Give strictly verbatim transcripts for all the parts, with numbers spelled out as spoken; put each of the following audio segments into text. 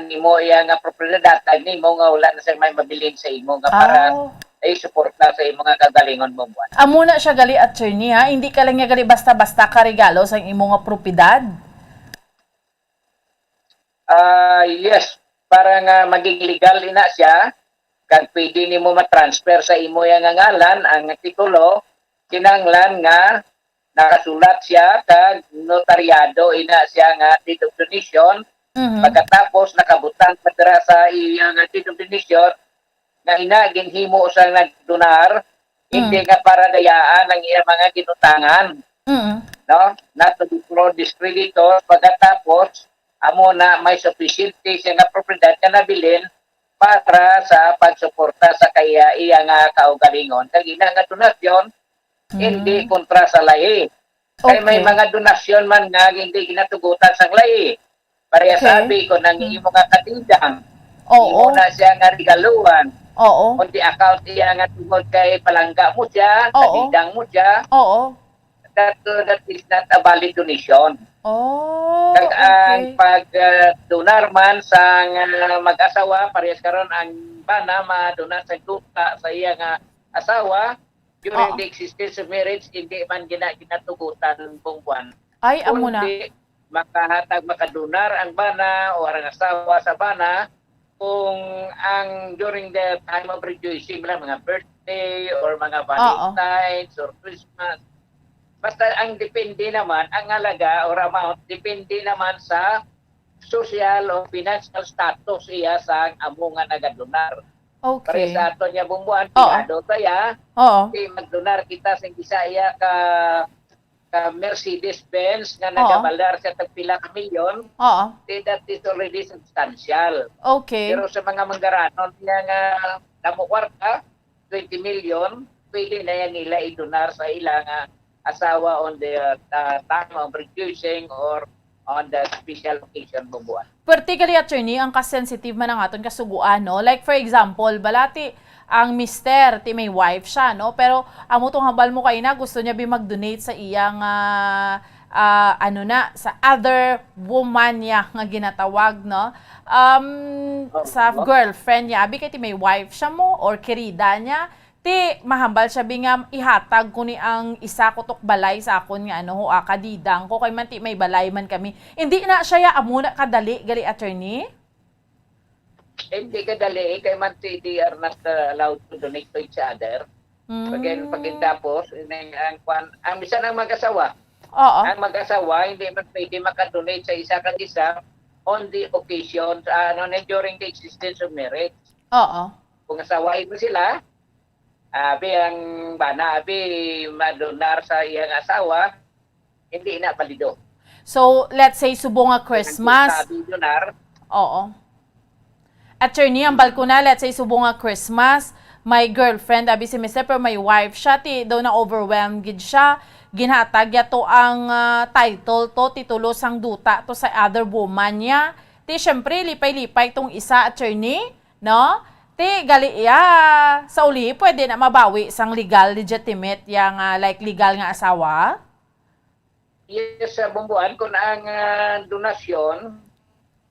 nimo iya nga propiedad, hatag nimo nga wala na siya may mabilin sa imo nga para Ah. ay suporta sa imo nga kagalingon mo buwan. Amo na siya gali, attorney, ha? Hindi ka lang niya gali basta-basta ka regalo sa imo nga propiedad? Ah, yes, para nga maging legal ina siya, kag pwede nimo ma-transfer sa imo iya nga ngalan ang titulo, kinahanglan nga nakasulat siya kag notaryado ina siya nga deed of donation. Mhm. Pagkatapos nakabutang pa dira sa iya nga deed of donation nga ina ginhimo sa nagdonar, hindi Mm. nga para dayaan ang iya mga ginutangan, Mm. no? Not to be pro discreditor, pagkatapos amo na may supisyente siya nga propiedad nga nabilin para sa pagsuporta sa kaya iya nga kaugalingon. Kag ina nga donasyon, hindi Mm. kontra sa lahi. Kay may Okay. mga donasyon man nga hindi ginatugutan sang lahi. Pareha Okay. sabi ko nang Hmm. imo nga kadidang. Oo. Imo na siya nga regaluhan. Oo. On the account iya nga tungod kay palangga mo siya, Oo. kadidang mo siya, Oo. that, uh, that is not a valid donation. Oh, Kag ang okay. pag, uh, donar man sa, uh, mag-asawa, parehas karon ang bana madonar sa duta sa iya nga asawa, during Oo. the existence of marriage, hindi man gina-, ginatugutan, Bong Juan. Ay, amo na. Kundi makahatag, makadonar ang bana o ang asawa sa bana kung ang during the time of rejoicing lang, mga birthday or mga Oo. Valentines or Christmas. Basta ang depende naman, ang halaga or amount, depende naman sa social o financial status iya sa amo nga nagadonar. Pareha Okay. sa aton nga bumbuan, Oo. Privado ta ya. Oo. Di magdonar kita sa isa iya ka, ka Mercedes-Benz nga Oo. nagabalyar sa tagpila ka milyon. Oo. Di that is already substantial. Okay. Pero sa mga manggaranon niya nga damo kwarta, twenty million, pwede na yan nila idonar sa ila nga asawa on the, uh, time of rejoicing or on the special occasion, Bong Juan. Pwerte gali, attorney, ang ka-sensitive man ang aton kasugoan, no? Like, for example, bala ti ang mister, ti may wife siya, no? Pero amo tong hambal mo kaina, gusto niya bi mag-donate sa iyang, ah, ah, ano na, sa other woman niya nga ginatawag, no? Um, Oo. Sa girlfriend niya, abi kay ti may wife siya mo or kirida niya, ti mahambal siya bi nga ihatag ko ni ang isa kutok balay sa akon nga, ano, ho, ah, kadidang ko, kay man ti may balay man kami. Hindi na siya ya amo na kadali gali, attorney? Hindi kadali, eh, kay man ti they are not, uh, allowed to donate to each other. Pagin-, Mm. pagkatapos, ini ang kwan, ang bisan ang mag-asawa, Oo. ang mag-asawa hindi man pwede makadonate sa isa kag isa on the occasion, sa ano, na during the existence of marriage. Oo. Kung asawain mo sila, abi ang bana, abi madonar sa iyang asawa, hindi na balido. So, let's say, subong nga Christmas. Ang sabi, donar. Oo. Attorney, ang balkuna, let's say, subong nga Christmas, may girlfriend, abi si mister, pero may wife siya, ti daw na-overwhelmed gid siya. Ginhatag ya to ang, ah, title to, titulo sang duta to sa other woman niya. Ti, syempre, lipay-lipay tong isa, attorney, no? Ti, gali iya, sa uli, pwede na mabawi sang legal, legitimate, ya nga, like, legal nga asawa? Yes, sa bumbuan, kung ang, ah, donasyon,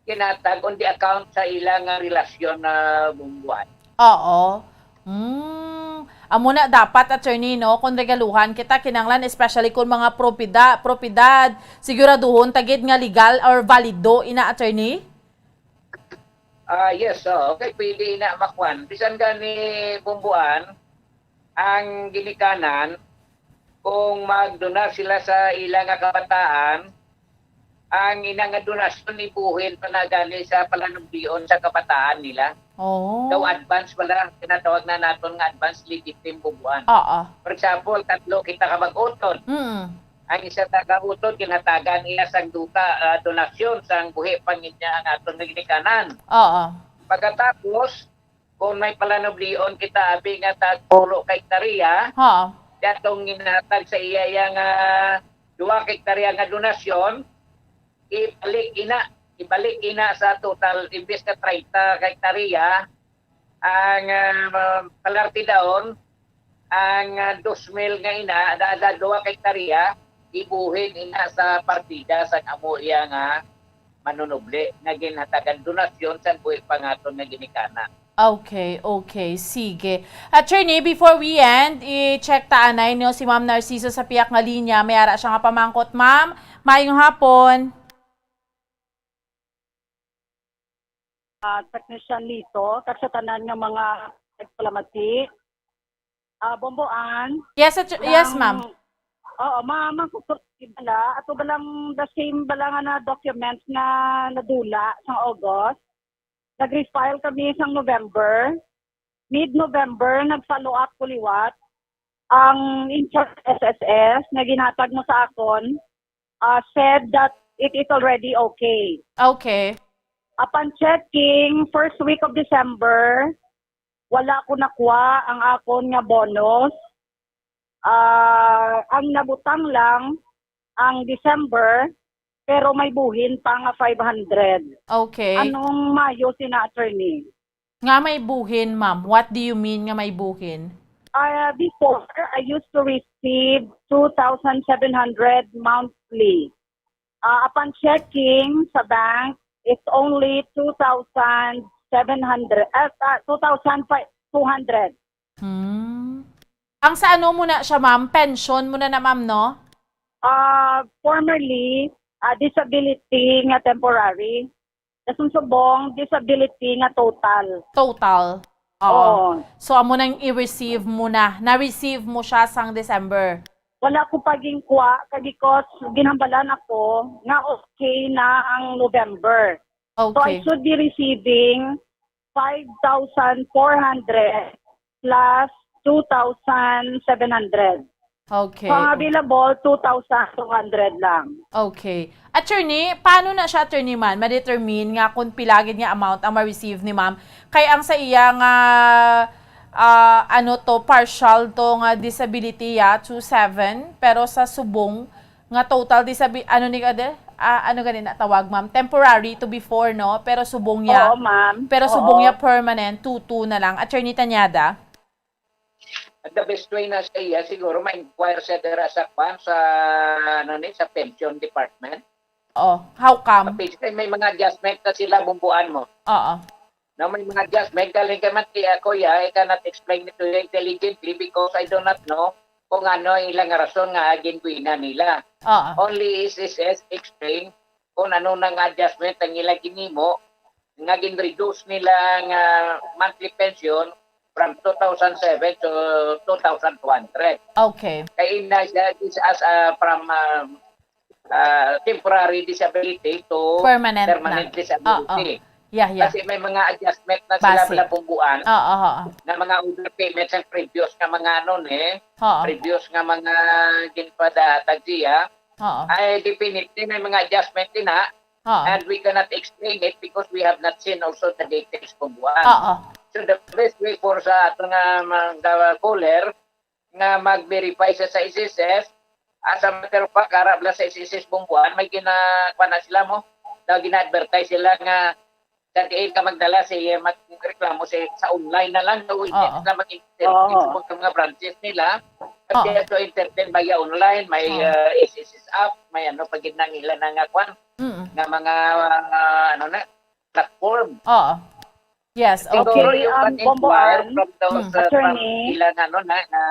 kinatag on the account sa ila nga relasyon na bumbuan. Oo. Hmm. Amo na dapat, attorney, no? Kung regaluhan kita, kinanglan, especially kung mga propida-, propidad, siguraduhon ta gid nga legal or valido ina, attorney? Ah, yes, oo. Okay, pwede ina makwan. Bisan gani bumbuan, ang ginikanan, kung magdonar sila sa ila nga kabataan, ang ina nga donasyon ibuhin pa na gani sa palanublion sa kabataan nila. Oh. Daw advance pala, tinatawag na naton nga advance legitim bumbuan. Oo. For example, tatlo kita ka mag-utod. Mm. Ang isa ta ka utod, ginhatagan iya sang duta, ah, donasyon sang buhi pangin niya ang aton nga ginikanan. Oo. Pagkatapos, kung may palanublion kita, abi nga tag pulo ka hektarya, Ha. yatong ginhatag sa iya, iya nga duha ka hektarya nga donasyon, ibalik ina, ibalik ina sa total, imbes nga treinta ka hektarya, ang, ah, palarte daon, ang, ah, dos mil nga ina, da, da, duha ka hektarya, ibuhin ina sa partida sa amo iya nga manunubli nga ginhatagan donasyon sang buhi pa nga aton nga ginikanan. Okay, okay. Sige. Attorney, before we end, i-check ta anay no si Ma'am Narciso sa piyak nga linya. May ara siya nga pamangkot, ma'am. Maayong hapon. Ah, Technician Lito, kag sa tanan nga mga nagpalamati. Ah, Bomboan. Yes, at- yes, ma'am. Oo, ma mangkukuti bala. Ato balang the same bala nga na documents nga nadula sang August. Nag-refile kami sang November. Mid-November, nag-follow up ko liwat. Ang in charge S S S nga ginhatag mo sa akon, uh, said that it is already okay. Okay. Upon checking, first week of December, wala ko nakuha ang akon nga bonus. Ah, ang nabutang lang ang December, pero may buhin pa nga five hundred. Okay. Anong mayo sina, attorney? Nga may buhin, ma'am. What do you mean nga may buhin? Uh, before, I used to receive two thousand seven hundred monthly. Uh, upon checking sa bank, it's only two thousand seven hundred, uh, uh, two thousand two hundred. Hmm. Ang sa ano mo na siya, ma'am? Pension mo na na, ma'am, no? Uh, formerly, uh, disability nga temporary. Sa subong, disability nga total. Total. Oo. Oo. So, amo nang i-receive mo na. Na-receive mo siya sang December. Wala ko pa ginkwa kay because ginhambalan ako nga okay na ang November. So I Okay. should be receiving five thousand four hundred plus two thousand seven hundred. Okay. So ang available, two thousand two hundred lang. Okay. Attorney, paano na siya, attorney, man, ma-determine nga kung pila gid nga amount ang ma-receive ni ma'am? Kay ang sa iya nga, ah, ano to, partial to nga disability, ya, to seven, pero sa subong nga total disabi-, ano ni, ade? Ah, ano gani na tawag, ma'am? Temporary to before, no? Pero subong niya, Oo, ma'am. pero Oo. Subong niya permanent, two two na lang. Attorney Tanyada? At the best way na sa iya, siguro ma-inquire siya dira sa kwan, sa, ano ni, sa pension department. Oh, how come? Kapag may mga adjustment na sila, bumbuan mo. Oo. Na may mga adjustment, galing kay Mati, ako, ya, I cannot explain it to you intelligently because I do not know kung ano ang ilang rason nga ginbuina nila. Oo. Only S S S explain kung ano nang adjustment ang ilang ginimo nga gin-reduce nila nga monthly pension from two thousand seven to two thousand two hundred. Okay. Kay ina siya, this as a, from, um, uh, temporary disability to Permanent na. permanent disability. Yeah, yeah. Kasi may mga adjustment na sila Base. Nabungguan Oo, oo. Na mga overpayment sa previous nga mga ano ni, Oo. Previous nga mga ginpadahatag siya, Oo. Ay definitely may mga adjustment din ha. Oo. And we cannot explain it because we have not seen also the details, Bungguan. Oo. So the best way for sa ato nga mga caller nga mag-verify sa, sa S S S, as a matter of fact, arab lang sa S S S Bungguan, may gina-, kuwan na sila mo, na gina-advertise sila nga sa diin ka magdala sa iya, magreklamo sa, sa online na lang, no? Hindi Oo. sila mag-entertain Oo. sa mga, mga branches nila. Oo. Kaya to entertain via online, may Oo. uh, S S S app, may ano pa gid nang ila na nga kwan, Mm. nga mga uh, ano na, platform. Oo. Yes, Siguro okay. you Um, can inquire Bomboan, from those Mm. uh, from Attorney. ilang ano na, na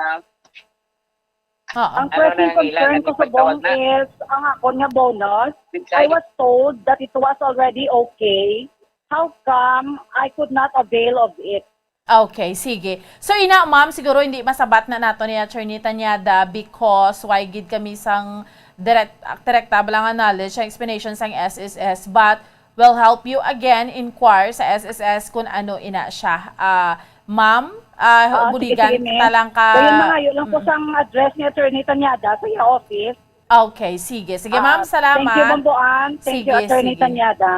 Oo. Ang Ano pressing na ang concern ilang ko subong ipagtawag na? Is ang akon nga bonus, I website. Was told that it was already okay. How come I could not avail of it? Okay, sige. So ina, ma'am, siguro hindi masabat na nato ni Attorney Tanyada because why gid kami sang direct, direkta ba lang nga knowledge, ang explanation sang S S S, but we'll help you again inquire sa S S S kung ano ina siya. Ah, ma'am, ah, Ah, buligan sige, sige, ma'am. ta lang ka. Kaya mangayo lang ko Mm. sang address ni Attorney Tanyada sa iya office. Okay, sige. Sige, ma'am, Ah, salamat. Thank you, Bomboan. Thank Sige, you, Attorney sige. Tanyada.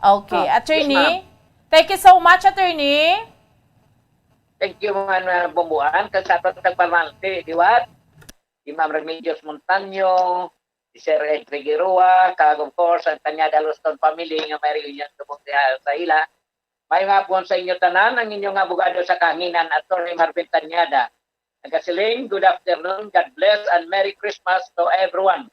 Okay, Ah, yes, attorney. Ma'am. Thank you so much, attorney. Thank you, mga uh, Bomboan. Kag sa aton tagpamalti, di ba? Si Ma'am Remedios Montaño, si Sir Ed Figueroa, kag of course, ang Tanyada Luston family nga may reunion subong sa, sa ila. May nga po sa inyo tanan, ang inyong abogado sa kahanginan, Attorney Marvin Tanyada. Nagasiling, good afternoon, God bless, and Merry Christmas to everyone.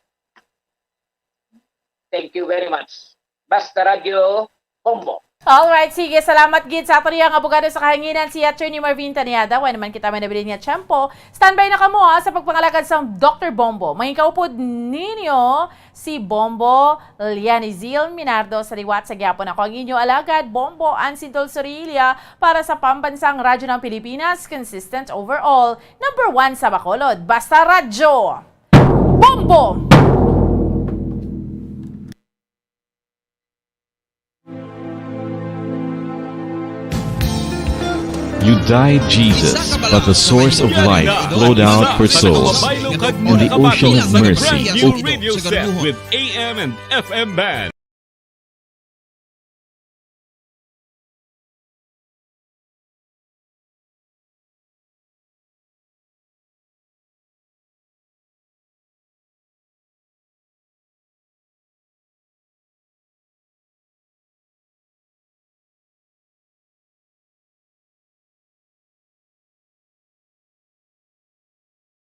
Thank you very much. Basta Radyo Bombo. Alright, sige, salamat gid sa ato riyang abogado sa kahanginan, si Attorney Marvin Taniada. Wala naman kita may nabilin nga tiyempo. Standby na kamo, ha, sa pagpangalagad sang Doktor Bombo. Mangikaupod ninyo si Bombo Lianizil Minardo sa liwat sa gyapon. Ako ang inyo alagad, Bombo Ansidol Sorilla, para sa Pambansang Radyo ng Pilipinas, consistent overall, number one sa Bacolod. Basta Radyo! Bombo! You died, Jesus, but the source of life flowed out for souls, and the ocean of mercy opened. New radio set with A M and F M band.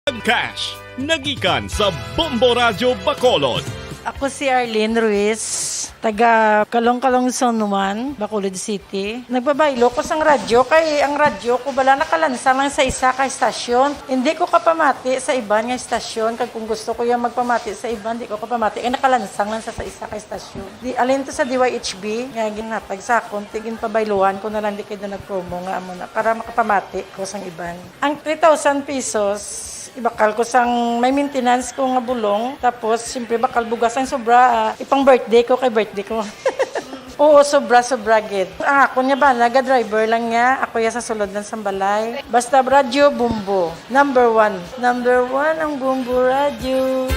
Ang cash, nagikan sa Bombo Radyo Bacolod. Ako si Arlene Ruiz, taga Calong-Calong Zone one, Bacolod City. Nagpabaylo ko sang radyo kay ang radyo ko bala nakalansang lang sa isa ka estasyon. Hindi ko kapamati sa iban nga estasyon, kag kung gusto ko yung magpamati sa iban, di ko kapamati kay nakalansang lang sa, sa isa ka estasyon. Di, alin to sa D Y H B nga ginhatag sa akon, ti ginpabayluhan ko na lang di kay do nag-promo nga amo na para makapamati ko sang iban. Ang three thousand pesos, ibakal ko sang may maintenance ko nga bulong. Tapos, siyempre, bakal bugas ang sobra, ah, ipang birthday ko kay birthday ko. Oo, sobra, sobra gid. Ang akon nga bana, ga-driver lang niya. Ako ya sa sulod ng sambalay. Basta radyo, Bombo. Number one. Number one ang Bombo Radyo.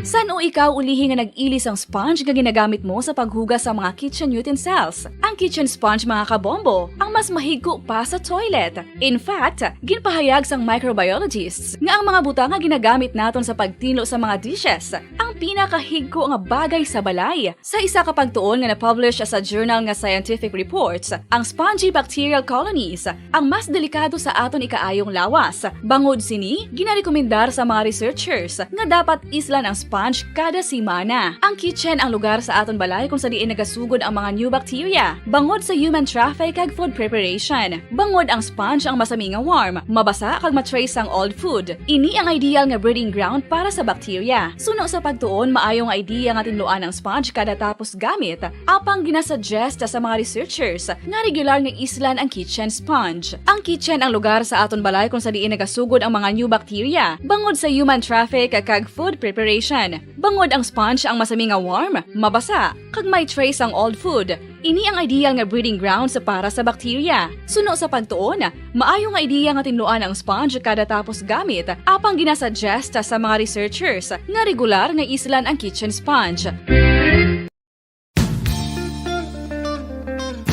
San-o ikaw ulihi nga nag-ili sang sponge nga ginagamit mo sa paghugas sa mga kitchen utensils? Ang kitchen sponge, mga kabombo, ang mas mahigko pa sa toilet. In fact, ginpahayag sang microbiologists nga ang mga butang nga ginagamit naton sa pagtinlo sa mga dishes ang pinakahigko nga bagay sa balay. Sa isa ka pagtuon nga na-publish sa journal nga Scientific Reports, ang spongy bacterial colonies ang mas delikado sa aton ikaayong lawas. Bangod sini, ginarekomendar sa mga researchers nga dapat islan ang sponge kada semana. Ang kitchen ang lugar sa aton balay kung sa diin nagasugod ang mga new bacteria. Bangod sa human traffic kag food preparation, bangod ang sponge ang masami nga warm, mabasa kag ma-trace sang old food. Ini ang ideal nga breeding ground para sa bacteria. Suno sa pagtuon, maayo nga idea nga tinluan ang sponge kada tapos gamit, apang ginasuggest sa mga researchers nga regular nga islan ang kitchen sponge. Ang kitchen ang lugar sa aton balay kung sa diin nagasugod ang mga new bacteria, bangod sa human traffic kag food preparation. Bangod ang sponge ang masami nga warm, mabasa, kag may trace ang old food, ini ang ideal nga breeding grounds para sa bacteria. Suno sa pagtuon, maayo nga idea nga tinluan ang sponge kada tapos gamit, apang ginasuggest sa mga researchers nga regular nga islan ang kitchen sponge.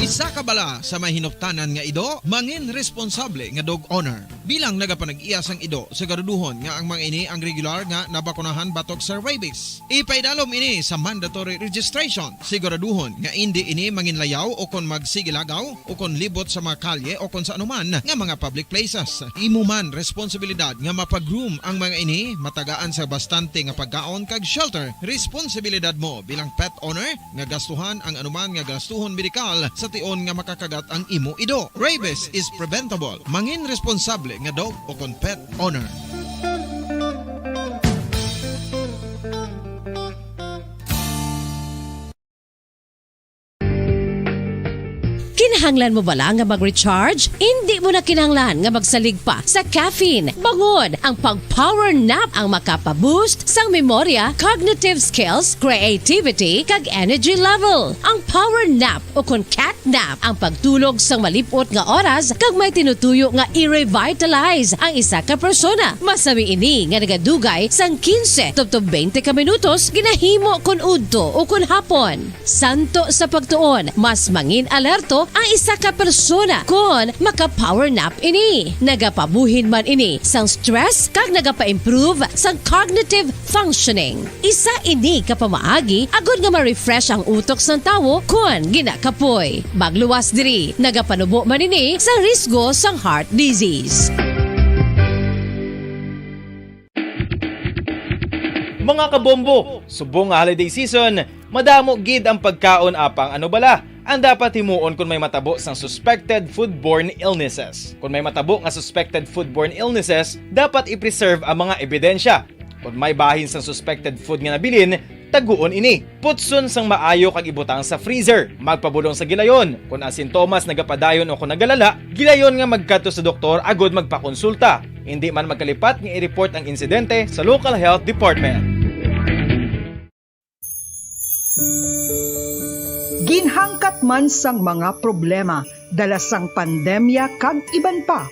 Isa ka bala sa may hinuptanan nga ido, mangin responsable nga dog owner. Bilang nagapanag-iya sang ido, siguraduhon nga ang mga ini ang regular nga nabakunahan batok sa rabies. Ipaidalom ini sa mandatory registration. Siguraduhon nga indi ini manginlayaw o kon magsigilagaw o kon libot sa mga kalye o kon sa anuman nga mga public places. Imo man responsibilidad nga mapa-groom ang mga ini, matagaan sa bastante nga pagkaon kag shelter. Responsibilidad mo bilang pet owner nga gastuhan ang anuman nga gastuhon medikal sa tion nga makakagat ang imo ido. Rabies is preventable. Mangin responsable nga dog o kon pet owner. Kinahanglan mo bala nga mag-recharge? Indi mo na kinahanglan nga magsalig pa sa caffeine. Bangod ang pag-power nap ang makapa-boost sang memorya, cognitive skills, creativity, kag energy level. Ang power nap o kon cat nap ang pagtulog sang malip-ot nga oras kag may tinutuyo nga i-revitalize ang isa ka persona. Masami ini nga nagadugay sang quince tubtob twenty ka minutos ginahimo kon udto o kon hapon. Santo sa pagtuon, mas mangin alerto ang isa ka persona kon maka-power nap ini. Nagapabuhin man ini sang stress kag nagapa-improve sang cognitive functioning. Isa ini ka pamaagi agod nga ma-refresh ang utok sang tawo kon ginakapoy. Magluwas diri, nagapanubo man ini sa risgo sang heart disease. Mga kabombo, subong nga holiday season, madamo gid ang pagkaon, apang ano bala ang dapat himuon kon may matabo sang suspected foodborne illnesses? Kon may matabo nga suspected foodborne illnesses, dapat i-preserve ang mga ebidensya. Kon may bahin sang suspected food nga nabilin, taguon ini. Putson sang maayo kag ibutang sa freezer. Magpabulong sa gilayon. Kon ang sintomas nagapadayon o kon nagalala, gilayon nga magkadto sa doktor agud magpakonsulta. Indi man magkalipat nga i-report ang insidente sa local health department. Ginhangkat man sang mga problema dala sang pandemya kag iban pa,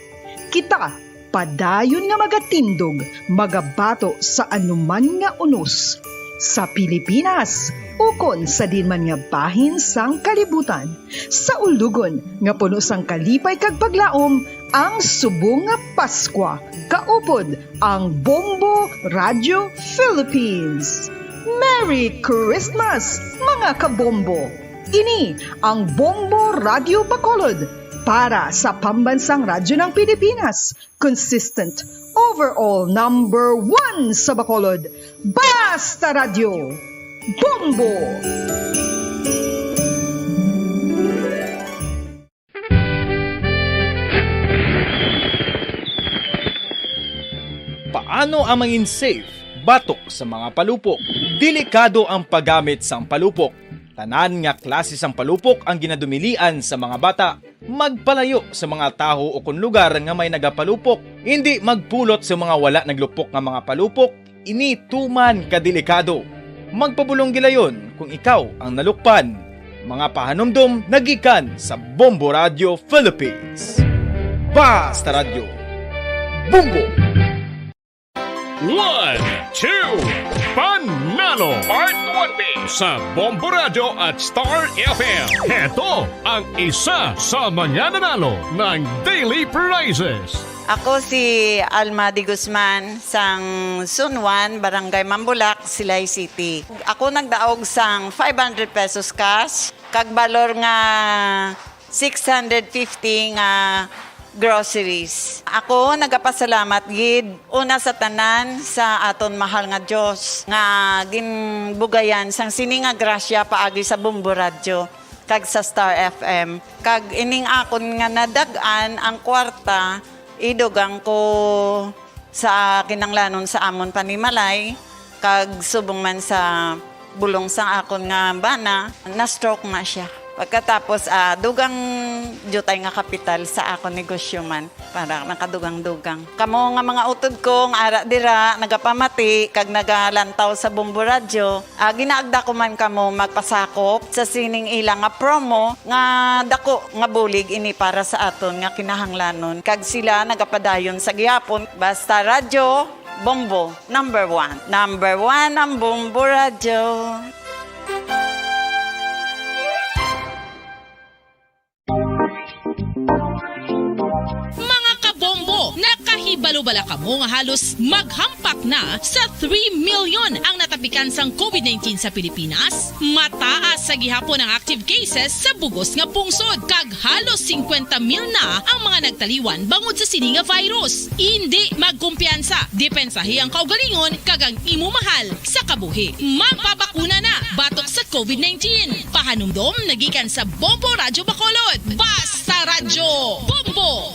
kita padayon nga magatindog, magabato sa anuman nga unos sa Pilipinas ukon sa diin man nga bahin sang kalibutan. Sa ulugon nga puno sang kalipay kag paglaom ang subong nga Paskwa, kaupod ang Bombo Radio Philippines. Merry Christmas, mga kabombo! Ini ang Bombo Radio Bacolod para sa Pambansang Radyo ng Pilipinas, consistent, overall number one sa Bacolod. Basta Radyo, Bombo! Paano ang mangin safe batok sa mga palupok? Delikado ang paggamit sang palupok. Tanan nga klase sang palupok ang ginadumilian sa mga bata. Magpalayo sa mga tawo ukon lugar nga may nagapalupok. Indi magpulot sa mga wala naglupok nga mga palupok. Ini tuman ka delikado. Magpabulong gilayon kung ikaw ang nalukpan. Mga pahanumdom nagikan sa Bombo Radio Philippines. Basta Radyo, Bombo! One, two, Panalo! Part one B sa Bombo Radyo at Star F M. Heto ang isa sa mga nanalo ng Daily Prizes. Ako si Alma de Guzman sang Sunwan, Barangay Mambulak, Silay City. Ako nagdaog sang five hundred pesos cash kag balor nga six hundred fifty nga groceries. Ako nagapasalamat gid una sa tanan sa aton mahal nga Dios nga ginbugayan sang sini nga grasya paagi sa Bombo Radyo kag sa Star F M. Kag ining akon nga nadag-an ang kwarta, idugang ko sa kinanglanon sa amon panimalay, kag subong man sa bulong sang akon nga bana, na-stroke na siya. Pagkatapos, ah, dugang diutay nga kapital sa akon negosyo man, para nakadugang-dugang. Kamo nga mga utod ko nga ara dira, nagapamati kag nagalantaw sa Bombo Radyo, Ah, ginaagda ko man kamo magpasakop sa sining ila nga promo nga dako nga bulig ini para sa aton nga kinahanglanon, kag sila nagapadayon sa gihapon. Basta Radyo Bombo, number one. Number one ang Bombo Radyo. Mga kabombo, nakahibalo bala kamo nga halos maghampak na sa three million ang natapikan sang COVID nineteen sa Pilipinas? Mataas sa gihapon ang active cases sa bugos nga pungsod, kag halos singkwenta mil na ang mga nagtaliwan bangod sa sini nga virus. Indi magkumpiyansa, depensahi ang kaugalingon kag ang imo mahal sa kabuhi. Magpabakuna na batok sa COVID nineteen. Pahanumdom na gikan sa Bombo Radyo Bacolod. Basta Radyo, Bombo!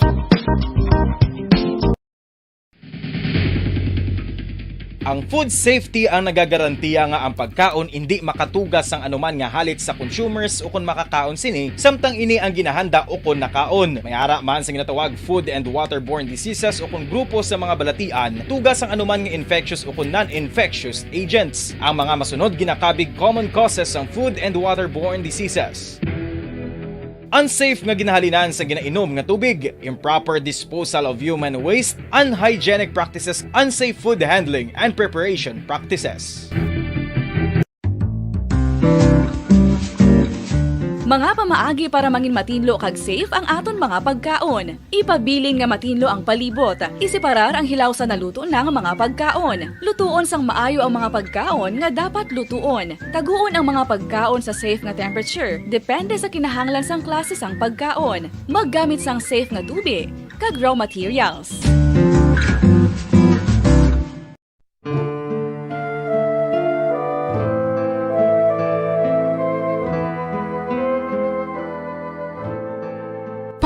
Ang food safety ang nagagarantiya nga ang pagkaon indi makatuga sang anuman nga halit sa consumers ukon makakaon sini, samtang ini ang ginahanda ukon nakaon. May ara man sa ginatawag food and waterborne diseases ukon grupo sa mga balatian, tuga sang anuman nga infectious ukon non-infectious agents. Ang mga masunod ginakabig common causes sang food and waterborne diseases. Unsafe nga ginahalinan sa ginainom nga tubig, improper disposal of human waste, unhygienic practices, unsafe food handling and preparation practices. Mga pamaagi para mangin matinlo kag safe ang aton mga pagkaon. Ipabilin nga matinlo ang palibot. Iseparar ang hilaw sa naluto na nga mga pagkaon. Lutuon sang maayo ang mga pagkaon nga dapat lutuon. Taguon ang mga pagkaon sa safe nga temperature, depende sa kinahanglan sang klase sang pagkaon. Maggamit sang safe nga tubi kag raw materials.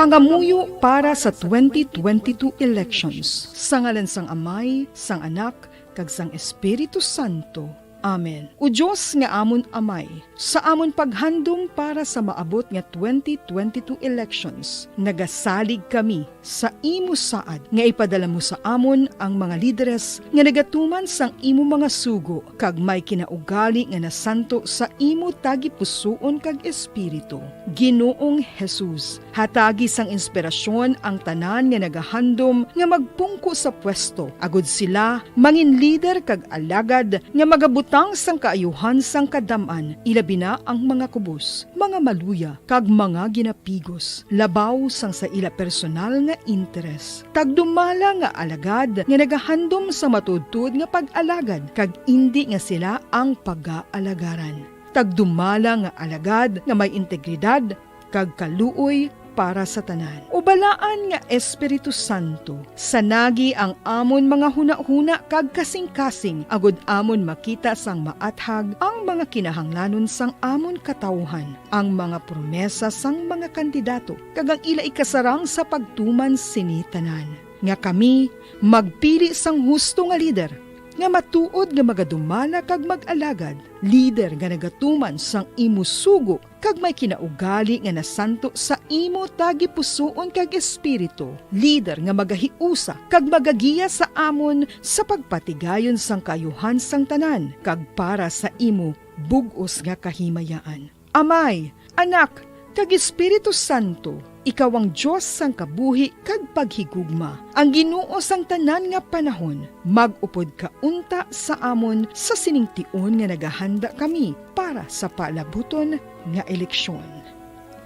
Pangamuyo para sa twenty twenty-two elections. Sa ngalan sang Amay, sang Anak, kag sang Espiritu Santo. Amen. O Dios nga amon Amay, sa amon paghandom para sa maabot nga twenty twenty-two elections, nagasalig kami sa imo saad nga ipadala mo sa amon ang mga lideres nga nagatuman sang imo mga sugo kag may kinaugali nga nasanto sa imo tagipusoon kag espiritu. Ginoong Jesus, hatagi sang inspirasyon ang tanan nga nagahandom nga magpungko sa pwesto, agud sila mangin lider kag alagad nga magabutang sang kaayuhan sang kadam-an, ilabi na ang mga kubos, mga maluya, kag mga ginapigos, labaw sang sa ila personal nga interes. Tagdumala nga alagad nga nagahandom sa matuodtuod nga pag-alagad, kag indi nga sila ang pagaalagaran. Tagdumala nga alagad nga may integridad kag kaluoy para sa tanan. O Balaan nga Espiritu Santo, sanagi ang amon mga hunahuna kag kasingkasing, agud amon makita sang maathag ang mga kinahanglanon sang amon katawuhan, ang mga promesa sang mga kandidato, kag ang ila ikasarang sa pagtuman sini tanan, nga kami magpili sang husto nga lider, nga matuod nga magadumala kag mag-alagad, lider nga nagatuman sang imo sugo kag may kinaugali nga nasanto sa imo tagipusoon kag espiritu, lider nga magahiusa kag magagiya sa amon sa pagpatigayon sang kaayuhan sang tanan kag para sa imo bug-os nga kahimayaan. Amay, Anak, kag Espiritu Santo, ikaw ang Dios sang kabuhi kag paghigugma, ang Ginoo sang tanan nga panahon. Mag-upod ka unta sa amon sa sining tion nga nagahanda kami para sa palabuton nga eleksyon.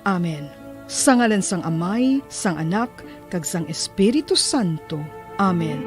Amen. Sa ngalan sang Amay, sang Anak, kag sang Espiritu Santo. Amen.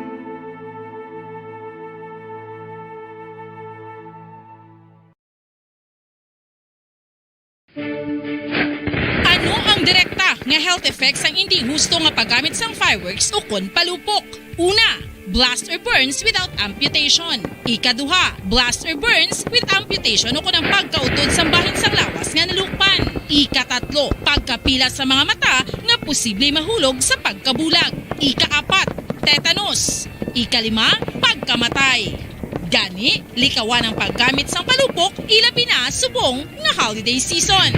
Ano ang direkta nga health effects sang indi husto nga paggamit sang fireworks ukon palupok? Una, blast or burns without amputation. Ikaduha, blast or burns with amputation ukon ang pagkautod sang bahin sang lawas nga nalukpan. Ikatatlo, pagkapila sa mga mata nga posible mahulog sa pagkabulag. Ikaapat, tetanus. Ikalima, pagkamatay. Gani, likawan ang paggamit sang palupok, ilabi na subong nga holiday season.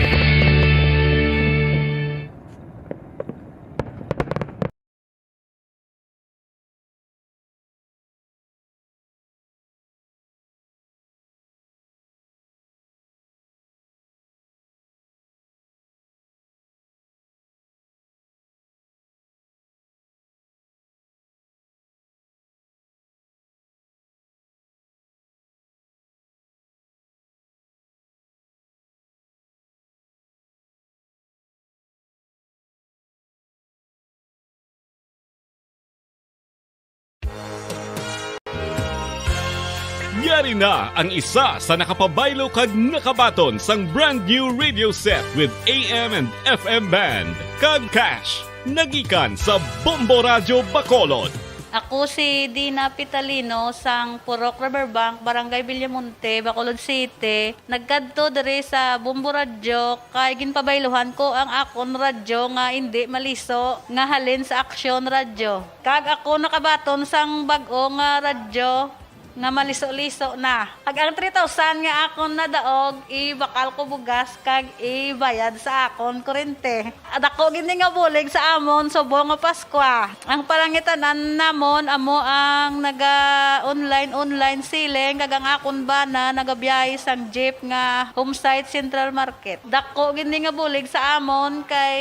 Yari na ang isa sa nakapabaylo kag nakabaton sang brand new radio set with A M and F M band kag cash, nagikan sa Bombo Radyo Bacolod. Ako si Dina Pitalino sang Purok Riverbank, Barangay Villamonte, Bacolod City. Nagkadto diri sa Bombo Radyo kay ginpabayluhan ko ang akon radyo nga indi maliso nga halin sa Aksyon Radyo. Kag ako nakabaton sang bag-o nga radyo nga maliso-liso na. Kag ang three thousand nga akon nadaog, ibakal ko bugas kag ibayad sa akon kurente. Dako gid ni nga bulig sa amon subong nga Paskwa. Ang palangitan-an namon amo ang naga-online, online selling, kag ang akon bana nagabiyahe sang jeep nga home site Central Market. Dako gid ni nga bulig sa amon kay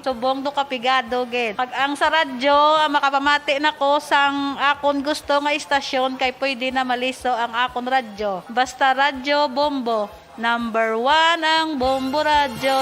subong do kapigado gid. Pag ang sa radyo, ah, makapamati na ko sang akon gusto nga istasyon kay pwede na maliso ang akon radyo. Basta Radyo Bombo, number one ang Bombo Radyo.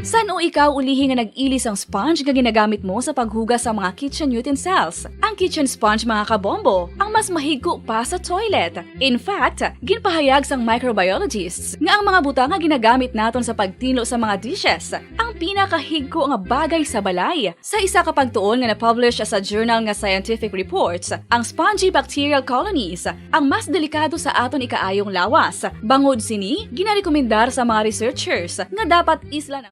San-o Ikaw ulihi nga nag-ili sang sponge nga ginagamit mo sa paghugas sa mga kitchen utensils. Ang kitchen sponge, mga kabombo, ang mas mahigko pa sa toilet. In fact, ginpahayag sang microbiologists nga ang mga butang nga ginagamit naton sa pagtinlo sa mga dishes ang pinakahigko nga bagay sa balay. Sa isa ka pagtuon nga na-publish sa journal nga Scientific Reports, ang spongy bacterial colonies ang mas delikado sa aton ikaayong lawas. Bangod sini, ginarekomendar sa mga researchers nga dapat isla ng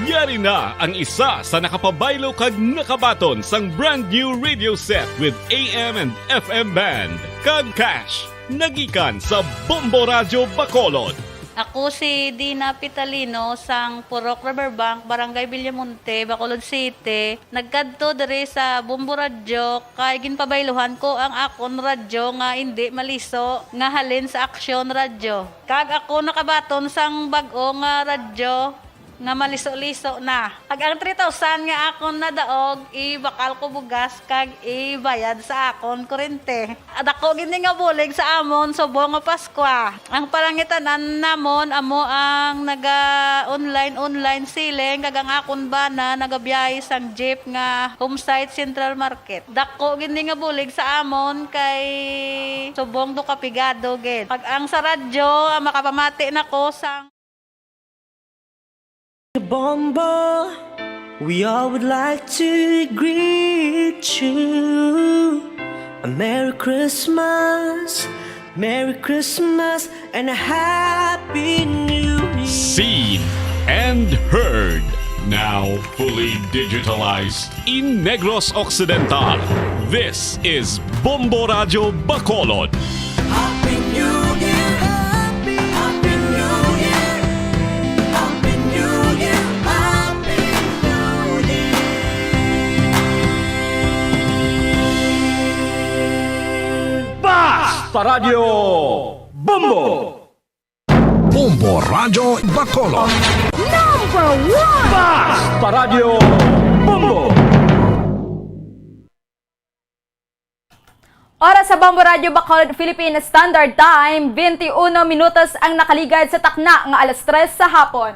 Yari na ang isa sa nakapabaylo kag nakabaton sang brand new radio set with A M and F M band kag cash nagikan sa Bombo Radyo Bacolod. Ako si Dina Pitalino sang Purok Riverbank, Barangay Villamonte, Bacolod City. Nagkadto diri sa Bombo Radyo kay ginpabayluhan ko ang akon radyo nga indi maliso nga halin sa Aksyon Radyo. Kag ako nakabaton sang bag-o nga radyo nga maliso-liso na. Kag ang three thousand nga akon nadaog, ibakal ko bugas kag ibayad sa akon kurente. Dako gid ni nga bulig sa amon subong nga Paskwa. Ang palangitan-an namon amo ang naga-online-online selling, kag ang akon bana nagabiyahe sang jeep nga Homesite Central Market. Dako gid ni nga bulig sa amon kay subong do ka pigado gid. Kag ang sa radyo, ah, makapamati na ko sang Bombo, we all would like to greet you. A Merry Christmas, Merry Christmas, and a Happy New Year. Seen and heard. Now fully digitalized in Negros Occidental. This is Bombo Radyo Bacolod. Happy New Year! Happy, Happy New Year! Happy New Year! Happy New Year! Basta Radyo Bombo! Bombo Radyo Bacolod. Number one! Basta Radyo Bombo! Oras sa Bombo Radyo Bacolod Philippine Standard Time, twenty-one minutos ang nakaligad sa takna nga alas tres sa hapon.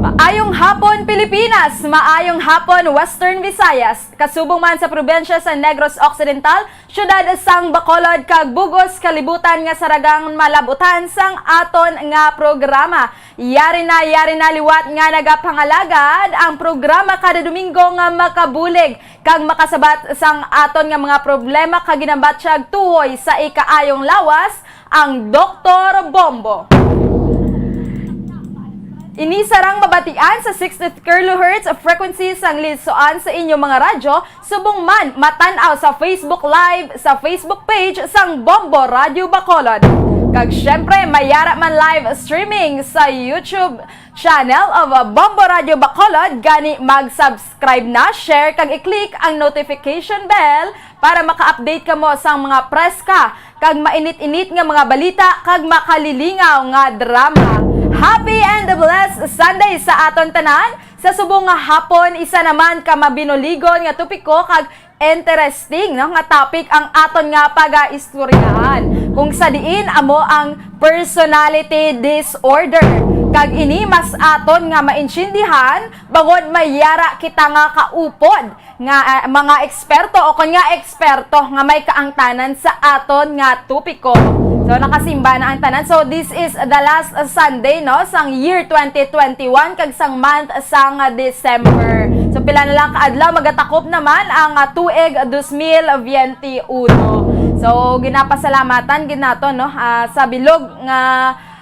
Maayong hapon, Pilipinas! Maayong hapon, Western Visayas! Kasubong man sa probinsya sa Negros Occidental, siyudad sang Bacolod kag bug-os kalibutan nga saragang malabutan sang aton nga programa. Yari na, yari na liwat nga nagapangalagad ang programa kada Domingo nga makabulig kag makasabat sang aton nga mga problema kag ginambatyag tuhoy sa ikaayong lawas, ang Doktor Bombo. Ini sarang mabatian sa sixty kilohertz frequency sang linsuan sa inyo mga radyo, subong man matan-aw sa Facebook Live sa Facebook page sang Bombo Radio Bacolod. Kag syempre, may yara man live streaming sa YouTube channel of Bombo Radio Bacolod, gani mag-subscribe na, share kag i-click ang notification bell para maka-update kamo sang mga preska kag mainit-init nga mga balita kag makalilingaw nga drama. Happy and blessed Sunday sa aton tanan! Sa subong nga hapon, isa naman ka mabinuligon nga topiko kag interesting, no, nga topic ang aton nga pagaistoryahan, kung sa diin amo ang personality disorder. Kag ini mas aton nga maintindihan bangod may yara kita nga kaupod nga, ah, mga eksperto o kon nga eksperto nga may kaangtanan sa aton nga topiko. So, nakasimba na ang tanan. So, this is the last Sunday, no, sang year twenty twenty-one kag sang month sang December. So, pila na lang ka adlaw, magatakop naman ang, ah, tuig dos mil veintiuno. So, ginapasalamatan gid nato, no, ah, sa bilog nga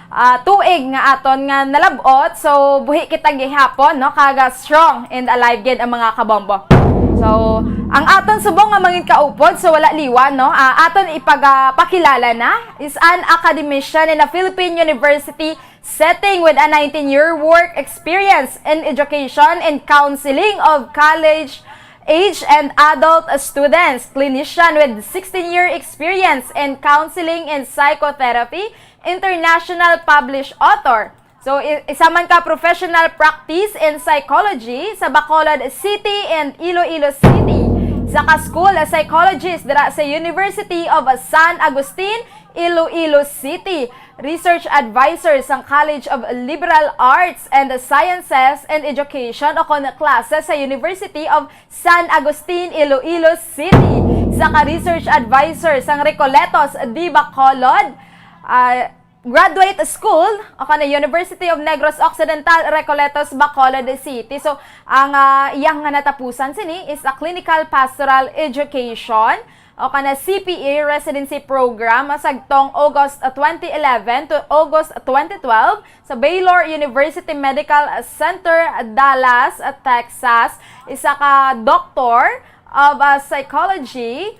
ah, tuig nga aton nga nalab-ot. So, buhi kita gihapon, no? Kag, ah, strong and alive gid ang mga kabombo. So, ang aton subong nga mangin-kaupod, so wala liwan, no? Ah, aton ipagapakilala na, is an academician in a Philippine university setting with a nineteen-year work experience in education and counseling of college age and adult students, clinician with sixteen-year experience in counseling and psychotherapy, international published author. So, i- isa man ka professional practice in psychology sa Bacolod City and Iloilo City. Isa ka school psychologist dira sa University of San Agustin, Iloilo City, research advisor sang College of Liberal Arts and Sciences and Education o kon klase sa University of San Agustin, Iloilo City, isa ka research advisor sang Recoletos de Bacolod, ah, Graduate School o kana University of Negros Occidental, Recoletos, Bacolod City. So, ang, ah, iyang nga natapusan sini is a Clinical Pastoral Education o kana C P E Residency Program sagtong August twenty eleven to August twenty twelve sa Baylor University Medical Center, Dallas, Texas. Isa ka Doctor of, ah, Psychology.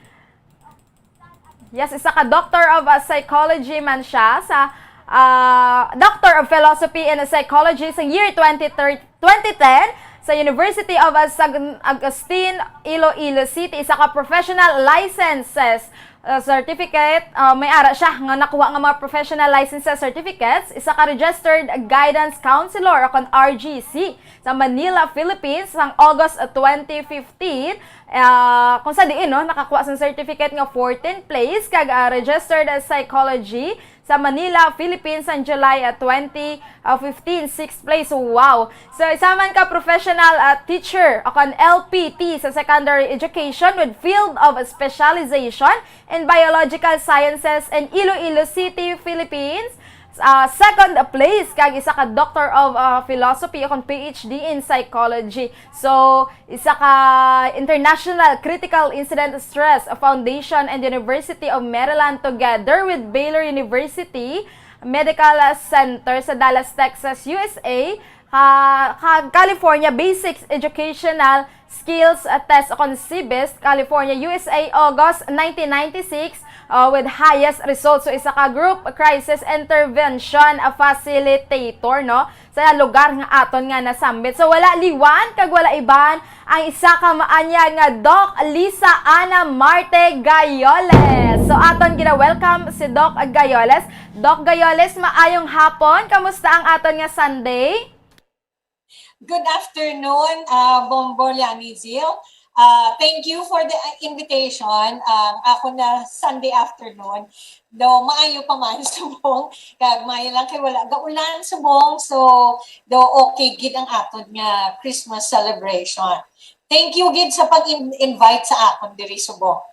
Yes, isa ka Doctor of, ah, Psychology man siya sa, ah, Doctor of Philosophy and Psychology sa year twenty thirteen, twenty ten sa University of, ah, San Agustin, Iloilo City. Isa ka professional licenses, ah, certificate. Ah, may ara siya nga nakuha nga mga professional licenses certificates. Isa ka registered guidance counselor o kon R G C sa Manila, Philippines, sang August twenty fifteen, ah, kung sa diin, no, nakakuha sang certificate nga fourteenth place kag, ah, registered as psychology sa Manila, Philippines, sang July, ah, twenty fifteen, sixth place. Wow! So, isa man ka professional, ah, teacher o kon L P T sa secondary education with field of specialization in biological sciences in Iloilo City, Philippines. Ah, second place kag isa ka Doctor of, ah, Philosophy o kon P H D in Psychology. So, isa ka International Critical Incident Stress Foundation and University of Maryland together with Baylor University Medical Center sa Dallas, Texas, U S A, ka, ka California Basic Educational Skills, uh, Test o kon CBIST, California, U S A, August nineteen ninety-six, uh, with highest results. So, isa ka group crisis intervention, uh, facilitator, no? Sa lugar nga aton nga nasambit. So, wala liwan kag wala iban ang isa ka maanyag nga Doc Lisa Ana Marte Gayoles. So, aton gina-welcome si Doc Gayoles. Doc Gayoles, maayong hapon. Kamusta ang aton nga Sunday? Good afternoon, ah, Bombo Liani Zil. Ah, thank you for the, ah, invitation. Ah, ako na Sunday afternoon. Do maayo pa man subong, kag maayo lang kay wala gaulan subong. So, do okay gid ang aton nga Christmas celebration. Thank you gid sa pag-invite sa akon diri subong.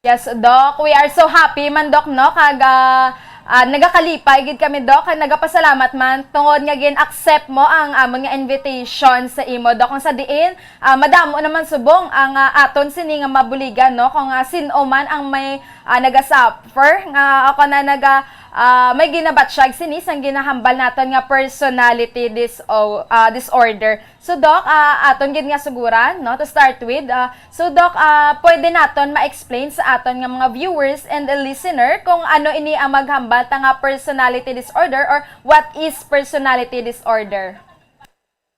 Yes, Doc. We are so happy man, Doc, no? Kag, ah, ah, nagakalipay gid kami, Doc, kag nagapasalamat man tungod nga gin-accept mo ang amon nga invitation sa imo, Doc. Kung sa diin, ah, madamo naman subong ang, ah, aton sini nga mabuligan, no? Kung, ah, sin-o man ang may, ah, naga-suffer nga ako na naga, ah, may ginabatyag sini sang ginahambal naton nga personality dis-, o, ah, disorder. So, Doc, ah, aton gid nga suguran, no, to start with. Ah, so, Doc, ah, pwede naton ma-explain sa aton nga mga viewers and listener kung ano ini ang maghambal ta nga personality disorder or what is personality disorder?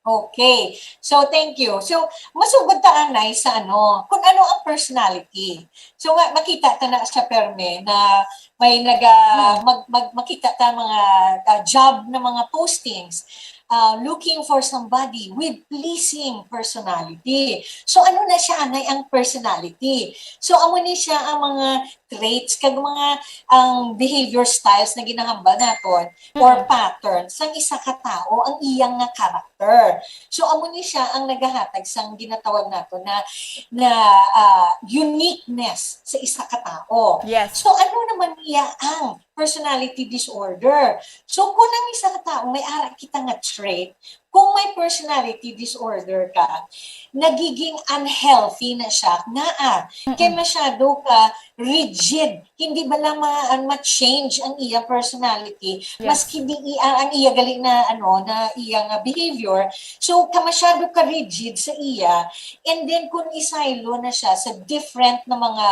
Okay. So, thank you. So, masugod ta anay sa ano, kung ano ang personality. So, nga, makita ta na siya, perme, na may naga, Hmm. mag-, mag-, makita ta mga, ah, job na mga postings, ah, looking for somebody with pleasing personality. So, ano na siya, anay, ang personality? So, amo ni siya ang mga traits kag mga, ang behavior styles na ginahambal naton or Hmm. pattern sang isa ka tawo, ang iyang nga character. So, amo ni siya ang nagahatag sang ginatawag naton na, na, ah, uniqueness sa isa ka tawo. Yes. So, ano naman niya ang personality disorder? So, kung ang isa ka tawo may ara kita nga trait, kung may personality disorder ka, nagiging unhealthy na siya. Ngaa? Kay Mm-mm. masyado ka rigid. Hindi bala ma-, ma-change ang iya personality. Yes. Maski di i-, ang, ang iya gali na, ano, na iya nga behavior. So, ka masyado ka rigid sa iya. And then, kung isaylo na siya sa different na mga,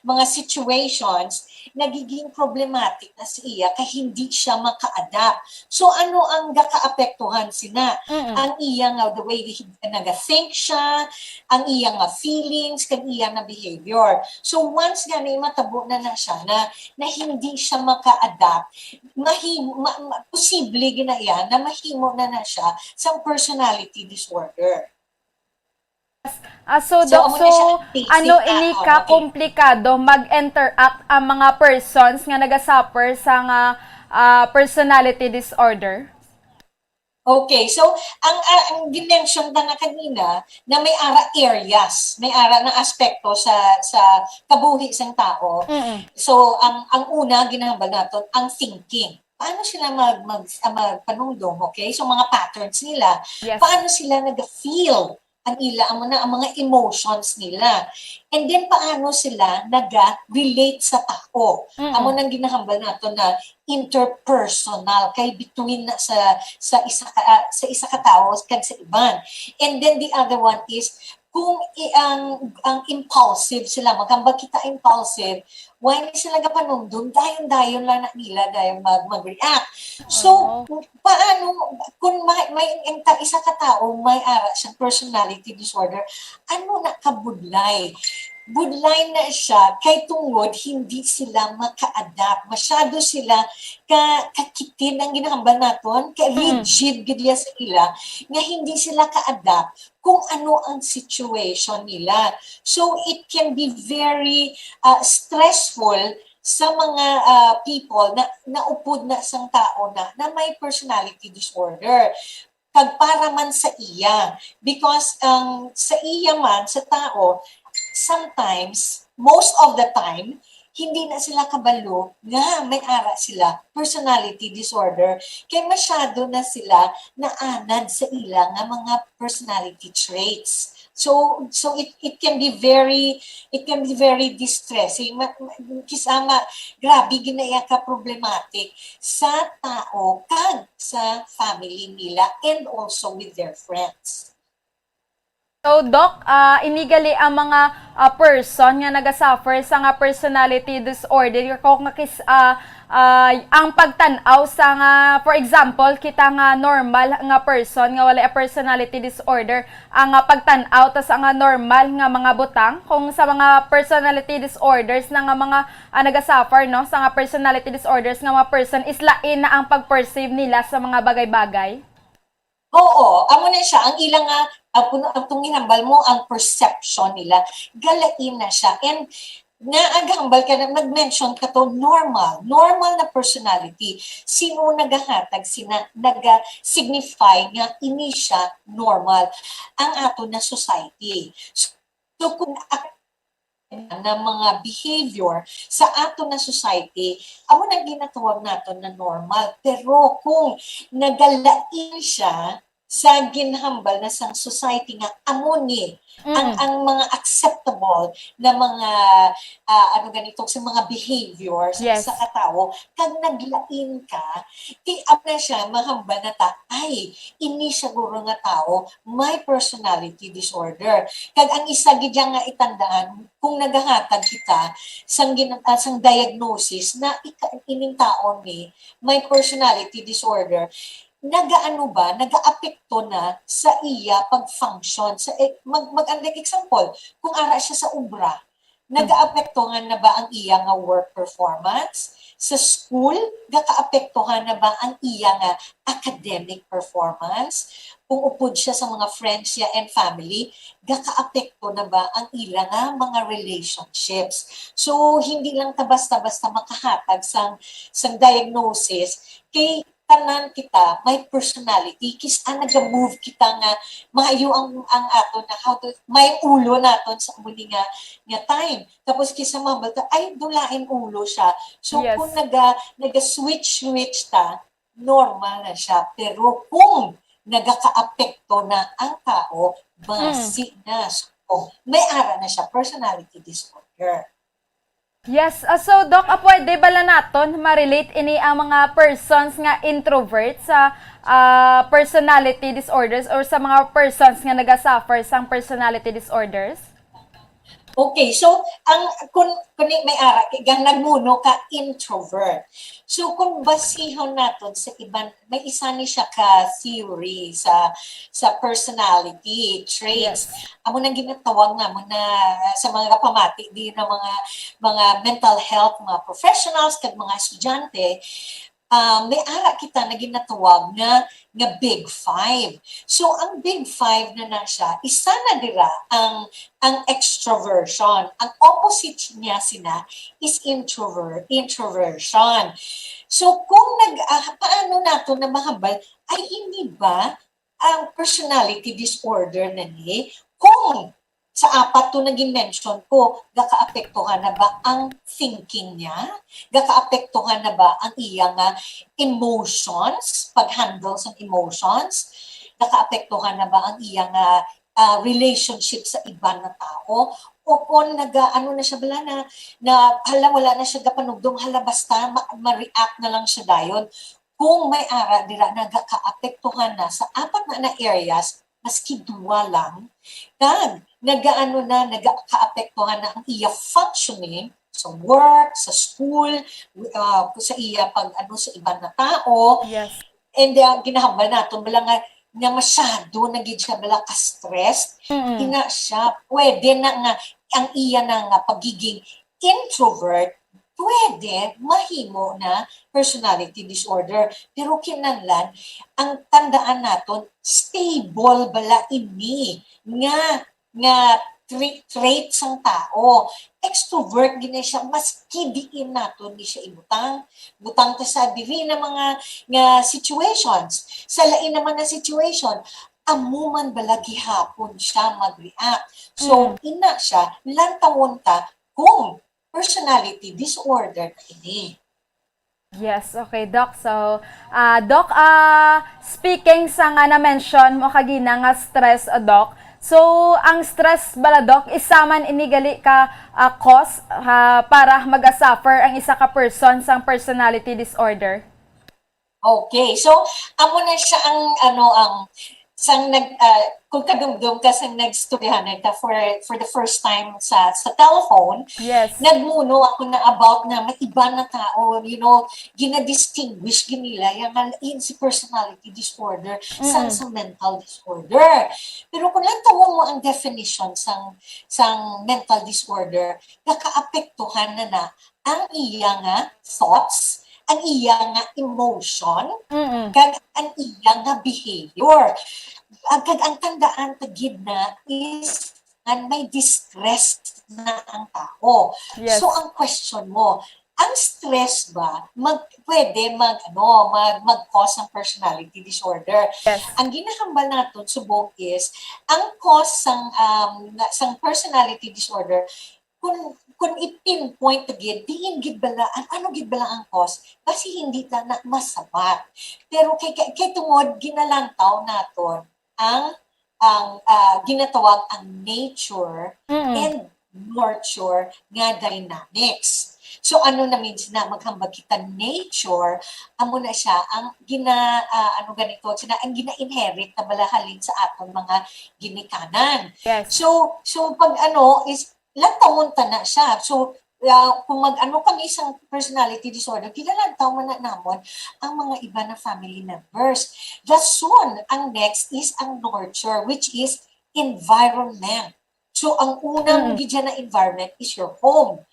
mga situations, nagiging problematic na sa iya kay hindi siya maka-adapt. So, ano ang gakaapektuhan sina? Mm-mm. Ang iya nga, the way he, naga-think siya, ang iya nga feelings, kag iya nga behavior. So, once gani matabo na na siya na, na hindi siya maka-adapt, mahi-, ma-, ma-, posible gina iya na mahimo na na siya sang personality disorder. Ah, so, So, Doc, amo so, na siya, basic, ano ah, ini oh, ka okay. komplikado mag-interact ang mga persons nga naga-suffer sa nga ah, personality disorder? Okay, so ang ah, ang dimension na nga kanina na may ara areas, may ara na aspekto sa sa kabuhi sang tao. Mm-mm. So ang ang una ginahambal naton ang thinking. Paano sila mag, mag ah, magpanumdom, okay? So mga patterns nila, Yes. Paano sila nag-feel ang ila, amo na ang mga emotions nila. And then paano sila naga-relate sa tao? Mm-mm. Amo nang ginahambal nato na interpersonal, kay between na sa sa isa ka ah, sa isa ka tawo kag sa iban. And then the other one is kung i- ang ang impulsive sila, maghambal kita impulsive, why ni sila gapanumdom, dayon-dayon lang na nila dayon mag mag-react. So, Oo. Paano kung may, may ang ta- isa ka tawo may ara siyang personality disorder, ano na kabudlay? Budlay na siya kay tungod hindi sila maka-adapt. Masyado sila ka kakitid ang ginahambal naton, ka Mm. rigid gid ya sa ila nga hindi sila ka-adapt kung ano ang situation nila. So it can be very uh, stressful sa mga uh, people na naupod na sang tao na na may personality disorder. Kag para man sa iya, because ang sa iya man sa tao, sometimes, most of the time, hindi na sila kabalo nga may ara sila personality disorder, kay masyado na sila naanad sa ila nga mga personality traits. So so it it can be very it can be very distressing. Ma- ma- Kisa ma grabe ginaya ka problematic sa tao kag sa family nila and also with their friends. So, Doc, ah, inigali ang mga ah, person nga nagasuffer sa nga personality disorder kung nga kis, ah, ah, ang pagtan-aw sa nga, for example, kita nga normal nga person nga wala personality disorder, ang ah, pagtan-aw ta sa nga normal nga mga butang, kung sa mga personality disorders na nga mga ah, nagasuffer, no, sa nga personality disorders nga mga person is lain na ang pag-perceive nila sa mga bagay-bagay. Oo, amo na siya ang ilang nga ang puno ang tunginambal mo ang perception nila galain na siya and nga ang hambal ka na nag-mention ka to normal normal na personality sino nagahatag sina naga-signify nga ini siya normal ang ato na society so kung na mga behavior sa ato na society, amo nang ginatawag naton na normal. Pero kung nagalain siya sa ginhambal na sang society nga amo ni ang Mm. ang mga acceptable na mga ah, ano ganito sa mga behaviors Yes. sa katawo kag naglain ka ti amo na siya mahambal na ta ay ini siya guro nga tawo may personality disorder kag ang isa gid nga itandaan kung nagahatag kita sang gin- ah, sang diagnosis na ika- ining taon ni may personality disorder nagaano ba nagaapekto na sa iya pag-function sa eh, mag, mag like example kung ara siya sa obra nagaapektuhan na ba ang iya nga work performance sa school gakaapektuhan na ba ang iya nga academic performance kung upod siya sa mga friends niya and family gakaapekto na ba ang ila nga mga relationships. So hindi lang ta basta-basta makahatag sang sang diagnosis kay tanan kita may personality kis-a naga-move kita nga maayo ang ang ato na how to may ulo naton sa muli nga nga time tapos kisa mabal ta ay dulain ulo siya so Yes. Kung naga naga switch switch ta normal na siya pero kung nagakaapekto na ang tao basi na so may ara na siya personality disorder. Yes, ah, so Doc, ah, pwede bala naton ma-relate ini ang mga persons nga introvert sa ah, personality disorders or sa mga persons nga nagasuffer sang personality disorders? Okay, so ang kun kuni may ara kay gan nagmuno ka introvert. So kung basihon naton sa iban may isa ni siya ka theory sa sa personality traits. Amo nang ginatawag namon na sa mga kapamati di na mga mga mental health, mga professionals kag mga estudyante ah, may ara kita na ginatawag nga, nga Big Five. So, ang Big Five na na siya, isa na dira ang, ang extroversion. Ang opposite niya sina is introvert, introversion. So, kung nag, ah, paano nato na mahambal, ay, hindi ba ang personality disorder na ni? Kung sa apat to na gin-mention ko, gakaapektuhan na ba ang thinking niya? Gakaapektuhan na ba ang iya nga emotions, pag-handle sa emotions? Gakaapektuhan na ba ang iya nga, ah, relationship sa iban nga tao? O kung naga-, ano na siya bala na, na, hala, wala na siya gapanugdong, hala, basta ma-, ma-react na lang siya dayon. Kung may ara dira nagakaapektuhan na sa apat na, na areas, maski duwa lang, kag nagaano na, nagakaapektuhan na ang iya functioning sa work, sa school, ah, sa iya pag, ano, sa iban na tao. Yes. And, uh, ginahambal nato bala nga, nga masyado na gid siya bala ka-stressed. Mm-mm. Ina siya, pwede na nga ang iya na nga pagiging introvert, pwede mahimo na personality disorder. Pero kinahanglan, ang tandaan naton, stable bala ini nga, nga tra-, trait sang tao. Extrovert gid na siya, maski diin naton ni siya ibutang. Butang ta sa diri na mga nga situations, sa lain naman na situation, amo man bala gihapon siya mag-react. So, Mm. ina siya, lantawon ta kung personality disorder na ini. Yes, okay, Doc. So, ah, Doc, ah, speaking sa nga na-mention mo kagina nga stress, ah, Doc. So, ang stress bala, Doc, isa man ini gali ka, ah, cause, ah, para maga-suffer ang isa ka person sang personality disorder? Okay, so amo na siya ang, ano, ang sang nag, ah, kung kadumdom ka sang nagstoryahan ta for, for the first time sa, sa telephone, Yes. nagmuno ako na about na may iba na tao, you know, gina-distinguish gid nila yang nga lain si personality disorder sang, Mm-mm. sa mental disorder. Pero kung lantawon mo ang definition sang, sang mental disorder, nakaapektuhan na na ang iya nga thoughts, ang iya nga emotion, Mm-mm. kag ang iya nga behavior. Ang, kag ang tandaan ta gid na is nga may distress na ang tao. Yes. So, ang question mo, ang stress ba mag, pwede mag, ano, mag, mag-cause ng personality disorder? Yes. Ang ginahambal naton subong is ang cause sang, um, na, sang personality disorder, kung, kung i-pinpoint ta gid, diin gid bala, an-, ano gid bala ang cause? Basi hindi ta na masabat. Pero kay, kay, kay tungod ginalantaw naton ang, ang, ah, ginatawag ang nature Mm-mm. and nurture nga dynamics. So, ano na means na maghambal kita nature, amo na siya ang gina, ah, ano ganito, sina, ang gina-inherit na bala halin sa aton mga ginikanan. Yes. So, so pag ano is, lantawon ta na siya. So, ah, kung mag-ano kami isang personality disorder, kilalantaw man na namon ang mga iba na family members. Dason, ang next is ang nurture, which is environment. So, ang una mo Mm. gid dyan na environment is your home.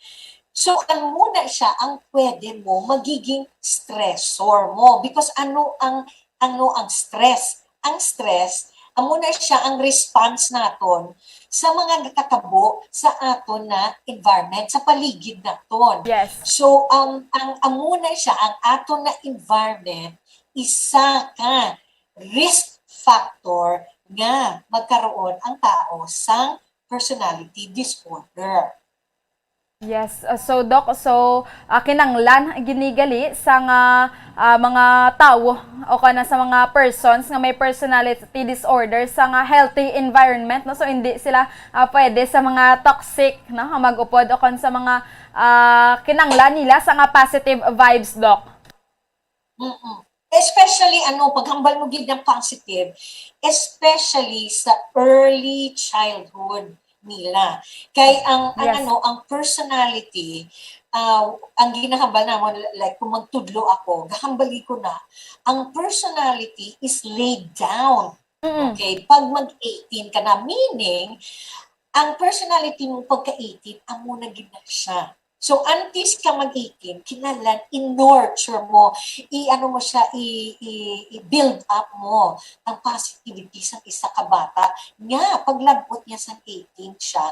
So, ang muna siya ang pwede mo magiging stressor mo. Because ano ang, ano ang stress? Ang stress, amo na siya ang response naton sa mga nakatabo sa aton na environment, sa paligid naton. Yes. So, ang, ang amo na siya, ang aton na environment, isa ka risk factor nga magkaroon ang tao sang personality disorder. Yes. Uh, so, Doc, so, ah, kinanglan ginigali sa nga, ah, mga tawo o kana sa mga persons nga may personality disorder sa nga healthy environment, no? So, hindi sila, ah, pwede sa mga toxic, no, nga mag-upod o kon sa mga, ah, kinanglan nila sa nga positive vibes, Doc. Mm-mm. Especially, ano, paghambal mo gid ng positive, especially sa early childhood nila. Kay ang, ang Yes. ano, ang personality, ah, ang ginahambal namon, like, kung magtudlo ako, gahambali ko na, ang personality is laid down. Mm-mm. Okay? Pag mag eighteen ka na, meaning, ang personality mo pagka eighteen, amo na gid na siya. So, antes ka mag eighteen, kinahanglan i-nurture mo, i-ano mo siya, i- i- i-build up mo ang positivity sa isa ka bata nga paglabot niya sa eighteen siya,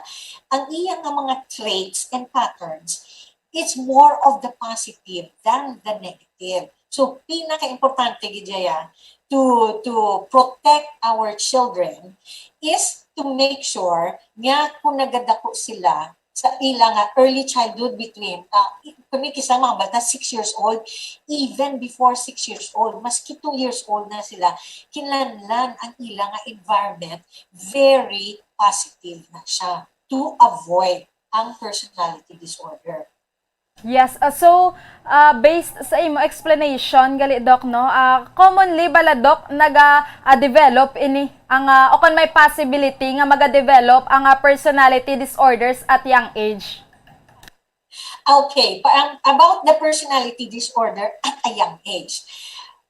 ang iya nga mga traits and patterns, it's more of the positive than the negative. So, pinaka-importante gid, Jaya, to to protect our children is to make sure nga kung nagadako sila sa ila nga early childhood, between, uh, kami kisa mga bata six years old, even before six years old, maski two years old na sila, kinahanglan ang ila nga environment very positive na siya to avoid ang personality disorder. Yes, uh, so uh, based sa imo explanation gali, Doc, no, uh, commonly bala, Doc, naga uh, develop ini ang uh, o kon may possibility nga maga-develop ang uh, personality disorders at young age? Okay, pa- ang- about the personality disorder at a young age,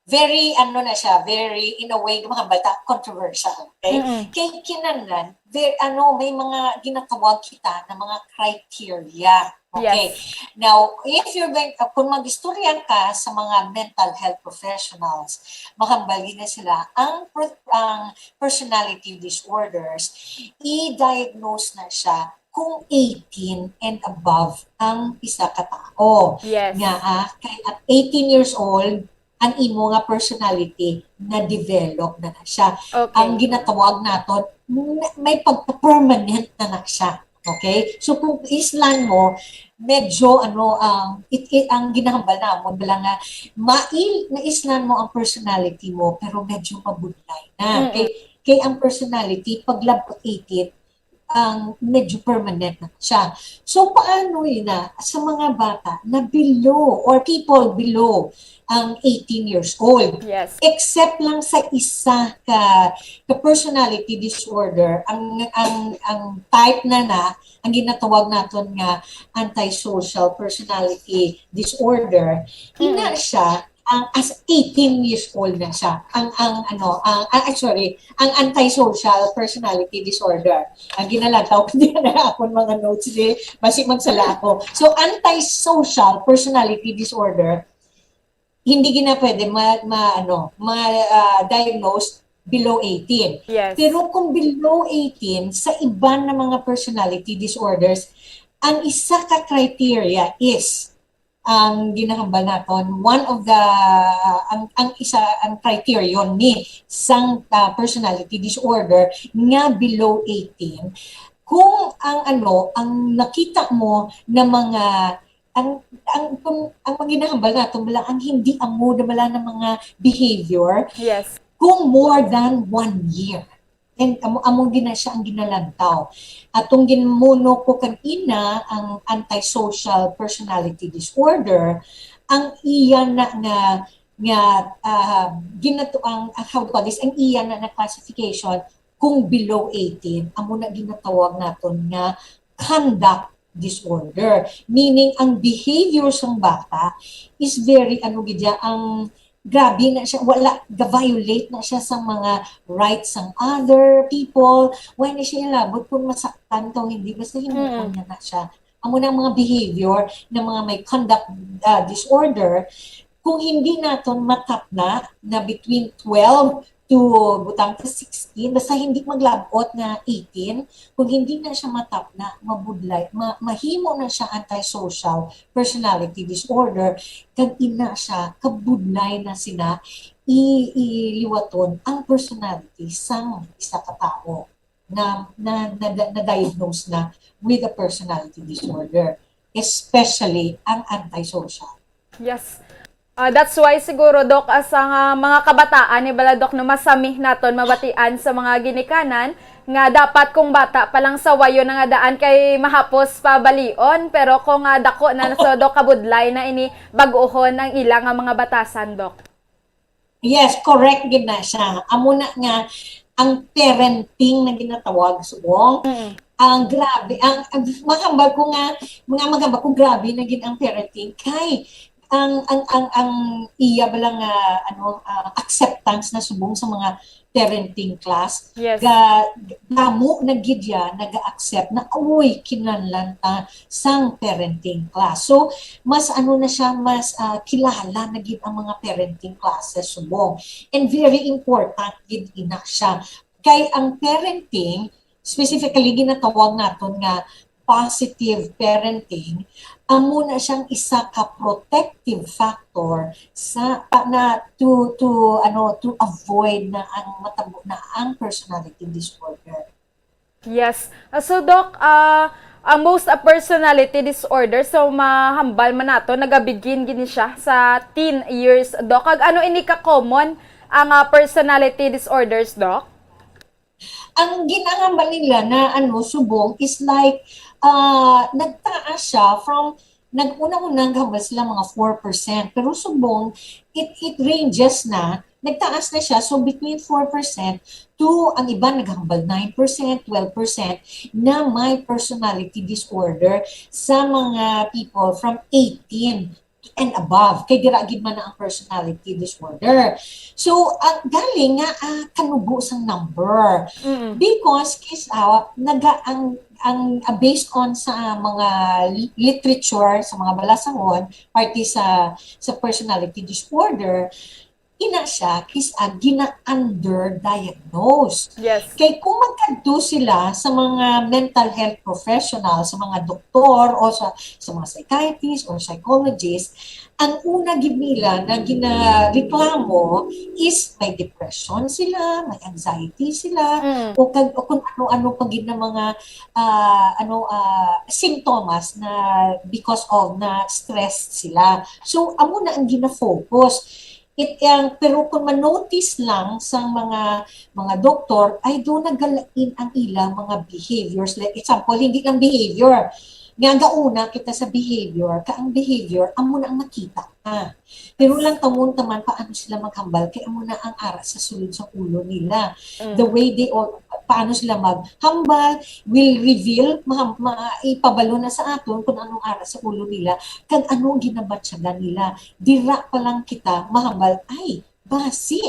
very, ano na siya, very, in a way, mga bata, controversial. Okay? Mm-mm. Kay kinahanglan, very, ano, may mga ginatawag kita na mga criteria. Okay. Yes. Now, if you're going, uh, kung mag-istorya ka sa mga mental health professionals, mahambal na sila ang per- ang personality disorders, i-diagnose na siya kung eighteen and above ang isa ka tao. Yes. Nga, ah, kay at eighteen years old, ang imo nga personality na-develop na na siya. Okay. Ang ginatawag naton, na- may pagka-permanent na na siya. Okay? So, kung islan mo, medyo, ano, ang it, it, ang ginahambal namon bala nga mail naislan mo ang personality mo, pero medyo mabudlay na. Mm-mm. Okay? Kay ang personality, paglabot eighteen, ang medyo permanent na siya. So, paano yun na sa mga bata na below or people below ang eighteen years old? Yes. Except lang sa isa ka, ka personality disorder, ang ang ang type na na ang ginatawag naton nga antisocial personality disorder, ina Mm. siya ang as eighteen years old na siya. Ang ang ano, ang ah, sorry, ang antisocial personality disorder. Ang ginalantaw ko din na akong mga notes, eh, basi magsala ako. So, antisocial personality disorder, hindi gina pwede ma, ma ano, ma ah, diagnose below eighteen. Yes. Pero kung below eighteen, sa iban na mga personality disorders, ang isa ka criteria is ang ginahambal naton, one of the ang ang isa ang criterion ni sang ah, personality disorder nga below eighteen, kung ang ano ang nakita mo na mga ang ang kung ang mga ginahambal naton bala ang hindi amo na bala ng mga behavior Yes. kung more than one year. And amo amo gina siya ang ginalantaw. Atong ginmuno ko kanina ang antisocial personality disorder, ang iya na nga nga ah, ginato ang ah, how do you call this, ang iya na na classification kung below eighteen, amo na ginatawag naton nga conduct disorder, meaning ang behavior sang bata is very ano gid siya, ang grabe na siya, wala, ga-violate na siya sa mga rights sang other people. Why na siya ilabot kung masaktan ka o hindi, basta himuon Mm. niya na siya. Amo na ang mga behavior ng mga may conduct ah, disorder, kung hindi naton matapna na between twelve to butang ka sixteen, basta hindi maglabot nga eighteen, kung hindi na siya matapna, mabudlay, ma, mahimo na siya antisocial personality disorder, kag ina siya, kabudlay na sina i, iliwaton ang personality sang isa ka tawo na na, na, na, na-diagnose na with a personality disorder, especially ang antisocial. Yes. Ah, that's why siguro, Doc, as ang ah, mga kabataan ni bala, Doc, no, masami naton mabatian sa mga ginikanan nga dapat kung bata pa lang sa wayo na nga daan kay mahapos pa balion, pero kung ah, dako na, so, Doc, kabudlay na ini bag-ohon ang ila nga mga batasan, Doc. Yes, correct gid na siya. Amo na nga ang parenting na ginatawag subong. Mm. Ang grabe, ang, ang mahambal ko nga, mga mahambal ko grabe na gid ang parenting kay ang ang ang ang iya bala nga, ano, ah, acceptance na subong sa mga parenting class, Yes. ga damo na gid ya naga-accept na, uy, kinahanglan ta sang parenting class. So, mas, ano na siya, mas, ah, kilala na gid ang mga parenting classes subong. And very important gid ina siya. Kay ang parenting, specifically ginatawag naton nga positive parenting, amo na siyang isa ka protective factor sa pa, na to to ano to avoid na ang matabo na ang personality disorder. Yes. Ah, so, Doc, ah, ang most, ah, personality disorder, so mahambal man nato, nagabigin gini siya sa teen years, Doc. Kag ano ini ka common ang, ah, personality disorders, Doc? Ang ginahambal nila na ano subong is like, ah, nagtaas siya from, nag-una-una naghambal sila mga four percent, pero subong it it ranges na, nagtaas na siya, so between four percent to ang iba naghambal nine percent, twelve percent na may personality disorder sa mga people from eighteen and above, kay dira gid man na ang personality disorder. So, ang galing nga, ah, kanubo sang number. Mm. Because kis ah, naga ang ang ah, based on sa mga li- literature, sa mga balasahon, parte sa sa personality disorder, ina siya kis ah, gina-underdiagnose. Yes. Kay kung magkadto sila sa mga mental health professional, sa mga doktor o sa sa mga psychiatrist or psychologist, ang una gid nila na ginareklamo is may depression sila, may anxiety sila, Mm. o kag o kung ano-ano pa gid na mga ah, ano ah, sintomas na because of na stressed sila. So amo na ang gina-focus. It ang pero kung ma-notice lang sang mga mga doktor, ay do nagalain ang ilang mga behaviors. Like example, hindi lang behavior. Nga gauna kita sa behavior, ka ang behavior amo na ang makita na. Pero lang tawon taman paano sila maghambal kay amo na ang ara sa sulod sa ulo nila. Mm. The way they all paano sila maghambal will reveal, ma, ma, ipabalo na sa aton kung anong ara sa ulo nila kag anong ginabatyagan nila. Dira pa lang kita mahambal, ay, basi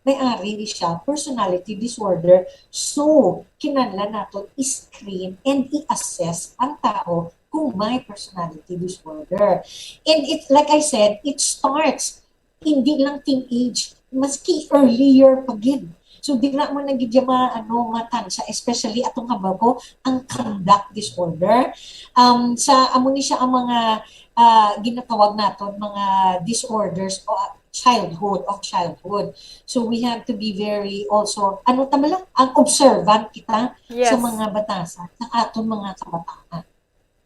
may ari ni siya personality disorder. So, kinahanglan naton i-screen and i-assess ang tao kung may personality disorder. And it, like I said, it starts hindi lang teenage, maski earlier pa gid. So dira mo na gid ya ma, ano, matansya, especially atong hambal ko ang conduct disorder. Um, sa amo ni siya ang mga ah, ginatawag naton mga disorders o ah, childhood of childhood. So we have to be very also ano tama lang ang observant kita Yes. sa mga batasan sa aton mga kabataan.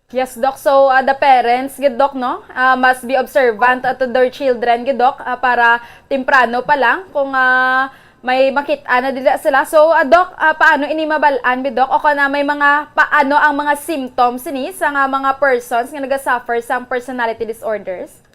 Yes, Doc. So, uh, the parents, gid, Doc, no? Uh, must be observant, uh, to their children, gid, Doc, uh, para temprano pa lang kung uh, may makita na dila sila. So, uh, Doc, uh, paano ini mabalaan, bi, Doc? O kana may mga, paano ang mga symptoms ini sa nga mga persons nga nagasuffer sang personality disorders?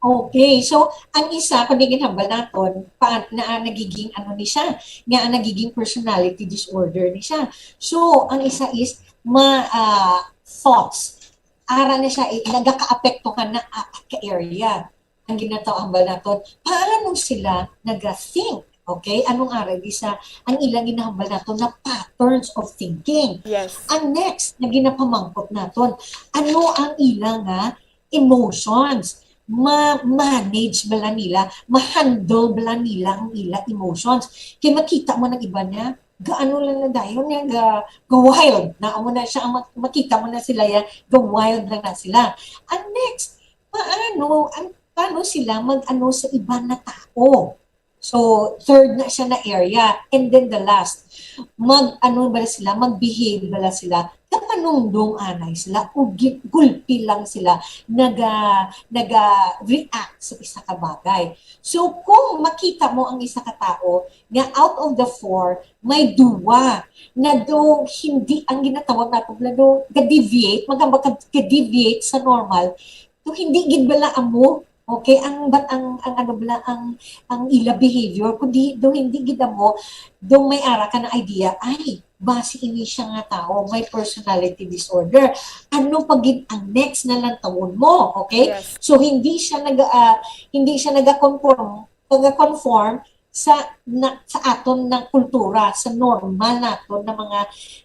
Okay, so ang isa kundi ginhambal naton pa na nagiging ano ni siya, nga ang nagiging personality disorder ni siya. So ang isa is ma ah, thoughts. Ara na siya eh, nagakaapektuhan na apat ka area. Ang ginatawag hambal naton, paano sila naga-think? Okay, anong aral di sa ang ilang ginahambal naton na patterns of thinking. Yes. Ang next na ginapamangkot naton, ano ang ilang nga emotions, ma-manage bala nila, ma-handle bala nila ang ila emotions. Kay makita mo ng iba niya, gaano lang na dayon niya ga, ga wild na amo na siya ang mak- makita mo na sila ya ga wild lang na sila. Ang next, paano ang paano sila mag-ano sa iba na tao? So, third na siya na area. And then the last, mag ano ba sila, mag-behave ba sila, kapanungdong anay sila o gi- gulpi lang sila naga naga react sa isa ka bagay. So kung makita mo ang isa ka tao nga out of the four may duwa na do hindi ang ginatawag nato na do ga-deviate, magamba ka-deviate sa normal, do hindi gid bala amo. Okay, ang bat ang ang ano bala ang ang ila behavior kundi do hindi gid amo, do may ara ka na idea, ay basi ini siya nga tao may personality disorder. Ano pa gid ang next na lantawon mo, okay? Yes. So hindi siya nag ah, hindi siya nagakonform, nagakonform sa na, sa aton na kultura, sa normal naton na mga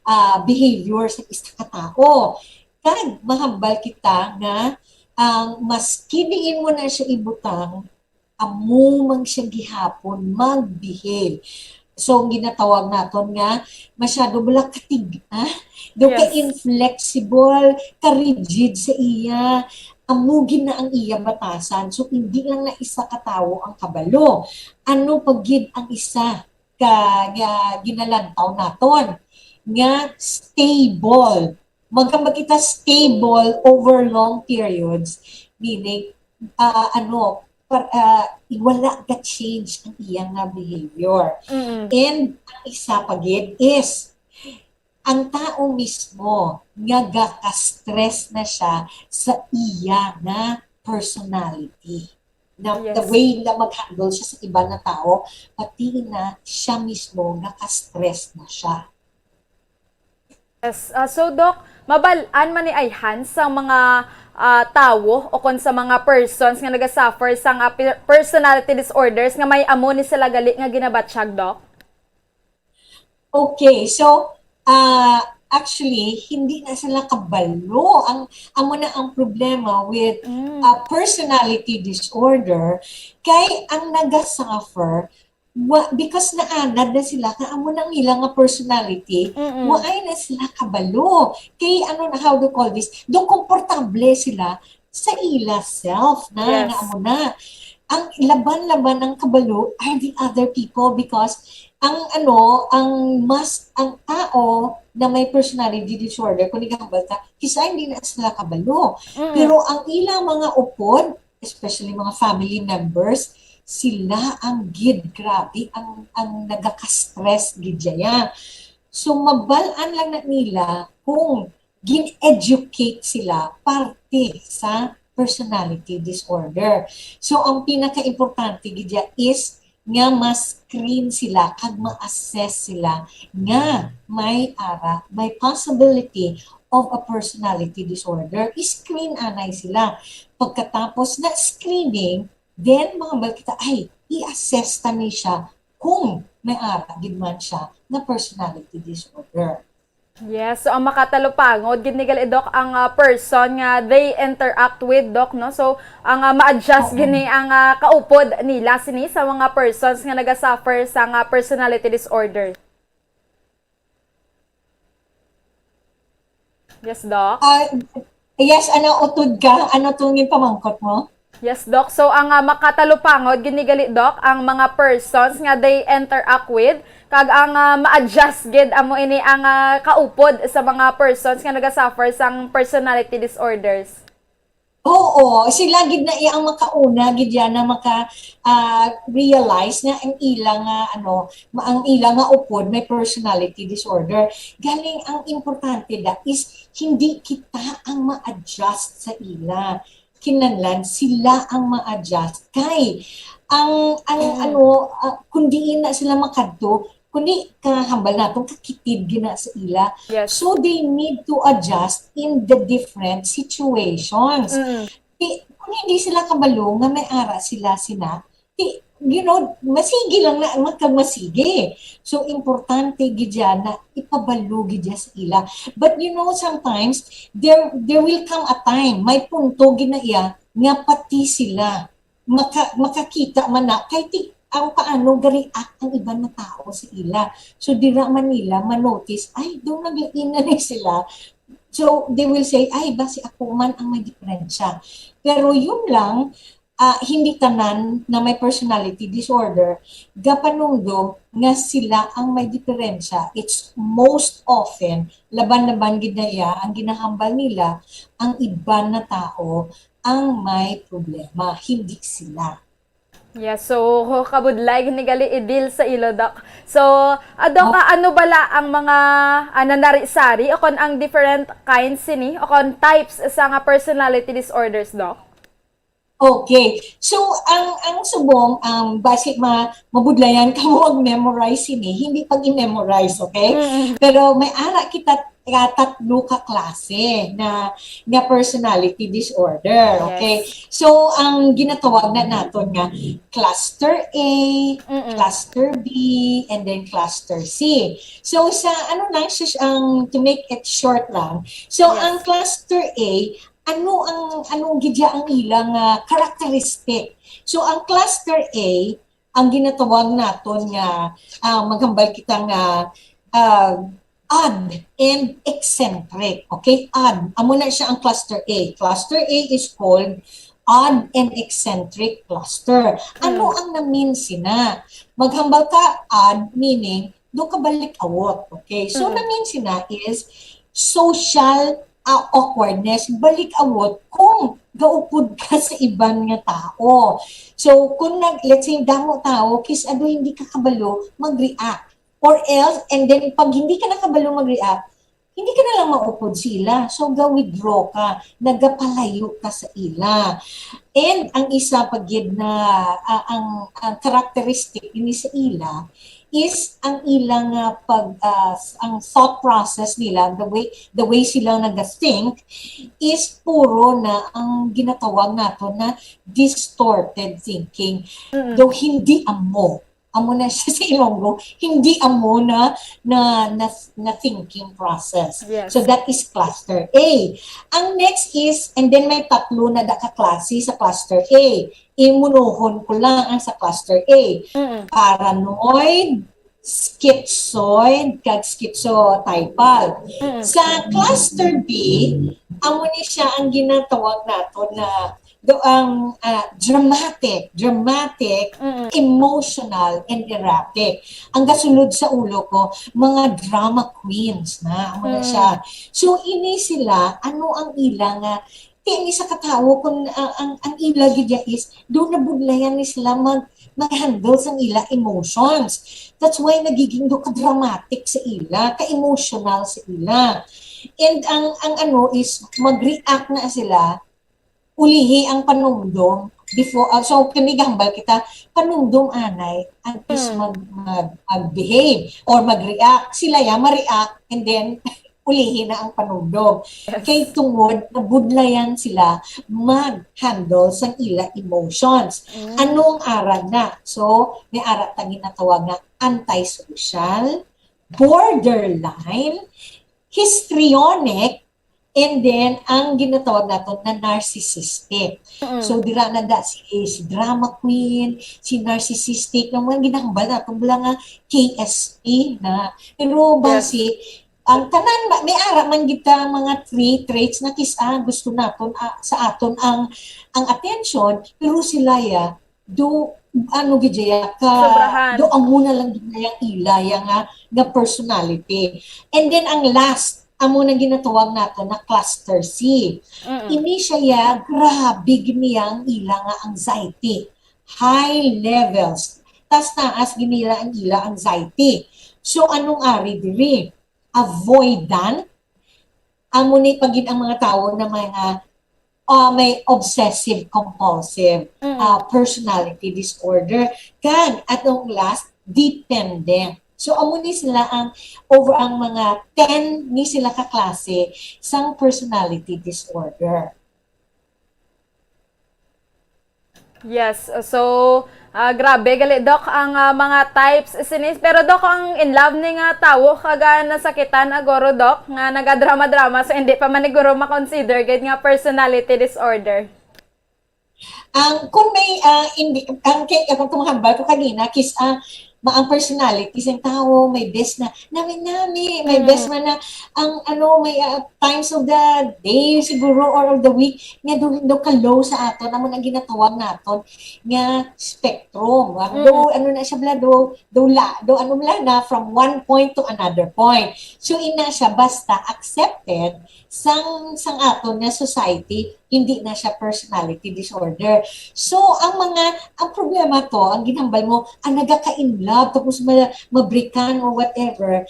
ah, behavior sa isa ka tao. Kag mahambal kita nga ang maski diin mo na siya ibutang, amo man siya gihapon mag-behave. So, ang ginatawag naton nga masyado bala katig, ah? Do ka Yes. inflexible, ka-rigid sa iya. Amo gid na ang iya batasan. So, hindi lang na isa ka tawo ang kabalo. Ano pa gid ang isa ka nga ginalantaw naton? Nga stable. Magkambal kita stable over long periods, meaning, ah, ano, par, ah, wala ga-change ang iya nga behavior. Mm-mm. And ang isa pa gid is ang tao mismo nga gaka-stress na siya sa iya nga personality. Na the Yes. way na mag-handle siya sa iba na tao, pati na siya mismo gaka-stress na siya. Yes. Ah, so, Doc, mabal-an man ni ayhan sa mga ah, tawo o kon sa mga persons nga nagasuffer sa nga per- personality disorders nga may amo ni sila gali nga ginabatyag, Doc? Okay, so ah actually hindi na sila kabalo. Ang amo na ang problema with Mm. ah, personality disorder kay ang nagasuffer wa, because naanad na sila nga amo na ang ila nga personality, Mm-mm. waay na sila kabalo. Kay ano na, how do you call this? Do komportable sila sa ila self na, Yes. na amo na. Ang laban-laban ng kabalo are the other people because ang ano, ang mas, ang tao na may personality disorder, kung igambal ka, kisa hindi na sila kabalo. Mm. Pero ang ilang mga upod, especially mga family members, sila ang gid, grabe, ang, ang nagaka-stress gid dyan. So, mabal-an lang na nila kung gin-educate sila parte sa personality disorder. So, ang pinaka-importante gid dyan is nga ma-screen sila kag ma-assess sila nga may ara, may possibility of a personality disorder. I-screen anay sila. Pagkatapos na screening, then mahambal kita, ay, i-assess ta ni siya kung may ara gid man siya na personality disorder. Yes, so ang makatalupangod gid ni gali, Doc, ang ah, person nga they interact with, Doc, no? So ang ah, ma-adjust Oo. gini ang ah, kaupod nila sini sa mga persons nga nagasuffer sa nga personality disorder. Yes, Doc. Ah, yes, ano, utod ka? Ano tong yung pamangkot mo? Yes, Doc. So ang ah, makatalupangod gid ni gali, Doc, ang mga persons nga they interact with, kag ang ah, ma-adjust gid amo ini ang ah, kaupod sa mga persons nga nagasuffer sang personality disorders. Oo, sila gid na iya ang makauna gid yan na maka ah, realize nga ang ila nga ano, ma- ang ila nga upod may personality disorder. Galing ang importante da is hindi kita ang ma-adjust sa ila. Kinahanglan sila ang ma-adjust kay ang ang Mm. ano ah, kung diin na sila makadto, kundi kahambal naton kakitid gina sa ila. Yes. So they need to adjust in the different situations. Mm. Di, kung hindi sila kabalo nga may ara sila sina, di, you know, masigi lang na magkamasigi. So importante gid yan na ipabalo gid yan sa ila. But you know, sometimes there there will come a time, may punto gid na iya nga pati sila maka, makakita man na kay ti ang paano ga-react ang iban na tao sa ila. So dira man nila ma-notice, ay, do naglain na ni sila. So they will say, ay, basi ako man ang may diferensya. Pero yun lang, ah, hindi tanan na may personality disorder gapanumdom nga sila ang may diferensya. It's most often laban-laban gid na iya ang ginahambal nila, ang iban na tao ang may problema, hindi sila. Yes, so kabudlay gid ni gali i-deal sa ila, Doc. So, ah, Doc, ah, ano bala ang mga ah, nanari-sari o kon ang different kinds sini o kon types sa nga personality disorders, Doc? Okay. So, ang ang subong, ang basi ma mabudlayan ka mo mag-memorize sini, hindi pag-i-memorize, okay? Mm. Pero may ara kita ka tatlo ka klase na nga personality disorder, okay? Yes. So, ang ginatawag na naton nga cluster A, Mm-mm. cluster B, and then cluster C. So, sa ano lang, sis, ang, to make it short lang, so, Yes. ang cluster A, ano ang, anong gidya ang ilang, ah, characteristic? So, ang cluster A, ang ginatawag naton nga, ah, maghambal kita nga, ah, odd and eccentric. Okay? Odd. Amo na siya ang cluster A. Cluster A is called odd and eccentric cluster. Ano Mm. ang na-mean sina? Maghambal ka, odd meaning, do ka balik-awot. Okay? So, Mm. na-mean sina is social, ah, awkwardness, balik-awot kung gaupod ka sa iban nga tao. So, kung nag, let's say, damo tao, kis-a do hindi ka kabalo mag-react. Or else, and then, pag hindi ka na kabalo mag-react, hindi ka na lang maupod sa ila. So, ga-withdraw ka, nagapalayo ka sa ila. And ang isa pa gid na, ah, ang, ang characteristic ini sa ila is ang ilang, ah, pag, ah, s-, ang thought process nila, the way, the way sila naga-think is puro na ang ginatawag nato na distorted thinking. Mm. Though hindi amo, amo na siya sa Ilonggo, hindi amo na, na, na, na thinking process. Yes. So that is cluster A. Ang next is, and then may tatlo na da ka klase sa cluster A. Imunohon ko lang ang sa cluster A. Mm. Paranoid, schizoid, kag schizotypal. Mm. Sa cluster B, amo ni siya ang ginatawag nato na do ang, ah, dramatic, dramatic, Mm. emotional, and erratic. Ang gasulod sa ulo ko, mga drama queens na, amo na Mm. siya. So, ini sila, ano ang ila nga, ti, ang isa ka tawo, kung, ah, ang, ang ila gid ya is, do nabudlayan ni sila mag, mag-handle sang ila emotions. That's why nagiging do ka dramatic sa ila, ka-emotional sa ila. And ang, ang ano is, mag-react na sila, ulihi ang panumdom before, ah, so, kami gahambal kita, panumdom anay, ang is Mm. mag, mag, mag-behave or mag-react. Sila ya, ma-react, and then, ulihi na ang panumdom. Yes. Kay tungod, nabudlayan sila mag-handle sang ila emotions. Mm. Anong ara na? So, may ara ta ginatawag nga antisocial, borderline, histrionic, and then ang ginatawag naton na narcissistic. Mm. So, dira na da si, si drama queen, si narcissistic, nga mga ginahambal naton bala nga K S P na. Pero Yes. basi, ang tanan, ma-, may ara man kita mga three traits na kis-a gusto naton, ah, sa aton ang, ang attention, pero sila ya, do, ano, gid ya, ka, Sobrahan. do amo na lang gid na yang ila, yang, ah, nga personality. And then ang last, amo na ginatawag nato na cluster C. Mm-mm. Ini siya ya, grabe gid niya ang ila nga anxiety. High levels. Tas taas gid nila ang ila anxiety. So, anong ari diri? Avoidant. Amo ni pagid ang mga tawo na mga, ah, may obsessive compulsive, Mm. ah, personality disorder. Kag atong last, dependent. So, amo ni sila ang over ang mga ten ni sila ka klase sang personality disorder. Yes, so, ah, grabe gali, Doc, ang, ah, mga types sini. Pero, Doc, ang in love ni nga tawo kag, ah, nasakitan, aguro, Doc, nga nagadrama-drama, so hindi pa man siguro ma-consider gid nga personality disorder. Ang, kung may, ah, hindi, ang kay, ang tumahambal ko kanina, kis, ah, ma-, ang personality sang tawo, may best na, nami-nami, may Mm. best man na, ang ano, may, ah, times of the day siguro or of the week, nga do, do ka low sa aton, amo nang ginatawag naton nga spectrum. Ah, do, Mm. ano na siya bala, do, do la, do, ano bala na, from one point to another point. So, ina siya, basta accepted sang, sang aton nga society, hindi na siya personality disorder. So, ang mga, ang problema to, ang ginhambal mo, ang nagaka-in love, tapos ma-, mabrikan or whatever,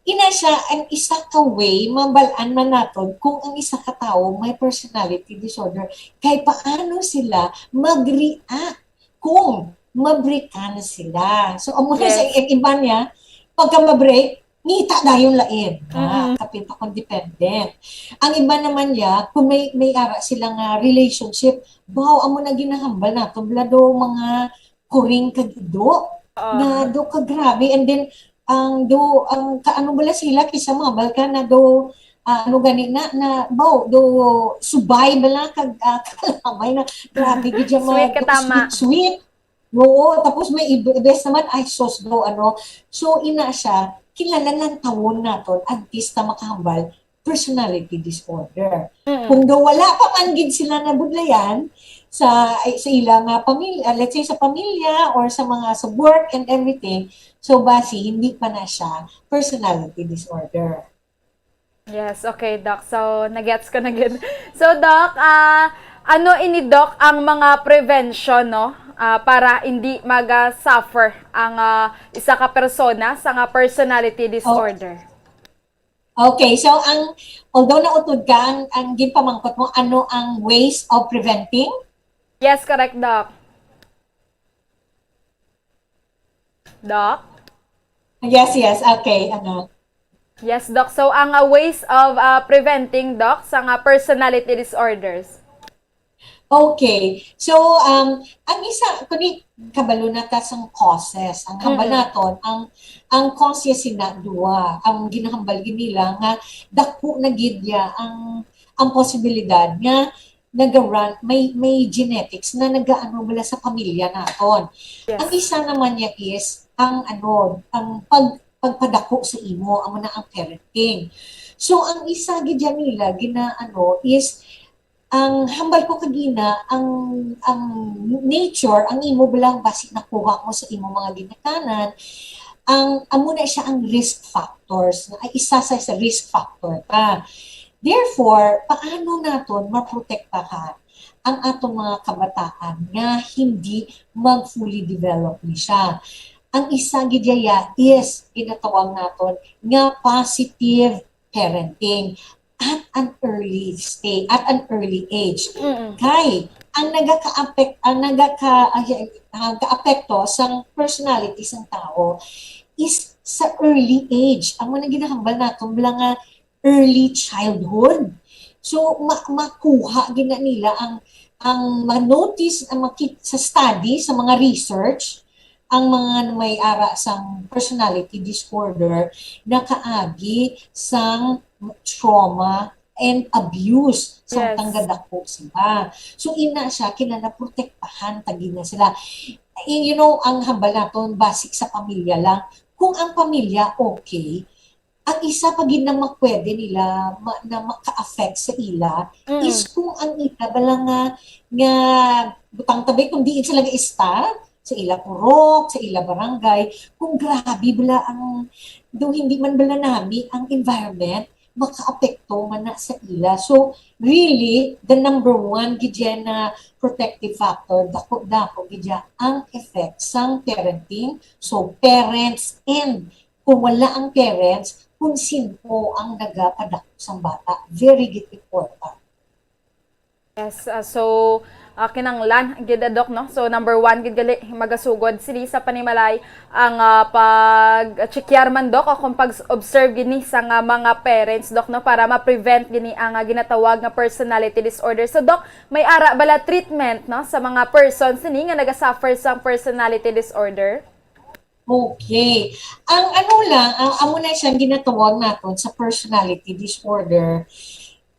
Ina siya ang isa ka way mabal-an man naton kung ang isa ka tawo may personality disorder, kay paano sila mag-react kung mabreakan sila. So, amo na Yes. siya, ang iba niya, pagka ma-break, ngita dayon lain. Ah, Mm-mm. kapin pa kung dependent. Ang iba naman niya, kung may, may ara sila nga relationship, wow, amo na ginahambal nato, bala do mga kuring kag ido, Oo. na do ka grabe. And then, ang do, ang kaano bala sila, kisa mga balkan na do, ah, ano gani na, na, baw, do subay bala kag, ah, kalamay na, grabe, gid siya Sweet mga ka tama. sweet, sweet. Oo, tapos may ib-, ibes naman, ay, sos do, ano. So, ina siya, kinahanglan lantawon naton, antes ta makahambal, personality disorder. Mm. Kung daw wala pa man gid sila nabudlayan sa, sa ila nga pamilya, let's say sa pamilya or sa mga sa work and everything, so basi hindi pa na siya personality disorder. Yes, okay, Doc. So, nagets ko na gid. So, Doc, ah, ano ini, Doc, ang mga prevention, no? Ah, para hindi mag-suffer ang, ah, isa ka persona sa nga personality disorder? Okay, so ang, although nautod ka, ang, ang ginpamangkot mo, ano ang ways of preventing? Yes, correct, Doc. Doc? Yes, yes. Okay, ano? Yes, Doc. So, ang, ah, ways of, ah, preventing, Doc, sa nga personality disorders? Okay. So, um, ang isa, kuni, kabalo na ta sang causes. Ang hambal Mm. naton, ang, ang causes sina duwa. Ang ginahambal gid nila nga dako na gid ya ang, ang posibilidad nga naga-run, may, may genetics na nagaano bala sa pamilya naton. Yes. Ang isa naman niya is ang ano, ang pag-, pagpadako sa imo, amo na ang parenting. So, ang isa gid yan nila ginaano is ang hambal ko kagina, ang, ang nature, ang imo balang basi nakuha mo sa imo mga ginikanan, ang, amo na siya ang risk factors, ay isa sa, sa risk factor ka. Therefore, paano naton maprotektahan ang atong mga kabataan nga hindi mag-fully develop ni siya? Ang isa gid yaya is ginatawag naton nga positive parenting at an early stage, at an early age. Mm-mm. Kay ang nagaka-affect, ang nagaka-, ah, ah, kaapekto sang personality sang tao is sa early age. Amo na ginahambal naton bala nga early childhood. So, ma-, makuha gid na nila ang, ang ma-notice, ang makit-, sa study, sa mga research, ang mga may ara sang personality disorder nakaagi sang trauma and abuse sa Yes. tanggadako sila. So, ina siya, kinahanglan protektahan ta gid na sila. Eh, you know, ang hambal naton, basic sa pamilya lang. Kung ang pamilya okay, ang isa pa gid na mapwede nila ma-, na maka-affect sa ila Mm. is kung ang ila bala nga, nga butang tabi kung diin sila gaista, sa ila purok, sa ila barangay, kung grabe bala ang, do hindi man bala nami ang environment, makaapekto man na sa ila. So, really, the number one gid yan na protective factor, dako-dako gid yan ang effect sang parenting. So, parents and kung wala ang parents, kung sino ang nagapadako sang bata. Very gid important. Yes, ah, so, ah, kinanglan gid, ah, Doc, no? So, number one gid gali, magasugod sini sa panimalay ang, ah, pag-checkar man, Doc, o kung pag-observe gini sa nga mga parents, Doc, no, para ma-prevent gini ang, ah, ginatawag nga personality disorder. So, Doc, may ara bala treatment, no, sa mga persons sini nga nagasuffer sang personality disorder? Okay. Ang ano lang, ang amo na siyang ginatawag naton sa personality disorder,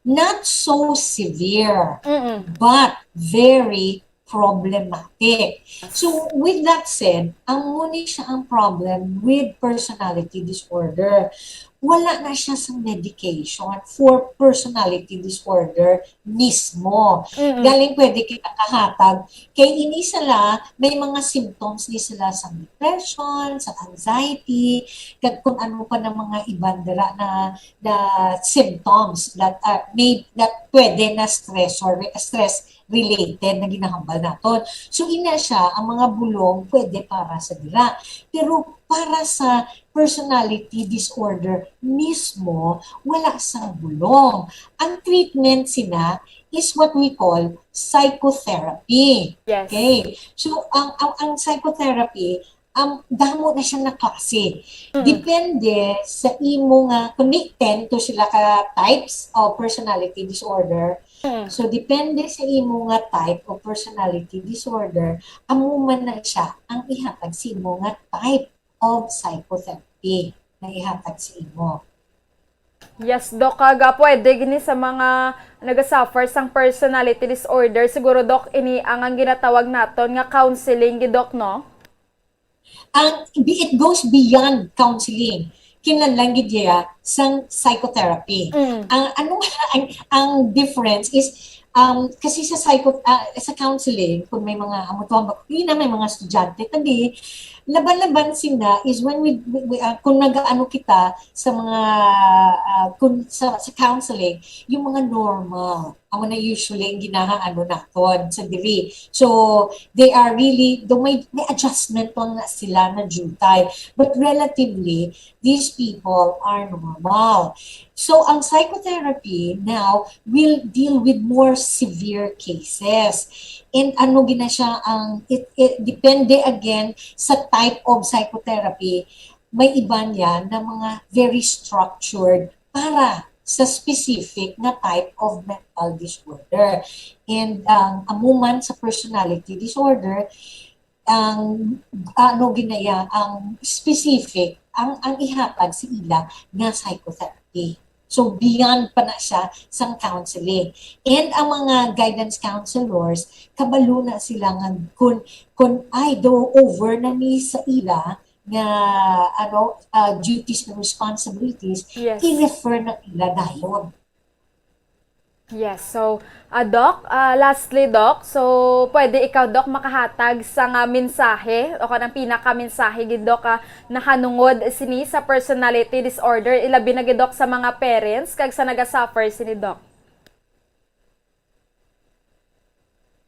not so severe, Mm-mm. but very problematic. So, with that said, amo ni siya ang problem with personality disorder. Wala na siya sa medication for personality disorder mismo. Mm-mm. Galing pwede kita kahatag. Kay ini sila, may mga symptoms ni sila sa depression, sa anxiety, kag kung ano pa ng mga iban dira na, na symptoms that are may that pwede na stress or stress related na ginahambal naton. So ina siya, ang mga bulong pwede para sa dira. Pero para sa personality disorder mismo, wala sang bulong. Ang treatment sina is what we call psychotherapy. Yes. Okay. So ang ang, ang psychotherapy, um, damo na siya na klase. Mm. Depende sa imo nga, kung may ten to sila ka types of personality disorder. Mm. So depende sa imo nga type of personality disorder, amo man na siya ang ihatag sa imo nga type of psychotherapy na ihatag sa imo. Yes, Doc. Kag, ah, pwede gini sa mga nagasuffer sang personality disorder. Siguro, Doc, ini ang, ang ginatawag naton nga counseling, gi, Doc, no? Ang it goes beyond counseling. Kinahanglan gid iya sang psychotherapy. Mm. Ang ano ang, ang difference is, um, kasi sa psycho ah, sa counseling, kung may mga amo to ang bakuna, may mga estudyante tabi, laban-laban sina is when we, we, we, ah, kung nag-ano kita sa mga ah, kung sa, sa counseling, yung mga normal, amo na usually ang ginahaano naton sa diri. So they are really, do may, may adjustment lang na sila na jutay. But relatively, these people are normal. So ang psychotherapy now will deal with more severe cases. And ano gina siya ang, it, it depende again sa type of psychotherapy. May iba niya na mga very structured para sa specific nga type of mental disorder. And ang amo man sa personality disorder, ang ano ginaya ang specific ang ang ihatag sa ila nga psychotherapy. So beyond pa na siya sang counseling. And ang mga guidance counselors, kabalo na sila nga kun kun ay do over na ni sa ila nga ano ah, duties and responsibilities, Yes. I-refer na nila dayon. Yes. So, ah, Doc, ah, lastly, Doc, so pwede ikaw, Doc, makahatag sa nga mensahe o kanang pinaka-mensahe gid, Doc, ah, nahanungod sini sa personality disorder, ilabi na gid, Doc, sa mga parents kag sa nagasuffer sini, Doc.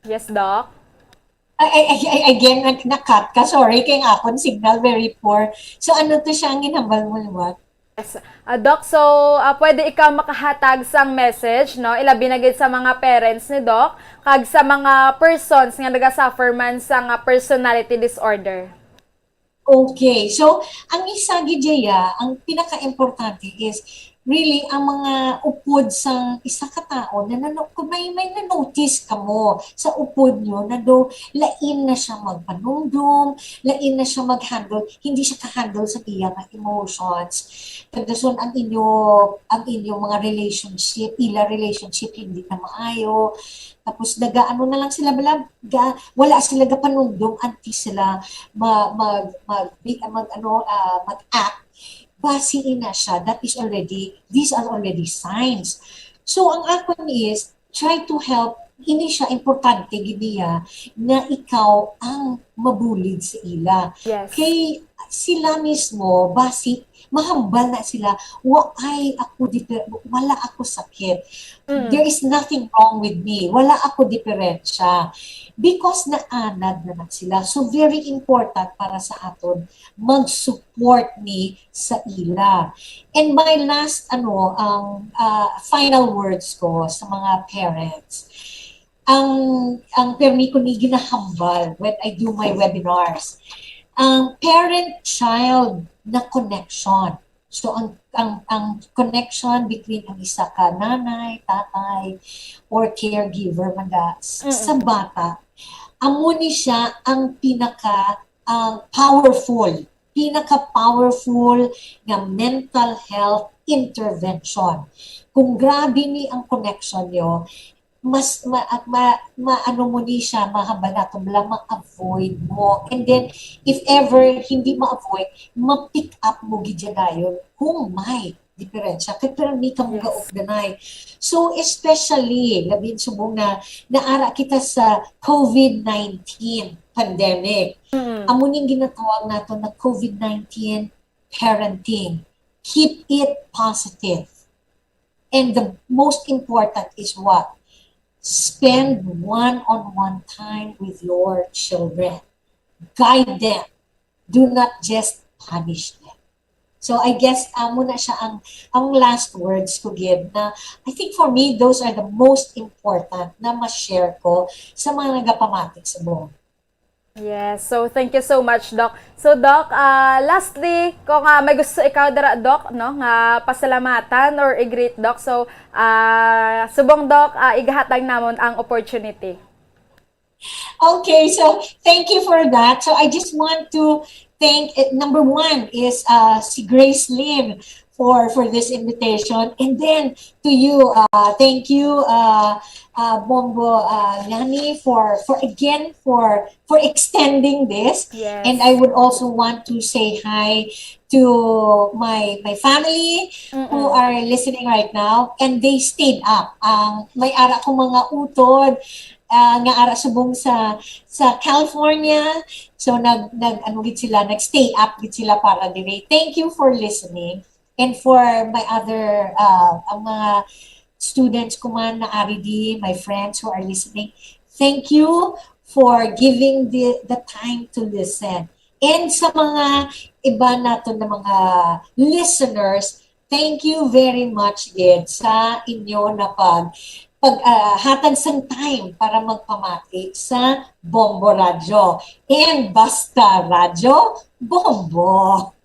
Yes, Doc. Ay, ay, ay, ay, again, nag- na-cut ka. Sorry, kay ang akon signal very poor. So, ano to siya ang ginhambal mo, liwat? Yes. Ah, Doc, so ah, pwede ikaw makahatag sang message, no? Ilabi na gid sa mga parents ni Doc, kag sa mga persons nga nagasuffer man sa nga personality disorder. Okay. So, ang isa gid dya, ang pinaka-importante is really ang mga upod sang isa ka tawo na nano, kung may may na-notice kamo sa upod nyo na do lain na siya magpanumdom, lain na siya mag-handle, hindi siya ka-handle sa iya nga emotions. Kag dason ang inyo ang inyong mga relationship, ila relationship hindi na maayo. Tapos nagaano na lang sila bala ga, wala sila gapanumdom anti sila ma, mag mag mag ano ah, mag-act base ina siya, that is already, these are already signs. So ang akon is try to help, ini siya importante gid niya nga ikaw ang mabulig sa ila. Yes. Kay sila mismo basi mahambal na sila, wa ay ako diper- wala ako sakit. Mm. There is nothing wrong with me. Wala ako diferensya. Because naanad na na sila. So very important para sa aton mag-support ni sa ila. And my last ano ang ah, final words ko sa mga parents. Ang ang permi ko ni ginahambal when I do my webinars. Ang parent-child na connection. So ang ang ang connection between ang isa ka nanay, tatay, or caregiver man da, s- Mm-mm. sa bata, amo ni siya ang pinaka ang powerful, pinaka powerful nga mental health intervention. Kung grabe ni ang connection nyo, mas ma, ma, ma ano mo ni siya, mahambal nato lang ma-avoid mo. And then if ever hindi ma-avoid, ma-pick up mo gid siya dayon kung may diferensya. Kay permi kamo Yes. gaupdanay. So, especially, labi subong na naara kita sa COVID nineteen pandemic. Mm. Amo ning ginatawag nato na COVID nineteen parenting. Keep it positive. And the most important is what? Spend one-on-one time with your children. Guide them. Do not just punish them. So I guess amo na siya ang ang last words ko gid na I think for me those are the most important na ma-share ko sa mga nagapamati subong. Yes, so thank you so much, Doc. So, Doc, ah, lastly, kung ah, may gusto ikaw dira, Doc, no, nga pasalamatan or i-greet, Doc, so ah, subong, Doc, ah, igahatag namon ang opportunity. Okay, so thank you for that. So I just want to thank, eh, number one is uh, si Grace Lynn for for this invitation, and then to you, uh, thank you, uh, uh, Bombo uh, Lani, for for again for for extending this. Yes. And I would also want to say hi to my my family who Mm-mm. are listening right now, and they stayed up. Ang may ara ko mga utod, ah, nga ara subong sa sa California. So nag nag ano gid sila, nag-stay up gid sila para diri. Thank you for listening. And for my other uh, ang mga students ko man na ari di, my friends who are listening, thank you for giving the the time to listen. And sa mga iba nato na mga listeners, thank you very much gid sa inyo na pag pag ah, hatag sang time para magpamati sa Bombo Radyo and Basta Radyo Bombo.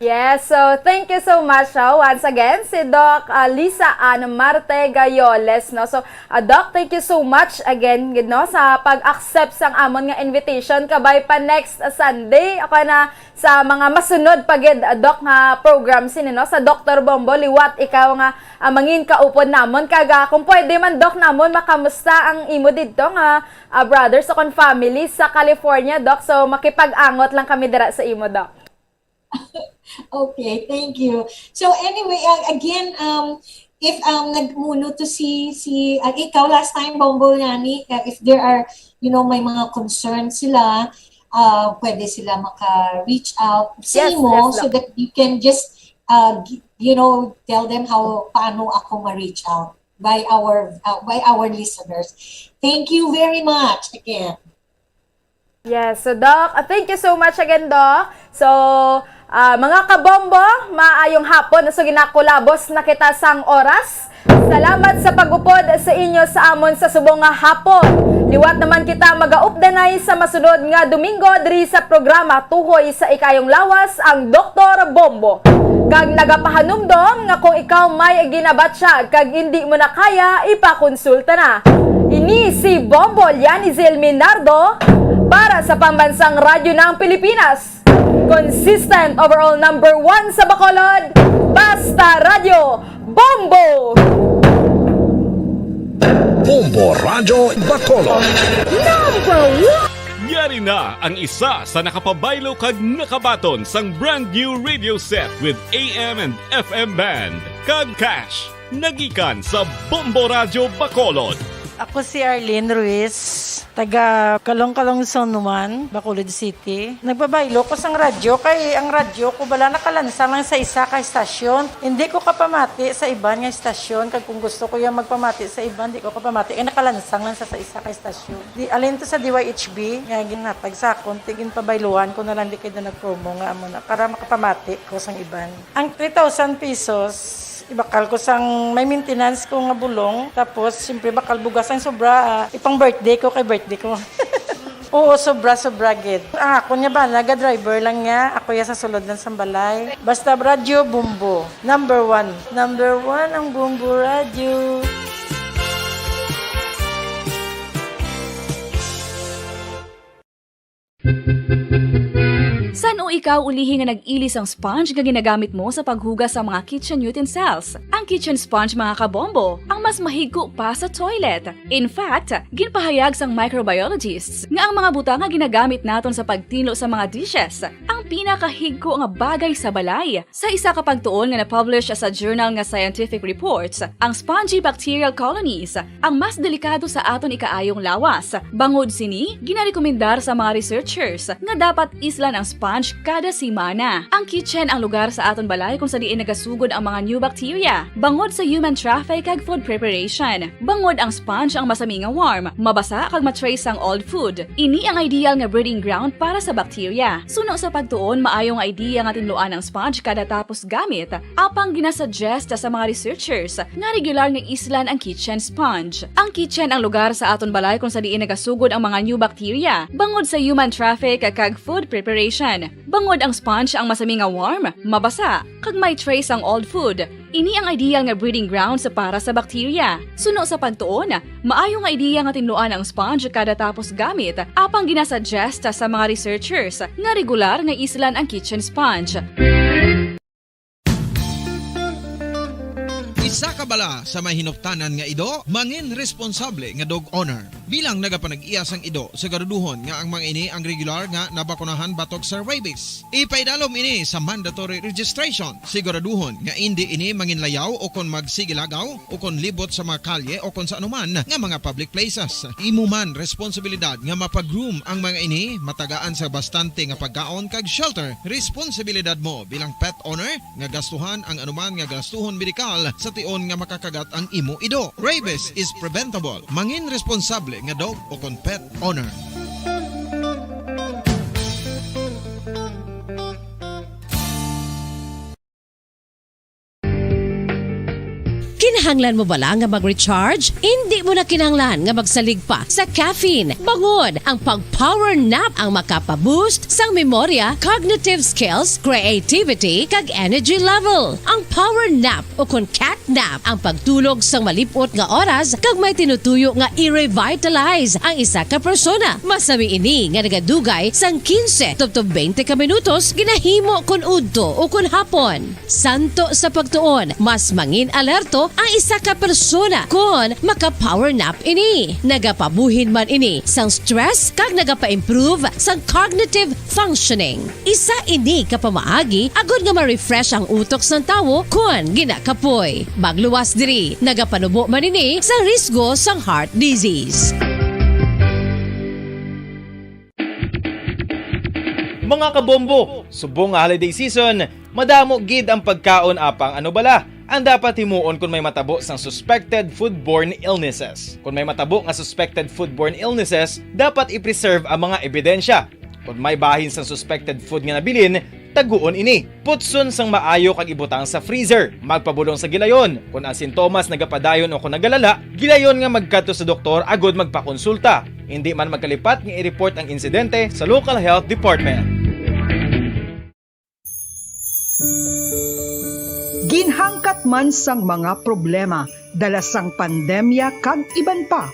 Yes, so thank you so much ah, once again si Doc ah, Lisa Ann Marte Gayoles, no. So ah, Doc, thank you so much again gid, no, sa pag-accept sang amon nga invitation, kabay pa next Sunday ako na sa mga masunod pa gid, ah, Doc, nga program sini, no, sa Doktor Bombo. Liwat ikaw nga ah, mangin kaupod namon, kag ah, kung pwede man, Doc, namon makamusta ang imo didto nga ah, brothers o kon family sa California, Doc. So makipag-angot lang kami dira sa imo, Doc. Okay, thank you. So anyway, uh, again, um, if um, nagmuno to si, si uh, ikaw last time, Bombo, ngani, uh, if there are, you know, may mga concerns sila, uh, pwede sila maka-reach out sa Yes, imo yes, so Doc. that you can just, uh, gi- you know, tell them how, paano ako ma-reach out by our uh, by our listeners. Thank you very much again. Yes, so Doc, ah, thank you so much again, Doc. So, ah, mga kabombo, maayong hapon. So, ginakulabos na kita sang oras. Salamat sa pag-upod sa inyo sa amon sa subong nga hapon. Liwat naman kita magaupdanay sa masunod nga Domingo diri sa programa Tuhoy sa Ikayong Lawas, ang Doktor Bombo. Kag nagapahanumdom nga kung ikaw may ginabatyag kag indi mo na kaya, ipakonsulta na. Ini si Bombo Lianizel Minardo para sa Pambansang Radyo ng Pilipinas. Consistent overall number one sa Bacolod, Basta Radyo, Bombo! Bombo Radyo Bacolod. Yari na ang isa sa nakapabaylo kag nakabaton sang brand new radio set with A M and F M band kag cash. Nagikan sa Bombo Radyo Bacolod. Ako si Arlene Ruiz, taga Calong-Calong Zone one, Bacolod City. Nagbabaylo ko sang radyo kay ang radyo ko bala nakalansang lang sa isa ka estasyon. Hindi ko kapamati sa iban nga estasyon, kag kung gusto ko yung magpamati sa iban, di ko kapamati kay nakalansang lang sa, sa isa ka estasyon. Di, alin to sa D Y H B nga ginhatag sa akon, ti ginpabayluan ko na lang di kay na nag-promo nga amo na para makapamati ko sang iban. Ang three thousand pesos, ibakal ko sang may maintenance ko nga bulong. Tapos, siyempre, bakal bugas ang sobra. Ah, ipang birthday ko kay birthday ko. Oo, sobra, sobra gid. Ang ako niya ba, naga-driver lang niya. Ako ya sa sulod lang sa balay. Basta radyo, Bombo. Number one. Number one ang Bombo Radyo. San-o ikaw ulihi nga nag-ilis ang sponge nga ginagamit mo sa paghugas sa mga kitchen utensils? Ang kitchen sponge, mga kabombo, ang mas mahigko pa sa toilet. In fact, ginpahayag sang microbiologists nga ang mga butang nga ginagamit naton sa pagtinlo sa mga dishes, ang pinakahigko nga bagay sa balay. Sa isa ka pagtuon nga na-publish sa journal nga Scientific Reports, ang spongy bacterial colonies ang mas delikado sa aton ikaayong lawas. Bangod sini, ginarekomendar sa mga researchers nga dapat islan ang sponge kada semana. Ang kitchen ang lugar sa aton balay kung sa diin nagasugod ang mga new bacteria. Bangod sa human traffic kag food preparation, bangod ang sponge ang masami nga warm, mabasa kag ma-trace sang old food. Ini ang ideal nga breeding ground para sa bacteria. Suno sa pagtuon, maayo nga idea nga tinluan ang sponge kada tapos gamit. Apang ginasuggest sa mga researchers nga regular nga islan ang kitchen sponge. Ang kitchen ang lugar sa aton balay kung sa diin nagasugod ang mga new bacteria, bangod sa human traffic kag food preparation. Bangod ang sponge ang masami nga warm, mabasa, kag may trace ang old food. Ini ang ideal nga breeding grounds para sa bacteria. Suno sa pagtuon, maayo nga ideya nga tinluan ang sponge kada tapos gamit, apang ginasuggest sa mga researchers nga regular nga islan ang kitchen sponge. Isa ka bala sa may hinuptanan nga ido, mangin responsable nga dog owner. Bilang nagapanag-iya sang ido, siguraduhon nga ang mga ini ang regular nga nabakunahan batok sa rabies. Ipaidalom ini sa mandatory registration. Siguraduhon nga indi ini manginlayaw o kon magsigilagaw o kon libot sa mga kalye o kon sa anuman nga mga public places. Imo man responsibilidad nga mapa-groom ang mga ini, matagaan sa bastante nga pagkaon kag shelter. Responsibilidad mo bilang pet owner nga gastuhan ang anuman nga gastuhon medikal sa tion nga makakagat ang imo ido. Rabies is preventable. Mangin responsable nga dog o kon pet owner. Kinahanglan mo bala nga mag-recharge? Indi mo na kinahanglan nga magsalig pa sa caffeine. Bangod ang pag-power nap ang makapa-boost sang memorya, cognitive skills, creativity, kag energy level. Ang power nap o kon cat nap ang pagtulog sang malip-ot nga oras kag may tinutuyo nga i-revitalize ang isa ka persona. Masami ini nga nagadugay sang quince tubtob twenty ka minutos, ginahimo kon udto o kon hapon. Santo sa pagtuon, mas mangin alerto ang isa ka persona kon maka-power nap ini. Nagapabuhin man ini sang stress kag nagapa-improve sang cognitive functioning. Isa ini ka pamaagi agod nga ma-refresh ang utok sang tawo kon ginakapoy. Magluwas diri, nagapanubo man ini sa risgo sang heart disease. Mga kabombo, subong nga holiday season, madamo gid ang pagkaon, apang ano bala ang dapat himuon kon may matabo sang suspected foodborne illnesses? Kon may matabo nga suspected foodborne illnesses, dapat i-preserve ang mga ebidensya. Kon may bahin sang suspected food nga nabilin, taguon ini. Putson sang maayo kag ibutang sa freezer. Magpabulong sa gilayon. Kon ang sintomas nagapadayon o kon nagalala, gilayon nga magkadto sa doktor agod magpakonsulta. Indi man magkalipat nga i-report ang insidente sa local health department. Ginhangkat man sang mga problema dala sang pandemya kag iban pa,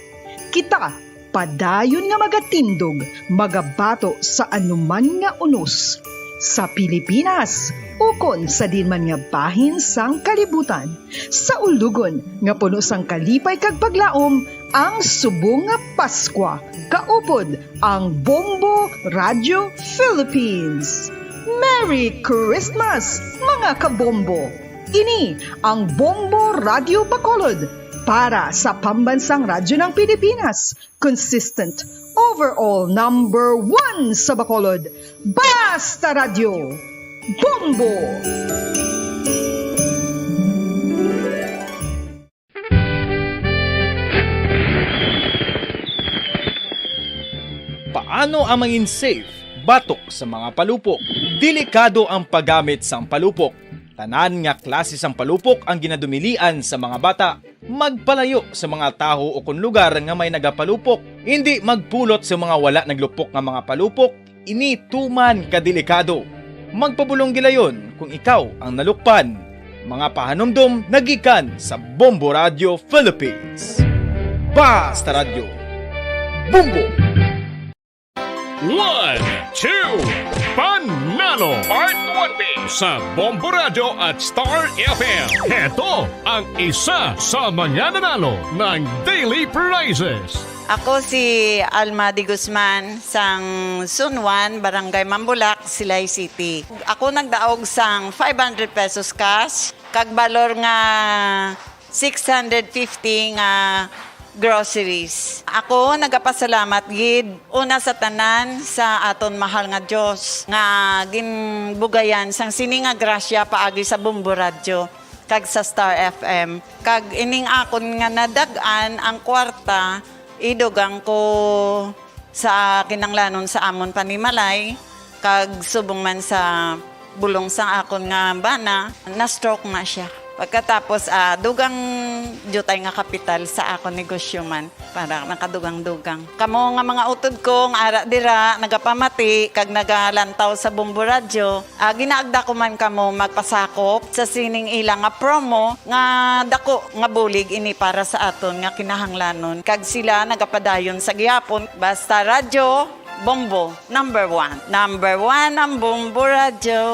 kita padayon nga magatindog, magabato sa anuman nga unos sa Pilipinas ukon sa diin man nga bahin sang kalibutan. Sa ulugon nga puno sang kalipay kag paglaom, ang subong nga Paskwa, kaupod ang Bombo Radio Philippines. Merry Christmas, mga kabombo! Ini ang Bombo Radio Bacolod para sa Pambansang Radyo ng Pilipinas, consistent, overall number one sa Bacolod. Basta Radyo, Bombo! Paano ang mangin safe batok sa mga palupok? Delikado ang paggamit sang palupok. Tanan nga klase sang palupok ang ginadumilian sa mga bata. Magpalayo sa mga tawo o kon lugar nga may nagapalupok. Indi magpulot sa mga wala naglupok nga mga palupok. Ini tuman ka delikado. Magpabulong gilayon kung ikaw ang nalukpan. Mga pahanumdom nagikan sa Bombo Radio Philippines. Basta Radyo, Bombo! One, two, Panalo! Part one B sa Bombo Radio at Star F M. Heto ang isa sa mga nanalo ng daily prizes. Ako si Alma de Guzman, sang Zone one, Barangay Mambulak, Silay City. Ako nagdaog sang five hundred pesos cash, kag balor nga six hundred fifty nga groceries. Ako nagapasalamat gid, una sa tanan, sa aton mahal nga Dios nga ginbugayan sang sini nga grasya paagi sa Bombo Radyo kag sa Star F M. Kag ining akon nga nadag-an ang kwarta, idugang ko sa kinanglanon sa amon panimalay, kag subong man sa bulong sang akon nga bana, na-stroke na siya. Pagkatapos, ah, dugang diutay nga kapital sa akon negosyo man, para nakadugang-dugang. Kamo nga mga utod ko nga ara dira, nagapamati kag nagalantaw sa Bombo Radyo, ah, ginaagda ko man kamo magpasakop sa sining ila nga promo nga dako nga bulig ini para sa aton nga kinahanglanon, kag sila nagapadayon sa gihapon. Basta Radyo Bombo, number one. Number one ang Bombo Radyo.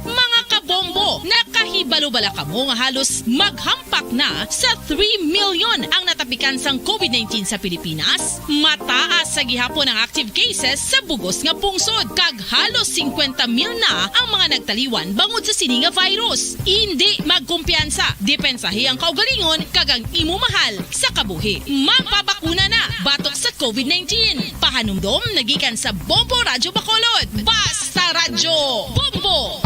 Mga kabombo, nakahibalo bala kamo nga halos maghampak na sa three million ang natapikan sang covid nineteen sa Pilipinas? Mataas sa gihapon ang active cases sa bugos nga pungsod, kag halos singkwenta mil na ang mga nagtaliwan bangod sa sini nga virus. Indi magkumpiyansa, depensahi ang kaugalingon kag ang imo mahal sa kabuhi. Magpabakuna na batok sa covid nineteen. Pahanumdom nagikan sa Bombo Radyo Bacolod. Basta Radyo Bombo!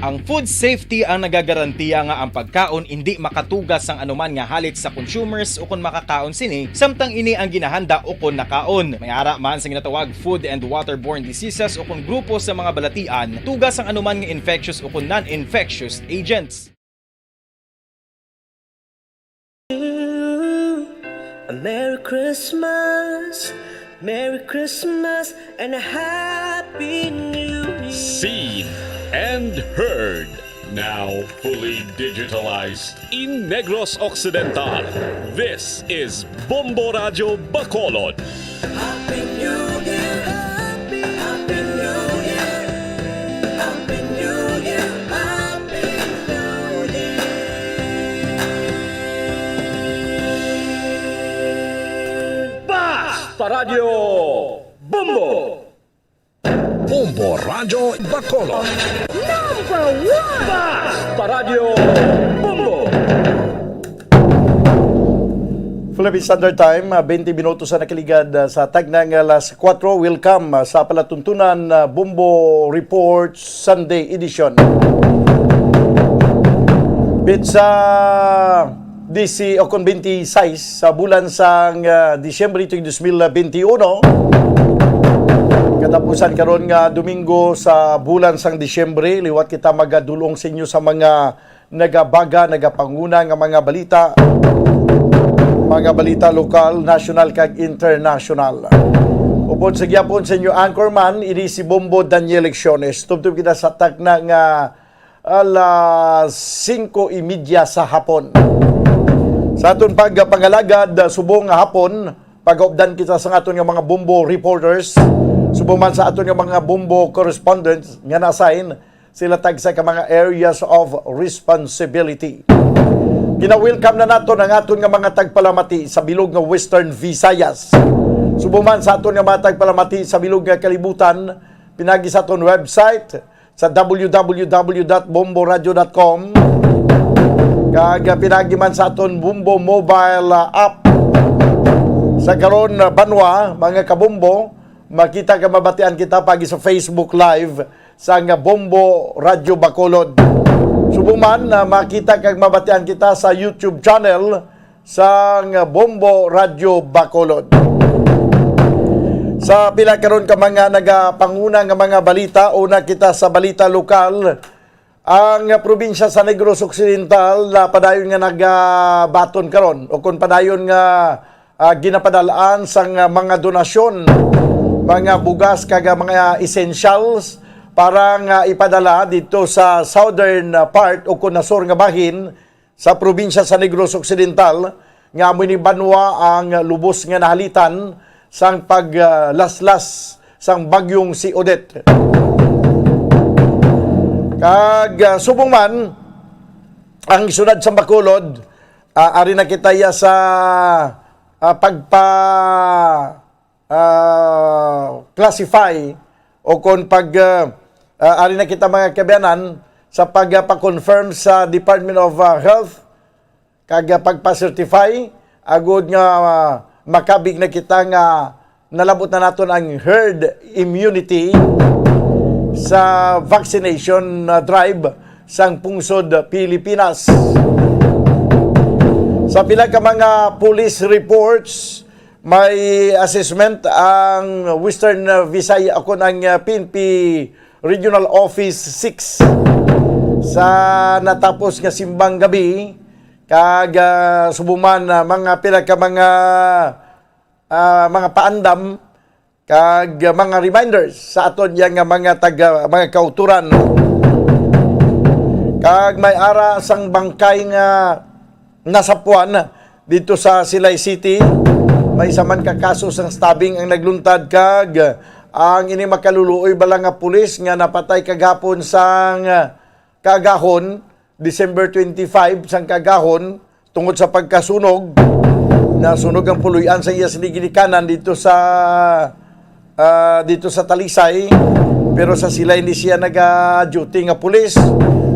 Ang food safety ang nagagarantiya nga ang pagkaon indi makatuga sang anuman nga halit sa consumers ukon makakaon sini, samtang ini ang ginahanda ukon nakaon. May ara man sa ginatawag food and waterborne diseases ukon grupo sa mga balatian tuga sang anuman nga infectious ukon non-infectious agents. A Merry Christmas, Merry Christmas, and a Happy New Year. Seen and heard, now fully digitalized in Negros Occidental. This is Bombo Radyo Bacolod. Happy New Year, Happy, Happy New Year, Happy New Year, Happy New Year. Basta Radyo Bombo! Bombo Radyo Bacolod. Number one! Basta Radyo Bombo! Philippine Standard Time, ah, twenty minutos sa nakaligad, ah, sa tagna nga alas kuwatro. Welcome, ah, sa palatuntunan, ah, Bombo Report Sunday Edition. Petsa disi o kon twenty-six sa bulan sang, ah, Disyembre tuig dos mil benti uno. Katapusan karon nga Domingo sa bulan sang Disyembre, liwat kita magadul-ong sa inyo sa mga nagabaga, nagapanguna nga mga balita, mga balita lokal, nasyonal, kag internasyonal. Upod sa gihapon sa inyo anchorman, ini si Bombo Daniel Lecciones. Tubtob kita sa takna nga alas singko y media sa hapon. Sa aton pagpangalagad, ah, subong nga hapon, pagaupdan kita sa aton nga mga Bombo reporters, subong man sa aton nga mga Bombo correspondents nga na-assign sila tagsa ka mga areas of responsibility. Gina-welcome na naton ang aton nga mga tagpalamati sa bilog nga Western Visayas. Subong man sa aton nga mga tagpalamati sa bilog nga kalibutan, pinagi sa aton website sa w w w dot bombo radio dot com, kag pinagi man sa aton Bombo mobile, ah, app. Sa karon, ah, banwa, mga kabombo, makita ka, mabatian kita pagi sa Facebook Live sang Bombo Radyo Bacolod. Subong man, ah, makita kag mabatian kita sa YouTube channel sang Bombo Radyo Bacolod. Sa pila karon ka mga nagapanguna nga mga balita, una kita sa balita lokal. Ang probinsya sa Negros Occidental na padayon nga nagabaton karon, o kung padayon nga, ah, ginapadalaan sang, ah, mga donasyon, mga bugas kag, ah, mga essentials para nga ipadala dito sa southern, ah, part o kung na sur nga bahin sa probinsya sa Negros Occidental, nga amo ni banwa ang lubos nga nahalitan sang paglaslas sang bagyong si Odette. Kag, ah, subong man, ang siyudad sa Bacolod, ah, ari na kita ya sa, ah, pagpa, ah, classify o kon pag, ah, ah, ari na kita, mga kaabyanan, sa pagpa-confirm sa Department of, ah, Health kag, ah, pagpa-certify, agod nga, ah, makabig na kita nga nalabot na naton ang herd immunity sa vaccination, ah, drive sang pungsod Pilipinas. Sa pila ka mga police reports, may assessment ang Western, ah, Visayas, o kon ang, ah, P N P Regional Office six sa natapos nga simbang gabi, kag, ah, subong man, ah, mga pila ka mga, ah, mga paandam kag, ah, mga reminders sa aton yang nga mga taga, mga kauturan. Kag may ara sang bangkay nga nasapuan dito sa Silay City. May isa man ka kaso sang stabbing ang nagluntad, kag ang ini makaluluoy bala nga pulis nga napatay kagahapon sang kaagahon, December twenty-five sang kaagahon, tungod sa pagkasunog. Nasunog ang puloy-an sa iya sini ginikanan dito sa, ah, dito sa Talisay, pero sa Silay ni siya naga-duty nga pulis.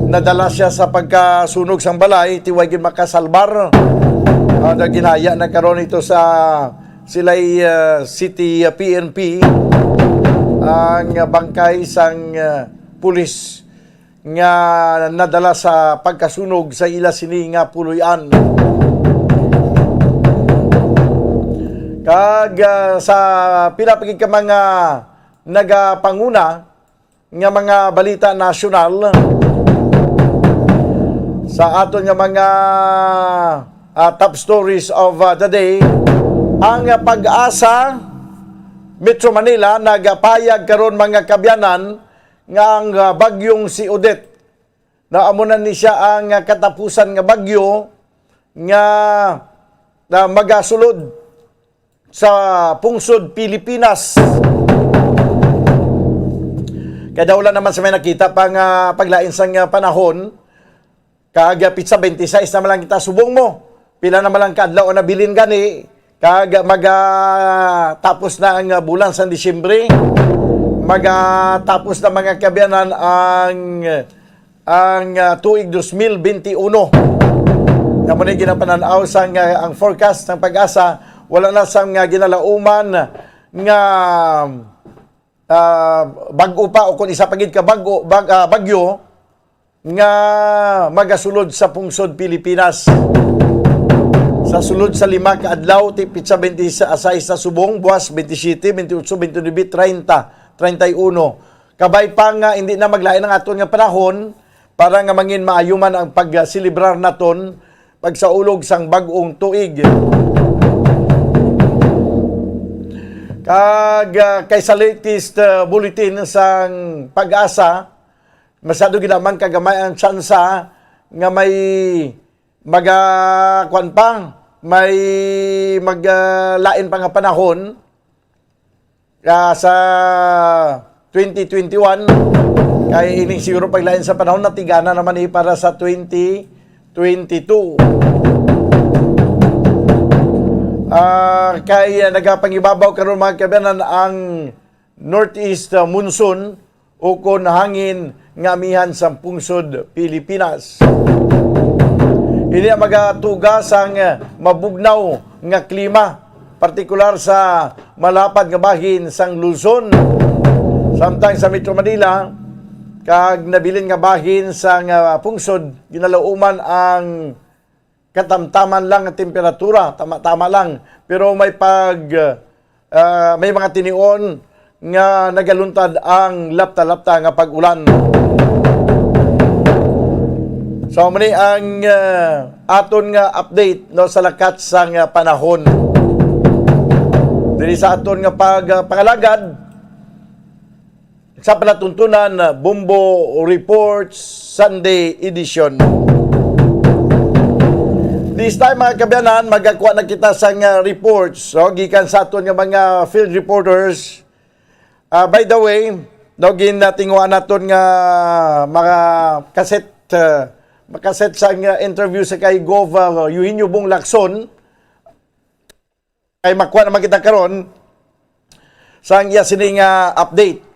Nadala siya sa pagkasunog sang balay, ti way gid makasalbar. Ah, ginhaya na karon ito sa Silay, ah, City, ah, P N P ang bangkay sang, ah, pulis nga nadala sa pagkasunog sa ila sini nga puloy-an. Kag, ah, sa pila pa gid ka mga nagapanguna nga mga balita nasyonal, sa aton nga mga, ah, top stories of, ah, the day, ang, ah, PAGASA Metro Manila nagapayag karon, mga kaabyanan, nga ang, ah, bagyong si Odette, na amo na ni siya ang, ah, katapusan nga bagyo nga, ah, magasulod sa pungsod Pilipinas. Kay daw wala naman sa may nakita pa nga paglain sang, ah, panahon, kag, ah, pitsa twenty-six na man lang kita subong mo. Pila na man lang ka adlaw ang nabilin gani, kag magatapos na ang, ah, bulan sang Disyembre. Magatapos na, mga kaabyanan, ang, ang, ah, tuig dos mil benti uno. Nga mo ni ginapanan-aw sang, ah, ang forecast sang PAGASA, wala na sang, ah, ginalauman nga, ah, bag-o pa o kung isa pa gid ka bag-o, bag-, ah, bagyo nga magasulod sa pungsod Pilipinas. Sa sulod sa lima ka adlaw, ti pitsa twenty-six sa subong, buwas twenty-siyete, twenty-otso, twenty-nine, treinta, treinta y uno. Kabay pa nga hindi na maglain ang aton nga panahon para nga mangin maayo man ang pagselebrar naton pagsaulog sang bag-ong tuig. Kag, ah, kay sa latest, ah, bulletin sang PAGASA, masyado gid naman kagamay ang tsansa nga may maga-, kuwan pa, may mag-, ah, lain pa nga panahon, ah, sa twenty twenty-one. Kay ining siguro paglain sa panahon, natigana naman ni para sa twenty twenty-two. Ah, kay, ah, nagapangibabaw karon, mga kaabyanan, ang northeast, ah, monsoon ukon hangin nga amihan sang pungsod Pilipinas. Ini ang magatuga sang, ah, mabugnaw nga klima, partikular sa malapad nga bahin sang Luzon. Samtang sa Metro Manila kag nabilin nga bahin sang, ah, pungsod, ginalauman ang katamtaman lang nga temperatura, tama-tama lang. Pero may pag, ah, may mga tinion nga nagaluntad ang lapta-lapta nga pag-ulan. So, mao ni ang, ah, aton nga update, no, sa lakat sang, ah, panahon. Diri sa aton nga pag, ah, pangalagad, sa palatuntunan, Bombo Reports Sunday Edition. This time, mga kaabyanan, magakuha na kita sang, ah, reports, so, gikan sa aton nga mga field reporters. Ah, by the way, no, gin, ah, tinguhaan naton nga mga kaset, ah, makaset sa nga interview sa kay Gov, ah, Eugenio Bong Lacson, kay makuha naman kita karon sa ang iya sini nga update.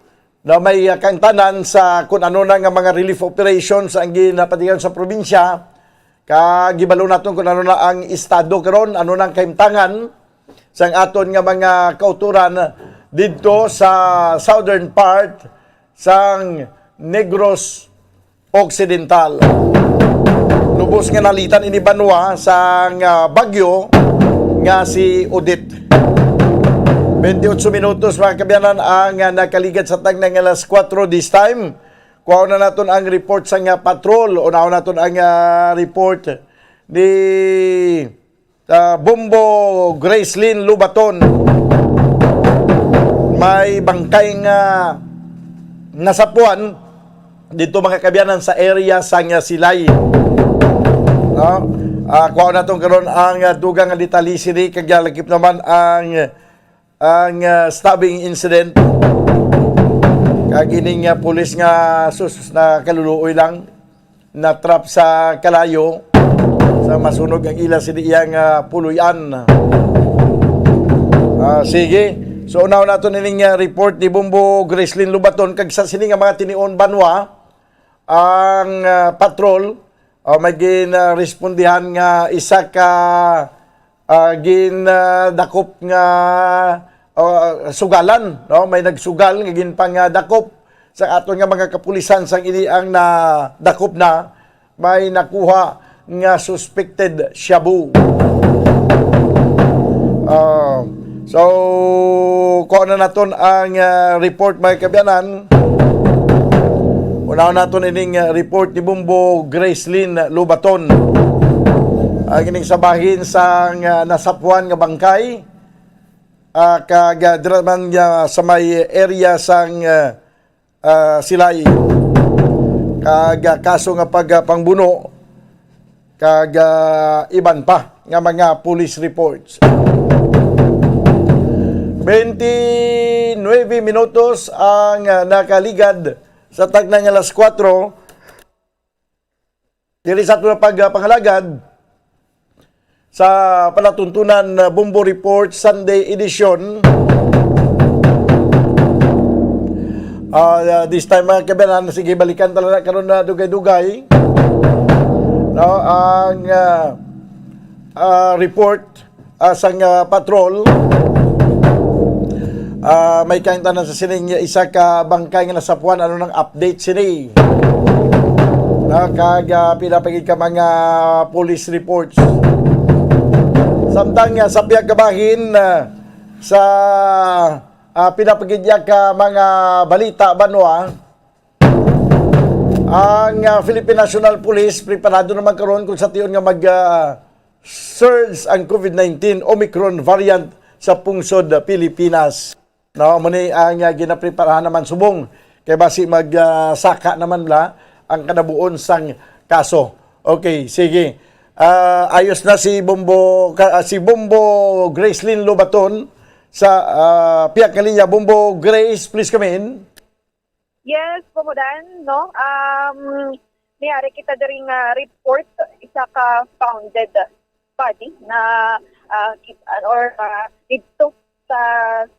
No, may, ah, kaangtanan sa kung ano na nga mga relief operations ang ginapatigayon sa probinsya. Kag gibalo naton kung ano na ang estado karon, ano na ang kahimtangan sang aton nga mga kauturan didto sa southern part sang Negros Occidental. Lubos nga nalitan ini banwa sang, ah, bagyo nga si Odette. Twenty-eight minutos, mga kaabyanan, ang, ah, nakaligad sa tagna nga alas kuwatro this time. Kuhaon na naton ang report sang, ah, patrol. Unahon naton ang, ah, report ni, ah, Bombo Gracelyn Lubaton. May bangkay nga nasapuan dito, mga kaabyanan, sa area sang, ah, Silay. No? Ah, kuhaon naton karon ang, ah, dugang nga detalye sini, kag, ah, lakip naman ang ang, ah, stabbing incident. Kag ining, ah, pulis nga sus, nakaluluoy lang, natrap sa kalayo, sa masunog ang ila sini iyang, ah, puloy-an. Ah, sige. So, unahon naton ining, ah, report ni Bombo Gracelyn Lubaton kag sa sini nga mga tinion banwa, ang, ah, patrol, ah, may gin, ah, respondihan nga isa ka, ah, gin, ah, dakop nga, ah, sugalan, no? May nagsugal nga ginpang, ah, dakop sa aton nga mga kapulisan sang ini ang nadakop na may nakuha nga suspected shabu. Ah, so, kuha na naton ang, ah, report, mga kaabyanan. Unahon naton ining, ah, report ni Bombo Gracelyn Lubaton. Ang ining sa bahin sang, ah, nasapuan nga bangkay, ah, kag, ah, dira man, ah, sa may area sang, ah, ah, Silay, kag, ah, kaso nga pagpangbuno, kag, ah, iban pa nga mga police reports. Twenty-nueve minutos ang, ah, nakaligad sa tagna nga alas kuwatro. Diri sa aton pag, ah, pangalagad sa palatuntunan, ah, Bombo Report Sunday Edition. Ah, ah, this time, mga kaabyanan, sige, balikan talaga karon na dugay-dugay, no, ang, ah, ah, report, ah, sang, ah, patrol. Ah, may kaangtanan sa sining isa ka bangkay nga nasapuan. Ano nang update sini? Ah, kag, ah, pila pa gid ka mga police reports. Samtang, ah, sa pihak kabahin, ah, sa, ah, pila pa gid ka mga balita banwa, ang, ah, Philippine National Police preparado naman karon kung sa tion nga mag, ah, surge ang COVID nineteen Omicron variant sa pungsod Pilipinas. No, amo ni ang, ah, ginapreparahan naman subong kay basi mag, ah, saka naman la ang kanabuon sang kaso. Okay, sige. Ah, ayos na si Bombo, ka, ah, si Bombo Gracelyn Lobaton sa, ah, pihak nga linya. Bombo Grace, please come in. Yes, Bombo Dan, no? Um, may ari kita diri nga report, isa ka founded body na, ah, kit-, or, ah, didto sa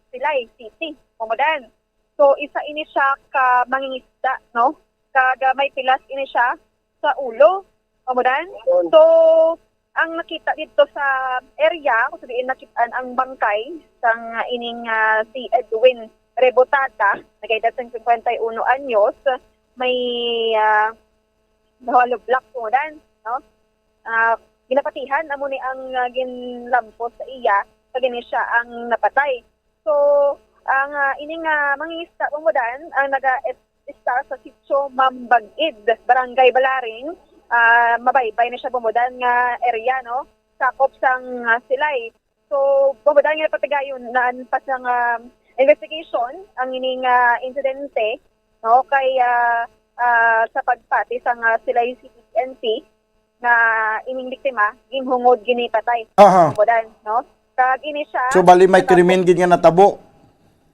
Silay City, Bombo Dan. So, isa ini siya ka mangingisda, no? Kag, ah, may pilas ini siya sa ulo, Bombo Dan. So, ang nakita dito sa area, kung sa diin nakit-an ang bangkay sang ining, ah, si Edwin Rebotada, nagay-edad sang cincuenta y uno anyos, may, ah, hollow block, Bombo Dan, no? Ah, ginapatihan, amo ni ang, ah, ginlampos sa iya, kag ini siya ang napatay. So, ang, ah, ini nga mangingisda, Bombo Dan, ang naga-, istar sa Sitio Mambag-id, Barangay Balaring, ah, mabaybay na siya, Bombo Dan, nga area, no? Sakop sang, ah, Silay. So, Bombo Dan, nga napatigayon na ang pas nga investigation ang ining, ah, insidente, no? Kay, ah, ah, sa pagpati sang, ah, Silay City P N P, nga ining biktima ginhungod ginipatay. Aha. Bombo Dan, no? Kag ini siya So, bali may sa krimen gid nga natabo.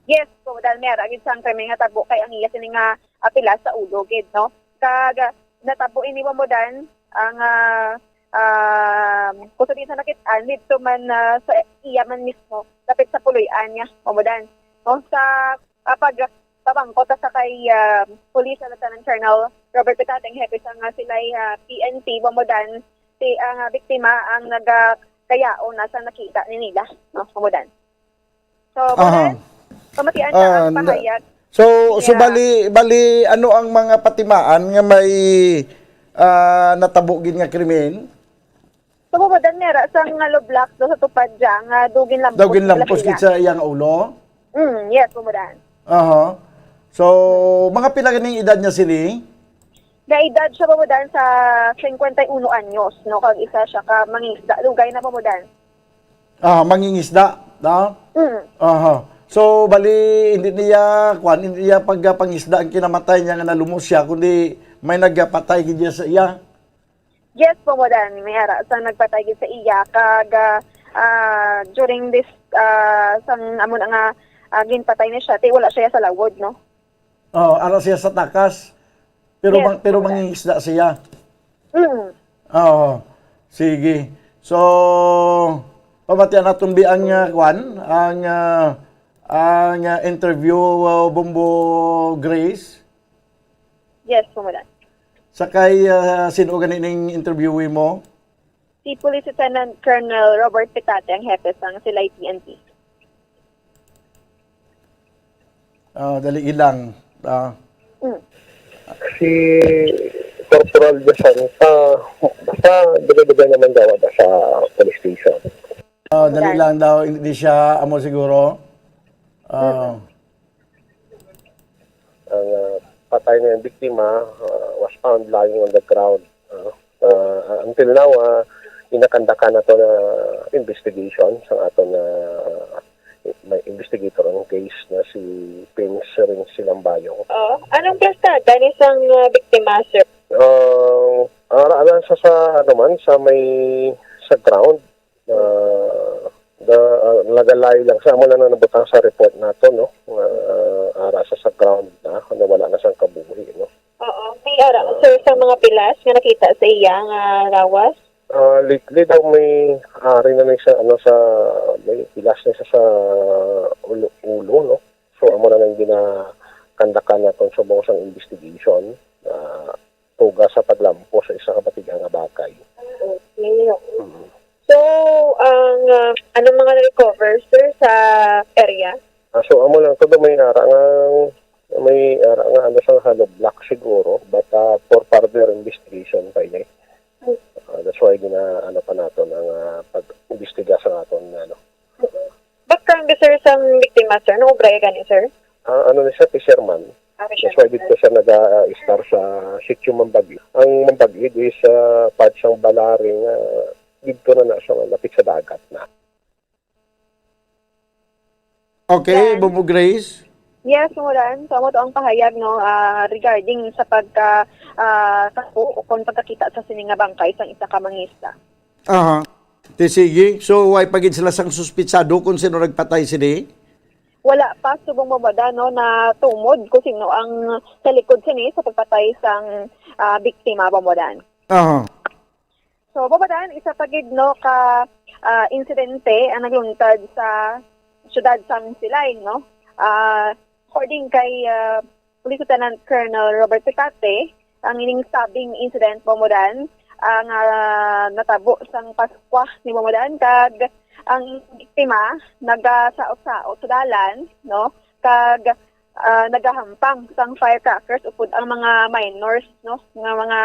Yes, Bobodan, may ara gid sang krimen nga tabo kay ang iya sini nga, ah, pilas sa ulo gid, no? Kag, ah, natabo ini, Bobodan, ang, ah, um, kung sa di sa nakit-an, didto man, ah, sa iya man mismo, dapit sa puloy-an niya, Bobodan. No? Sa, ah, pag, pabangkot sa kay, ah, Police Lieutenant Colonel Robert Petate, ang hepe sang, ah, silay, ah, P N P, Bobodan, si, ang, ah, biktima ang nagakayaon na sa nakita ni nila, no, Bobodan. So, Aha. Bobodan, pamatian na Ah, ang na- pahayag. So, so Yeah. bali, bali, ano ang mga patimaan nga may, ah, natabo gid nga krimen? So, Bobodan, mera sa nga lublak do sa tupad dya nga dugin lampos Dugin lampos gid sa iyang ulo? Mm, yes, Bobodan. Aha. So, mga pila ganing edad niya sini? Naedad siya, Bobodan, sa cincuenta y uno anyos, no? Kag isa siya ka mangisda. Dugay na, Bobodan. Ah, mangingisda, no? Mm. Aha. So, bali, hindi niya, kwan, hindi niya pagpangisda ang kinamatay niya nga nalumos siya, kundi may nagpatay gid niya sa iya. Yes, Bobodan, may ara sa nagpatay gid sa iya. Kag, ah, ah, during this, ah, sang amo na nga, ah, ginpatay ni siya, ti wala siya sa lawod, no? Oh, ara siya sa takas. Pero Yes, mang-, pero Bobodan. mangingisda siya. Mm. Oo. Sige. So, pamatian naton bi ang, ah, kwan, ang, ah, ang, ah, interview, ah, Bombo Grace. Yes, Bobodan. Sa kay, ah, sino gani ning interviewee mo? Si Police Lieutenant Colonel Robert Petate, ang hepe sang Silay P N P. Ah, dali lang. Ah. Mm. Si Corporal Jacinta, basta dugay-dugay naman daw sa police station. Ah, dali Okay. lang daw, hindi siya amo siguro. Ah. Mm. Ang, ah, patay na yung biktima, ah, was found lying on the ground. Ah, ah, until now, ah, ginakandakan nato na investigation sa aton na may investigator ang case na si Pins Rin Silambayo. Oh, anong plastada ni sang, ah, biktima, sir? Ah, ara lang sa, sa, ano man, sa may, sa ground, ah, the, ah, nagalay lang. Sa amo lang na nabutang sa report nato, no? Ah, ara sa, sa ground na, na wala na sang kabuhi, no? Oo. May ara, sir, sa mga pilas nga nakita sa iya nga lawas? Ah, lately daw may ari na lang sa, ano, sa, may pilas na sa, sa ulo, ulo, no? So, amo na lang ginakandakan naton sa mga sang investigation. Ah, tuga sa paglampo sa isa ka batiga nga bagay. Okay. Mm. So, ang, ah, anong mga na-recover, sir, sa area? Ah, so, amo lang to, may ara nga, may ara nga, ano, sa hollow block siguro, but, ah, for further investigation pa ini. Ah, that's why gina, ano pa naton ang, ah, pag-imbestiga sa aton, ano. Background, sir, sang biktima, sir? Anong obra gani, sir? Ah, ano ni siya, fisherman. Ah, That's why fisherman. dito siya nag-a-, ah, star sa sitio Mambagid. Ang Mambagid is, ah, part sang Balaring, ah, dito na na siya, lapit sa dagat na. Okay, Yan. Bobo Grace? Yes, Mulan. So, amo to ang pahayag, no, ah, regarding sa pagka, ah, kapo o kung pagkakita sa sini nga bangkay sang isa ka mangisda. Aha. Ti sige. So, way pa gid sila sang suspitsado kung sino nagpatay sini? Wala pa, subong mabada, no, na tumod kung sino ang sa likod sini sa pagpatay sang, ah, biktima, Bobodan. Aha. So, Bobodan, isa pa gid, no, ka, ah, insidente ang nagluntad sa siyudad sang Silay, no? Ah, according kay, ah, Police Lieutenant Colonel Robert Petate, ang ining stabbing incident, Bobodan, ang, ah, natabo sang Paskwa ni Bobodan, kag ang biktima nagasaot-saot sa dalan, no? Kag, ah, nagahampang sang firecrackers upod ang mga minors, no? Nga mga,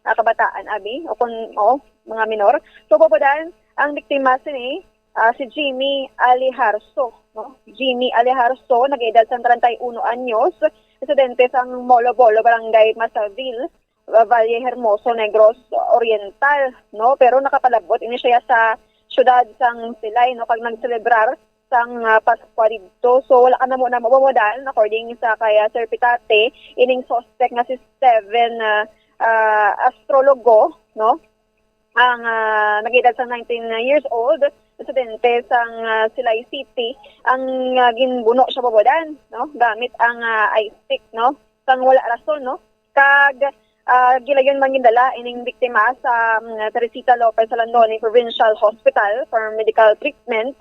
ah, kabataan, abi, o kung, o, mga minor. So, Bobodan, ang biktima sini, ah, si Jimmy Alijarso, no? Jimmy Alijarso, nag-edad sang treinta y uno anyos, residente sang Molo Bolo, Barangay Masavil, Valle Hermoso, Negros Oriental, no? Pero nakapalabot ini siya sa siyudad sang Silay, no? Kag nagselebrar sang, ah, Paskwa didto. So, wala ka na mo na mabawadan, according sa kay, ah, Sir Pitate, ining suspect nga si Steven, ah, ah, astrologo, no? ang, ah, nag-edad sa nineteen years old, residente sang, ah, Silay City, ang, ah, ginbuno siya, Bobodan, no, gamit ang, ah, ice pick, no, sang wala rason, no. Kag, ah, gilayon man gindala ining biktima sa, mm, Teresita Lopez Alandoni Provincial Hospital for medical treatment,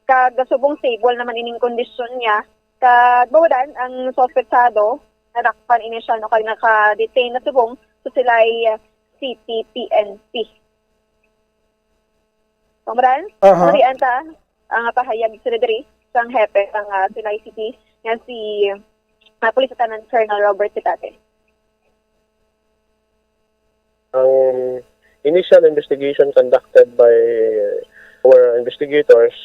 kag subong stable naman ining kondisyon niya. Kag, Bobodan, ang suspetsado, nadakpan ini siya, no, kag naka-detain na subong sa Silay City P N P. Bobodan, Aha. Muli anta ang pahayag sa diri sang hepe sang, ah, Silay City nga si, ah, Police Lieutenant Colonel Robert Citate. Ang initial investigation conducted by our investigators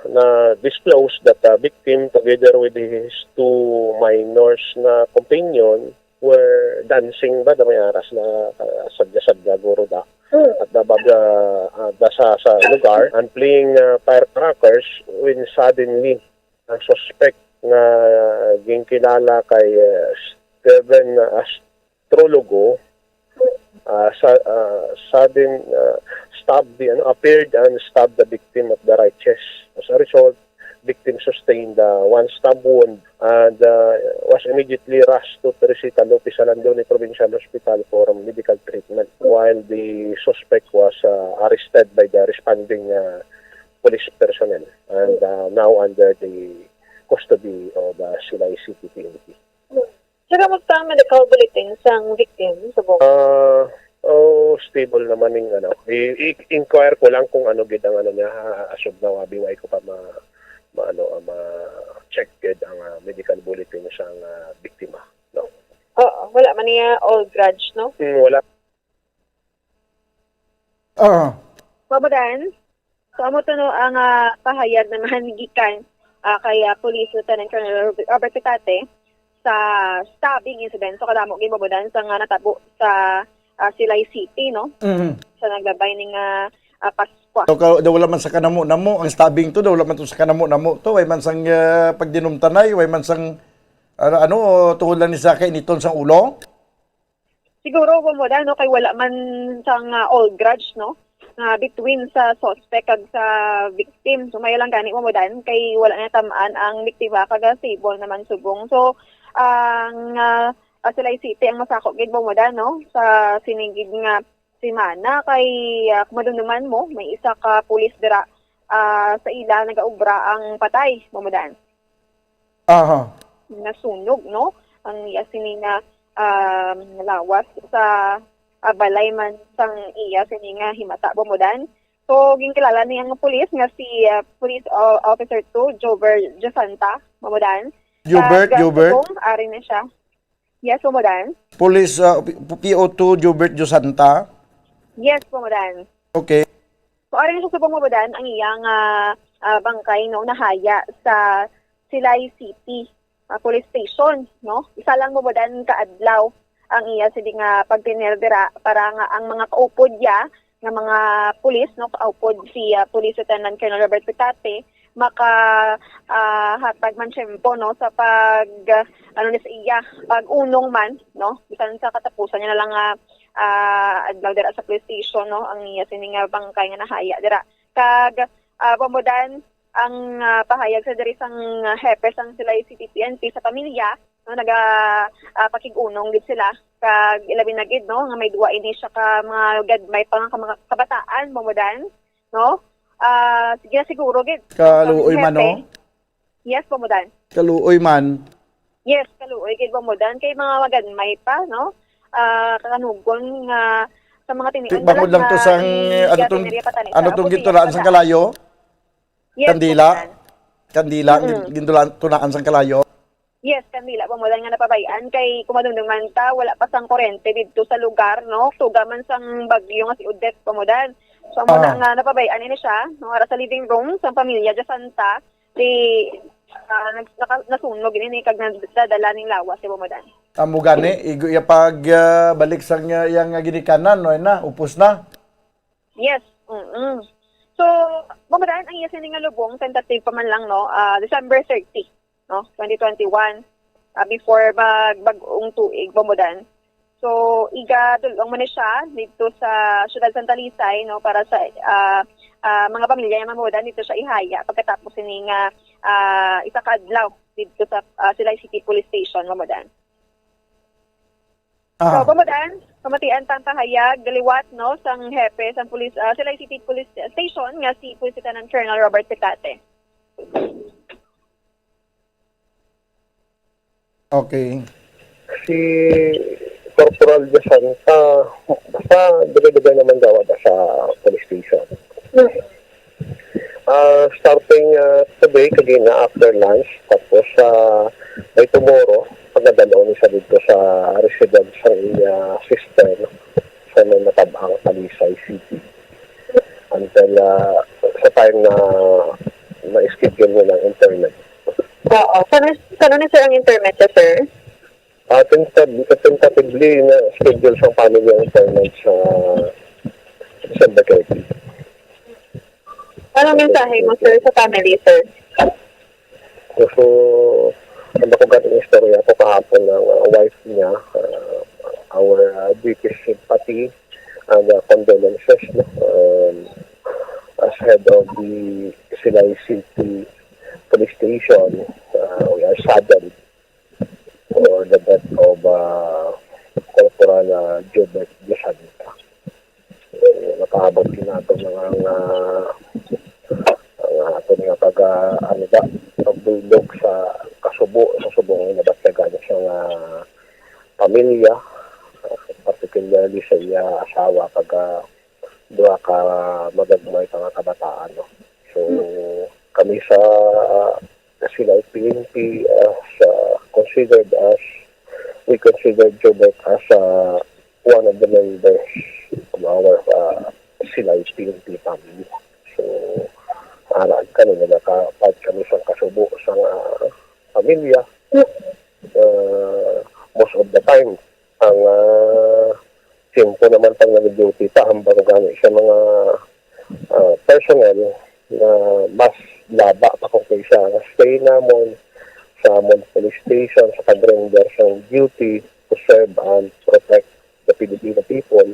na disclosed that the victim, together with his two minors na companion, were dancing ba, da may aras na, ah, sadya-sadya guro da. At nabag, ah, ah, da sa, sa lugar and playing, ah, firecrackers when suddenly ang suspect nga ginkilala kay, ah, Steven Astrologo, ah, sa, ah, sudden, ah, stab the, ano, appeared and stabbed the victim at the right chest. As a result, victim sustained, ah, one stab wound and, ah, was immediately rushed to Teresita Lopez Alandoni Provincial Hospital for medical treatment, while the suspect was, ah, arrested by the responding, ah, police personnel and, ah, now under the custody of, ah, Silay City P N P. Sir, kamusta ang medical bulletin sang victim subong? Ah, oh, stable naman ning ano. I-, i-inquire ko lang kung ano gid ang ano niya, ha, as of now, abi, wa ko pa ma-, ma-, ano, ah, ma-check gid ang, ah, medical bulletin sang, ah, biktima, no? Oo, wala man niya all grudge, no? Mm, wala. Ah. Bobodan, so amo to, no, ang, ah, pahayag naman gikan, ah, kay, ah, Police Lieutenant Colonel Robert Petate sa stabbing incident. So kadamo gid, Bobodan, sa nga natabo sa, ah, Silay City, no? Mhm. Sa naglabay ning, ah, ah, Pascua. So, ka, daw wala man sa kanamo-namo ang stabbing to, daw wala man to sa kanamo-namo to, way man sang, ah, pagdinumtanay, way man sang, ano, ano, tungod lang ni sa kainiton sang ulo? Siguro, Bobodan, no, kay wala man sang, ah, all grudge, no, nga between sa suspect kag sa victim. So, may lang gani, Bobodan, kay wala na tam-an ang biktima kag, ah, stable naman subong. So, ang, ah, ah, Silay City ang masako gid, Bobodan, no, sa sini gid nga semana kay, ah, kung madumduman mo, may isa ka pulis dira, ah, sa ila nagaobra ang patay, Bobodan. Aha. Nasunog, no? Ang iya sini nga, um, lawas sa, ah, balay man sang iya sini nga himata, Bobodan. So, ginkilala ni ang pulis nga si, ah, Police O-, Officer two, Jover Josanta, Bobodan. Jobert, Sa Jobert? Gasugong, ari na siya. Yes, Bobodan. Police, ah, P-, P O two Jobert Josanta? Yes, Bobodan. Okay. So, ari na siya subong, Bobodan, ang iyang, ah, ah, bangkay, no, nahaya sa Silay City, ah, Police Station, no? Isa lang, Bobodan, ka adlaw ang iya sini nga pagtener dira para nga ang mga kaupod niya nga mga pulis, no, kaupod si, ah, Police Lieutenant Colonel Robert Petate, maka, ah, hatag man tiyempo, no, sa pag, ah, ano ni sa iya, pag-unong man, no, bisan sa katapusan niya na lang nga, ah, adlaw dira sa police station, no, ang iya sini nga bangkay nga nahaya dira. Kag, ah, Bobodan, ang, ah, pahayag sa diri sang, ah, hepe sang Silay City P N P sa pamilya, no, naga, ah, pakig-unong gid sila. Kag ilabi na gid, no, nga may duwa ini siya ka mga gagmay pa nga ka-, mga kabataan, Bobodan, no? Ah, sige na siguro gid. Kaluoy Ang man, hepe. no? Yes, Bobodan. Kaluoy man. Yes, kaluoy gid, Bobodan. Kay mga magagmay pa, no? Ah, kakanugon nga sa mga tinion Bangod lang to nga sang, i-, ano tong, gatinarya pa tani ano sa tong apo gintulaan niya sang pata. kalayo? Yes, Kandila? Bobodan. Kandila, Mm-mm. gin-, gintulaan, tunaan sang kalayo? Yes, kandila, Bobodan, nga napabay-an kay kumadumduman ta, wala pa sang kurente didto sa lugar, no? Tuga man sang bagyo nga si Odette, Bobodan. So, amo na Ah. nga napabay-an ini siya, no? Ara sa living room sang pamilya Josanta, di, ah, nag-, naka-, nasunog ini kag nadala ning lawas si Bobodan. Amo gani, igo iya pag, ah, balik sang, ah, iyang, ah, ginikanan, no, na, upos na. Yes, mm-mm. So, Bobodan, ang iya sini nga lubong, tentative pa man lang, no, ah, December thirty, no, twenty twenty-one, ah, before mag-, bag-ong tuig, Bobodan. So, igadul-ong man ni siya dito sa Siyudad Santa Lisay, no, para sa, ah, ah, mga pamilya nga mamudan dito sa Ihaya pagkatapos ini nga, ah, isa ka adlaw dito sa, ah, Silay City Police Station, mamudan. So, Ah, mamudan, pamatian tang kahayag liwat, no, sang hepe sang police, ah, Silay City Police Station nga si Police Lieutenant Colonel Robert Petate. Okay. Si Corporal Jasanta, basta dugay-dugay naman daw ada sa police station. Ah, starting ah, today, kagina after lunch, tapos ah, by tomorrow, pagadalon siya dito sa residence sa iya sister, no? Sa may Matabang, Talisay City. Until ah, sa time na na-schedule nila ang interment. Oo. Kano, kano ni sir ang interment, sir? Ah, tenta- tentatively na schedule sa family ang interment sa December thirty. Anong mensahe mo, sir, sa family, sir? So, ang ako ganing istorya ko kahapon ng uh, wife niya, uh, our uh, deepest sympathy and uh, condolences, no? Um, as head of the Silay City Police Station, uh, we are saddened for the death of uh, Corporal uh, Jobert Diosanta. Eh, nakaabot din nato nga ang, ah, ang aton nga pag, ah, ano ba, pagdulog sa kasubo, sa subong nga nabatyagan sa nga pamilya, ah, particularly sa iya asawa, pag ah, duha ka magagmay pa nga kabataan, no? So, kami sa, ah, sila P N P as ah, considered as, we consider Jobert as ah, one of the members of our ah, sila P N P family. So, ara kami nga naka-part kami sa kasubo sa ah, pamilya. Ah, most of the time, ang ah, tiyempo naman pag nag-duty pa, hambang gani sa mga ah, personnel na mas laba pa kung kaysa ang stay namon sa amon police station sa pag-render sang duty to serve and protect the Filipino people,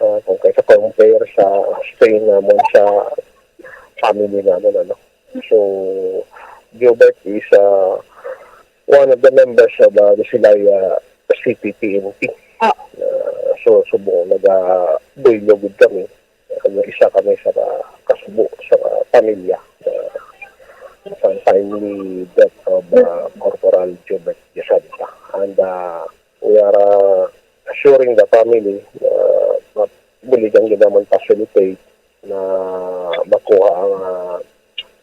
ah, kung kaysa compare sa stay namon sa family namon, ano. So, Gilbert is ah, one of the members of ah, the Silaya City P N P. Ah. Ah, so, subong nagabuylog gid kami. Ano, isa kami sa ka- kasubo sa ka- pamilya ah, sa timely death of ah, Corporal Jobert Jacinta. And ah, we are ah, assuring the family na ma- buligan gid namon facilitate na makuha ang ah,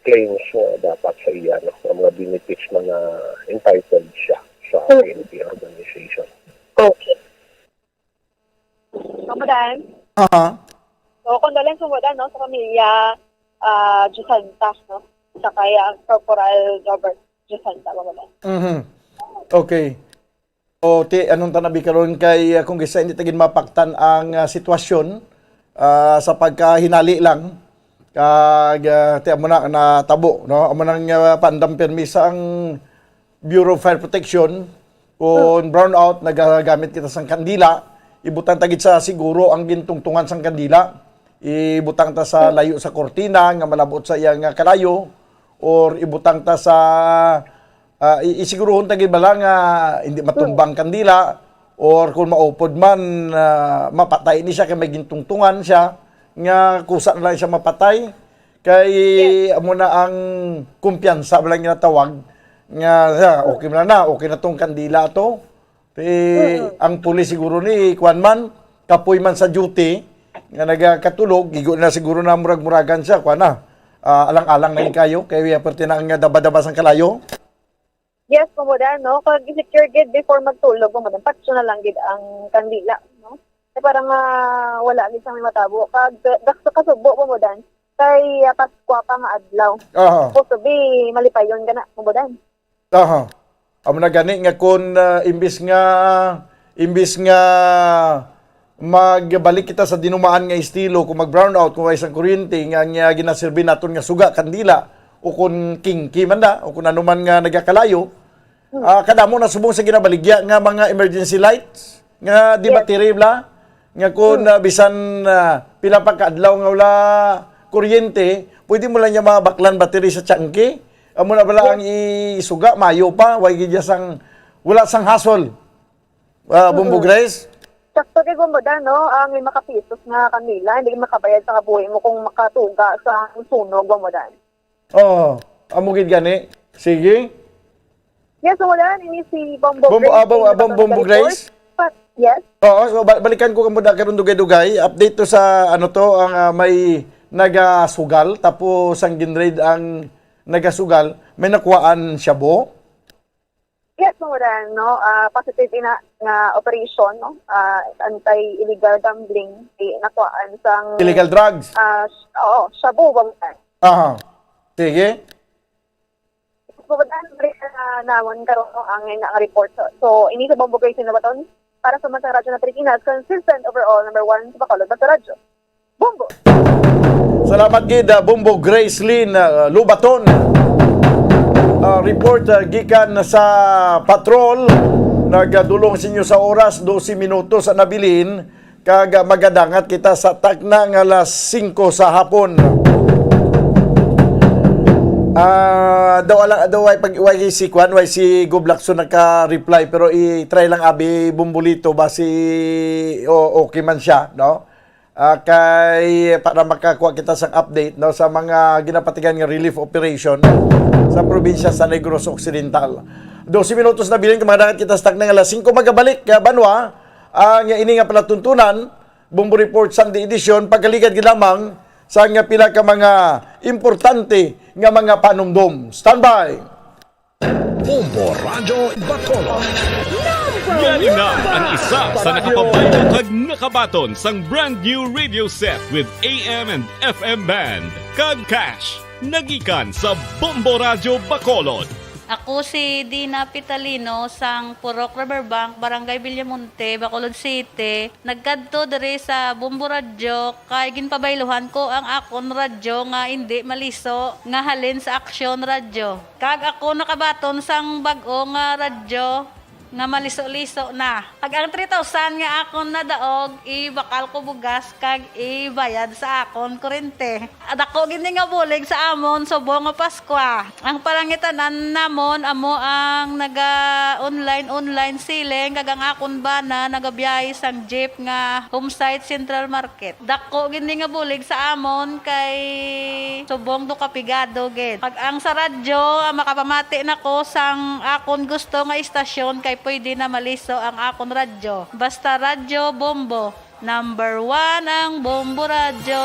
claims nga dapat sa iya, no, ang mga benefits na nga entitled siya sa P N P organization. Okay. Mamudan. Aha. So, condolence, mamudan, no, sa pamilya ah Diosanta, no, sa kay ah, Corporal Robert Diosanta, mamudan. Mhm. Okay. O ti anong tanabi karon kay ah, kung gisa hindi ta gid mapaktan ang ah, sitwasyon ah, sa pagkahinali lang kag ah, ti amo na natabo, no, amo nang ah, paandam permi sa ang Bureau of Fire Protection. Kung brownout, nagagamit kita sang kandila, ibutang ta gid sa siguro ang gintungtungan sang kandila, ibutang ta sa layo sa kortina nga malabot sa iya nga kalayo, or ibutang ta sa ah, i- isiguruhon ta gid bala nga hindi matumbang kandila, or kung maupod man ah, mapatay ni siya kay may gintungtungan siya nga kusa na lang siya mapatay. Kay amo na ang kumpiyansa bala nga ginatawag nga ah, okay man na, okay na tong kandila to. Ti ang pulis siguro ni kuan man, kapoy man sa duty nga nagakatulog, igo na siguro na murag-muragan siya, kuan na. Ah, alang-alang na gid kayo kay ah, perti na nga daba-daba sang kalayo. Yes, mamudan, no? Kag i-secure gid before magtulog, mamudan, patso na lang gid ang kandila, no? Kay para nga wala gid sa may matabo. Kag dak sa kasubo, mamudan, kay ah, Paskwa pa nga adlaw. Aha. Supposed to be malipayon gana, mamudan. Aha. Amo na gani nga kung ah, imbis nga imbis nga magbalik kita sa dinumaan nga estilo kung mag-brownout kung way sang kuryente nga, nga ginaserbi naton nga suga kandila o kung kingki man da o kung ano man nga nagakalayo, ah, kadamo na subong sa ginabaligya nga mga emergency lights. Nga di Yes. battery bala? Nga kung, Hmm. ah, bisan, ah, pila pa ka adlaw nga wala kuryente, pwede mo lang niya mabaklan battery sa tiyangke. Amo na bala Yes. ang isuga, mayo pa, way gid sang, wala sang hassle. Ah, Bombo Mm-mm. Grace? Sakto kay Bombo Dan, no? Ang lima ka pisos nga kanila, hindi makabayad sa kabuhi mo kung makatuga sa sunog, Bombo Dan. Oo, amo gid gani. Sige. Yes, so wala, ini si Bombo Bombo, Grace, ah, Bom-, ah, Bom-, Bombo Grace? But, yes. Oo, so ba-, balikan ko kamo da karon dugay-dugay. Update to sa, ano to, ang, ah, may nagasugal, tapos ang ginraid ang nagasugal, may nakuhaan shabu. Yes, Bombo Dan, no? Ah, positive ina nga operation, no? Ah, anti-illegal gambling, di nakuhaan sang Illegal drugs. Ah, sh-, oo, shabu, Bombo Dan. Aha. Sige. Bombo Dan, balik na namon karon, no, ang ina nga report. So, so, ini sa Bombo Grace Sinabaton, para sa Mansang Radyo na Pilipinas, consistent overall, number one sa Bacolod, Basta Radyo. Bombo! Salamat gid, ah, Bombo Grace Lynn, ah, Lubaton. Ah, report, ah, gikan sa patrol. Nagadulong sa inyo sa oras, dose minutos ang nabilin. Kag, ah, magadangat kita sa takna nga alas singko sa hapon. Ah, daw ala, daw way pag, way si Kwan, way si Gob Lacson naka-reply, pero i-try lang abi Bombolito ba si, o, okay man siya, no? Ah, kay para makakuha kita sang update, no, sa mga ginapatigan nga relief operation sa probinsya sa Negros Occidental. Dose minutos na bilin, kamadangat kita sa takna nga alas singko. Magabalik, ah, banwa, ang ini nga palatuntunan, Bombo Report Sunday Edition, pagkaligad gid lamang sa nga pila ka mga importante nga mga panumdom. Standby! Bombo Radyo Bacolod. Yari na ang isa sa nakapabayo kag nakabaton sang brand new radio set with A M and F M band kag cash, nagikan sa Bombo Radyo Bacolod. Ako si Dina Pitalino sang Purok Riverbank, Barangay Villamonte, Bacolod City. Nagkadto diri sa Bombo Radyo kay ginpabayluhan ko ang akon radyo nga indi maliso nga halin sa Aksyon Radyo. Kag ako nakabaton sang bag-o nga radyo nga maliso-liso na. Ag ang three thousand nga akon nadaog, ibakal ko bugas kag ibayad sa akon kurente. Dako gid ni nga bulig sa amon subong nga Paskwa. Ang palangitan-an namon amo ang naga-online, online selling, kag ang akon bana nagabiyahe sang jeep nga Homesite Central Market. Dako gid ni nga bulig sa amon kay subong do kapigado gid. Pag ang sa radyo, ah, makapamati na ko sang akon gusto nga istasyon kay pwede na maliso ang akon radyo. Basta Radyo Bombo, number one ang Bombo Radyo.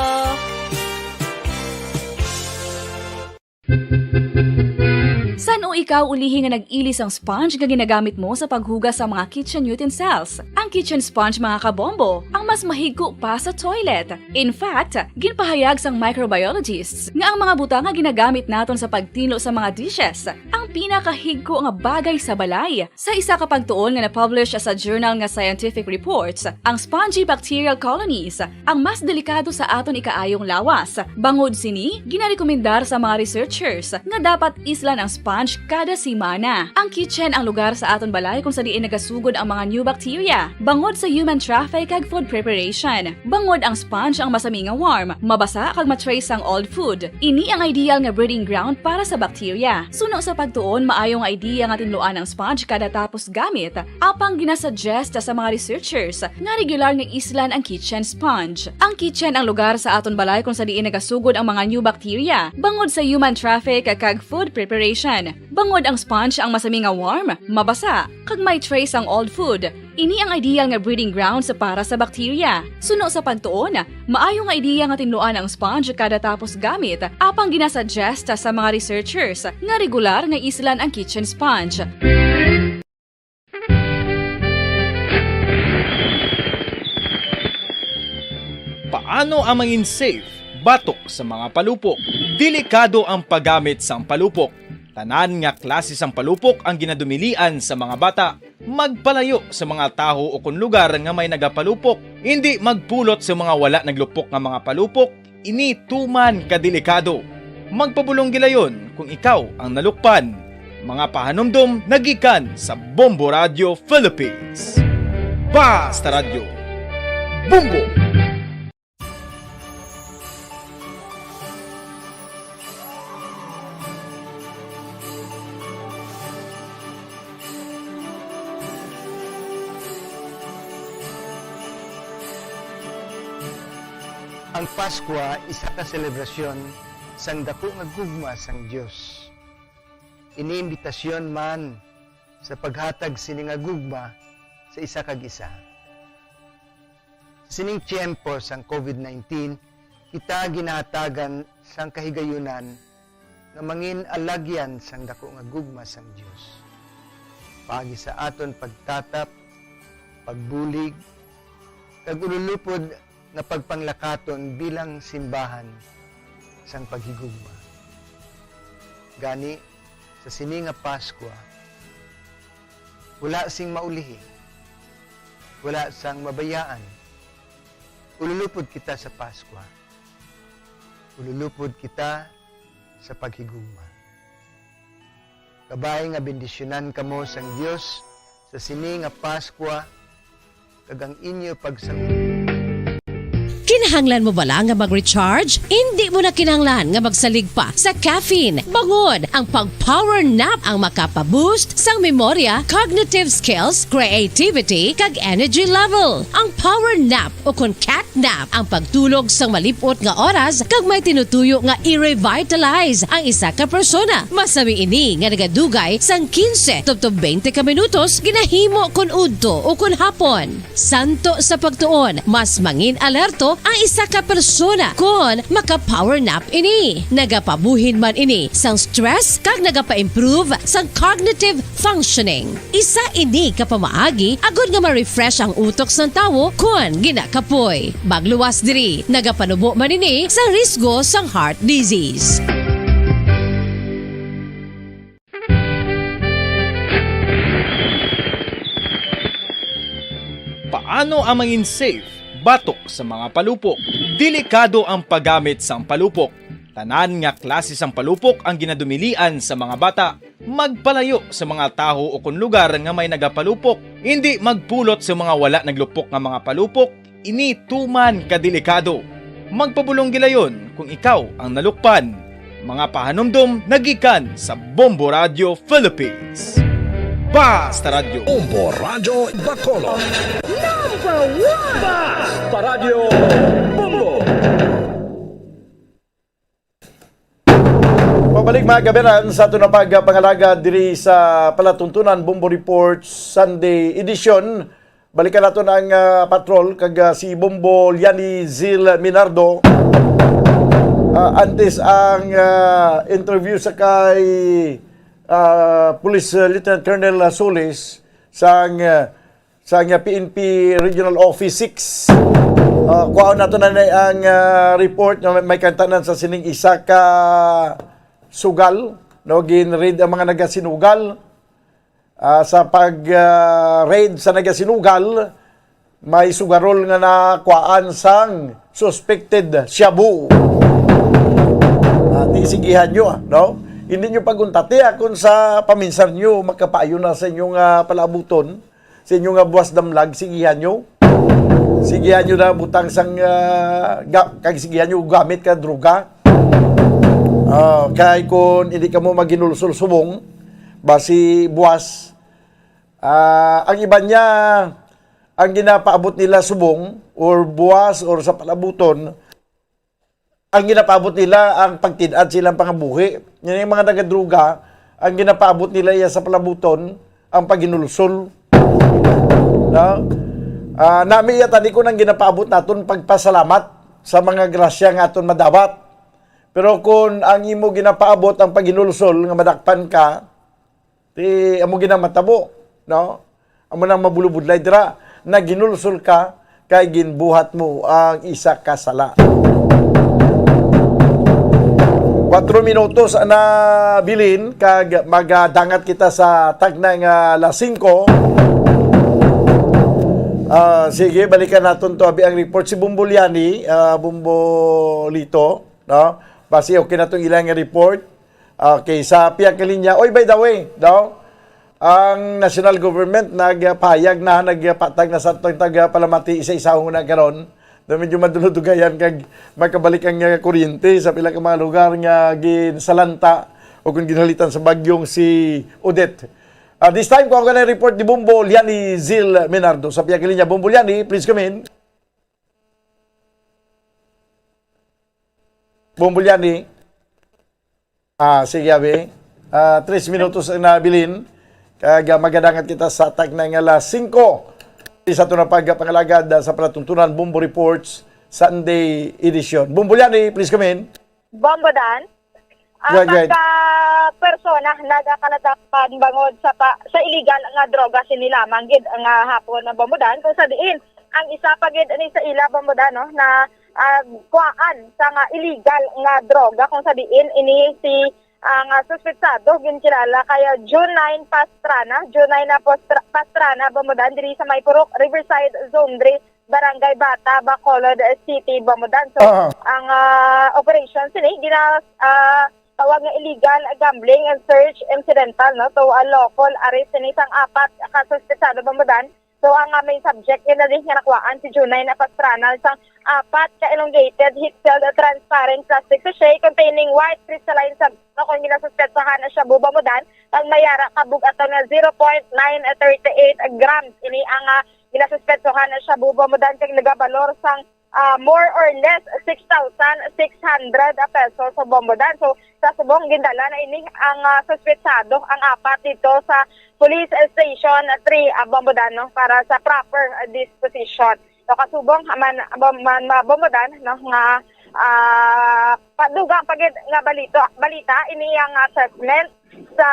San-o ikaw ulihi nga nag-ili sang sponge nga ginagamit mo sa paghugas sa mga kitchen utensils? Ang kitchen sponge, mga kabombo, ang mas mahigko pa sa toilet. In fact, ginpahayag sang microbiologists nga ang mga butang nga ginagamit naton sa pagtinlo sa mga dishes ang pinakahigko nga bagay sa balay. Sa isa ka pagtuon nga na-publish sa journal nga Scientific Reports, ang spongy bacterial colonies ang mas delikado sa aton ikaayong lawas. Bangod sini, ginarekomendar sa mga researchers nga dapat islan ang sponge kada semana. Ang kitchen ang lugar sa aton balay kung sa diin nagasugod ang mga new bacteria, bangod sa human traffic kag food preparation. Bangod ang sponge ang masami nga warm, mabasa kag ma-trace ang old food. Ini ang ideal nga breeding ground para sa bacteria. Suno sa pagtuon, maayo nga idea nga tinluan ang sponge kada tapos gamit. Apang ginasuggest sa mga researchers nga regular nga islan ang kitchen sponge. Ang kitchen ang lugar sa aton balay kung sa diin nagasugod ang mga new bacteria, bangod sa human traffic kag food preparation. Bangod ang sponge ang masami nga warm, mabasa, kag may trace ang old food. Ini ang ideal nga breeding grounds para sa bacteria. Suno sa pagtuon, maayo nga idea nga tinluan ang sponge kada tapos gamit, apang ginasuggest sa mga researchers nga regular nga islan ang kitchen sponge. Paano ang mangin safe batok sa mga palupok? Delikado ang paggamit sang palupok. Tanan nga klase sang palupok ang ginadumilian sa mga bata. Magpalayo sa mga taho o kon lugar nga may nagapalupok. Indi magpulot sa mga wala naglupok nga mga palupok. Ini tuman ka delikado. Magpabulong gilayon kung ikaw ang nalukpan. Mga pahanumdom nagikan sa Bombo Radio Philippines. Basta Radyo Bombo! Ang Paskwa isa ka selebrasyon sang daku nga gugma sang Dios. Ini imbitasyon man sa paghatag sini nga gugma sa isa kag isa. Sa sining tiyempo sang COVID nineteen, kita ginahatagan sang kahigayunan nga mangin alagyan sang daku nga gugma sang Dios, paagi sa aton pagtatap, pagbulig, kag ululupod nga pagpanglakaton bilang simbahan sang paghigugma. Gani, sa sini nga Paskwa, wala sing maulihi, wala sang mabayaan. Ululupod kita sa Paskwa. Ululupod kita sa paghigugma. Kabay nga bendisyonan kamo sang Dios sa sini nga Paskwa kag ang inyo pagsa- Kinahanglan mo bala nga mag-recharge? Indi mo na kinahanglan nga magsalig pa sa caffeine. Bangod ang pag-power nap ang makapa-boost sang memorya, cognitive skills, creativity, kag energy level. Ang power nap o kon cat nap ang pagtulog sang malip-ot nga oras kag may tinutuyo nga i-revitalize ang isa ka persona. Masami ini nga nagadugay sang kinse tubtob twenty ka minutos ginahimo kon udto o kon hapon. Santo sa pagtuon, mas mangin alerto ang isa ka persona kon maka-power nap ini. Nagapabuhin man ini sang stress kag nagapa-improve sang cognitive functioning. Isa ini ka pamaagi agod nga ma-refresh ang utok sang tawo kon ginakapoy. Magluwas diri, nagapanubo man ini sang risgo sang heart disease. Paano ang mangin safe batok sa mga palupok? Delikado ang paggamit sang palupok. Tanan nga klase sang palupok ang ginadumilian sa mga bata. Magpalayo sa mga tawo o kon lugar nga may nagapalupok. Indi magpulot sa mga wala naglupok nga mga palupok. Ini tuman ka delikado. Magpabulong gilayon kung ikaw ang nalukpan. Mga pahanumdom nagikan sa Bombo Radio Philippines. Basta Radio. Bombo Radio Bacolod. Number one! Basta Radio Bombo! Pabalik, mga kaberan, sa aton na pagpangalagad diri sa palatuntunan Bombo Report Sunday Edition. Balikan naton ang, ah, patrol kag, ah, si Bombo Liani Zil Minardo. Ah, antes ang, ah, interview sa kay, ah, Police, ah, Lieutenant Colonel, ah, Solis sang, ah, sang, ah, P N P Regional Office six. Ah, kuhaon nato na ni ang, ah, report nga may, may kantanan sa sining isa ka sugal, no, gin-raid ang mga nagasinugal. Ah, sa pag, ah, raid sa nagasinugal, may sugarol nga nakuhaan sang suspected shabu. Ah, di sigihan nyo, ah, no? Hindi nyo paguntati, ah, kung sa paminsar nyo, makapaayo na sa inyo nga palaabuton, sa inyo nga buwas damlag, sigihan nyo. Sigihan nyo na butang sang, ah, ga-, kag sigihan nyo gamit ka droga. Ah, kay kung hindi kamo maghinulsol subong, basi buwas, ah, ang iban niya, ang ginapaabot nila subong, or buwas, or sa palabuton, ang ginapaabot nila ang pagtid-ad sa ilang pangabuhi. Yan yung mga nagadruga, ang ginapaabot nila iya sa palabuton, ang paghinulsol. No? Ah, nami iya tani ko nang ginapaabot naton pagpasalamat sa mga grasya nga aton madawat. Pero kung ang imo ginapaabot ang paghinulsol nga madakpan ka, ti amo ginamatabo, no? Amo nang mabulubudlay dira, naghinulsol ka kay ginbuhat mo ang isa ka sala. Kwatro minutos na bilin kag magadangat kita sa tagna nga alas singko. Ah, sige, balikan naton to abi ang report si Bumbo Liani, ah, Bumbo Lito, no? Basi okay na tong ilang report. Okay, sa pihak nga linya. Oy, by the way, daw, Ang national government nagpahayag na, nagpatag na sa atong tagapalamati isa-isahon na karon. Na medyo madulo-dugayan kag makabalik ang, uh, kuryente sa pila ka mga lugar nga ginsalanta o kung ginhalitan sa bagyong si Odette. Uh, this time, kuha ko na report ni Bombo Liani Zil Menardo sa pihak linya. Bombo Liani, please come in. Bombo Liani. Ah, sige, abi. Ah, tres minutos na bilin. Kag, ah, magadangat kita sa tag na nga alas singko. Isa to na pagpangalagad, ah, sa palatuntunan, Bombo Reports, Sunday edition. Bombo Liani, please come in. Bombo Dan, ang Right, right. pagka persona nagakalatakpan bangod sa pa, sa illegal nga droga sini lamang gid nga hapon na Bombo Dan, kung sa diin ang isa pa gid ni sa ila Bombo Dan, no, na, ah, kuhaan sa nga illegal nga droga kung sa diin ini si ang, ah, suspetsado ginkilala kay June nine Pastrana, June nine na Pastra-, Pastrana, Bombo Dan, diri sa may Purok, Riverside Zone three, Barangay Bata, Bacolod City, Bombo Dan. So, Aha. ang, ah, operation sini gina, ah, tawag nga illegal gambling and search incidental, no? So, a lawful arrest sini sang apat ka suspetsado, Bombo Dan. So, ang, ah, main subject nila din nga nakuhaan si Junay na Pastrana sang apat ka elongated heat-sealed transparent plastic sachet containing white crystalline sub-, no, kung ginasuspetsahan na shabu, Bombo Dan, ang may ara ka bug-aton nga zero point nine thirty eight grams. Ini ang, ah, ginasuspetsahan na shabu, Bombo Dan, kag nagabalor sang, ah, more or less six thousand six hundred pesos sa, Bombo Dan. So, sa subong, gindala na ini ang, ah, suspetsado, ang apat dito sa Police Station three, ah, Bombo Dan, no, para sa proper, ah, disposition. So, kasubong man, man, man, Bombo Dan, no, nga, ah, padugang pa gid nga balito, balita, ini ang assessment sa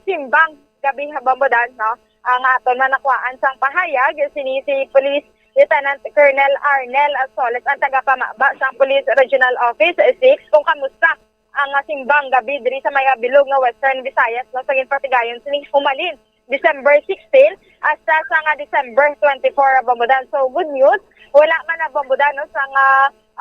simbang gabi, Bombo Dan, no? Ang aton man nakuhaan sang pahayag, sini si Police Lieutenant Colonel Arnel Soles, ang tagapamaba sang Police Regional Office six, kung kamusta ang, ah, simbang gabi diri sa may, ah, bilog nga Western Visayas, no, sa ginpatigayon sini humalin December sixteen hasta sa nga December twenty-four, Bombo Dan. So, good news, wala man, Bombo Dan, no, sa nga,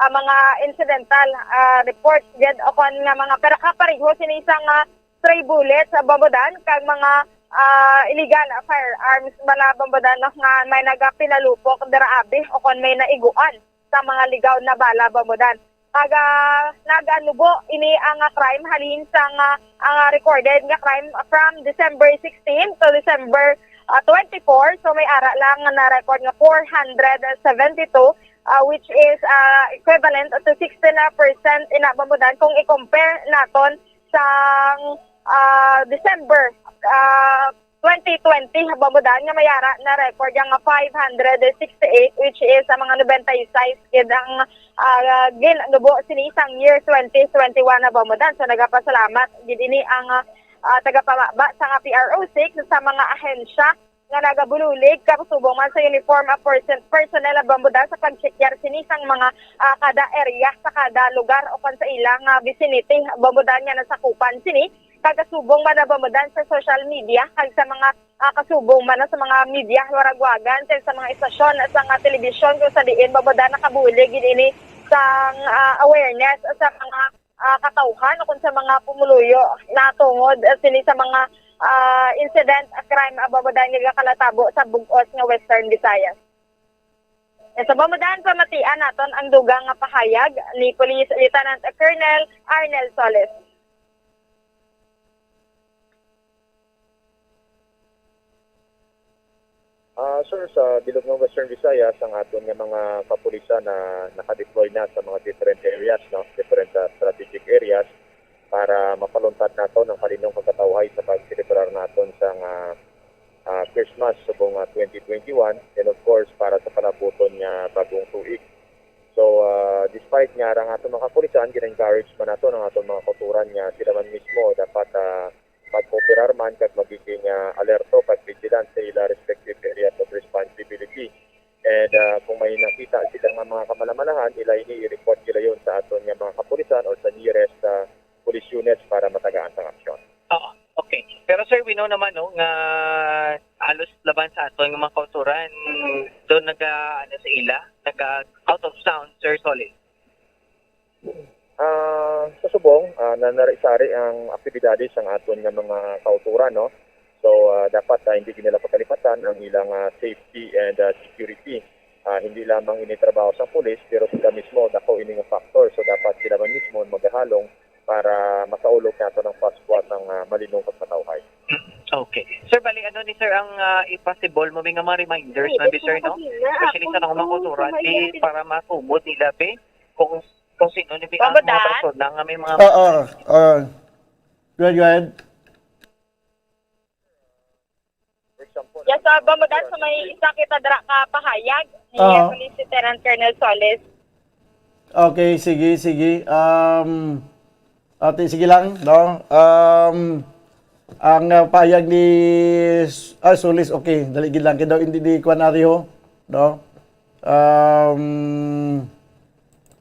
ah, mga incidental, ah, reports gid o kon nga mga, pero kapareho sini sa nga stray bullets, Bombo Dan, kag mga, ah, illegal firearms bala, Bombo Dan, no, nga may nagapinalupok dira abi o kon may naiguan sa mga ligaw na bala, Bombo Dan. Kag, ah, naganubo ini ang, ah, crime halin sa nga, ang, ah, recorded nga crime from December sixteen to December, ah, twenty-four. So, may ara lang nga na-record nga four hundred seventy-two, ah, which is, ah, equivalent to sixteen percent ina, Bombo Dan, kung i-compare naton sang, ah, December, ah, twenty twenty, Bombo Dan, nga may ara na-record ang five hundred sixty-eight, which is ang mga ninety-six gid ang, ah, gin-, ginubo sini sang year twenty twenty-one, Bombo Dan. So, nagapasalamat gid ini ang, ah, tagapamaba sa nga P R O six sa mga ahensya nga nagabulig, kasubong man sa uniform, ah, person-, personnel, Bombo Dan, sa pag-check-up sini sang mga, ah, kada area, sa kada lugar o kon sa ilang, ah, vicinity, Bombo Dan, nga nasakupan sini. Kag kasubong man, Bombo Dan, sa social media kag sa mga, ah, kasubong man sa mga media waragwagan kag sa mga istasyon sa mga telebisyon kung sa diin, Bombo Dan, nakabulig gid ini sang, ah, awareness sa mga, ah, katawhan o kung sa mga pumuluyo natungod, ah, sini sa mga, ah, incident, ah, crime, ah, Bombo Dan, nga nagakalatabo sa bug-os nga Western Visayas. Sa Bombo Dan, pamatian naton ang dugang nga pahayag ni Police Lieutenant Colonel Arnel Solis. Ah, sir, sa bilog ng Western Visayas, ang aton nga mga kapulisan na naka-deploy na sa mga different areas, no? Different, ah, strategic areas para mapaluntad naton ang kalinong pagkatawhay sa pagselebrar naton sa nga, ah, Christmas subong, ah, twenty twenty-one, and of course, para sa palabuton nga bagong tuig. So, ah, despite nga ang aton mga kapulisan, gina-encourage man naton ang aton mga kauturan nga sila man mismo dapat, ah, magkooperar man kag magiging, ah, alerto kag vigilant sa ila respective areas of responsibility. And, ah, kung may nakita sila nga mga kamalamalahan, ila ini i-report nila yon sa aton nga mga kapulisan or sa nearest, ah, police units para matagaan sang aksyon. Oo, okay. Pero, sir, we know naman, no, nga halos laban sa aton nga mga kauturan, doon naga, ano, sa ila, naga out of sound, Sir Solid. Ah, sa subong, ah, na narisari ang aktibidades sang aton nga mga kauturan, no? So, ah, dapat, ah, hindi nila pagkalipatan ang ilang, ah, safety and, ah, security. Ah, hindi lamang ini trabaho sa pulis, pero sila mismo, dako ini nga factor. So, dapat sila man mismo magahalong para masaulog nato ang Pasko at ang, ah, malinong pagpatawhay. Okay. Sir, bali, ano ni sir ang, ah, i-possible mo may nga mga reminders na, sir, no? Especially sa mga kultura, di para matumod nila, be, kung, kung sino ni ang mga persona nga may mga Oo, oo. Go ahead, go ahead. For example, Yes, ah, Bamudan, sa may isa kita dira ka pahayag ni Oo. Police Lieutenant Colonel Solis. Okay, sige, sige. Um, ate, sige lang, no? Um, ang, ah, pahayag ni S-, ah, Solis, okay, dali gid lang. Kaya daw hindi di kuan ariho, no? Um,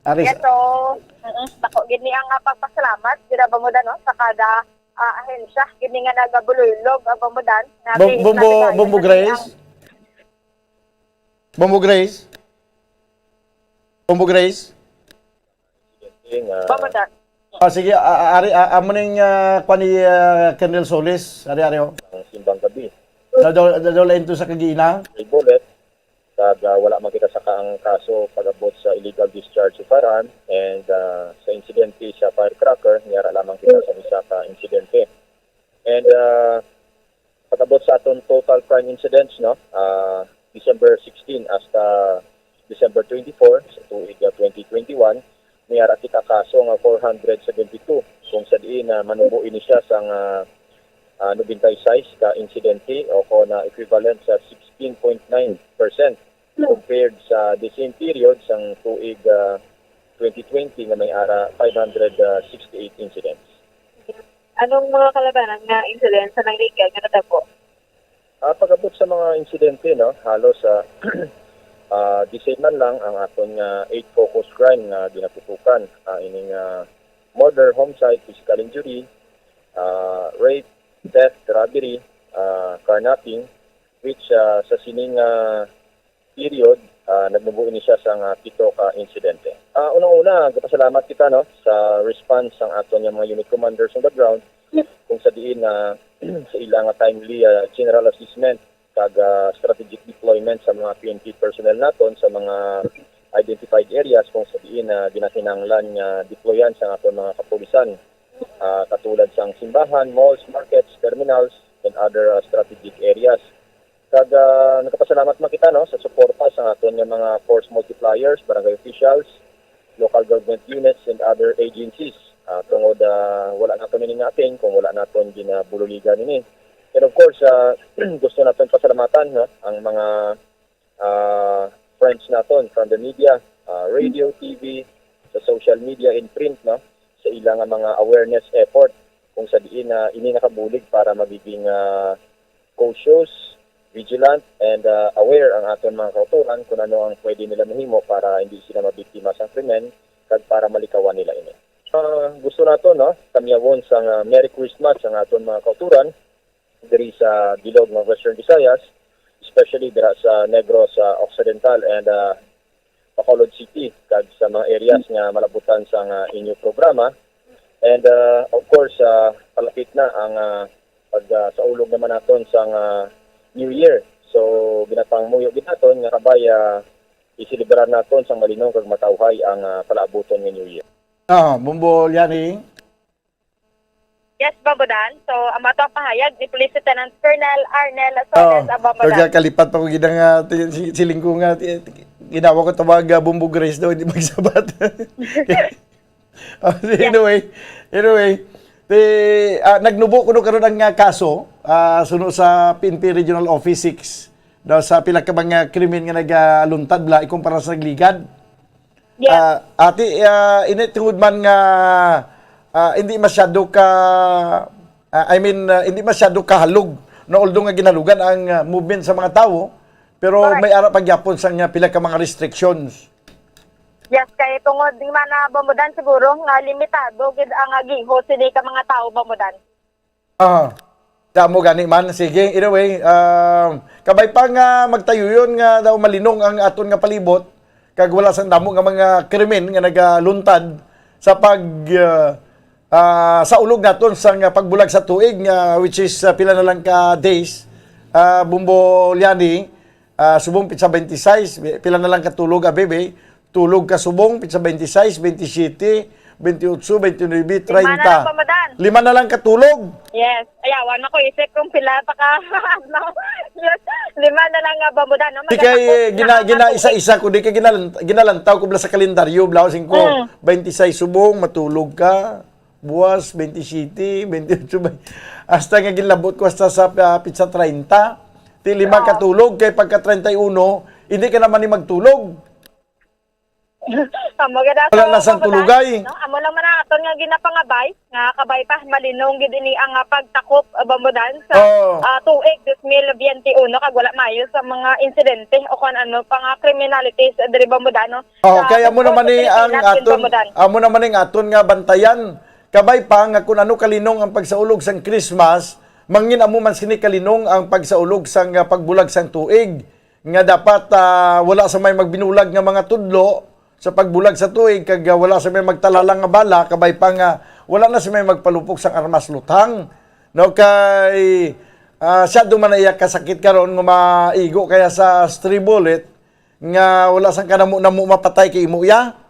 Aris- Yes, so, mm, dako gid ni ang, ah, pagpasalamat, gid, Bamudan, no, sa kada, ah, ahensya, gid ni nga nagabululog, ah, Bamudan, nga Bom-, kay Bombo, nabigay Bombo na Grace? ang Bombo Grace? Bombo Grace? Nga Bamudan. Ah, sige, ah, ah, ari, ah, amo ning, ah, kwan ni, ah, Colonel Solis, ari, ari, oh. Ang simbang gabi. Nadol-, nadol ito sa kagina. May bullet, kag, ah, wala man kita saka ang kaso pag-abot sa illegal discharge of firearm and, ah, sa insidente sa firecracker, niyara lamang kita sa isa ka insidente. And, ah, pag-abot sa aton total crime incidents, no, ah, December sixteen hasta December twenty-four sa tuig, ah, twenty twenty-one, may ara kita kaso nga four hundred seventy-two, kung sa diin na manubo ini siya sang, ah, ah, ninety-six ka insidente o kon, ah, equivalent sa sixteen point nine percent compared sa the same period sang tuig, ah, twenty twenty nga may ara five hundred sixty-eight incidents. Anong mga kalabanan nga insidente sa nangligad nga natabo? Ah, pag-abot sa mga insidente, no, halos, ah, ah, the same man lang ang aton nga eight focus crime nga ginatutukan. Ah, ining, ah, murder, homicide, physical injury, ah, rape, theft, robbery, ah, carnapping, which, ah, sa sining, ah, period, ah, nagmubo ini siya sang, ah, pito ka insidente. Ah, unang-una, gapasalamat kita, no, sa response sang aton nga mga unit commanders on the ground, kung sa diin na sa ila nga timely, ah, general assessment kag, ah, strategic deployment sa mga P N P personnel naton sa mga identified areas kung sa diin na ginakinahanglan nga deployan sa aton mga kapulisan, ah, katulad sang simbahan, malls, markets, terminals, and other, ah, strategic areas. Kag, ah, nagapasalamat man kita, no, sa suporta sa aton nga mga force multipliers, barangay officials, local government units, and other agencies. Ah, tungod, ah, wala naton ini nga ating kung wala naton ginabululigan ini. And of course, ah, gusto naton pasalamatan, no, ang mga, ah, friends naton from the media, ah, radio, T V, sa social media and print, no, sa ila nga mga awareness effort kung sa diin na ini nakabulig para magiging, ah, cautious, vigilant, and, ah, aware ang aton mga kautoran kung ano ang pwede nila mahimo para hindi sila mabiktima sa krimen kag para malikawan nila ini. Ah, gusto nato, no, tamyawon sang, ah, Merry Christmas ang aton mga kautoran diri sa bilog nga Western Visayas, especially dira sa Negros, ah, Occidental and, ah, Bacolod City kag sa mga areas nga malabutan sang, ah, inyo programa. And, ah, of course, ah, palapit na ang, ah, pag, ah, saulog naman naton sang, ah, New Year. So, ginapangmuyo gid naton nga kabay, ah, iselebrar naton sang malinong kag matawhay ang, ah, palaabuton nga New Year. Ah, Bombo Liani. Yes, Bamudan. So, ang ato ang pahayag ni Police Lieutenant Colonel Arnel Soles, Oh, ang Bamudan. Kalipat pa ko gid nga, ah, ti-, si-, siling ko nga, ti-, ti-, ginawa ko tawag, ah, Bombo Grace daw, hindi magsabat. Ah, Yes. Anyway, anyway, ti-, ah, nagnubo kuno karon ang, ah, kaso, ah, suno sa P N P Regional Office six, daw sa pila ka mga krimen nga nagaluntad bala, ikumpara sa nagligad. Yes. Ah, ati, ah, ini tungod man nga, ah, hindi masyado ka, ah, I mean, ah, hindi masyado kahalog, no, although nga ginalugan ang, ah, movement sa mga tawo, pero Correct. may ara pa gyapon sang, ah, pila ka mga restrictions. Yes, kay tungod di man na Bamudan siguro nga limitado gid ang, ah, gihos sini ka mga tawo, Bamudan. Ah, damo gani man. Sige, anyway, ah, kabay pa nga magtayuyon nga daw malinong ang aton nga palibot, kag wala sang damo nga mga krimen nga nagaluntad sa pag, ah, Ah, sa ulog naton sa nga pagbulag sa tuig, nga, which is, ah, pila na lang ka days, ah, Bombo Liani, ah, subong petsa twenty-six, pila na lang ka tulog, ah, bebe? Tulog ka subong, petsa twenty-six, twenty-siyete, twenty-otso, twenty-nuybe, Lima na lang, treinta. Bombo Dan. Lima na lang ka tulog. Yes. Ayawan ako isip kung pila pa ka adlaw. Yes. Lima na lang nga, Bombo Dan, no? Di kay, Magkatapos eh, na gina-, ang gina-, isa-isa ko, di kay ginalan-, ginalantaw ko bala sa kalendaryo, bala, singko, Mm. twenty-six subong, matulog ka. Buwas, twenty-siyete, twenty-otso, bay-, hasta nga ginlabot ko hasta sa, ah, petsa treinta. Ti lima Oo. ka tulog, kay pagka treinta y uno, hindi ka naman ni magtulog. Amo gid Wala ang na sang Bombo Dan, tulugay. No? Amo lang man ang aton nga ginapangabay, nga kabay pa, malinong gid ini ang, ah, pagtakop, ah, Bombo Dan, sa, Oo. ah, tuig dos mil biyente uno, kag wala maayo sa mga insidente o kung ano pa nga criminalities, ah, diri, Bombo Dan, no? Oh, Sa kay amo bukod naman sa ni ang Pilipinas, aton, Bombo Dan. Amo naman ni ang aton nga bantayan. Kabay pa nga kun ano kalinong ang pagsaulog sang Christmas, mangin amo man sini kalinong ang pagsaulog sang, ah, pagbulag sang tuig. Nga dapat, ah, wala sa may magbinulag nga mga tudlo sa pagbulag sa tuig, kag, ah, wala sa may magtalala nga bala, kabay pa nga wala na sa may magpalupok sang armas luthang. No, kay, ah, siya duman na iya kasakit karon nga maigo kaya sa stray bullet, nga wala sang kanamo-namo mapatay kay imo iya.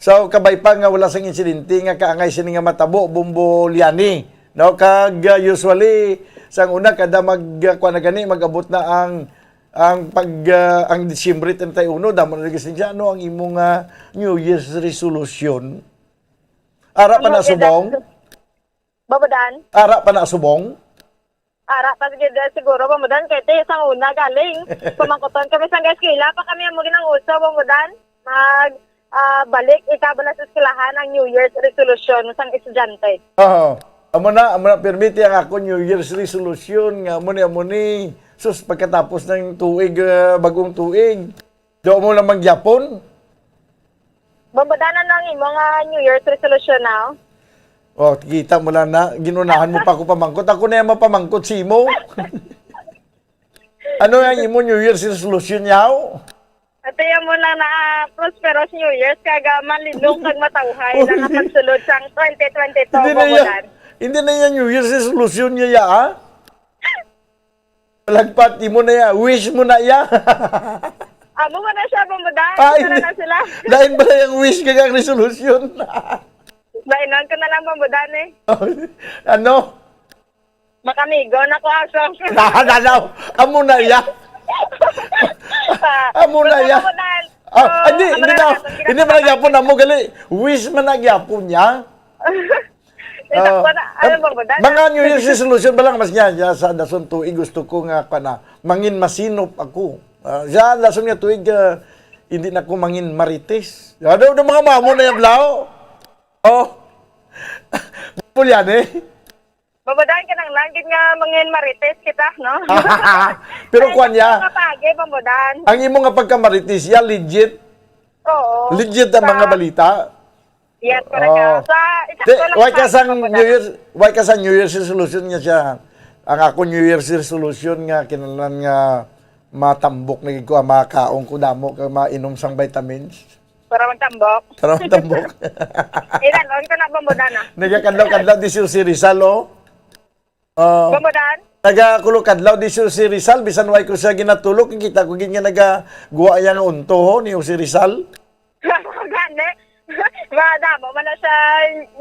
So, kabay pa nga wala sang insidente nga kaangay sini nga matabo, Bombo Liani. No, kag, uh, usually, sang una, kada mag, uh, kuwan na gani, mag-abot na ang, ang pag, uh, ang Disyembre treinta y uno, damo na lagi siya, ano ang imong, uh, New Year's resolution? Ara pa Ano, na subong? Bombo Dan? Ara pa na subong? Ara pa gid, eh, siguro, Bombo Dan, kay ti sang una galing. Pamangkuton kami sang eskwela pa kami amo ginang uso, Bombo Dan. Mag, ah, balik ikaw bala sa eskwelahan ang New Year's resolution sang estudyante. Oo. Amo na, amo na, permiti ang ako New Year's resolution nga amo ni, amo ni. Sus, pagkatapos ng tuig, ah, bagong tuig. Daw mo lang mangyapon? Bombo Dan, ano ang imo nga New Year's resolution now? Oh, kita mo lang na, ginunahan mo pa ako pamangkot. Ako na yung mapamangkot si imo. Ano ang imo New Year's resolution, yaw? Ate, mo lang na, ah, prosperous New Year's, kag, ah, malinong kag matawhay Uy. Lang ang pagsulod sang twenty twenty-two, Hindi na Bombo yan, Dan. Hindi na yan New Year's resolution niya, ya, ah? Lagpat, imo na ya. Wish mo na ya. Amo man na siya, Bombo Dan. Ah, Ito na hindi. Na sila. Lain ba yung wish kag ang resolution? Lainan ko na lang, Bombo Dan, eh. Ano? Makamigo na ko, aso. Na, na, na. Amo na ya. Ah, Amo na ya. Bombo Dan. Ah, So, hindi, amo hindi na na, lang, hindi hindi na man na lang. Gyapon amo gali. Wish man na gyapon niya. Isa Ah, pa na, ano, em, Bombo Dan? Mga New Year's resolution ba lang, mas niya, niya sa dason tuig gusto ko nga, kana, mangin masinop ako. Ah, sa dason nga tuig, ah, hindi na ko mangin marites. Ano, ano mga mamo na yung blaw? Oh. Pulyan eh. Bombo Dan, kinahanglan gid nga mangin marites kita, no? Pero Kaya kwan niya, sa mga pagi, Bombo Dan. Ang imo nga pagkamarites, ya, legit? Oo. Legit ang mga Sa balita? Yes, correct. Oo. Sa, isa Di, ko lang why ka sa, sang Bombo Dan. New Year's, why ka sa New Year's resolution nga siya? Ang ako New Year's resolution nga kinahanglan nga matambok na gid ko, ang makaon ko damo kag mainom sang vitamins. Para magtambok. Para magtambok. Ilan, on ko na, Bombo Dan, ah. Nagakadlaw-kadlaw di si Jose Rizal, oh. Oh. Bombo Dan? Nagakulo kadlaw di si Jose Rizal, bisan way ko siya ginatulok, kita ko gid nga nagaguwa iya nga unto, ho, ni Jose Rizal. Gani. Madamo man na siya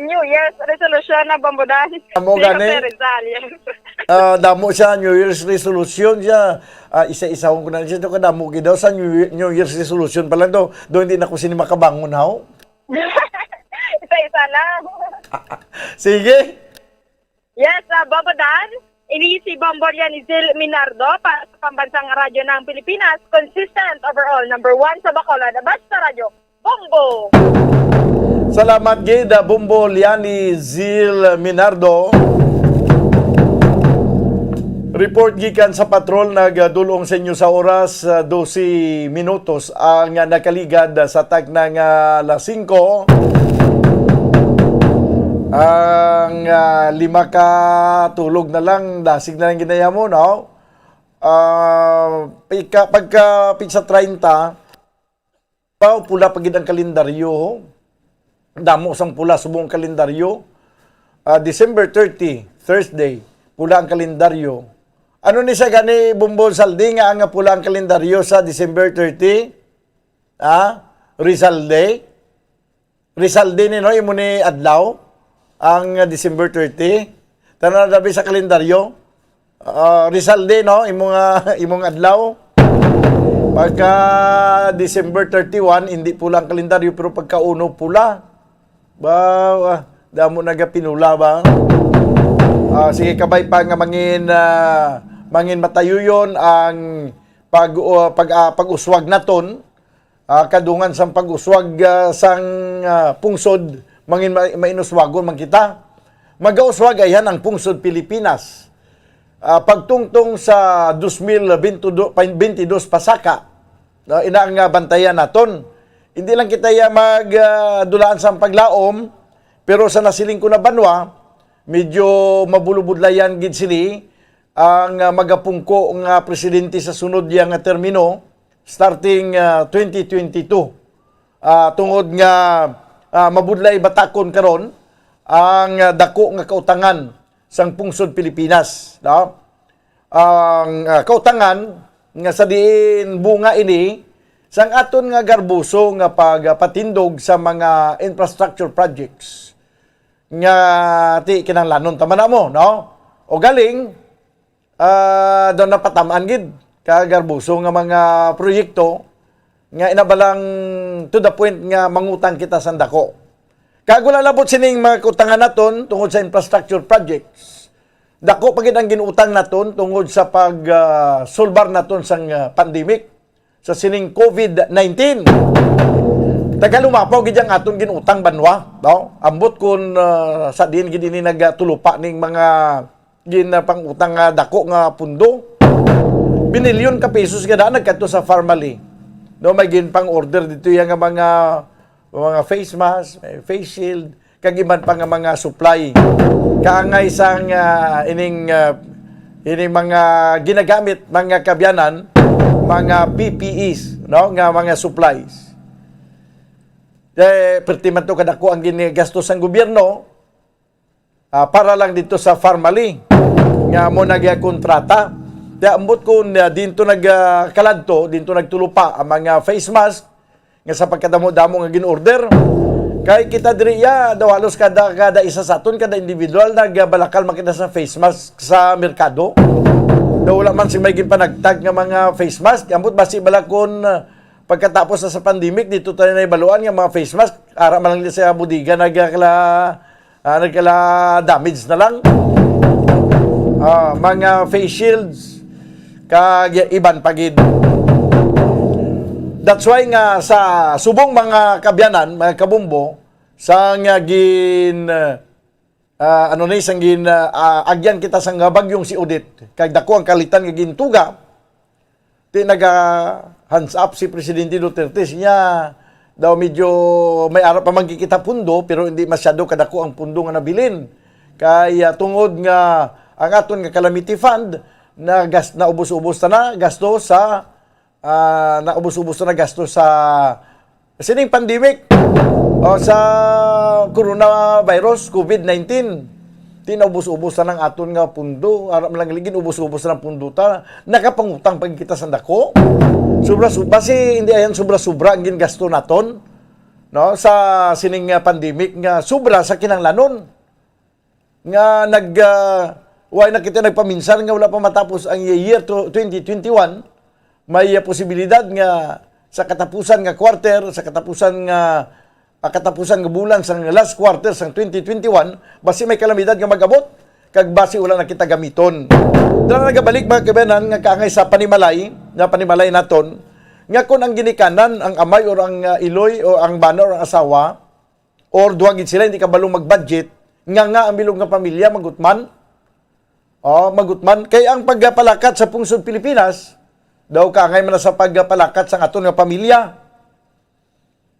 New Year's resolution na, Bombo Dan. Amo Ni gani. Jose Rizal, yes. Ah, damo siya, New Year's resolution siya. Ah, isa-isahon ko na siya. Ito ka damo gid daw sa New, New Year's resolution pa lang daw. Do, hindi na ko sini makabangon, haw? Isa-isa lang. Sige. Yes, ah, Bombo Dan, ini si Bombo Lianizil Minardo para sa Pambansang Radyo ng Pilipinas, consistent overall, number one sa Bacolod, basta radyo, Bombo! Salamat gid, ah, Bombo Lianizil Minardo. Report gikan sa patrol nagdulong sa inyo sa oras, ah, dose minutos ang nakaligad sa takna nga alas singko. Ang, ah, lima ka tulog na lang, dasig na lang ginaya mo, no? Ah, pika-, pagka petsa treinta, pa, pula pa gid ang kalendaryo, ho. Damo sang pula subong ang kalendaryo. Ah, December thirty, Thursday, pula ang kalendaryo. Ano ni sa gani, Bumbon Saldi, nga ang pula ang kalendaryo sa December thirty? Ah, Rizal Day? Rizal Day ni, no? Imo ni adlaw, ang, ah, December thirty. Tanaw dabi sa kalendaryo. Ah, Rizal Day, no? Imong, ah, imong adlaw. Pagka December thirty-one, hindi pula ang kalendaryo, pero pagka uno, pula. Ba, ah, damo nagapinula ba? Ah, sige, kabay pa nga mangin, ah, mangin matayuyon ang pag, uh, pag, ah, pag-uswag naton, ah, kadungan sang pag-uswag, ah, sang, ah, pungsod, mangin ma-, mainuswagon man kita. Magauswag ayhan ang pungsod Pilipinas. Ah, pagtungtong sa dos mil bentidus, bentidus pasaka, no, ina nga bantayan naton. Hindi lang kita ya mag, ah, dulaan sang paglaom, pero sa nasiling ko na banwa, medyo mabulubudlayan gid sini ang, ah, magapungko nga presidente sa sunod ya nga termino, starting, ah, twenty twenty-two. Ah, tungod nga, ah, mabudlay batakon karon ang, ah, dako nga kautangan sang pungsod Pilipinas, no? Ang, ah, kautangan nga sa diin bunga ini sang aton nga garbuso nga pagpatindog sa mga infrastructure projects nga ti kinahanglanon ta man namo, no? O galing, ah, daw napatam-an gid ka garbuso nga mga proyekto nga inabalang to the point nga mangutang kita sang dako. Kag wala labot sining mga kautangan naton tungod sa infrastructure projects. Dako pa gid ang ginutang naton tungod sa pag, ah, sulbar naton sang, ah, pandemic sa sining COVID nineteen. Tagalumapaw gid ang aton ginutang banwa, no? Ambot kun, ah, sa diin gid ini nagatulupa ning mga ginpangutang nga dako nga pundo. Binilyon ka pesos nga daan nagkadto sa Farmally. No, may ginpang-order dito ya nga mga, mga face mask, may face shield, kag iban pa nga mga supply. Kaangay sang, ah, ining, ah, ining mga ginagamit, mga kabyanan, mga P P Es, no, nga mga supplies. Eh, perti man to kadako ang ginigasto sang gobyerno, ah, para lang dito sa Farmally nga mo nagakontrata. Kaya ambot ko na dinto nag, ah, kaladto, dinto nagtulupa ang mga face mask nga sa pagkadamo-damo nga gin-order. Kay kita diri ya, daw halos kada, kada isa sa aton, kada individual, nagabalakal man kita sa face mask sa merkado. Daw wala man sing may ginpanagtag nga mga face mask. Ambot basi bala kun, ah, pagkatapos na sa pandemic, dito tayo na ibaluan nga mga face mask, ara man lang sa bodega nagkala, ah, nagkala damage na lang. Ah, mga face shields, kag iban pa gid. That's why nga sa subong mga kabyanan, mga kabumbo, sa nga gin, ah, ano ni, sang gin, ah, ah, agyan kita sang bagyong si Odette, kag dako ang kalitan nga gintuga, ti naga hands up si Presidente Duterte, siya daw medyo may ara pa man kita pundo, pero hindi masyado kadako ang pundo nga nabilin. Kay, ah, tungod nga ang aton nga calamity fund na gas-, naubos-ubos ta na gasto sa, ah, naubos-ubos ta na gasto sa sining pandemic o sa coronavirus, COVID nineteen. Ti naubos-ubos na ang aton nga pundo. Ara man lang ligin, ubos-ubos na ang pundo ta. Nakapangutang pa kita sa dako. Sobra-sobra, si, hindi ayan sobra-sobra ang gingasto naton, no? Sa sining, ah, pandemic nga sobra sa kinahanglanon. Nga nag, ah, why na kita nagpaminsar nga wala pa matapos ang year to, twenty twenty-one? May, ah, posibilidad nga sa katapusan nga quarter, sa katapusan nga, ah, katapusan nga bulan, sa last quarter sang twenty twenty-one, basi may kalamidad nga mag-abot, kag basi wala na kita gamiton. Dala nagabalik, mga kabayanan, nga kaangay sa panimalay, nga panimalay naton, nga kon ang ginikanan, ang amay or ang, ah, iloy o ang bana or ang asawa, or duha gid sila, hindi kabalo mag-budget, nga, nga ang bilog nga pamilya magutman. Oh, magutman. Kay ang pagpalakat sa pungsod Pilipinas, daw kaangay man na sa pagpalakat sa aton nga pamilya.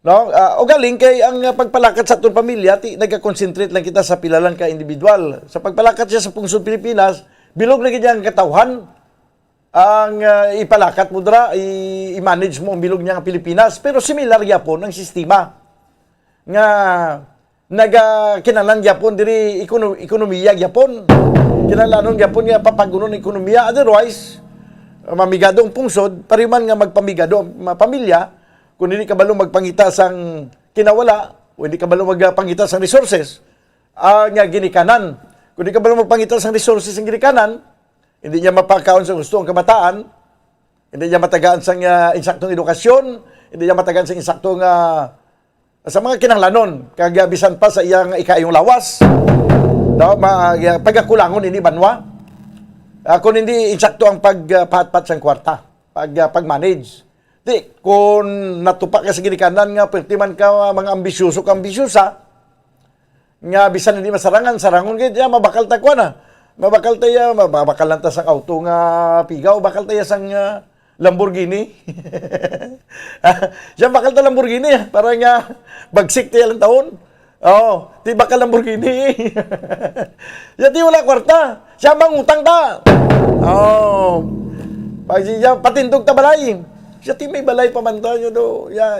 No? Ah, o galing kay ang, ah, pagpalakat sa aton pamilya, ti, nagka-concentrate lang kita sa pila lang ka individual. Sa pagpalakat siya sa pungsod Pilipinas, bilog na gid ang katawhan. Ang, ah, ipalakat mo dira, i-, i-manage mo ang bilog niya nga Pilipinas. Pero similar gyapon ang sistema nga naga kinahanglan gyapon diri ekono-, ekonomiya gyapon. Kinahanglanon gyapon nga papagunon ang ekonomiya. Otherwise, mamigado ang pungsod, pariman nga magpamigado ang mga pamilya, kung hindi kabalo magpangita sang kinawala, o hindi kabalo magpangita sang resources, ah, nga ginikanan. Kung hindi kabalo magpangita sang resources ang ginikanan, hindi niya mapakaon sa gusto ang kabataan, hindi niya matagaan sang, ah, insaktong edukasyon, hindi niya matagaan sang insaktong, ah, sa mga kinahanglanon, kag, ah, bisan pa sa iyang ikaayong lawas. No, ma-, ah, pagakulangon ini banwa. Ah, kung hindi insakto ang pag, ah, pahatpat sang kwarta, pag, ah, pag-manage. Di, kung natupa ka sa ginikanan nga perti man ka, ah, mga ambisyoso ka ambisyosa, nga bisan hindi masarangan, sarangon gid, ya, mabakal ta kuan, ah. Mabakal ta, ya, mabakal lang ta sang auto nga pigaw, bakal ta, ya, sang, ah, Lamborghini. Siya bakal ta Lamborghini, ah, para nga bagsik ta, ya, lang taon. Oo, di bakal Lamborghini. Siya di wala kwarta. Siya mangutang ta. Oo. Pag siya patindog ta balay. Siya di may balay pa man ta, ya do. Ya,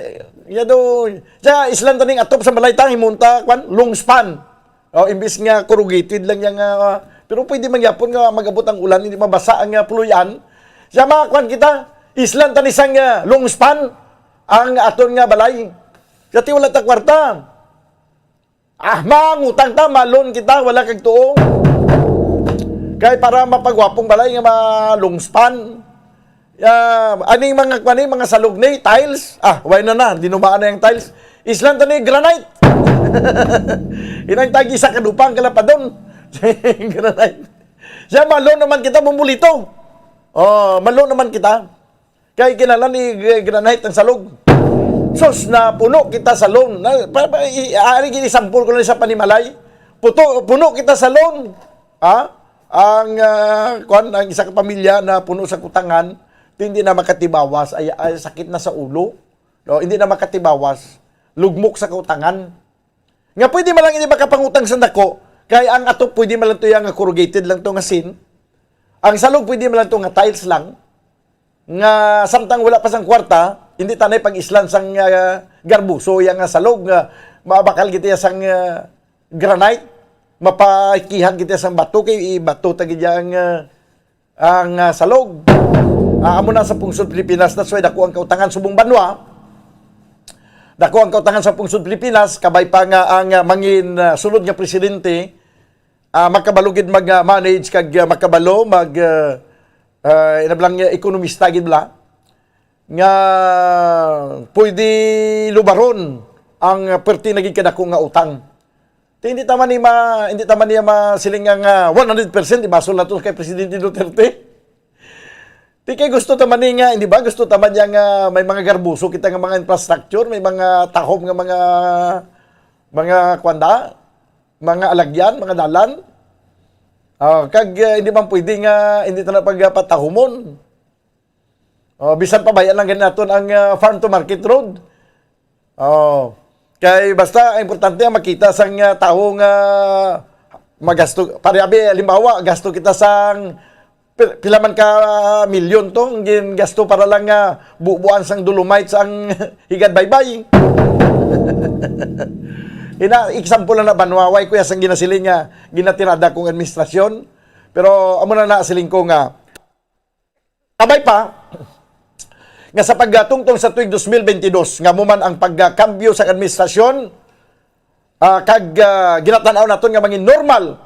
ya do. Siya islan ta ning atop sa balay ta, himunta, kwan, long span. Oh, imbis nga corrugated lang yang, ah, pero pwede man gyapon nga mag-abot ang ulan, hindi mabasa ang, ah, puloy-an. Siya, mga kwan kita, islan ta ni sang, ah, long span ang aton nga balay. Kati wala ta kwarta. Ah, mangutang ta, malon kita, wala kag tuo. Kay para mapagwapong balay nga ma-long span. Ah, aning mga, kuan ni, mga salog ni, tiles. Ah, why na na, dinumaan na yung tiles. Islan ta ni granite. Inang tagi sa kadupang kalapadon. Granite. Siya, malon naman kita, bumbulito. Oh, malon naman kita. Kay kinahanglan ni granite ang salog. Sus, na puno kita sa loan. Na, pa, pa, i, ari gid, example ko lang sa panimalay. Puto, puno kita sa loan. Ha? Ang, ah, kwan, ang isa ka pamilya na puno sa kutangan, hindi na makatibawas, ay, ay, sakit na sa ulo. No, hindi na makatibawas. Lugmok sa kutangan. Nga pwede man lang hindi makapangutang sa dako, kay ang ato pwede man lang to yang corrugated lang to nga sin. Ang salog pwede man lang to nga tiles lang. Nga samtang wala pa sang kwarta, hindi tanay pag-islan sang, ah, garbuso yang nga salog nga mabakal kita sang, ah, granite, mapakihag kita sang bato kay ibato ta gid yang, ah, ang, ah, salog. Ah, amo na sa pungsod Pilipinas, that's why dako ang kautangan subong banwa. Dako ang kautangan sa pungsod Pilipinas, kabay pa nga ang, ah, mangin, ah, sunod nga presidente, ah, makabalo gid mag, ah, manage kag, ah, makabalo mag, ah, ah, inablang, ah, ekonomista gid bala nga pwede lubaron ang, ah, perti na gid kadako nga utang. Ti, hindi ta man ni ma-, hindi ta man niya masiling nga, nga one hundred percent ibasol nato kay Presidente Duterte. Ti kay gusto ta man ni nga, hindi ba? Gusto ta man niya nga may mga garbuso kita nga mga infrastructure, may mga tahom nga mga, mga kwanda, mga alagyan, mga dalan. Ah, kag, eh, hindi man pwede nga hindi ta na pagpatahumon. Oh, bisan pa baya lang gani naton ang, ah, farm to market road. Oh. Kay basta ang importante ang makita sang, ah, tawo nga magasto. Pare, abi, halimbawa, gasto kita sang pi-, pila man ka milyon to ang gingasto para lang nga bubuan sang dolomite sang Higad Baybay. Ina, example lang na banwa, way ko ya sang ginasiling nga ginatirada kong administrasyon. Pero amo na na siling ko nga, kabay pa nga sa pagtungtong sa tuig dos mil bentidós, nga mo man ang pagkambyo sa administrasyon, ah, kag, ah, ginatanaw naton nga mangin normal,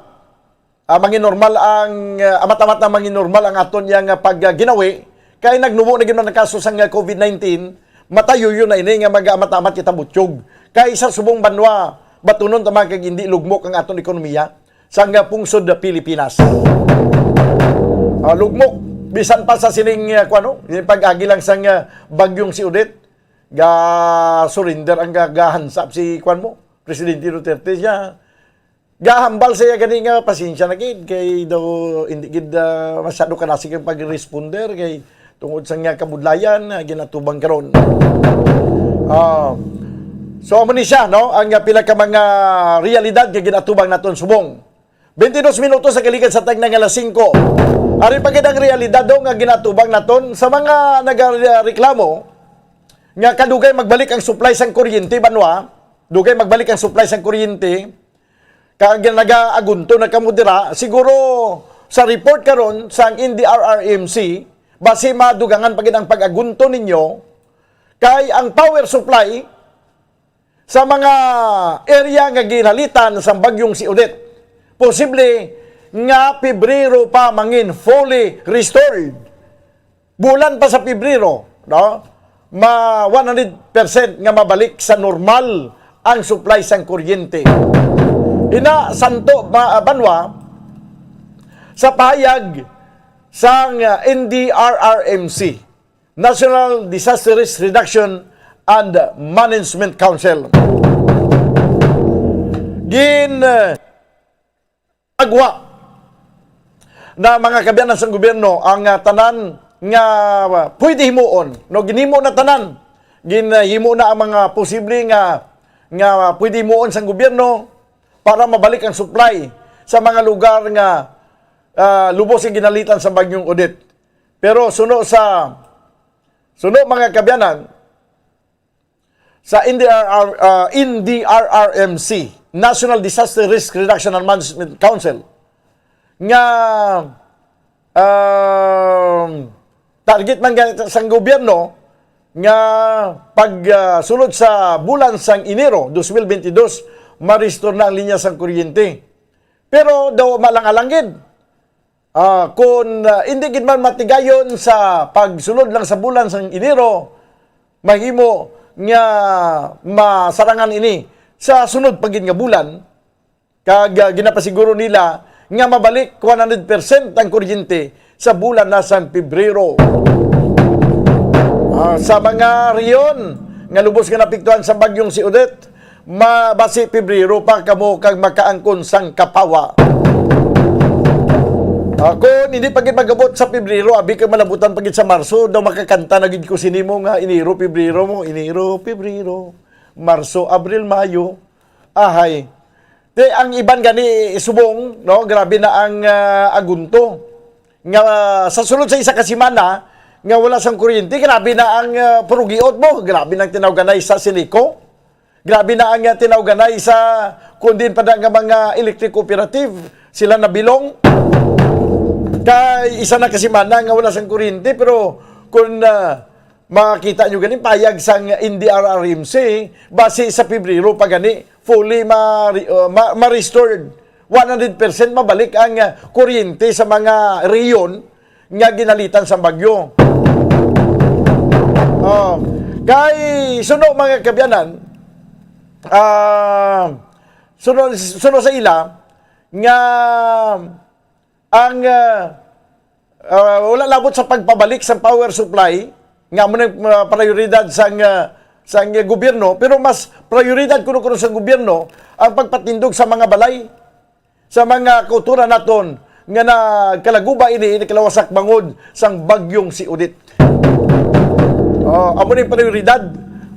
ah, mangin normal ang, ah, amat-amat na mangin normal ang aton yang, ah, pag, ah, ginawi, kay nagnubo na gid man ang kaso sang, ah, covid nineteen, matayuyo na ini nga mag-amat-amat kita butyog. Kay sa subong banwa, batunon ta man kag hindi lugmok ang aton ekonomiya. Sang, ah, pungsod na Pilipinas. Ah, lugmok, bisan pa sa sining, ah, kuwan, no? Yung pag-agi lang sang, ah, bagyong si Odette, ga-surrender ang ga-, gahansap si, kuwan mo, Presidente Duterte siya. Gahambal siya gani nga, pasensya na gid, kay daw hindi gid, ah, masyado kanasig ang pag-responder, kay tungod sa nga kabudlayan, ah, ginatubang karon. Ah, so, amo ni siya, no? Ang, ah, pila ka mga realidad nga ginatubang naton subong. Twenty-dos minutos sa kaligad sa tagna nga alas singko. Ari pa gid ang realidad do nga ginatubang naton sa mga nagareklamo nga kadugay magbalik ang supply sang kuryente banwa. dugay magbalik ang supply sang kuryente, kag nagaagunto na kamo dira, siguro sa report karon sang N D R R M C, basi madugangan pa gid ang pag-agunto ninyo, kay ang power supply sa mga area nga ginalitan sang bagyong si Odette, posible nga Pebrero pa mangin fully restored. Bulan pa sa Pebrero, no? Ma one hundred percent nga mabalik sa normal ang supply sang kuryente. Ina, Santo Ba-, Banwa, sa pahayag sang, ah, N D R R M C, National Disaster Risk Reduction and Management Council, gin, ah, agwa na, mga kaabyanan sang gobyerno, ang, ah, tanan nga, ah, pwede himuon, no, ginhimo na tanan. Ginhimo na ang mga posible nga, nga pwede himuon sang gobyerno para mabalik ang supply sa mga lugar nga, ah, lubos nga ginalitan sa Bagyong Odette. Pero suno sa, suno, mga kaabyanan, sa N D R R, ah, N D R R M C, National Disaster Risk Reduction and Management Council, nga, um, target man gani sang gobyerno nga pag, ah, sulod sa bulan sang Enero dos mil bentidós, ma-restore na ang linya sang kuryente. Pero daw malang-alang gid, ah, kun, ah, hindi gid man matigayon sa pagsulod lang sa bulan sang Enero, mahimo nga masarangan ini sa sunod pa gid nga bulan, kag, ah, ginapasiguro nila nga mabalik one hundred percent ang kuryente sa bulan na sang Pebrero. Ah, sa mga rehiyon nga lubos nga naapektuhan sa bagyong si Odette, ma-, basi Pebrero pa kamo kag makaangkon sang kapawa. Ah, kung hindi pa gid mag-abot sa Pebrero, abi kay malabutan pa gid sa Marso, daw makakanta na gid ko sini mo nga Enero, Pebrero mo, Enero, Pebrero, Marso, Abril, Mayo. Ahay. Di, ang iban gani subong, no, grabe na ang, ah, agunto. Nga, ah, sa sulod sa isa ka semana nga wala sang kuryente, grabe na ang, ah, purugiot mo, grabe na ang tinawganay sa Silico. Grabe na ang, ah, tinawganay sa kundin pa na nga mga electric cooperative, sila nabilong. Kay isa na ka semana nga wala sang kuryente, pero kung, ah, makita nyo gani, payag sang N D R R M C, basi sa Pebrero pa gani, fully ma-, uh, ma-, ma-restored. One hundred percent mabalik ang, ah, kuryente sa mga rehiyon nga ginalitan sa bagyo. Oh, kay suno, mga kaabyanan, ah, suno, suno sa ila nga ang, ah, ah, wala labot sa pagpabalik sa power supply nga amo nang, ah, prioridad sang, ah, sang gobyerno, pero mas prioridad kuno, kuno sang gobyerno ang pagpatindog sa mga balay, sa mga kauturan naton nga nagkalaguba ini, ini kalawasak bangod sang bagyong si Odette. Oh, amo ni prioridad.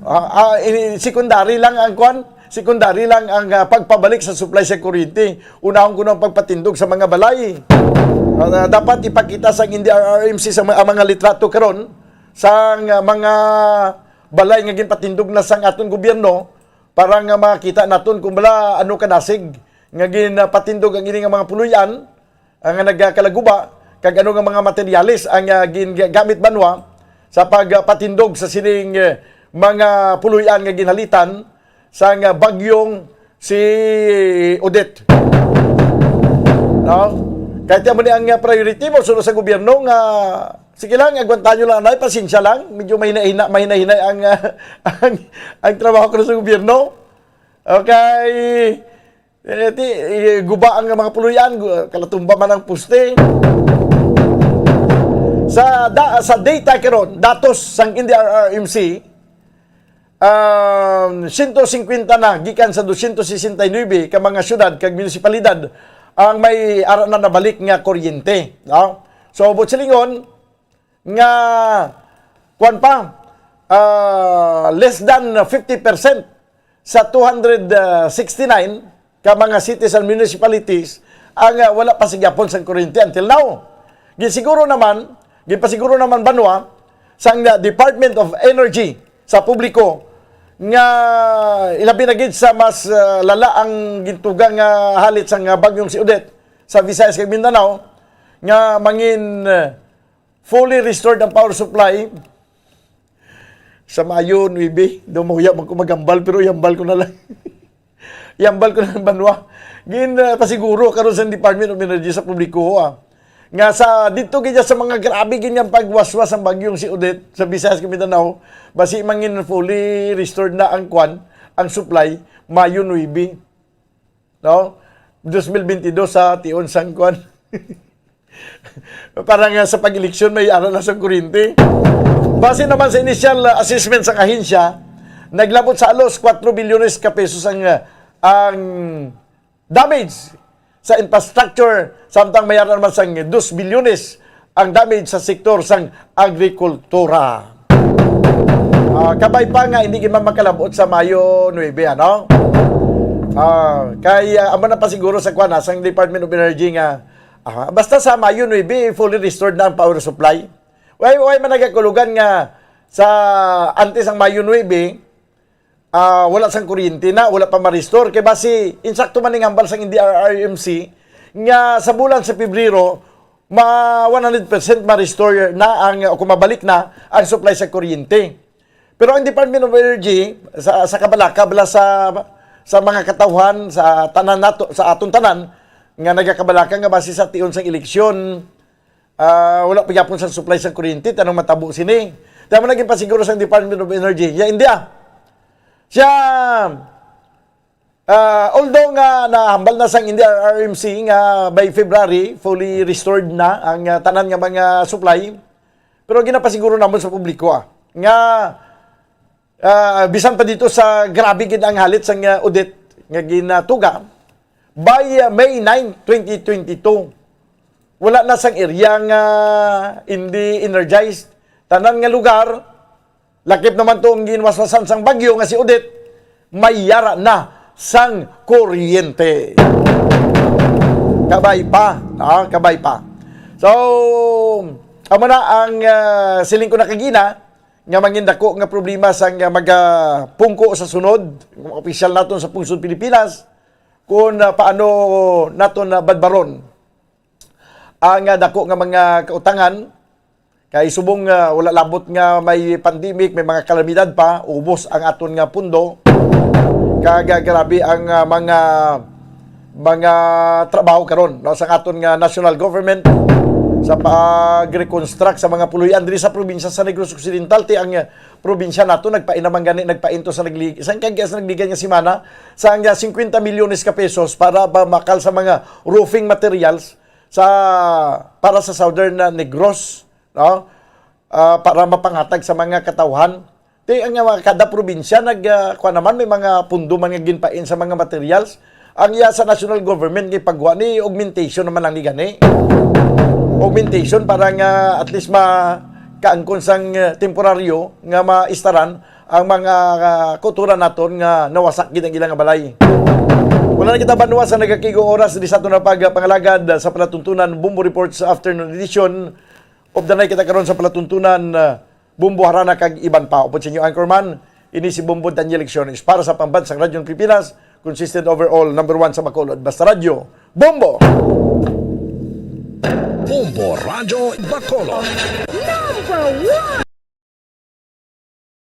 Ah, ah, ini, secondary lang ang kwan, secondary lang ang, ah, pagpabalik sa supply sa kuryente. Unahon ko ang pagpatindog sa mga balay. Ah, dapat ipakita sa N D R R M C sa mga, ang mga litrato karon sang, ah, mga balay nga ginpatindog na sang aton gobyerno para nga makita naton kung bala ano kadasig nga ginpatindog ang ini nga mga puloy-an, ah, nga nagakalaguba, kag ano nga mga materyales ang, ah, gingamit banwa sa pagpatindog sa sining, eh, mga puloy-an nga ginhalitan sang, ah, bagyong si Odette. No? Kahit yan mo ni ang, ah, priority mo, sunod sa gobyerno nga, sige lang, agwantan nyo lang, nay, pasensya lang, medyo mahina-hina, mahina-hinay ang, ah, ang, ang trabaho ko sa gobyerno. Okay. Eh, ti, eh, guba ang mga puloy-an, gu-, kalatumba man ang poste. Sa da-, sa data karon, datos sang N D R R M C, um, siyento singkwenta na gikan sa dosyentos sesenta y nuebe ka mga syudad kag munisipalidad ang may ara na nabalik nga kuryente, no? So, buot silingon, nga, kuwan pa, ah, less than fifty percent sa two hundred sixty-nine ka mga cities and municipalities ang, ah, wala pa sa gihapon sang kuryente until now. Ginsiguro naman, ginpasiguro naman banwa sang, ah, Department of Energy sa publiko nga ilabi na gid sa mas, ah, lala ang gintuga nga halit sang, ah, bagyong si Odette sa Visayas kag Mindanao, nga mangin, ah, fully restored ang power supply sa Mayo nuebe. Daw mahuya man ko maghambal, pero ihambal ko na lang. Ihambal ko na lang, banwa. Gin, ah, pasiguro karon sa Department of Energy sa publiko, ah, nga sa dito gid sa mga grabe gid nga pagwaswas ang bagyong si Odette sa Visayas kag Mindanao, basi mangin fully restored na ang kwan, ang supply, Mayo nuebe. No? Dos mil bentidós sa tion sang kwan. Para nga sa pag-eleksyon, may ara na sa kuryente. Base naman sa initial, uh, assessment sa ahensya, naglabot sa alos kuwatro bilyones ka pesos ang, uh, ang damage sa infrastructure, samtang may ara naman sang dos bilyones ang damage sa sektor sang agrikultura. Ah, kabay pa nga hindi gid man makalabot sa Mayo nuebe, ano? Ah, kay, ah, amo na pa siguro sa kwan, ah, sang Department of Energy nga, ah, basta sa Mayo nuebe, fully restored na ang power supply. Way, way man nagakulugan nga sa antes ang Mayo nuebe, ah, wala sang kuryente na, wala pa ma-restore. Kay basi, insakto man ning hambal sang N D R R M C nga sa bulan sa Pebrero, ma one hundred percent ma-restore na ang, o kung mabalik na ang supply sa kuryente. Pero ang Department of Energy, sa, sa kabalaka, bala sa, sa mga katawhan, sa tanan nato, sa aton tanan, nga nagakabalaka nga basi sa tion sang eleksyon, ah, wala pa gyapon sa supply sa kuryente, tanong matabo sini. Tama na ginpasiguro sang Department of Energy. Ya, India. Siya, ah, although nga nahambal na sang N D R R M C nga by February, fully restored na ang, ah, tanan nga mga supply, pero ginapasiguro namon sa publiko, ah, nga, ah, bisan pa dito sa grabe gid ang halit sang, ah, Odette nga ginatuga, by, ah, May nine, twenty twenty-two, wala na sang area nga hindi energized. Tanan nga lugar, lakip naman to ang ginwaswasan sang bagyo nga si Odette, may yara na sang kuryente. Kabay pa, ah, kabay pa. So, amo na ang, ah, siling ko na kagina, nga mangin dako nga problema sang, ah, magapungko sa sunod, mga opisyal naton sa pungsod Pilipinas, kung, ah, paano naton, ah, badbaron ang, ah, dako nga mga kautangan. Kay subong, ah, wala labot nga may pandemic, may mga kalamidad pa, ubos ang aton nga pundo. Kag, ah, grabe ang, ah, mga, mga trabaho karon, no, sa aton nga national government sa pag-reconstruct sa mga puloy-an diri sa probinsya sa Negros Occidental. Ti ang, ah, probinsya nato nagpain naman gani, nagpain to sa naglig-, sa kag-, sa nagligan nga semana sa, ah, singkwenta milyones ka pesos para pamakal sa mga roofing materials sa, para sa Southern, ah, Negros, no? Ah, para mapangatag sa mga katawhan. Ti ang, ah, kada probinsya nag, ah, kuwan naman, may mga pundo man nga ginpain sa mga materials. Ang iya sa national government, gipagwa ni augmentation naman lang ni gani. Augmentation para nga at least makaangkon sang, ah, temporaryo nga maistaran ang mga, ah, kautoran naton nga nawasak gid ang ilang balay. Wala na kita banwa sa nagakig-ong oras di sa aton nga pagpangalagad sa palatuntunan Bombo Reports Afternoon Edition. Of the night kita karon sa palatuntunan, ah, Bombo, Harana kag iban pa. Upod sa inyo anchorman, ini si Bombo Daniel Lecciones para sa Pambansang Radyo ng Pilipinas, consistent overall, number one sa Bacolod. Basta Radyo, Bombo! Bombo Radyo Bacolod. Number one!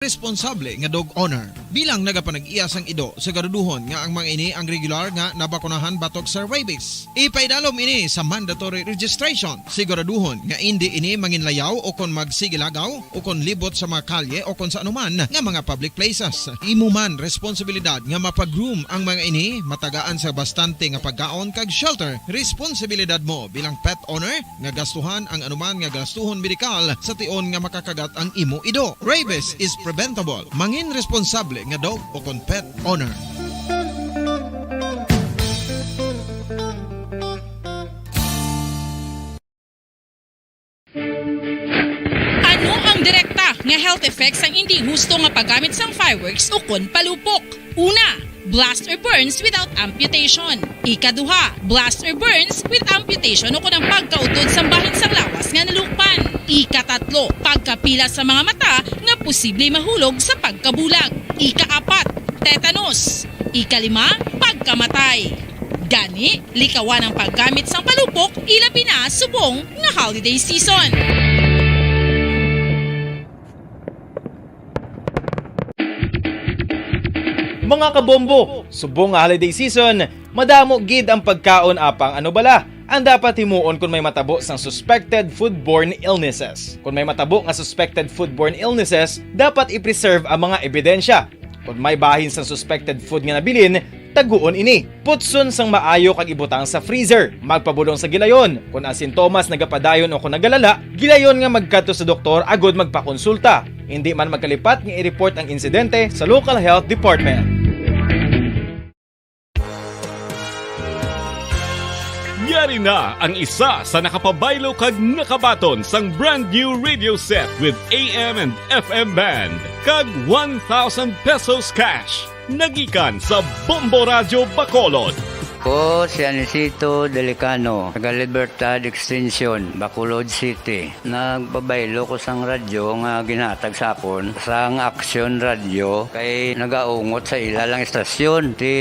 Responsable nga dog owner. Bilang nagapanag-iya sang ido, siguraduhon nga ang mga ini ang regular nga nabakunahan batok sa rabies. Ipaidalom ini sa mandatory registration. Siguraduhon nga indi ini manginlayaw o kon magsigilagaw o kon libot sa mga kalye o kon sa anuman nga mga public places. Imo man responsibilidad nga mapag-groom ang mga ini, matagaan sa bastante nga pagkaon kag shelter. Responsibilidad mo bilang pet owner nga gastuhan ang anuman nga gastuhon medikal sa tion nga makakagat ang imo ido. Rabies is preventable. Mangin responsable nga dog o kon pet owner. Ano ang direkta nga health effects sang indi husto nga paggamit sang fireworks ukon palupok? Una, blast or burns without amputation. Ikaduha, blast or burns with amputation ukon ang pagkautod sang bahin sang lawas nga nalukpan. Ikatatlo, pagkapila sa mga mata nga posible mahulog sa pagkabulag. Ikaapat, tetanus. Ikalima, pagkamatay. Gani, likawan ang paggamit sang palupok, ilabi na subong nga holiday season. Mga kabombo, subong nga holiday season, madamo gid ang pagkaon, apang ano bala ang dapat himuon kon may matabo sang suspected foodborne illnesses? Kon may matabo nga suspected foodborne illnesses, dapat i-preserve ang mga ebidensya. Kon may bahin sang suspected food nga nabilin, taguon ini. Putson sang maayo kag ibutang sa freezer. Magpabulong sa gilayon. Kon ang sintomas nagapadayon o kon nagalala, gilayon nga magkadto sa doktor agud magpakonsulta. Indi man magkalipat nga i-report ang insidente sa local health department. Yari na ang isa sa nakapabaylo kag nakabaton sang brand new radio set with A M and F M band kag one thousand pesos cash. Nagikan sa Bombo Radyo Bacolod. Ko si Anisito Delicano, taga Libertad Extension, Bacolod City. Nagpabaylo ko sang radyo nga ginhatag sa akon sang Aksyon Radyo kay nagaungot sa ila lang istasyon. Ti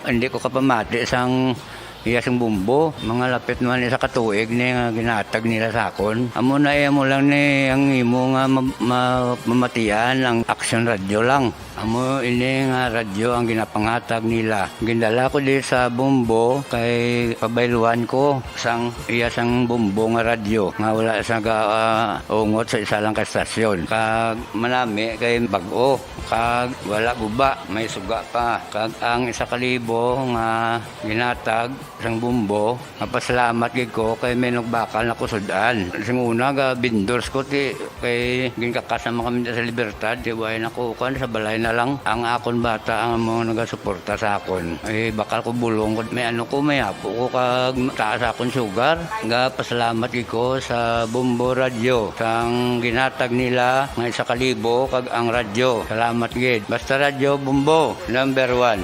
hindi ko kapamati sang iya sing bumbo. Mga lapit man isa ka tuig ni nga ginhatag nila sa akon. Amo na iya mo lang ni ang imo nga ma-, ma-, mamatian ang Aksyon Radyo lang. Amo ini nga radyo ang ginapanghatag nila. Gindala ko di sa Bombo kay pabayluan ko sang iya sang Bombo nga radyo nga wala sa ga-, ah, ungot sa isa lang ka estasyon. Kag manami kay bag-o, kag wala guba, may suga pa. Kag ang isa ka libo nga ginhatag sang Bombo, mapasalamat gid ko kay may nagbakal na ko sud-an. Sing una, ga vendors ko, ti, kay ginkakas naman kami sa Libertad, ti, way na ko, kuwan, sa balay na lang. Ang akon bata ang mga nagasuporta sa akon. Eh, bakal ko bulong ko, may ano ko, may apo ko, kag taas akon sugar. Ga pasalamat gid ko sa Bombo Radyo, sang ginhatag nila nga isa ka libo, kag ang radyo. Salamat gid. Basta Radyo Bombo, number one.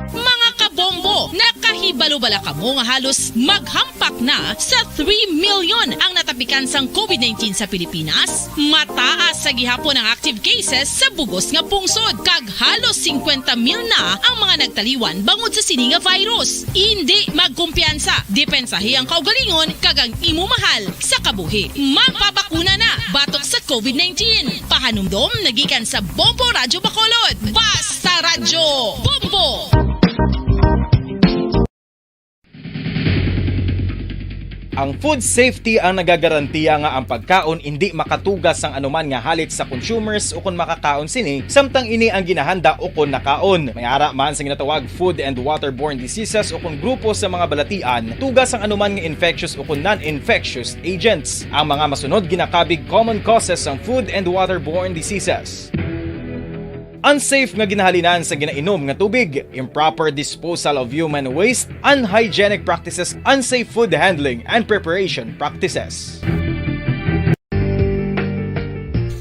Mga kabombo, nakahibalo bala kamo nga halos maghampak na sa three million ang natapikan sang COVID nineteen sa Pilipinas? Mataas sa gihapon ang active cases sa bugos nga pungsod, kag halos singkwenta mil na ang mga nagtaliwan bangod sa sini nga virus. Indi magkumpiyansa, depensahi ang kaugalingon kag ang imo mahal sa kabuhi. Magpabakuna na batok sa COVID nineteen. Pahanumdom nagikan sa Bombo Radyo Bacolod. Basta Radyo, Bombo! Ang food safety ang nagagarantiya nga ang pagkaon indi makatuga sang anuman nga halit sa consumers ukon makakaon sini, samtang ini ang ginahanda ukon nakaon. May ara man sa ginatawag food and waterborne diseases ukon grupo sa mga balatian, tuga sang anuman nga infectious ukon non-infectious agents. Ang mga masunod ginakabig common causes sang food and waterborne diseases. Unsafe nga ginahalinan sa ginainom nga tubig, improper disposal of human waste, unhygienic practices, unsafe food handling and preparation practices.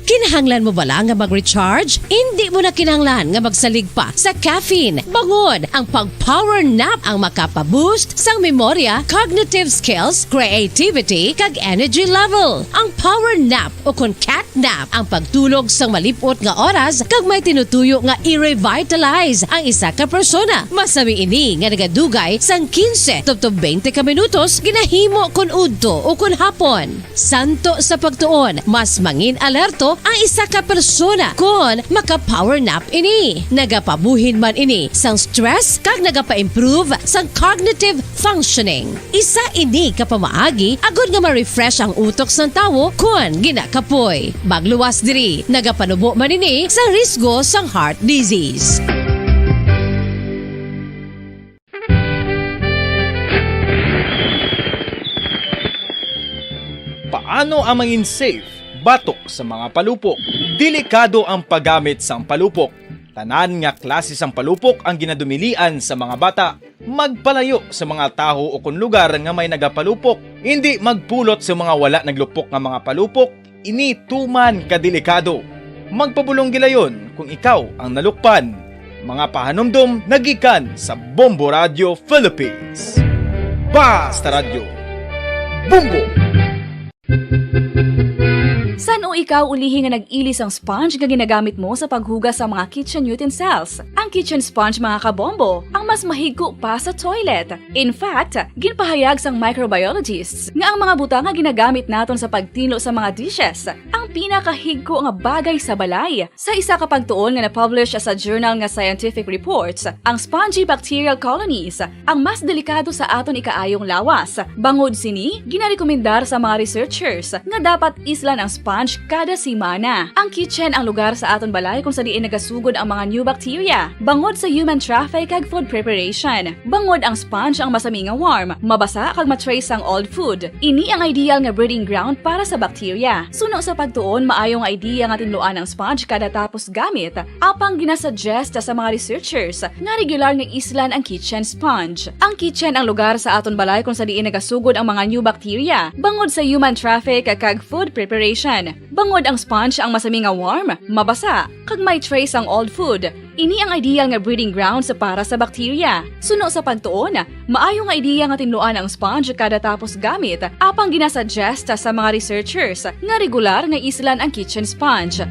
Kinahanglan mo bala nga mag-recharge? Indi mo na kinahanglan nga magsalig pa sa caffeine, bangod ang pag-power nap ang makapa-boost sang memorya, cognitive skills, creativity, kag energy level. Ang power nap o kon cat nap ang pagtulog sang malip-ot nga oras kag may tinutuyo nga i-revitalize ang isa ka persona. Masami ini nga nagadugay sang quince tubtob twenty ka minutos ginahimo kon udto o kon hapon. Santo sa pagtuon, mas mangin-alerto ang isa ka persona kon maka-power nap ini. Nagapabuhin man ini sang stress kag nagapa-improve sang cognitive functioning. Isa ini ka pamaagi agod nga ma-refresh ang utok sang tawo kon ginakapoy. Magluwas diri, nagapanubo man ini sang risgo sang heart disease. Paano ang mangin safe batok sa mga palupok? Delikado ang paggamit sang palupok. Tanan nga klase sang palupok ang ginadumilian sa mga bata. Magpalayo sa mga tawo o kon lugar nga may nagapalupok. Indi magpulot sa mga wala naglupok nga mga palupok. Ini tuman ka delikado. Magpabulong gilayon kung ikaw ang nalukpan. Mga pahanumdom nagikan sa Bombo Radio Philippines. Basta Radyo. Bombo! San-o ikaw ulihi nga nag-ili sang sponge nga ginagamit mo sa paghugas sa mga kitchen utensils? Ang kitchen sponge, mga kabombo, ang mas mahigko pa sa toilet. In fact, ginpahayag sang microbiologists nga ang mga butang nga ginagamit naton sa pagtinlo sa mga dishes ang pinakahigko nga bagay sa balay. Sa isa ka pagtuon nga na-publish sa journal nga Scientific Reports, ang spongy bacterial colonies ang mas delikado sa aton ikaayong lawas. Bangod sini, ginarekomendar sa mga researchers nga dapat islan ang sponge kada semana. Ang kitchen ang lugar sa aton balay kung sa diin nagasugod ang mga new bacteria. Bangod sa human traffic kag food preparation, bangod ang sponge ang masami nga warm, mabasa kag ma-trace sang old food. Ini ang ideal nga breeding ground para sa bacteria. Suno sa pagtuon, maayo nga idea nga tinluan ang sponge kada tapos gamit, apang ginasuggest sa mga researchers nga regular nga islan ang kitchen sponge. Ang kitchen ang lugar sa aton balay kung sa diin nagasugod ang mga new bacteria, bangod sa human traffic kag food preparation. Bangod ang sponge ang masami nga warm, mabasa, kag may trace ang old food, ini ang ideal nga breeding grounds para sa bacteria. Suno sa pagtuon, maayo nga ideya nga tinluan ang sponge kada tapos gamit, apang ginasuggest sa mga researchers nga regular nga islan ang kitchen sponge.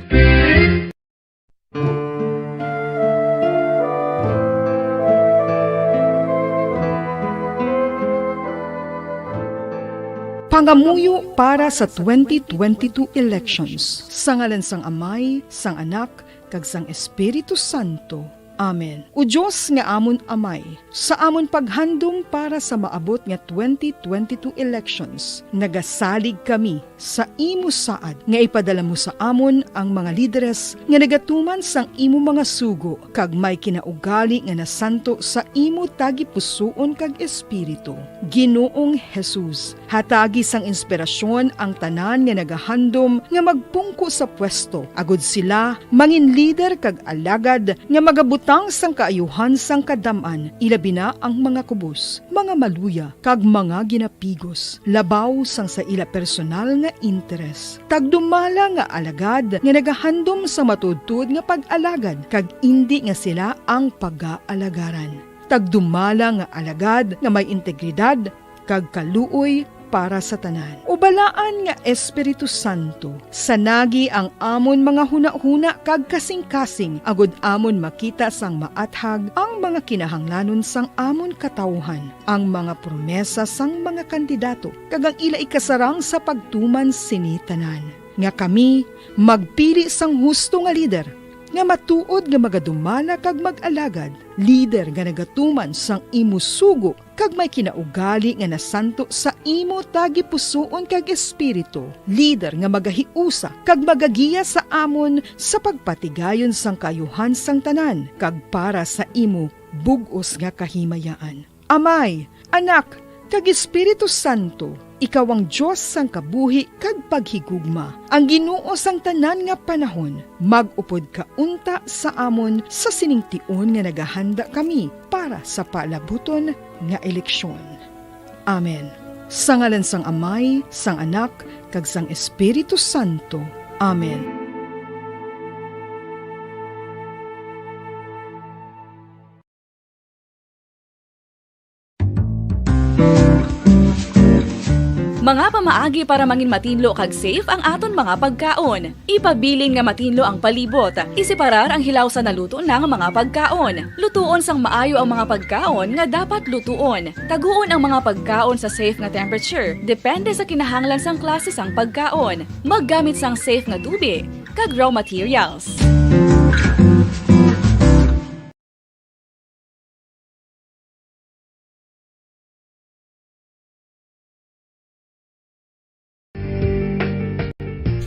Pangamuyo para sa twenty twenty-two elections. Sa ngalan sang Amay, sang Anak, kag sang Espiritu Santo. Amen. O Dios nga amon Amay, sa amon paghandom para sa maabot nga twenty twenty-two elections, nagasalig kami sa imo saad nga ipadala mo sa amon ang mga lideres nga nagatuman sang imo mga sugo kag may kinaugali nga nasanto sa imo tagipusoon kag espiritu. Ginoong Jesus, hatagi sang inspirasyon ang tanan nga nagahandom nga magpungko sa pwesto, agud sila mangin lider kag alagad nga magabutang sang kaayuhan sang kadam-an, ilabi na ang mga kubos, mga maluya, kag mga ginapigos, labaw sang sa ila personal nga interes. Tagdumala nga alagad nga nagahandom sa matuodtuod nga pag-alagad, kag indi nga sila ang pagaalagaran. Tagdumala nga alagad nga may integridad kag kaluoy para sa tanan. O Balaan nga Espiritu Santo, sanagi ang amon mga hunahuna kag kasingkasing, agud amon makita sang maathag ang mga kinahanglanon sang amon katawuhan, ang mga promesa sang mga kandidato, kag ang ila ikasarang sa pagtuman sini tanan, nga kami magpili sang husto nga lider, nga matuod nga magadumala kag mag-alagad, lider nga nagatuman sang imo sugo kag may kinaugali nga nasanto sa imo tagipusoon kag espiritu, lider nga magahiusa kag magagiya sa amon sa pagpatigayon sang kaayuhan sang tanan kag para sa imo bug-os nga kahimayaan. Amay, Anak, kag Espiritu Santo, ikaw ang Dios sang kabuhi kag paghigugma, ang Ginoo sang tanan nga panahon. Mag-upod ka unta sa amon sa sining tion nga nagahanda kami para sa palabuton nga eleksyon. Amen. Sa ngalan sang Amay, sang Anak, kag sang Espiritu Santo. Amen. Mga pamaagi para mangin matinlo kag safe ang aton mga pagkaon. Ipabilin nga matinlo ang palibot. Iseparar ang hilaw sa naluto na nga mga pagkaon. Lutuon sang maayo ang mga pagkaon nga dapat lutuon. Taguon ang mga pagkaon sa safe nga temperature, depende sa kinahanglan sang klase sang pagkaon. Maggamit sang safe nga tubi kag raw materials.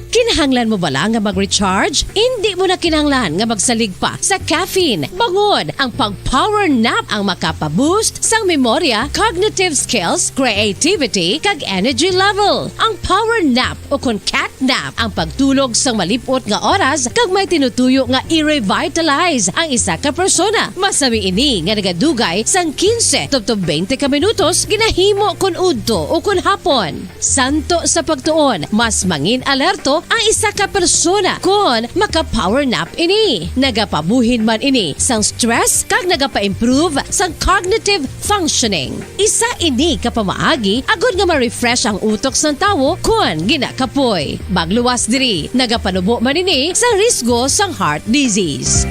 Kinahanglan mo bala nga mag-recharge? Indi mo na kinahanglan nga magsalig pa sa caffeine. Bangod, ang pag-power nap ang makapa-boost sang memorya, cognitive skills, creativity, kag energy level. Ang power nap, o kon cat nap, ang pagtulog sang malip-ot nga oras kag may tinutuyo nga i-revitalize ang isa ka persona. Masami ini nga nagadugay sang quince tubtob twenty ka minutos, ginahimo kon udto o kon hapon. Santo sa pagtuon, mas mangin alerto Isa ka persona kon maka-power nap ini, nagapabuhin man ini sang stress kag nagapa-improve sang cognitive functioning. Isa ini ka pamaagi agod nga ma-refresh ang utok sang tawo kon ginakapoy. Magluwas diri, nagapanubo man ini sa risgo sang heart disease.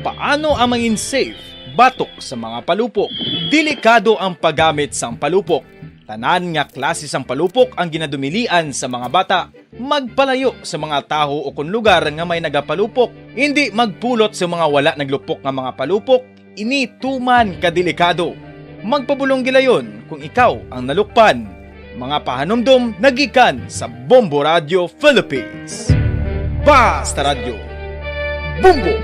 Paano ang mangin safe batok sa mga palupok? Delikado ang paggamit sang palupok. Tanan nga klase sang palupok ang ginadumilian sa mga bata. Magpalayo sa mga tawo o kon lugar nga may nagapalupok. Indi magpulot sa mga wala naglupok nga mga palupok. Ini tuman ka delikado. Magpabulong gilayon kung ikaw ang nalukpan. Mga pahanumdom nagikan sa Bombo Radio Philippines. Basta Radyo, Bombo!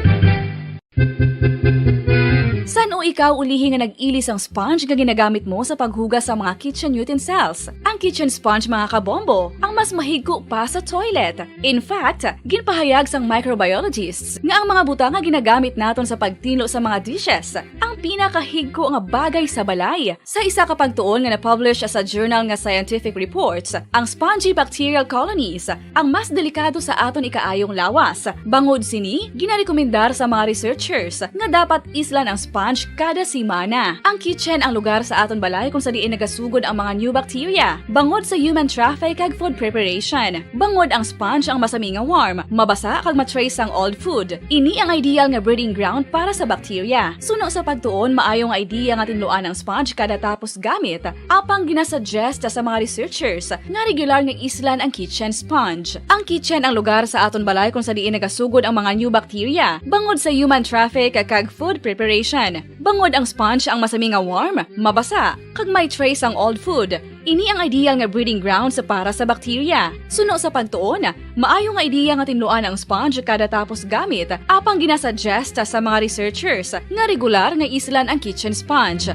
San-o ikaw ulihi nga nag-ili sang sponge nga ginagamit mo sa paghugas sa mga kitchen utensils? Ang kitchen sponge, mga kabombo, ang mas mahigko pa sa toilet. In fact, ginpahayag sang microbiologists nga ang mga butang nga ginagamit naton sa pagtinlo sa mga dishes ang pinakahigko nga bagay sa balay. Sa isa ka pagtuon nga na-publish sa journal nga Scientific Reports, ang spongy bacterial colonies ang mas delikado sa aton ikaayong lawas. Bangod sini, ginarekomendar sa mga researchers nga dapat islan ang sponge kada semana. Ang kitchen ang lugar sa aton balay kung sa diin nagasugod ang mga new bacteria, bangod sa human traffic kag food preparation. Bangod ang sponge ang masami nga warm, mabasa kag ma-trace ang old food. Ini ang ideal nga breeding ground para sa bacteria. Suno sa pagtuon, maayo nga idea nga tinluan ang sponge kada tapos gamit, apang ginasuggest sa mga researchers nga regular nga islan ang kitchen sponge. Ang kitchen ang lugar sa aton balay kung sa diin nagasugod ang mga new bacteria, bangod sa human traffic kag food preparation. Bangod ang sponge ang masami nga warm, mabasa, kag may trace ang old food, ini ang ideal nga breeding grounds para sa bacteria. Suno sa pagtuon, maayo nga idea nga tinluan ang sponge kada tapos gamit, apang ginasuggest sa mga researchers nga regular nga islan ang kitchen sponge.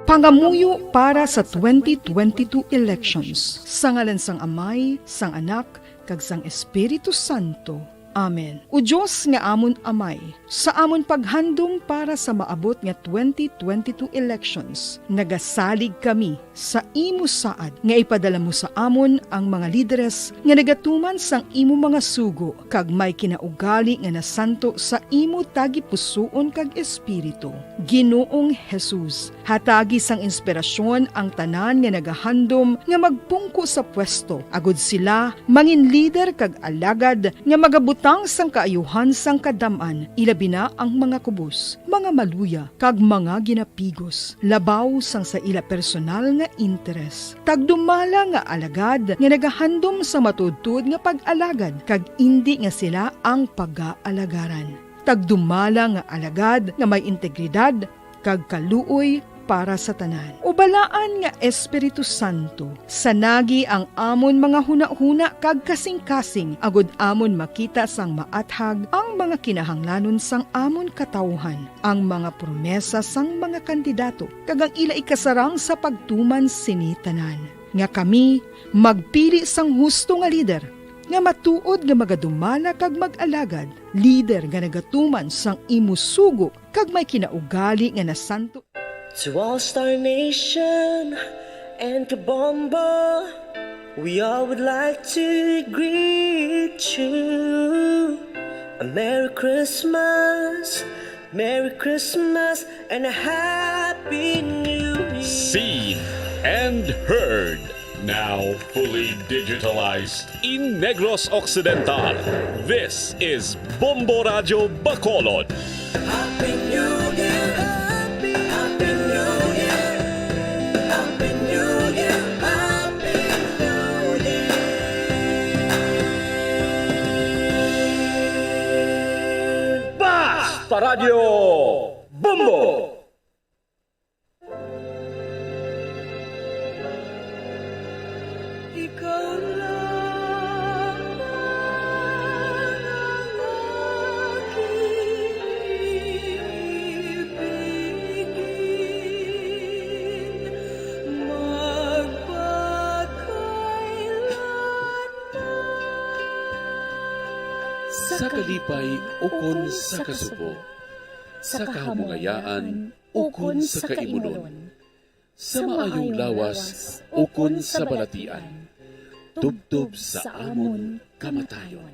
Pangamuyo para sa twenty twenty-two elections. Sa ngalan sang Amay, sang Anak, kag sang Espiritu Santo. Amen. O Dios nga amon Amay, sa amon paghandom para sa maabot nga twenty twenty-two elections, nagasalig kami sa imo saad nga ipadala mo sa amon ang mga lideres nga nagatuman sang imo mga sugo kag may kinaugali nga nasanto sa imo tagipusoon kag espiritu. Ginoong Jesus, hatagi sang inspirasyon ang tanan nga nagahandom nga magpungko sa pwesto, agod sila mangin lider kag alagad nga magabutang sang kaayuhan sang kadam-an, ilabi na ang mga kubos, mga maluya, kag mga ginapigos, labaw sang sa ila personal nga interes. Tagdumala nga alagad nga nagahandom sa matuodtuod nga pag-alagad, kag indi nga sila ang pagaalagaran. Tagdumala nga alagad nga may integridad kag kaluoy para sa tanan. O Balaan nga Espiritu Santo, sanagi ang amon mga hunahuna kag kasingkasing, agud amon makita sang maathag ang mga kinahanglanon sang amon katawuhan, ang mga promesa sang mga kandidato, kag ang ila ikasarang sa pagtuman sini tanan. Nga kami magpili sang husto nga lider, nga matuod nga magadumala kag mag-alagad, lider nga nagatuman sang imo sugo kag may kinaugali nga nasanto. To All Star Nation and Kabombo, we all would like to greet you a Merry Christmas, Merry Christmas, and a Happy New Year. Seen and heard, now fully digitalized in Negros Occidental. This is Bombo Radyo Bacolod. Happy New Year! Happy, Happy New Year! Happy New Year! Happy New Year! Basta Radyo Bombo! Ikaw lamang ang aking ibigin, magpakailanman. Lipay ukon sa kasubo, sa kahamungayaan ukon sa kaimunon, sa maayong lawas ukon sa balatian, tubtob sa amon kamatayon.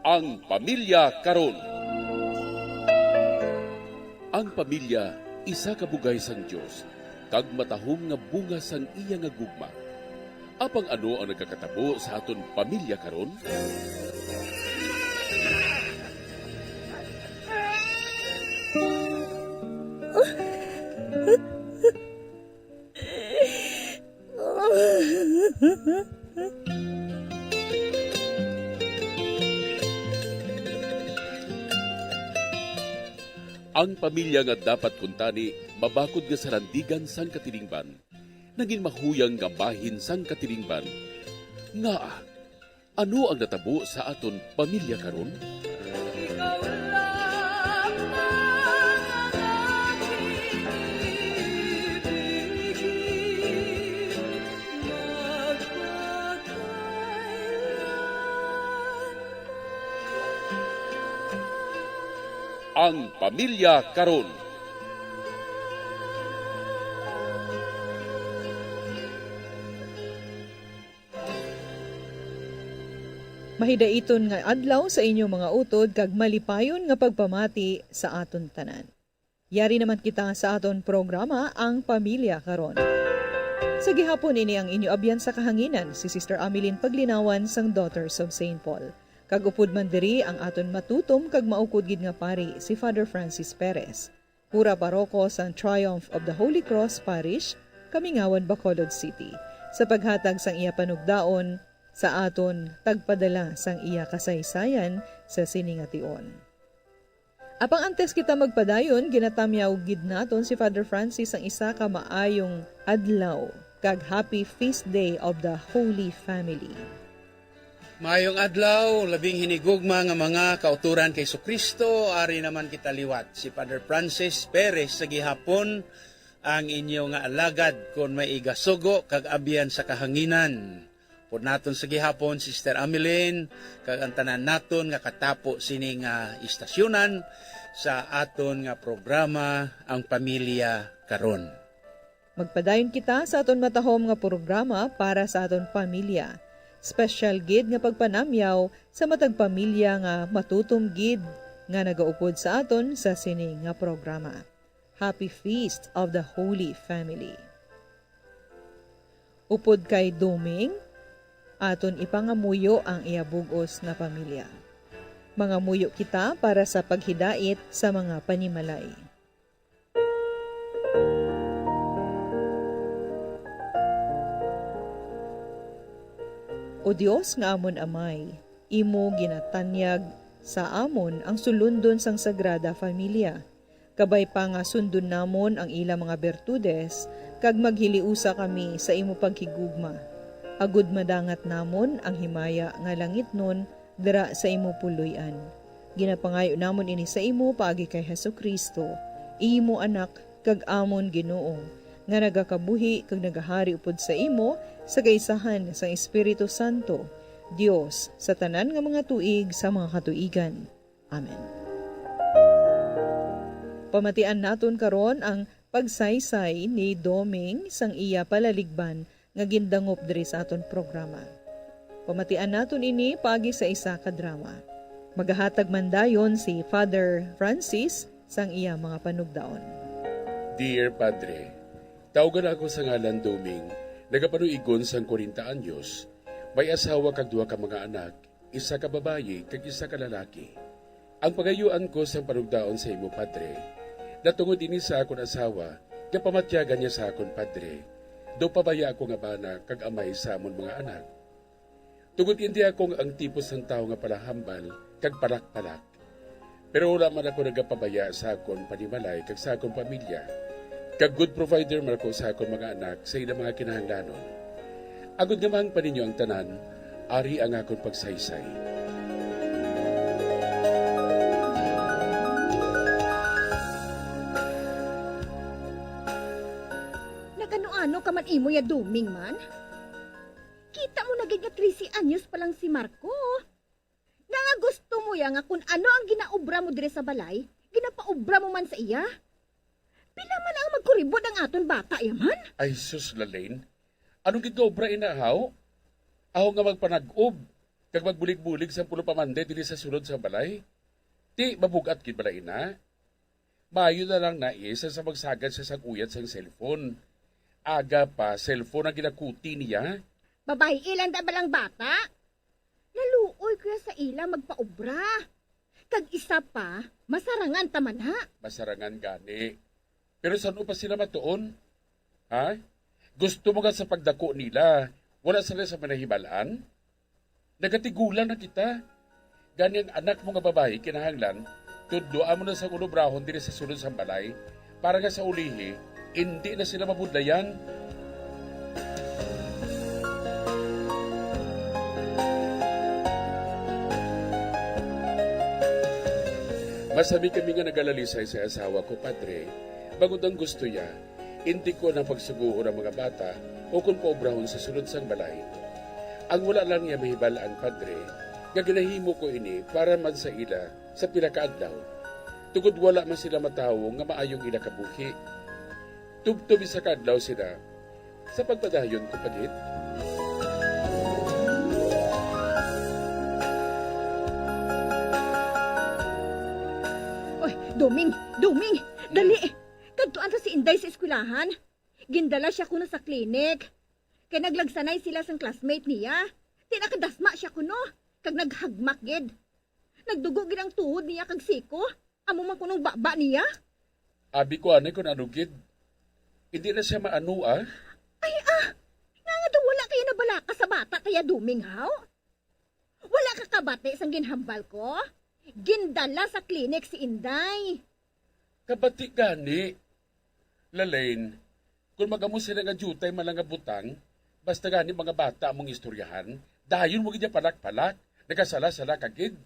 Ang pamilya karon. Ang pamilya, isa ka bugay sang Dios, kag matahom nga bunga sang iya nga gugma. Apang ano ang nagakatabo sa aton pamilya karon? Ang pamilya nga dapat kuntani mabakod nga sarandigan sang katilingban, nagin mahuyang nga bahin sang katilingban. Ngaa, ano ang natabo sa aton pamilya karon? Ikaw lamang ang aking ibigin, magpakailanman. Ang pamilya karon. Mahidaiton nga adlaw sa inyo mga utod kag malipayon nga pagpamati sa aton tanan. Yari naman kita sa aton programa, Ang Pamilya Karon. Sa gihapon, ini ang inyo abyan sa kahanginan, si Sister Ameline Paglinawan sang Daughters of Saint Paul. Kag upod man diri ang aton matutom kag maukod gid nga pari, si Father Francis Perez, kura paroko sang Triumph of the Holy Cross Parish, Kamingawan, Bacolod City, sa paghatag sang iya panugdaon sa aton tagpadala sang iya kasaysayan sa sini nga tion. Apang antes kita magpadayon, ginatamyaw gid naton si Father Francis sang isa ka maayong adlaw kag Happy Feast Day of the Holy Family. Maayong adlaw, labing hinigugma nga mga kauturan kay Jesucristo. Ari naman kita liwat, si Father Francis Perez sa gihapon, ang inyo nga alagad kon may igasugo kag abyan sa kahanginan. Pud naton sa gihapon, Sister Ameline, kag ang tanan naton nga katapo sini nga istasyonan sa aton nga programa, Ang Pamilya Karon. Magpadayon kita sa aton matahom nga programa para sa aton pamilya. Special gid nga pagpanamyaw sa matag pamilya nga matutom gid nga nagaupod sa aton sa sini nga programa. Happy Feast of the Holy Family. Upod kay Doming, aton ipangamuyo ang iya bug-os nga pamilya. Mangamuyo kita para sa paghidait sa mga panimalay. O Dios nga amon Amay, imo ginatanyag sa amon ang sulundon sang Sagrada Familia. Kabay pa nga sundon namon ang ila mga bertudes, kag maghiliusa kami sa imo paghigugma, agud madangat namon ang himaya nga langitnon dira sa imo puloy-an. Ginapangayo namon ini sa imo paagi kay Jesu-Cristo, imo Anak, kag amon Ginoo, nga nagakabuhi kag nagahari upod sa imo sa kaisahan sang Espiritu Santo, Dios, sa tanan nga mga tuig sa mga katuigan. Amen. Pamatian naton karon ang pagsaysay ni Doming sang iya palaligban nga gindangop diri sa aton programa. Pamatian naton ini paagi sa isa ka drama. Magahatag man dayon si Father Francis sang iya mga panugdaon. Dear Padre, tawgan ako sa ngalan Doming, nagapanuigon sang kwarenta anyos, may asawa kag duha ka mga anak, isa ka babayi kag isa ka lalaki. Ang pagayuan ko sang panugdaon sa imo, Padre, natungod ini sa akon asawa, nga pamatyagan niya sa akon, Padre, daw pabaya ako nga bana kag amay sa amon mga anak. Tungod indi ako ang tipo sang tawo nga palahambal kag palakpalak. Pero wala man ako nagapabaya sa akon panimalay kag sa akon pamilya. Kag good provider man ako sa akon mga anak sa ila mga kinahanglanon. Agod nga mahangpan ninyo ang tanan, ari ang akon pagsaysay. Nagano-ano ka man imo ya Doming man? Kita mo na gid nga Trese anyos pa lang si Marco. Nga, nga gusto mo ya nga kun ano ang ginaobra mo diri sa balay, ginapaobra mo man sa iya? Pila man ang magkuribot ang aton bata ya man? Ay, sus, Lalaine. Anong gid nga obra ina, haw? Aho nga magpanag-ob kag magbulig-bulig sang pulo pa man diri sa sulod sang balay? Ti, mabug-at gid bala ina? Maayo na lang na, eh, sa, sa magsagad siya sang uyat sang cellphone. Aga pa, cellphone ang ginakuti niya. Babayi lang da balang bata. Naluoy ko ya sa ila magpaobra. Kag isa pa, masarangan ta man, ha? Masarangan gani. Pero san-o pa sila matuon? Ha? Gusto mo nga sa pagdako nila, wala sila sa manahibal-an? Nagatigulang na kita. Gani ang anak mo nga babayi kinahanglan, tudloan mo na sang ulobrahon diri sa sulod sang balay, para nga sa ulihi, indi na sila mabudlayan. Masami kami nga nagalalisay sa asawa ko, Padre, bangod ang gusto ya, indi ko na pagsugoon ang mga bata o kon paobrahon sa sulod sang balay. Ang wala lang niya mahibal-an, Padre, nga ginahimo ko ini para man sa ila sa pila ka adlaw, tungod wala man sila matawo nga maayong ila kabuhi. Tubtob isa ka adlaw sila sa pagpadayon ko pa gid. Oy, Doming! Doming! Dali! Kadtuan ta si Inday sa eskwelahan. Gindala siya kuno sa klinik. Kay naglagsanay sila sang classmate niya. Ti nakadasma siya kuno, kag naghagmak gid. Nagdugo gid ang tuhod niya kag siko. Amo man kunong baba niya. Abi ko anay kon ano gid. Hindi na siya maano, ah. Ay, ah! Nga nga daw wala kayo nabalaka sa bata kaya Doming, haw? Wala ka kabati sang ginhambal ko? Gindala sa klinik si Inday. Kabati gani. Lalain, kung magamo sila nga diutay man lang nga butang, basta gani mga bata among istoryahan, dayon mo gid palak-palak, nagasala-sala ka gid.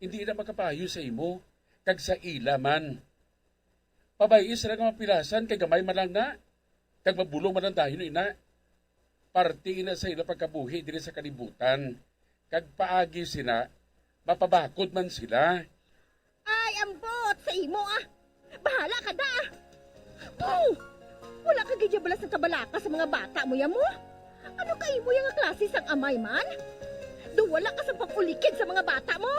Hindi na makapayo sa imo, kag sa ila man. Pabay-i sila nga mapilasan kay gamay man lang na, kag mabulong man lang dayon ina. Parte ina sa ila pagkabuhi diri sa kalibutan, kag paagi sina, mapabakod man sila. Ay, ambot sa imo, ah! Bahala ka da, ah! Wow! Wala ka gid bala sang kabalaka sa mga bata mo ya mo? Ano ka imo ya nga klase sang amay man? Daw wala ka sa pag-ulikid sa mga bata mo?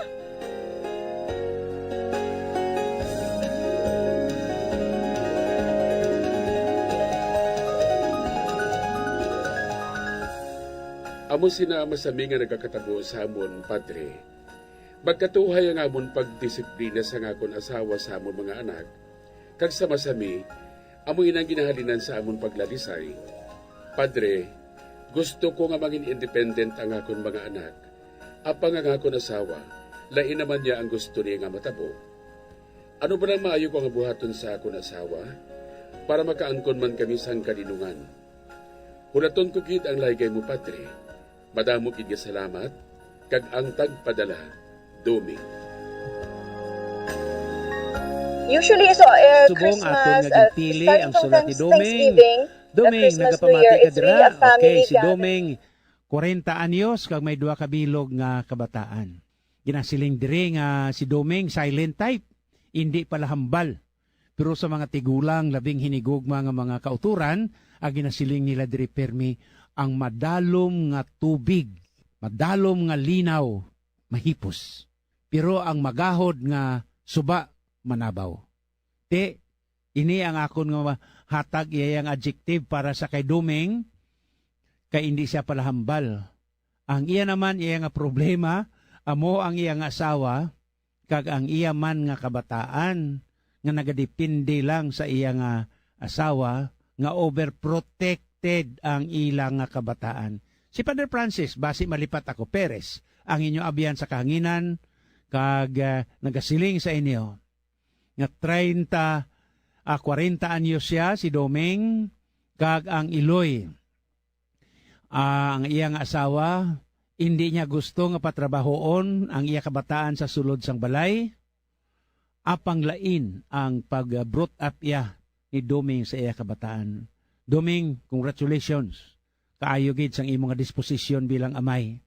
Amo sina ang masami nga nagakatabo sa amon, Padre. Magkatuhay ang amon pagdisiplina sang akon asawa sa amon mga anak, kag sa masami, amo inang ginahalinan sa amon paglalisay. Padre, gusto ko nga mangin independent ang akon mga anak, apang ang akon asawa, lain naman niya ang gusto niya nga matabo. Ano ba lang maayo ko nga buhaton sa akon asawa, para makaangkon man kami sang kalinungan? Hulaton ko gid ang laygay mo, Padre. Madamo gid nga salamat, kag ang tagpadala, Doming. Usually, so, uh, Subong aton Christmas, nga uh, ginpili starting ang from sulat ni Thanks-, Doming. Thanksgiving, uh, Doming, Christmas, New Year, nagapamati ka it's really dira? A family Okay, si gathering. Doming, kwarenta anyos kag may duha ka bilog nga kabataan. Ginasiling diri nga si Doming silent type, indi pala hambal. Pero sa mga tigulang labing hinigugma nga mga kauturan, ang ginasiling nila diri permi ang madalom nga tubig, madalom nga linaw, mahipos. Pero ang magahod nga suba, manabaw. Ti, ini ang akon nga hatag iya nga adjective para sa kay Doming, kay indi siya palahambal. Ang iya naman, iya nga problema, amo ang iya nga asawa, kag ang iya man nga kabataan nga nagadepende lang sa iya nga asawa, nga overprotected ang ila nga kabataan. Si Father Francis, basi malipat ako, Perez, ang inyo abyan sa kahanginan, kag, ah, nagasiling sa inyo nga treinta, ah, kwarenta anyos siya, si Doming, kag ang iloy, ah, ang iya nga asawa, indi niya gusto nga patrabahoon ang iya kabataan sa sulod sang balay, apang lain ang pag-brought up iya ni Doming sa iya kabataan. Doming, congratulations. kaayo gid sang imo nga disposisyon bilang amay.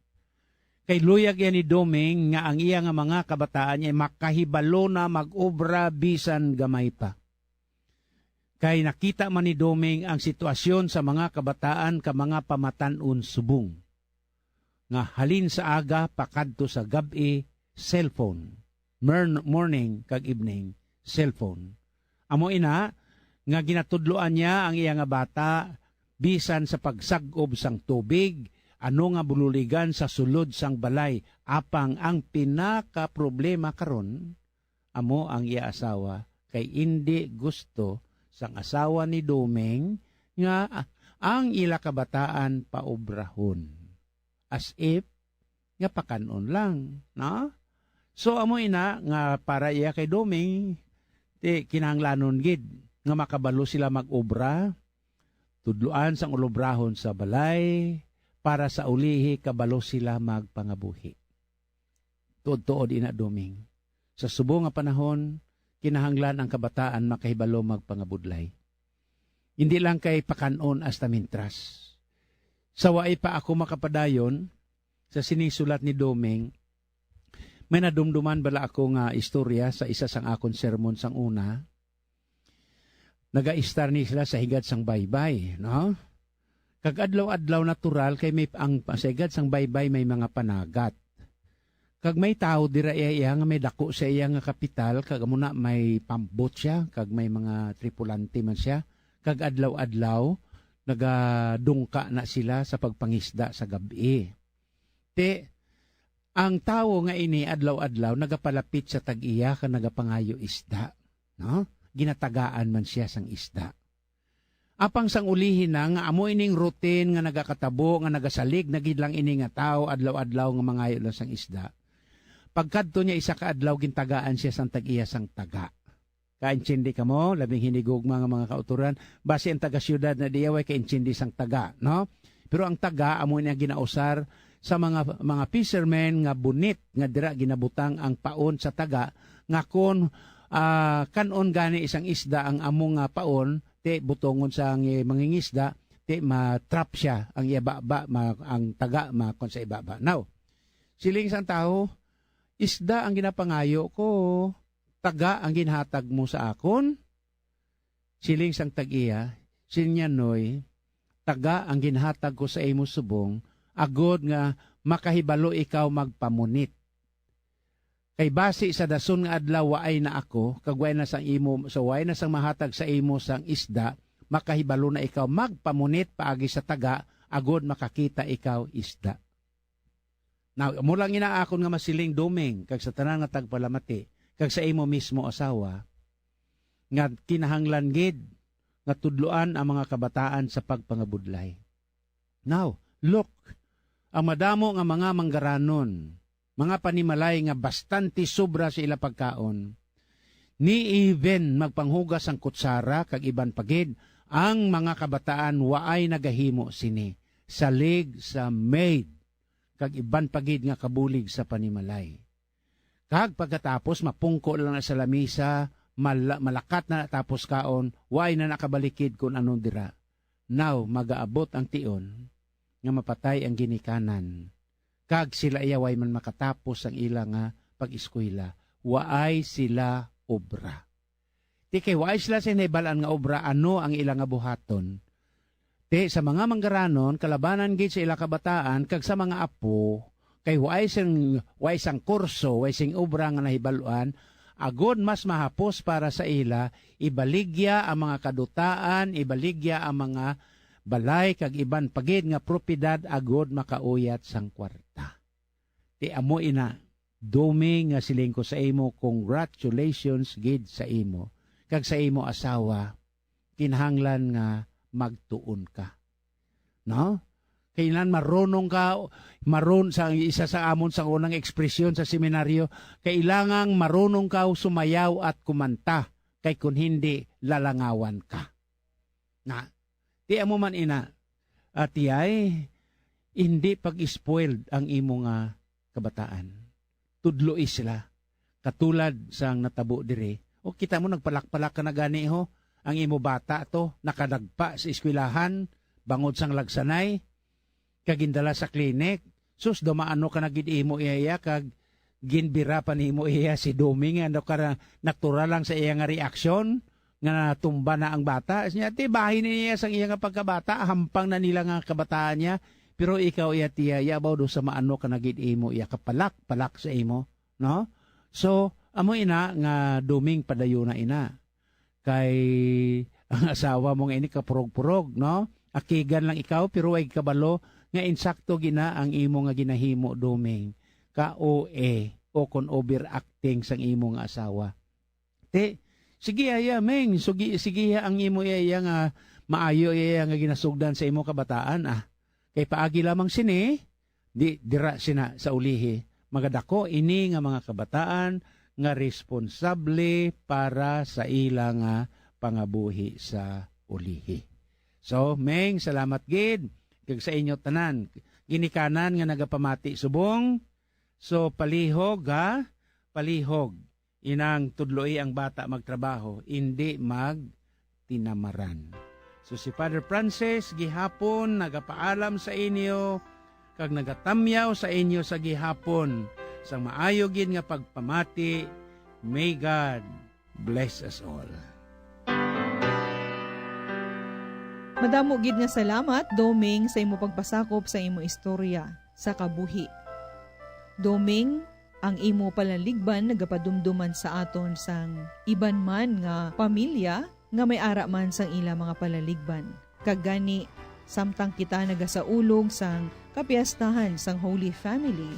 Kay luyag iya ni Doming nga ang iya nga mga kabataan niya makahibalo na mag-obra bisan gamay pa. Kay nakita man ni Doming ang sitwasyon sa mga kabataan ka mga pamatan-on subong, nga halin sa aga pakadto sa gab-i, cellphone, mern-, morning kag evening, cellphone. Amo ina nga ginatudloan niya ang iya nga bata bisan sa pagsag-ob sang tubig, ano nga bululigan sa sulod sang balay, apang ang pinakaproblema karon amo ang iya asawa, kay indi gusto sang asawa ni Doming nga ang ila kabataan paobrahon. As if nga pakan-on lang, no? So, amo ina nga para iya kay Doming, ti kinahanglanon gid nga makabalo sila mag-obra, tudloan sang ulobrahon sa balay, para sa ulihi kabalo sila magpangabuhi. Tuod-tuod ina, Doming. Sa subong nga panahon, kinahanglan ang kabataan makahibalo magpangabudlay. Hindi lang kay pakan-on hasta mintras. Sa waay pa ako makapadayon sa sining sulat ni Doming, may nadumduman bala ako nga istorya sa isa sang akon sermon sang una. Nagaistar ni sila sa higad sang baybay, no? Kag adlaw-adlaw natural kay may ang sa higad sang baybay may mga panagat. Kag may tawo dira iya, iya nga may dako sa iya nga kapital, kag amo na may pambot siya, kag may mga tripulante man siya, kag adlaw-adlaw nagadungka na sila sa pagpangisda sa gab-i. Ti, ang tawo nga ini adlaw-adlaw nagapalapit sa tag-iya kag nagapangayo isda, no? Ginatagaan man siya sang isda. Apang sang ulihi na nga amo ining routine nga nagakatabo nga nagasalig na gid lang ini nga tawo adlaw-adlaw nga mangayo lang sang isda. Pagkadto niya isa ka adlaw gintagaan siya sang tag-iya sang taga. Kaintindi kamo, labing hinigugma nga mga kautoran, basi ang taga-siyudad na diya way kaintindi sang taga, no? Pero ang taga amo ni ang ginausar sa mga, mga fishermen nga bunit nga dira ginabutang ang paon sa taga, nga kon, ah, kan-on gani isang isda ang amo nga paon, ti butongon sang, eh, mangingisda, ti ma-trap siya, ang iya baba, ma-, ang taga ma-, kon sa ibaba. Now, siling sang tawo, "Isda ang ginapangayo ko, taga ang ginhatag mo sa akon?" Siling sang tag-iya, "Sinyanoy, taga ang ginhatag ko sa imo subong, agod nga makahibalo ikaw magpamunit. Kay basi sa dason nga adlaw waay na ako, kag waay na sang imo, so waay na sang mahatag sa imo sang isda, makahibalo na ikaw magpamunit paagi sa taga, agod makakita ikaw isda." Now, amo lang ina akon nga masiling, Doming, kag sa tanan nga tagpalamati, kag sa imo mismo asawa, nga kinahanglan gid nga tudloan ang mga kabataan sa pagpangabudlay. Now, look, ang madamo nga mga manggaranon, mga panimalay nga bastante sobra sa ila pagkaon, ni even magpanghugas sang kutsara kag iban pa gid, ang mga kabataan waay nagahimo sini, salig sa maid kag iban pa gid nga kabulig sa panimalay. Kag pagkatapos, mapungko lang na sa lamisa, mala-, malakat na tapos kaon, way na nakabalikid kun ano dira. Now, magaabot ang tion nga mapatay ang ginikanan, kag sila iya way man makatapos ang ila nga pag-eskwela. Waay sila obra. Ti kay waay sila sing nahibal-an nga obra, ano ang ila nga buhaton? Ti sa mga manggaranon, kalabanan gid sa ila kabataan kag sa mga apo, kay waay sing, waay sang kurso, waay sing obra nga nahibal-an, agod mas mahapos para sa ila, ibaligya ang mga kadutaan, ibaligya ang mga balay kag iban pa gid nga propiedad agod makauyat sang kwarta. Ti amo ina, Domi, nga siling ko sa imo, congratulations gid sa imo kag sa imo asawa. Kinahanglan nga magtuon ka. No? Kailangan marunong ka, marun-, sa isa sa amon sa unang ekspresyon sa seminaryo, kailangang marunong ka sumayaw at kumanta, kay kun hindi, lalangawan ka. Na, ti amo man ina, ati ay, hindi pag-spoiled ang imo nga kabataan. Tudloi sila. Katulad sang natabo diri. O, kita mo, nagpalak-palak ka na gani, ho. Ang imo bata to, nakadagpa sa eskwelahan, bangod sang lagsanay. kag gindala sa klinik. Sus, daw maano ka na gid imo iya, iya, kag ginbira pa nimo iya si Doming, ano ka na, natural lang sa iya nga reaksyon, nga natumba na ang bata. Siya, ti, bahin niya sang iya nga pagkabata, hampang na nila nga kabataan niya. Pero ikaw, iya, tiya, iya, baw do sa maano ka na gid imo iya, kapalak-palak sa imo, no? So, amo ina nga Doming, padayon na ina. Kay ang asawa mo nga ini kapurog-purog, no? Akigan lang ikaw, pero way kabalo nga insakto gina ang imo nga ginahimo, Doming. Ka-O A o kon overacting sang imo nga asawa. Ti, sige, iya, Ming, sugi, sige, iya, ang imo, iya, iya nga maayo, iya, iya nga ginasugdan sa imo kabataan, ah. Kay paagi lamang sini, di, dira sina sa ulihi. Magadako ini nga mga kabataan nga responsable para sa ila nga pangabuhi sa ulihi. So, Ming, salamat gid kag sa inyo tanan. Ginikanan nga nagapamati subong, so, palihog, ha? Palihog. Inang tudloi ang bata magtrabaho, indi magtinamaran. So, si Father Francis gihapon nagapaalam sa inyo kag nagatamyaw sa inyo sa gihapon sang maayo gid nga pagpamati. May God bless us all. Madamo gid nga salamat, Doming, sa imo pagpasakop sa imo istorya sa kabuhi. Doming, ang imo palaligban nagapadumduman sa aton sang iban man nga pamilya nga may ara man sang ila mga palaligban. Kag gani, samtang kita nagasaulog sang kapiyastahan sang Holy Family,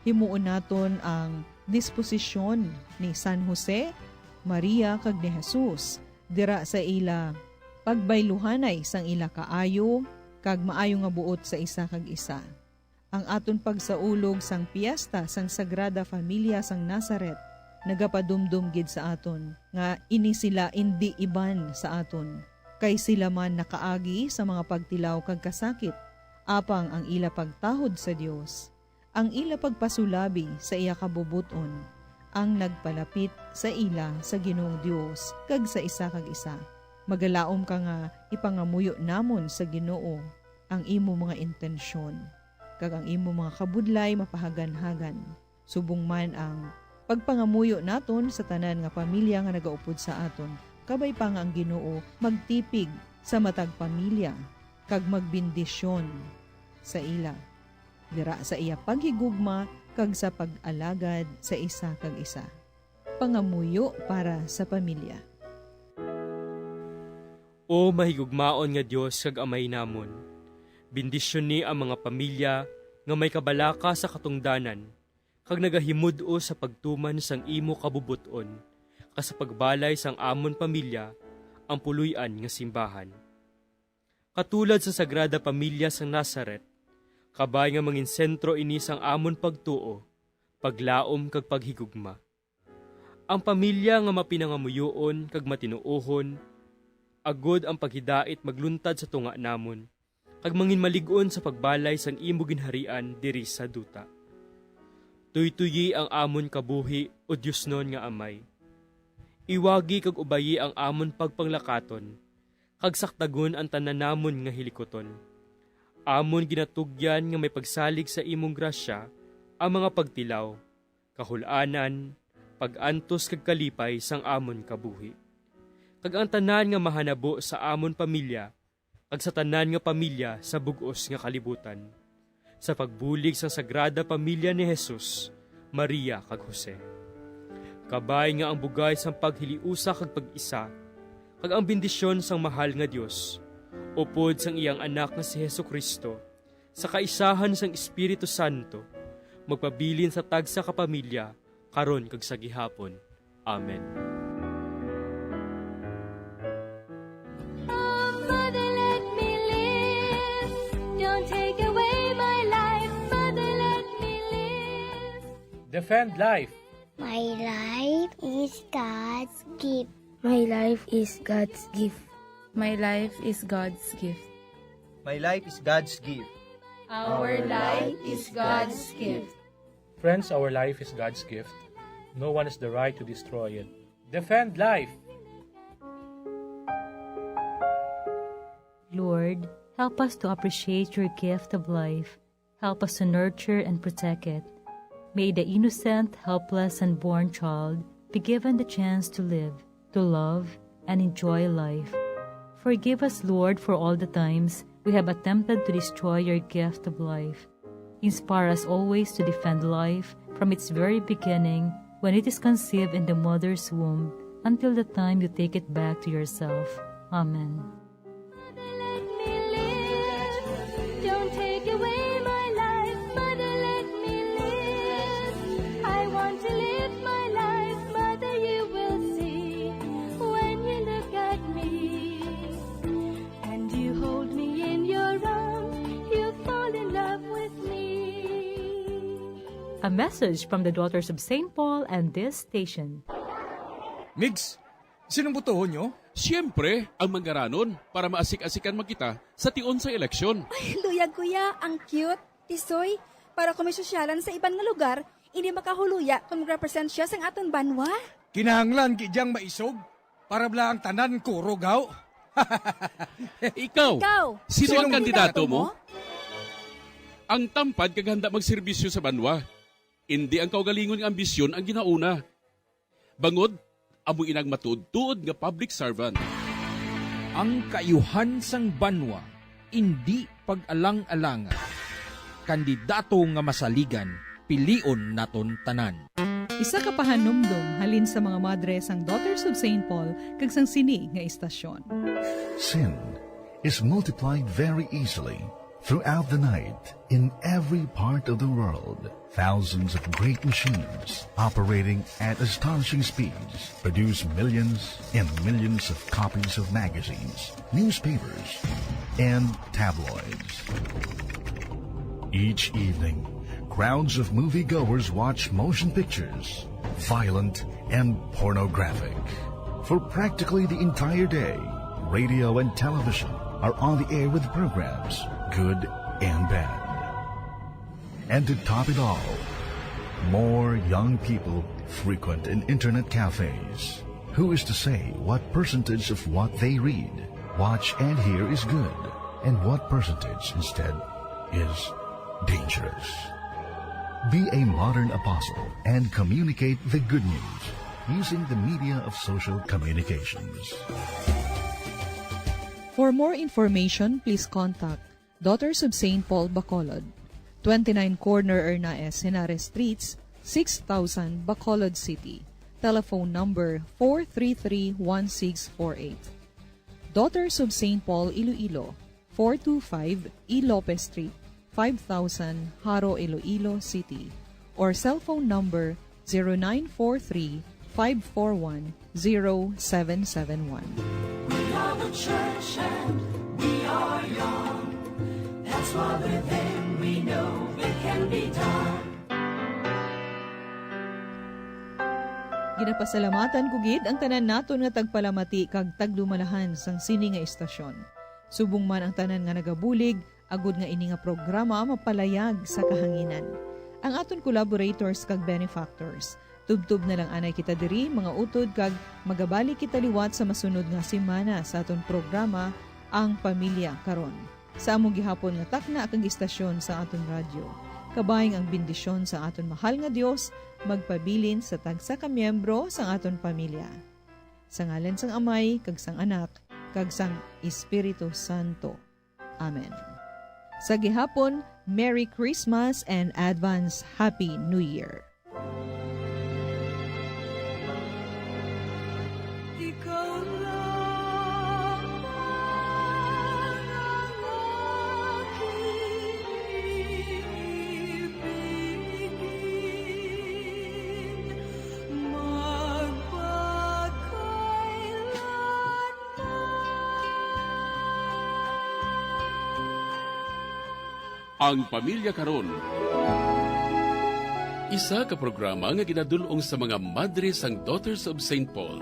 himuon naton ang disposisyon ni San Jose, Maria, kag ni Jesus dira sa ila pagbayluhanay sang ila kaayo kag maayo nga buot sa isa kag isa. Ang aton pagsaulog sang piyesta sang Sagrada Familia sang Nazaret nagapadumdom gid sa aton nga ini sila indi iban sa aton, kay sila man nakaagi sa mga pagtilaw kag kasakit, apang ang ila pagtahod sa Dios, ang ila pagpasulabi sa iya kabubot-on, ang nagpalapit sa ila sa Ginoong Dios kag sa isa kag isa. Magalaom ka nga ipangamuyo namon sa Ginoo ang imo mga intensyon, kag ang imo mga kabudlay mapahaganhagan, subong man ang pagpangamuyo naton sa tanan nga pamilya nga nagaupod sa aton, kabay pa nga ang Ginoo magtipig sa matag pamilya kag magbendisyon sa ila, dira sa iya paghigugma kag sa pag-alagad sa isa kag isa. Pangamuyo para sa pamilya. O mahigugmaon nga Dios kag Amay namon, bendisyoni ang mga pamilya nga may kabalaka sa katungdanan kag nagahimud-os sa pagtuman sang imo kabubot-on, kag sa pagbalay sang amon pamilya ang puloy-an nga simbahan. Katulad sa Sagrada Pamilya sang Nazaret, kabay nga mangin sentro ini sang amon pagtuo, paglaom kag paghigugma. Ang pamilya nga mapinangamuyoon kag matinuohon, agod ang paghidait magluntad sa tunga namon, kag manginmalig-on sa pagbalay sang imo ginharian diri sa duta. Tuytoyi ang amon kabuhi, O diosnon nga Amay. Iwagi kag ubayi ang amon pagpanglakaton, kag sakdagon ang tanan namon nga hilikuton. Amon ginatugyan nga may pagsalig sa imong grasya ang mga pagtilaw, kahul-anan, pag-antos kag kalipay sang amon kabuhi, kag ang tanan nga mahanabo sa amon pamilya kag sa tanan nga pamilya sa bug-os nga kalibutan, sa pagbulig sang Sagrada Pamilya ni Jesus, Maria, kag Jose. Kabay nga ang bugay sang paghiliusa kag pag-isa, kag ang bendisyon sang mahal nga Dios, upod sang iyang Anak nga si Jesu-Cristo, sa kaisahan sang Espiritu Santo, magpabilin sa tagsa ka pamilya, karon kag sa gihapon. Amen. Mother, let me live. Don't take away my life. Mother, let me live. Defend life. My life is God's gift. My life is God's gift. My life is God's gift. My life is God's gift. Our life is God's gift. Friends, our life is God's gift. No one has the right to destroy it. Defend life! Lord, Help us to appreciate your gift of life. Help us to nurture and protect it. May the innocent, helpless, unborn child be given the chance to live, to love, and enjoy life. Forgive us, Lord, for all the times we have attempted to destroy your gift of life. Inspire us always to defend life from its very beginning, when it is conceived in the mother's womb, until the time you take it back to yourself. Amen. Mother, let me live. Don't take away my life. Mother, let me live. I want to live my life. Mother, you will see when you look at me. And you hold me in your arms. You fall in love with me. A message from the Daughters of Saint Paul and this station. Migs, sinong botohon nyo? Siyempre, ang mangaranon para maasik-asikan man kita sa tion sa eleksyon. Ay, luyag, kuya, ang cute. Tisoy, para kung may sosyalan sa iban nga lugar, hindi makahuluya kung mag-represent siya sang aton banwa. Kinahanglan gid yang maisog para bala ang tanan kurog, haw. Ikaw, Ikaw, sino ang kandidato mo? Ang tampad kag handa magserbisyo sa banwa. Indi ang kaugalingon nga ambisyon ang ginauna. Bangod, amo inang matuod-tuod nga public servant. Ang kaayuhan sang banwa indi pag-alang-alanga. Kandidato nga masaligan, pilion naton tanan. Isa ka pahanumdom halin sa mga madre sang Daughters of Saint Paul kag sang sini nga istasyon. Sin is multiplied very easily throughout the night in every part of the world. Thousands of great machines operating at astonishing speeds produce millions and millions of copies of magazines, newspapers, and tabloids. Each evening, crowds of moviegoers watch motion pictures, violent and pornographic. For practically the entire day, radio and television are on the air with programs, good and bad. And to top it all, more young people frequent in internet cafes. Who is to say what percentage of what they read, watch, and hear is good, and what percentage instead is dangerous? Be a modern apostle and communicate the good news using the media of social communications. For more information, please contact Daughters of Saint Paul Bacolod, twenty-nine Corner Hernaez Henares Streets, six thousand, Bacolod City. Telephone number four three three one six four eight. Daughters of Saint Paul Iloilo, four two five E Lopez Street, five thousand, Jaro, Iloilo City, or cellphone number zero nine four three, five four one, zero seven seven one. We are the church and we are young. That's why with them we know it can be done. Ginapasalamatan ko gid ang tanan naton nga tagpalamati kag tagdumalahan sang sini nga istasyon. Subong man ang tanan nga nagabulig, agod nga ini nga programa mapalayag sa kahanginan. Ang aton collaborators kag benefactors, tubtob na lang anay kita diri, mga utod, kag magabalik kita liwat sa masunod nga semana sa aton programa, Ang Pamilya Karon. Sa amo gihapon nga takna kag istasyon sa aton radyo, kabayng ang bendisyon sa aton mahal nga Dios magpabilin sa tagsa ka miyembro sang aton pamilya. Sa ngalan sang Amay, kag sang Anak, kag sang Espiritu Santo. Amen. Sa gihapon, Merry Christmas and advance Happy New Year! Ikaw lamang ang aking ibigin, magpakailanman. Ang Pamilya Karon. Isa ka programa nga ginadul-ong sa mga madre sang Daughters of Saint Paul.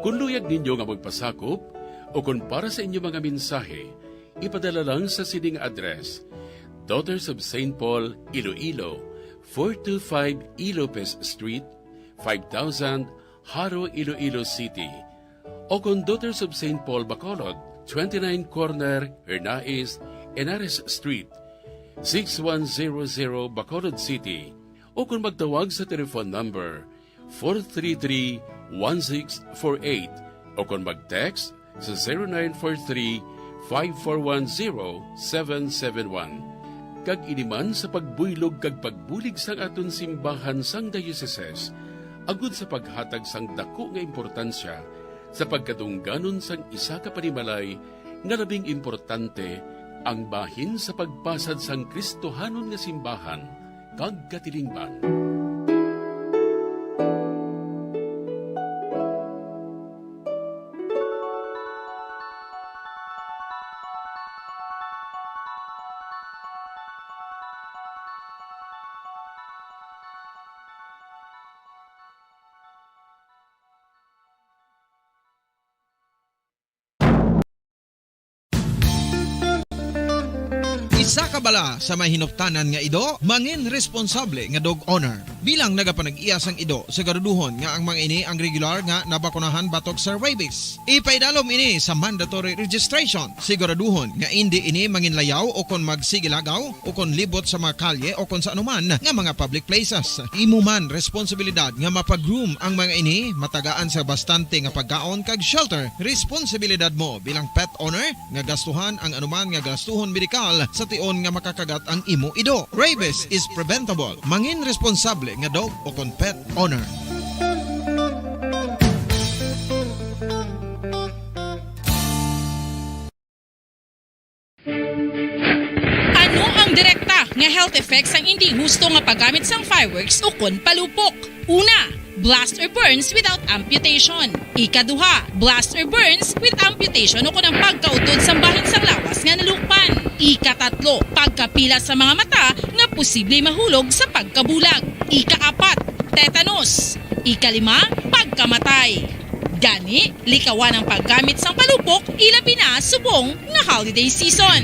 Kon luyag ninyo nga magpasakop o kon para sa inyo mga mensahe, ipadala lang sa sini nga address: Daughters of Saint Paul, Iloilo, four two five E Lopez Street, five thousand, Jaro, Iloilo City, o kon Daughters of Saint Paul Bacolod, twenty-nine Corner Hernais, Henares Street, six one zero zero, Bacolod City, o kon magtawag sa telephone number four three three, one six four eight, o kon mag-text sa zero nine four three, five four one, zero seven seven one. Kag ini man sa pagbuylog kag pagbulig sang aton simbahan sang diocese, agud sa paghatag sang daku nga importansya sa pagkadungganon sang isa ka panimalay nga labing importante, ang bahin sa pagpasad sang Kristohanon nga simbahan kag katilingban. Isa ka bala sa may hinuptanan nga ido, mangin responsable nga dog owner. Bilang nagapanag-iya sang ido, siguraduhon nga ang mga ini ang regular nga nabakunahan batok sa rabies. Ipaidalom ini sa mandatory registration. Siguraduhon nga indi ini manginlayaw o kon magsigilagaw o kon libot sa mga kalye o kon sa anuman nga mga public places. Imo man responsibilidad nga mapa-groom ang mga ini, matagaan sa bastante nga pagkaon kag shelter. Responsibilidad mo bilang pet owner nga gastuhan ang anuman nga gastuhon medikal sa tion nga makakagat ang imo ido. Rabies is preventable. Mangin responsable nga dog o kon pet owner. Ano ang direkta nga health effects sang indi husto nga paggamit sang fireworks ukon palupok? Una, blast or burns without amputation. Ikaduha, blast or burns with amputation ukon ang pagkautod sang bahin sang lawas nga nalukpan. Ikatatlo, pagkapila sa mga mata nga posible mahulog sa pagkabulag. Ikaapat, tetanus. Ikalima, pagkamatay. Gani, likawan ang paggamit sang palupok, ilabi na subong nga holiday season.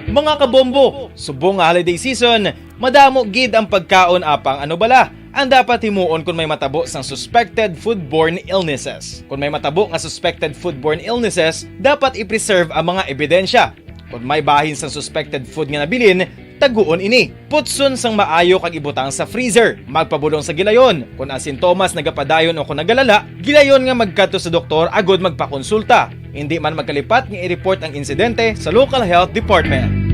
Mga kabombo, subong nga holiday season, madamo gid ang pagkaon apang ano bala ang dapat himuon kon may matabo sang suspected foodborne illnesses. Kon may matabo nga suspected foodborne illnesses, dapat i-preserve ang mga ebidensya. Kon may bahin sang suspected food nga nabilin, taguon ini. Putson sang maayo kag ibutang sa freezer. Magpabulong sa gilayon. Kon ang sintomas nagapadayon o kon nagalala, gilayon nga magkadto sa doktor agud magpakonsulta. Indi man magkalipat nga i-report ang insidente sa local health department.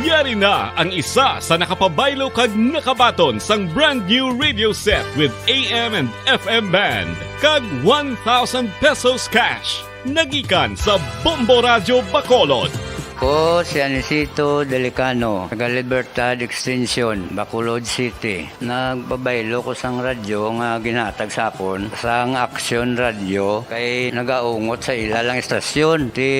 Yari na ang isa sa nakapabaylo kag nakabaton sang brand new radio set with A M and F M band kag one thousand pesos cash. Nagikan sa Bombo Radyo Bacolod. Ko si Anisito Delicano, taga Libertad Extension, Bacolod City. Nagpabaylo ko sang radyo nga ginhatag sa akon sang Action Radio kay nagaungot sa ila lang istasyon. Ti,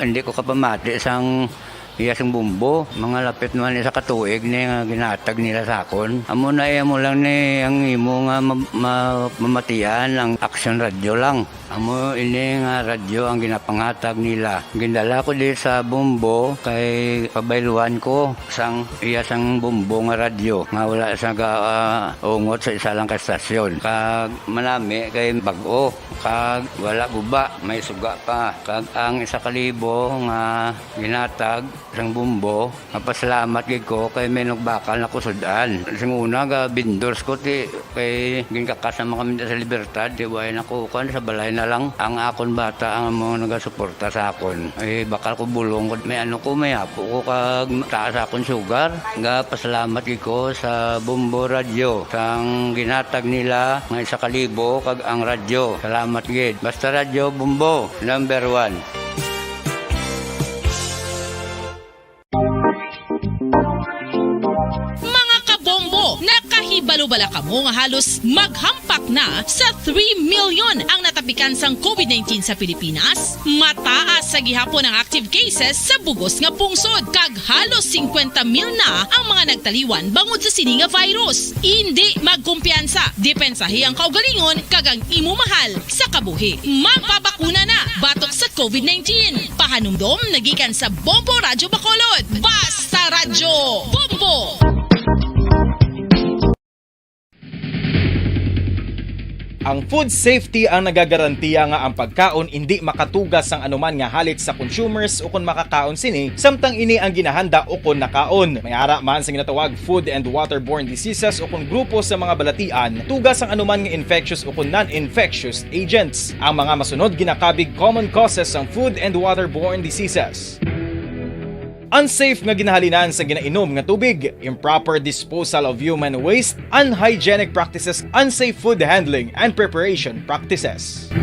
hindi ko kapamati sang iya sing bombo. Mga lapit naman isa ka tuig ni nga ginhatag nila sa akon. Amo na iya mo lang ni ang imo nga ma-, ma-, mamatian ang Action Radio lang. Amo ini nga radyo ang ginapanghatag nila. Gindala ko di sa Bombo kay pabayluhan ko sang iya sang Bombo nga radyo nga wala sa ga-, ah, ungot sa isa lang ka estasyon. Kag manami kay bag-o, kag wala guba, may suga pa. Kag ang isa ka libo nga ginhatag sang Bombo, mapasalamat gid ko kay may nagbakal na ko sud-an. Sing una, ga vendors ko, ti, kay ginkakas naman kami sa Libertad, ti, way na ko, kuwan, sa balay na lang. Ang akon bata ang amo nagasuporta sa akon. Eh, bakal ko bulong ko, may ano ko, may apo ko, kag taas akon sugar. Ga pasalamat gid ko sa Bombo Radyo, sang ginhatag nila nga isa ka libo, kag ang radyo. Salamat gid. Basta Radyo Bombo, number one. Mga kabombo, nakahibalo Wala kamo nga halos maghampak na sa three million ang natapikan sang covid nineteen sa Pilipinas? Mataas sa gihapon ang active cases sa bugos nga pungsod, kag halos singkwenta mil na ang mga nagtaliwan bangod sa sini nga virus. Indi magkumpiyansa, depensahi ang kaugalingon kag ang imo mahal sa kabuhi. Magpabakuna na batok sa covid nineteen. Pahanumdom nagikan sa Bombo Radyo Bacolod. Basta Radyo Bombo! Ang food safety ang nagagarantiya nga ang pagkaon indi makatuga sang anuman nga halit sa consumers ukon makakaon sini, samtang ini ang ginahanda ukon nakaon. May ara man sa ginatawag food and waterborne diseases ukon grupo sa mga balatian tuga sang anuman nga infectious ukon non-infectious agents. Ang mga masunod ginakabig common causes sang food and waterborne diseases. Unsafe nga ginahalinan sa ginainom nga tubig, improper disposal of human waste, unhygienic practices, unsafe food handling and preparation practices.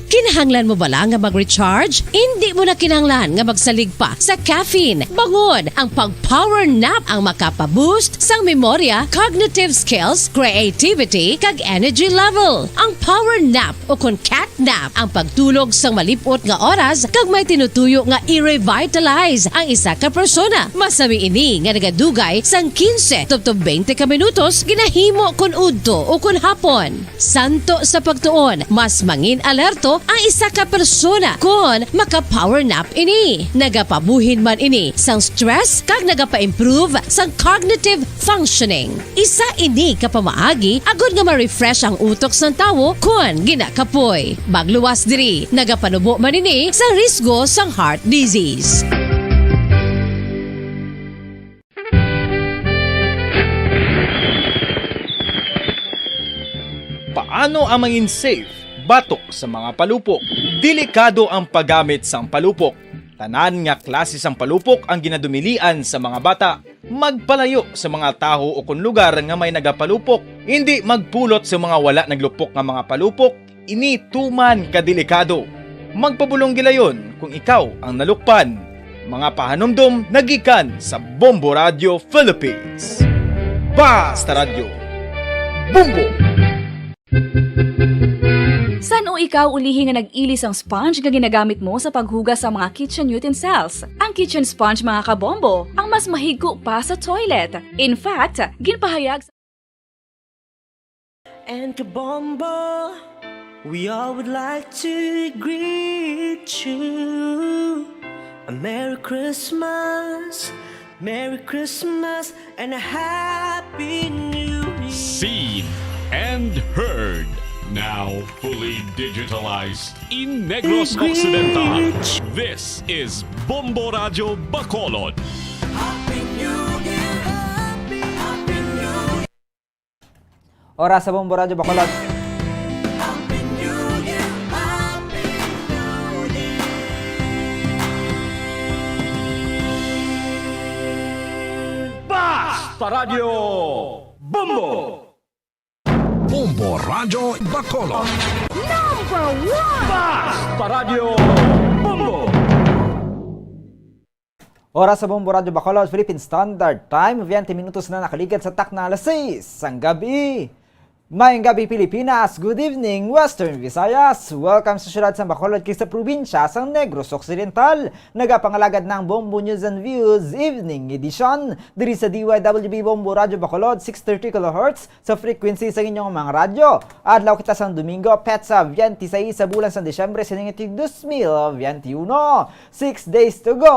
Kinahanglan mo bala nga mag-recharge? Indi mo na kinahanglan nga magsalig pa sa caffeine. Bangod ang pag-power nap ang makapa-boost sang memorya, cognitive skills, creativity, kag energy level. Ang power nap o kon cat nap ang pagtulog sang malip-ot nga oras kag may tinutuyo nga i-revitalize ang isa ka persona. Masami ini nga nagadugay sang quince tubtob twenty ka minutos ginahimo kon udto o kon hapon. Santo sa pagtuon, mas mangin-alerto ang isa ka persona kon maka-power nap ini. Nagapabuhin man ini sang stress kag nagapa-improve sang cognitive functioning. Isa ini ka pamaagi agod nga ma-refresh ang utok sang tawo kon ginakapoy. Magluwas diri, nagapanubo man ini sa risgo sang heart disease. Paano ang mangin safe batok sa mga palupok? Delikado ang paggamit sang palupok. Tanan nga klase sang palupok ang ginadumilian sa mga bata. Magpalayo sa mga tawo o kon lugar nga may nagapalupok. Indi magpulot sa mga wala naglupok nga mga palupok. Ini tuman ka delikado. Magpabulong gilayon kung ikaw ang nalukpan. Mga pahanumdom nagikan sa Bombo Radio Philippines. Basta Radio, Bombo! San-o ikaw ulihi nga nag-ili sang sponge nga ginagamit mo sa paghugas sa mga kitchen utensils? Ang kitchen sponge, mga kabombo, ang mas mahigko pa sa toilet. In fact, ginpahayag sa And Kabombo, we all would like to greet you a Merry Christmas, Merry Christmas and a Happy New Year. Seen and heard, now fully digitalized in Negros Occidental. This is Bombo Radyo Bacolod. Happy New Year! Happy, Happy New Year! Oras sa Bombo Radyo Bacolod. Basta Radyo Bombo! Bombo Radyo Bacolod. Number one! Basta Radyo Bombo! Oras sa Bombo Radyo Bacolod, Philippine Standard Time, twenty minutos na nakaligad sa takna alas sais sang gabi. Maayong gabi, Pilipinas. Good evening, Western Visayas. Welcome sa siyudad sang Bacolod kag sa probinsya sang Negros Occidental. Nagapangalagad na ang Bombo News and Views Evening Edition diri sa D Y W B Bombo Radyo Bacolod, six thirty kilohertz sa frequency sa inyong mga radyo. Adlaw kita sang Domingo, petsa twenty-six sa bulan sang Disyembre, sining dos mil veintiuno. Six days to go.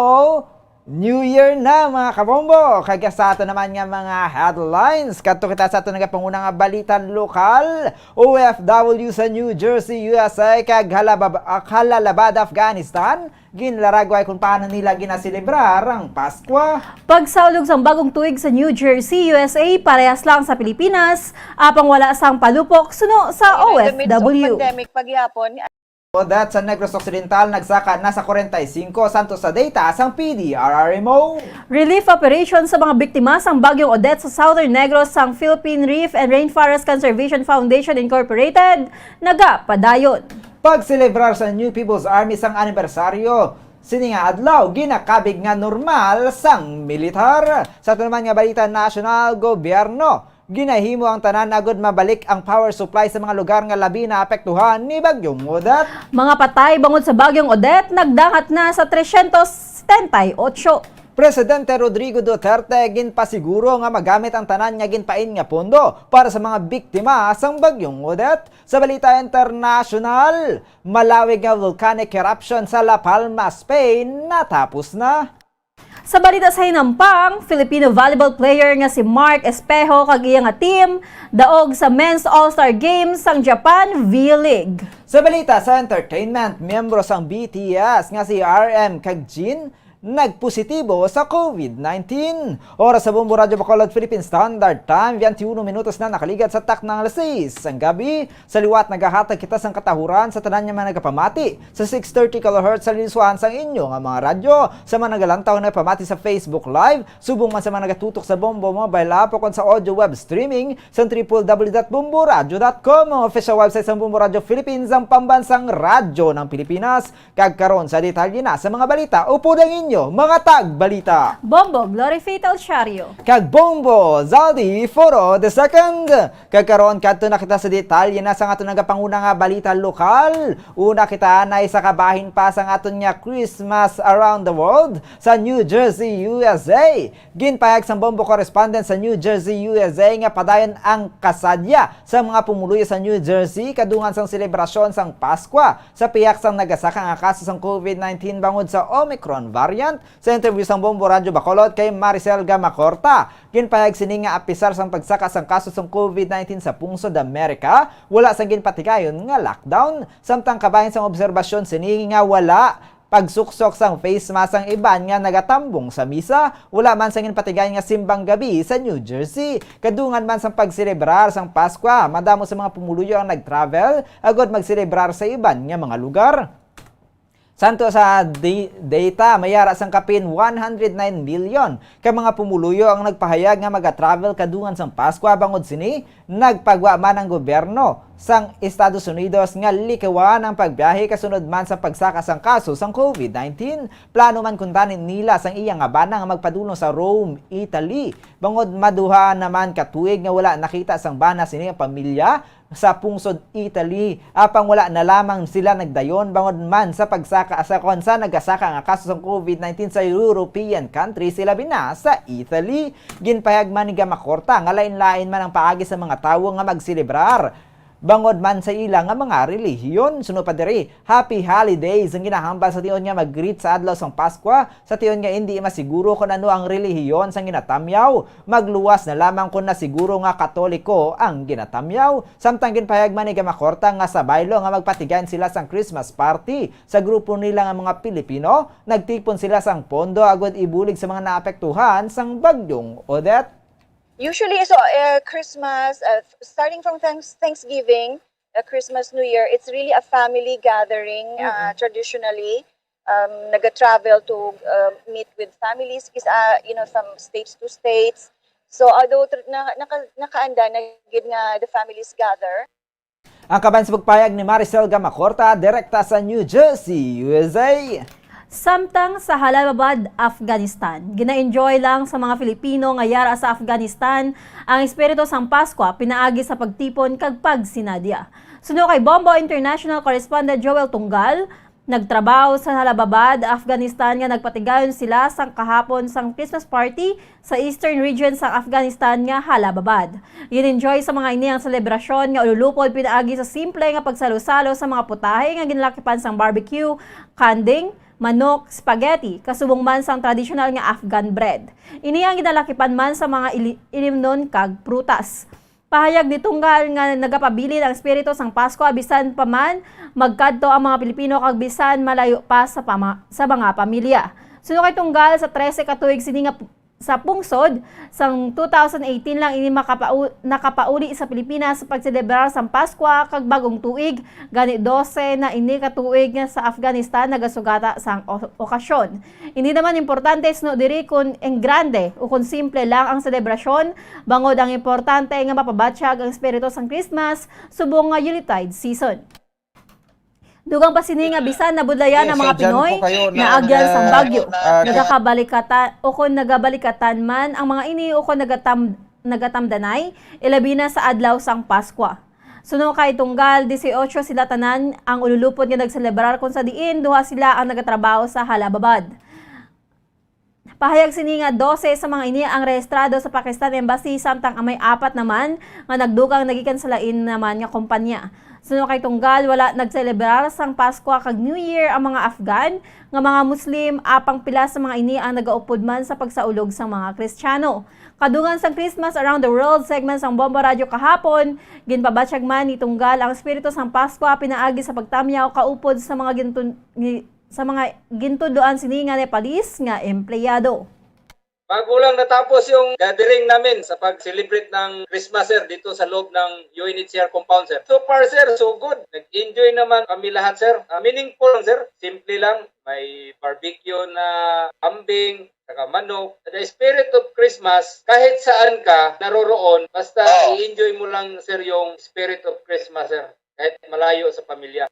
New Year na, mga kabombo! Kag sa ato naman nga mga headlines, kadto kita sa ato nagapanguna nga balita lokal. O F W sa New Jersey, U S A, kag Halabab- ah, Jalalabad, Afghanistan, ginlaragway kung paano nila ginaselebrar ang Paskwa. Pagsaulog sang bagong tuig sa New Jersey, U S A, parehas lang sa Pilipinas, apang wala sang palupok suno sa O F W. Pandemic paghihapon. Odet sa Negros Occidental nagsaka na sa kwarenta y singko, santo sa data sang P D R R M O. Relief operation sa mga biktima sang Bagyong Odette sa Southern Negros sang Philippine Reef and Rainforest Conservation Foundation Incorporated nagapadayon. Pagselebrar sa New People's Army sang anibersaryo Sini nga adlaw, ginakabig nga normal sang militar. Sa aton naman nga balita nasyonal, gobyerno, ginahimo ang tanan agud mabalik ang power supply sa mga lugar nga labi naapektuhan ni Bagyong Odette. Mga patay bangod sa Bagyong Odette nagdangat na sa tresyentos setenta y ocho. Presidente Rodrigo Duterte ginpasiguro nga magamit ang tanan nga ginpain nga pondo para sa mga biktima sang Bagyong Odette. Sa balita internasyonal, malawig nga volcanic eruption sa La Palma, Spain, natapos na. Sa balita sa hinampang, Filipino volleyball player nga si Mark Espejo kag iya nga team daog sa Men's All-Star Games sang Japan V-League. Sa balita sa entertainment, miyembro sang B T S nga si R M kag Jin nagpositibo sa COVID nineteen. Oras sa Bombo Radyo Bacolod, Philippine Standard Time, twenty-one minutos na nakaligad sa takna nga alas sais sang gabi. Sa liwat, nagahatag kita sang katahuran sa tanan nga mga nagapamati sa six thirty kilohertz sa linswahan sang inyo nga mga radyo, sa mga nagalantaw nga nagapamati sa Facebook Live, subong man sa mga nagatutok sa Bombo mobile app ukon sa audio web streaming sa triple W dot bomboradyo dot com, ang official website sang Bombo Radyo Philippines, ang pambansang radyo ng Pilipinas. Kag karon sa detalye na sa mga balita, upod ang inyo mga tagbalita, Bombo Glory Fatal Shario kag Bombo Zaldi Foro the second. Kag karon, kadto na kita sa detalye na sang aton nagapanguna nga balita lokal. Una kita anay sa kabahin pa sang aton nga Christmas Around the World sa New Jersey, U S A. Ginpahayag sang Bombo correspondent sa New Jersey, U S A, nga padayon ang kasadya sa mga pumuluyo sa New Jersey kadungan sang selebrasyon sang Paskwa sa pihak sang nagasaka nga kaso sang COVID nineteen bangod sa Omicron variant. Sa interview sang Bombo Radyo Bacolod kay Maricel Gamacorta, ginpahayag sini nga apisar sang pagsaka sang kaso sang COVID nineteen sa pungsod Amerika, wala sang ginpatigayon nga lockdown. Samtang kabahin sang obserbasyon sini nga wala pagsuksok sang face mask ang iban nga nagatambong sa misa, wala man sang ginpatigayon nga simbang gabi sa New Jersey. Kadungan man sang pagselebrar sang Paskwa, madamo sa mga pumuluyo ang nag-travel agud magselebrar sa iban nga mga lugar. Santo sa di-, data, may ara sang kapin one hundred nine million ka mga pumuluyo ang nagpahayag nga maga-travel kadungan sang Paskwa. Bangod sini, nagpagwa man ang gobyerno sang Estados Unidos nga likawan ang pagbiyahe kasunod man sa pagsaka sang kaso sang COVID nineteen. Plano man kuntani nila sang iya nga bana nga magpadulong sa Rome, Italy, bangod maduha naman ka tuig nga wala nakita sang bana sini ang pamilya sa pungsod Italy. Apang wala na lamang sila nagdayon bangod man sa pagsaka sa kon sa nagasaka nga kaso sang COVID nineteen sa European country, sila bina sa Italy. Ginpahayag man ni Gamacorta nga lain-lain man ang paagi sa mga tawo nga magselebrar bangod man sa ila nga mga relihiyon. Suno pa diri, happy holidays ang ginahambal sa tion nga mag-greet sa adlaw sang Paskwa, sa tion nga indi masiguro kon ano ang relihiyon sang ginatamyaw. Magluwas na lamang kon nasiguro nga Katoliko ang ginatamyaw. Samtang ginpahayag man ni Gamacorta nga sa baylo nga magpatigayon sila sang Christmas party sa grupo nila nga mga Pilipino, nagtipon sila sang pondo agud ibulig sa mga naapektuhan sang Bagyong Odette. Usually, so, uh, Christmas, uh, starting from Thanks-, Thanksgiving, uh, Christmas, New Year, it's really a family gathering, uh, Mm-mm. traditionally. Um, naga-travel to, uh, meet with families, is, uh, you know, from states to states. So, although tr-, na, naka-, nakaanda na gid nga the families gather, Ang kaban sa pagpahayag ni Maricel Gamacorta, direkta sa New Jersey, U S A. Samtang sa Jalalabad, Afghanistan, gina-enjoy lang sa mga Filipino nga yara sa Afghanistan ang espiritu sang Paskwa pinaagi sa pagtipon kag pagsinadya. Suno kay Bombo International Correspondent Joel Tunggal, nagtrabaho sa Jalalabad, Afghanistan, nga nagpatigayon sila sang kahapon sang Christmas party sa eastern region sang Afghanistan nga Jalalabad. Gin-enjoy sa mga ini ang selebrasyon nga ululupod pinaagi sa simple nga pagsalo-salo sa mga putahe nga ginalakipan sang barbecue, kanding, manok, spaghetti, kasubong man sang tradisyonal nga Afghan bread. Ini ang ginalakipan man sa mga ili-, ilimnon kag prutas. Pahayag ni Tunggal nga nagapabilin ang espiritu sang Pasko bisan pa man magkadto ang mga Pilipino kag bisan malayo pa sa pama-, sa mga pamilya. Suno kay Tunggal, sa trese ka tuig sini nga pu-, sa pungsod, sang two thousand eighteen lang ini makapau-, nakapauli sa Pilipinas sa pagselebrar sang Paskwa kag Bagong Tuig, gani dose na ini ka tuig nga sa Afghanistan nagasugata sang o-, okasyon. Hindi naman importante suno diri kon enggrande o kon simple lang ang selebrasyon, bangod ang importante nga mapabatyag ang espiritu sang Christmas subong nga Yuletide season. Dugang pa sini nga bisan nabudlayan ang mga Pinoy, naagyan sang bagyo, nagakabalikatan o kon nagabalikatan man ang mga ini o kon nagatam-, nagatamdanay, ilabi na sa adlaw sang Paskwa. Suno kay Tunggal, dieciocho sila tanan ang ululupod nga nagselebrar, kon sa diin duha sila ang nagatrabaho sa Halababad. Pahayag sini nga dose sa mga ini ang rehistrado sa Pakistan Embassy, samtang ang may apat naman nga nagdugang nagikan sa lain naman nga kompanya. Suno kay Tunggal, wala nagselebrar sang Paskwa kag New Year ang mga Afghan nga mga Muslim, apang pila sa mga ini ang nagaupod man sa pagsaulog sang mga Kristiyano. Kadungan sang Christmas Around the World segment sang Bombo Radyo kahapon, ginpabatyag man ni Tunggal ang espiritu sang Paskwa pinaagi sa pagtamyaw kaupod sa mga gintun-, gi-, sa mga gintudloan sini nga Nepalese nga empleyado. Bago lang natapos yung gathering namin sa pag-celebrate ng Christmas, sir, dito sa loob ng U N H C R compound, sir. So far, sir, so good. Nag-enjoy naman kami lahat, sir. Ah, meaningful lang, sir. Simple lang. May barbecue na kambing, saka manok. The spirit of Christmas, kahit saan ka naroroon, basta i-enjoy mo lang, sir, yung spirit of Christmas, sir. Kahit malayo sa pamilya.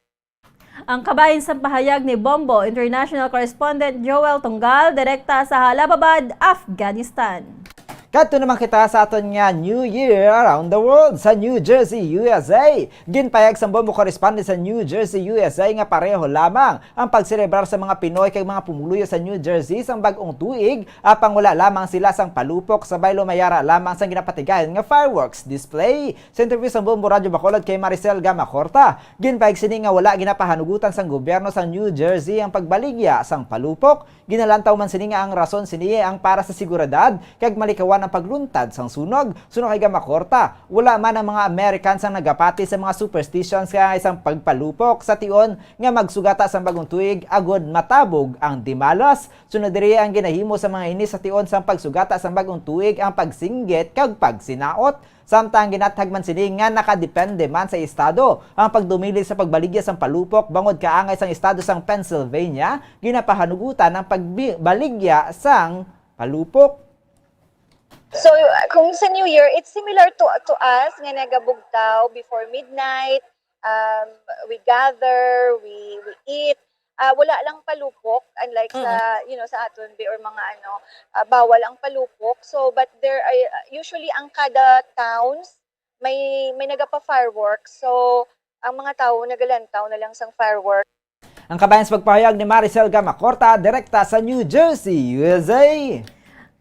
Ang kabahin sang pahayag ni Bombo International Correspondent Joel Tunggal, direkta sa Halababad, Afghanistan. Kadto naman kita sa aton nga New Year Around the World sa New Jersey, U S A. Ginpahayag sang Bombo correspondent sa New Jersey, U S A, nga pareho lamang ang pagselebrar sa mga Pinoy kag mga pumuluyo sa New Jersey sang bag-ong tuig, apang wala lamang sila sang palupok, sabay lumayara lamang sang ginapatigayon nga fireworks display. Sa interview sang Bombo Radyo Bacolod kay Maricel Gamacorta, ginpahayag sini nga wala ginapahanugutan sang gobyerno sang New Jersey ang pagbaligya sang palupok. Ginalantaw man sini nga ang rason sini ang para sa seguridad kag malikawan ang pagluntad sang sunog. Suno kay Gamacorta, wala man ang mga Americans ang nagapati sa mga superstitions kay sang pagpalupok sa tion nga magsugata sang bag-ong tuig agod matabog ang dimalas. Sunod diri ang ginahimo sa mga ini sa tion sang pagsugata sang bag-ong tuig ang pagsinggit kag pagsinaot. Samtang ginathag man sini nga nakadepende man sa estado ang pagdumili sa pagbaligya sang palupok, bangod kaangay sang estado sang Pennsylvania, ginapahanugutan ang pagbaligya sang palupok. So, kung sa New Year, it's similar to, to us nga nagabugtaw before midnight, um, we gather, we, we eat. Ah, wala lang palupok, unlike sa, you know, sa aton, be, or mga ano, ah, bawal ang palupok. So, but there are, usually, ang kada towns, may, may nagapa-fireworks. So, ang mga tao nagalantaw na lang sang fireworks. Ang kabahin sa pagpahayag ni Maricel Gamacorta, direkta sa New Jersey, U S A.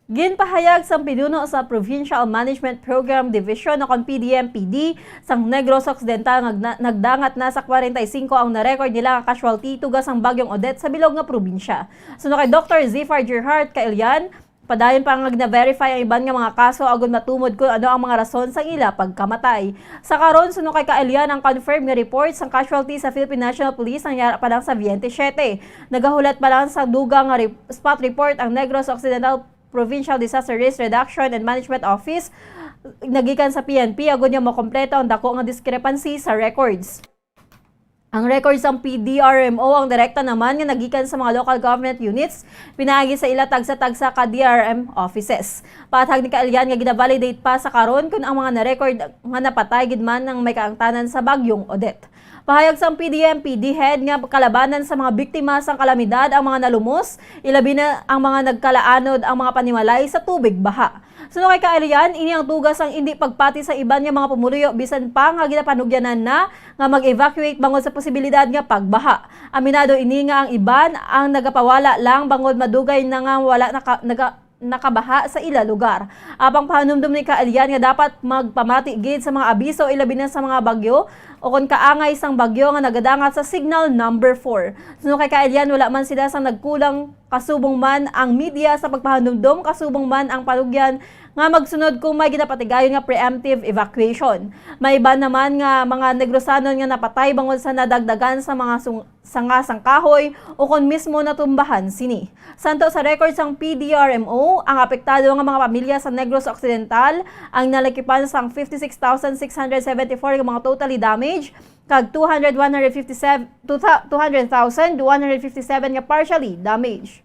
Ginpahayag sang pinuno sa Provincial Management Program Division o kon P D M P D sang Negros Occidental nga nagna-, nagdangat na sa kwarenta y singko ang na-record nila nga casualty tuga sang Bagyong Odette sa bilog nga probinsya. Suno kay Doktor Zifar Gerhart Kailian, padayon pa nga gina-verify ang iban nga mga kaso agud matumod kon ano ang mga rason sang ila pagkamatay. Sa karon, suno kay Kailian, ang confirmed nga report sang casualty sa Philippine National Police ang yara pa lang sa veintisiete. Nagahulat pa lang sa dugang nga re-, spot report ang Negros Occidental Provincial Disaster Risk Reduction and Management Office nagikan sa P N P, agud nga makompleto ang dako nga discrepancy sa records. Ang records sang P D R M O ang direkta naman nga nagikan sa mga local government units pinaagi sa ila tagsa-tagsa ka D R M offices. Paathag ni Kailian nga gina-validate pa sa karon kon ang mga na-record nga napatay gid man ang may kaangtanan sa Bagyong Odette. Pahayag sang P D M P D head nga kalabanan sa mga biktima sang kalamidad ang mga nalumos, ilabi na ang mga nagkalaanod ang mga panimalay sa tubig baha. Suno kay Kailian, ini ang tuga sang indi pagpati sa iban nga mga pumuluyo bisan pa nga ginapanugyanan na nga mag-evacuate bangod sa posibilidad nga pagbaha. Aminado ini nga ang iban ang nagapawala lang bangod madugay na nga wala naka-, naga-, nakabaha sa ila lugar. Apang pahanumdom ni Kailian nga dapat magpamati gid sa mga abiso, ilabi na sa mga bagyo o kon kaangay sang bagyo nga nagadangat sa signal number four. Suno kay Kailian, wala man sila sang nagkulang kasubong man ang media sa pagpahanumdom, kasubong man ang panugyan nga magsunod kung may ginapatigayon nga preemptive evacuation. May iban naman nga mga Negrosanon nga napatay bangod sa nadagdagan sa mga sung-, sanga sang kahoy o kon mismo natumbahan sini. Santo sa record sang P D R M O, ang apektado nga mga pamilya sa Negros Occidental ang nalakipan sang fifty-six thousand six hundred seventy-four nga mga totally damaged kag two hundred one hundred fifty-seven, two thou-, two hundred thousand one hundred fifty-seven nga partially damaged.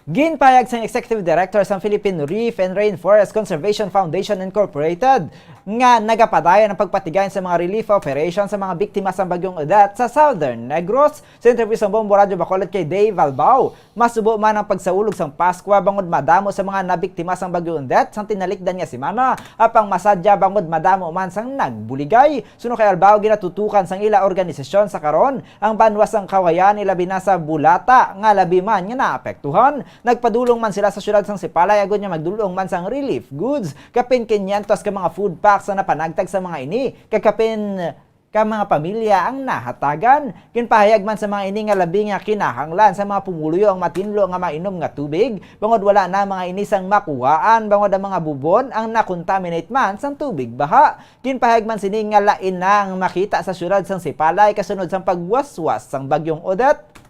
Ginpahayag sang Executive Director sang Philippine Reef and Rainforest Conservation Foundation Incorporated nga nagapadayon ang pagpatigayon sa mga relief operation sa mga biktima sang Bagyong Odette sa Southern Negros. Sa interview sang Bombo Radyo Bacolod kay Dave Albao, masubo man ang pagsaulog sang Paskwa bangod madamo sa mga nabiktima sang Bagyong Odette sang tinalikdan nga semana, apang masadya bangod madamo man sang nagbuligay. Suno kay Albao, ginatutukan sang ila organisasyon sa karon ang banwa sang Cauayan, ilabi na sa Bulata, nga labi man nga naapektuhan. Nagpadulong man sila sa siyudad sang Sipalay agud nga magdul-ong man sang relief goods. Kapin kinyentos ka mga food packs ang napanagtag sa mga ini, kag kapin ka mga pamilya ang nahatagan. Ginpahayag man sa mga ini nga labi nga kinahanglan sa mga pumuluyo ang matinlo nga mainom nga tubig, bangod wala na ang mga ini sang makuhaan, bangod ang mga bubon ang nakontaminate man sang tubig baha. Ginpahayag man sini nga lain na ang makita sa siyudad sang Sipalay kasunod sang pagwaswas sang Bagyong Odette.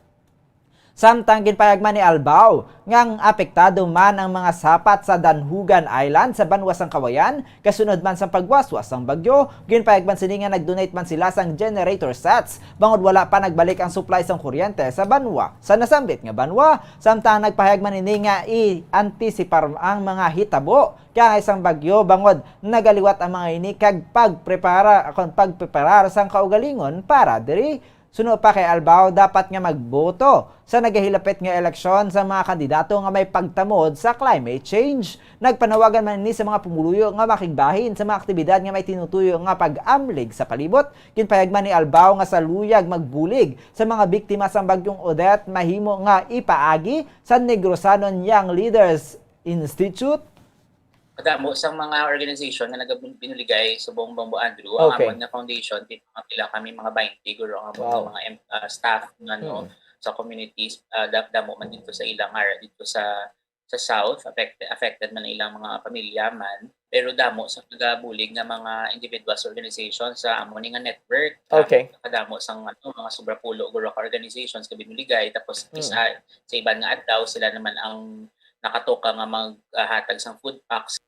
Samtang ginpahayag man ni Albao nga ang apektado man ang mga sapat sa Danhugan Island sa banwa sang Cauayan kasunod man sang pagwaswas sang bagyo. Ginpahayag man sini nga nag-donate man sila sang generator sets bangod wala pa nagbalik ang supply sang kuryente sa banwa, sa nasambit nga banwa. Samtang nagpahayag man ini nga i-antisipar ang mga hitabo kaangay sang bagyo bangod nagaliwat ang mga ini kag pagprepara kon pagpreparar sang kaugalingon para diri. Suno pa kay Albao, dapat nga magboto sa nagahilapit nga eleksyon sa mga kandidato nga may pagtamod sa climate change. Nagpanawagan man ini sa mga pumuluyo nga makigbahin sa mga aktibidad nga may tinutuyo nga pag-amlig sa palibot. Ginpahayag man ni Albao nga sa luyag magbulig sa mga biktima sang Bagyong Odette, mahimo nga ipaagi sa Negrosanon Young Leaders Institute. Madamo sang mga organization nga nagabinuligay subong Bombo Andrew. Ang Okay. amon nga foundation, di mga pila kami, mga twenty guro ang amon nga Wow. mga em-, ah, staff nga, no, Mm. sa communities, ah, da-, damo man dito sa ilang area, dito sa, sa South, affected, affected man ang ilang mga pamilya man. Pero damo sa pagabulig nga mga individuals, organization sa amo ni nga network. Ah, Okay. kadamo sang, ano, mga sobra pulo guro ka organizations nga binuligay. Tapos, Mm. isa, sa iban nga adlaw, sila naman ang nakatoka nga maghatag sang food packs.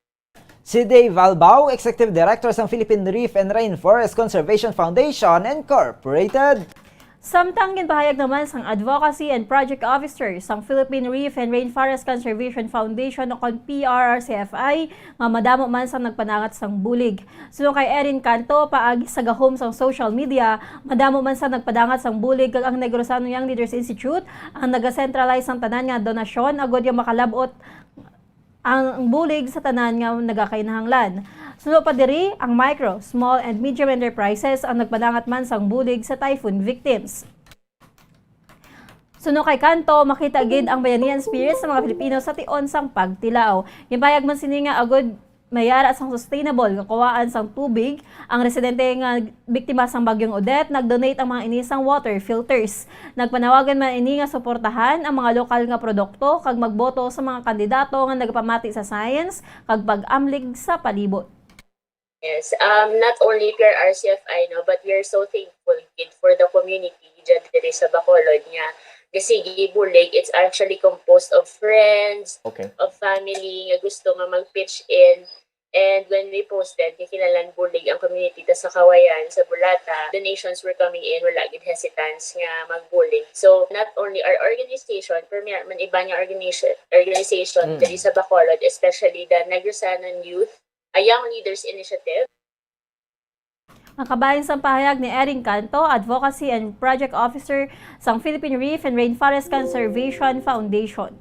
Si Dave Albao, Executive Director sang Philippine Reef and Rainforest Conservation Foundation Incorporated. Samtang ginpahayag naman sang Advocacy and Project Officer sang Philippine Reef and Rainforest Conservation Foundation o kon P R R C F I nga madamo man sang nagpanangat sang bulig. Suno kay Erin Canto, paagi sa gahom sang social media, madamo man sang nagpanangat sang bulig kag ang Negrosano Young Leaders Institute ang nagasentralize sang tanan nga donasyon agud nga makalab-ot ang bulig sa tanan nga nagakainahanglan. Suno pa diri, ang micro, small, and medium enterprises ang nagpanangat man sang bulig sa typhoon victims. Suno kay Canto, makita gid ang bayanihan spirit sa mga Pilipino sa tion sang pagtilaw. Ginpahayag man sini nga agud mayara sang sustainable nga kuwaan sang tubig, ang residente nga biktima sang Bagyong Odette, nag-donate ang mga ini sang water filters. Nagpanawagan man ini nga suportahan ang mga lokal nga produkto kag magboto sa mga kandidato nga nagapamati sa science kag pag-amlig sa palibot. Yes, um, not only P R R C F I, no, but we are so thankful gid for the community dyan diri sa Bacolod nga gasigi bulig. It's actually composed of friends, Okay. of family nga gusto nga mag-pitch in. And when we posted, nga kinahanglan bulig ang community ta sa Cauayan, sa Bulata, donations were coming in, wala gid hesitance nga magbulig. So, not only our organization, pero may man iba nga organization, organization Mm. diri sa Bacolod, especially the Negrosanon Youth, a Young Leaders Initiative. Ang kabahin sang pahayag ni Erin Canto, Advocacy and Project Officer sang Philippine Reef and Rainforest Conservation Foundation.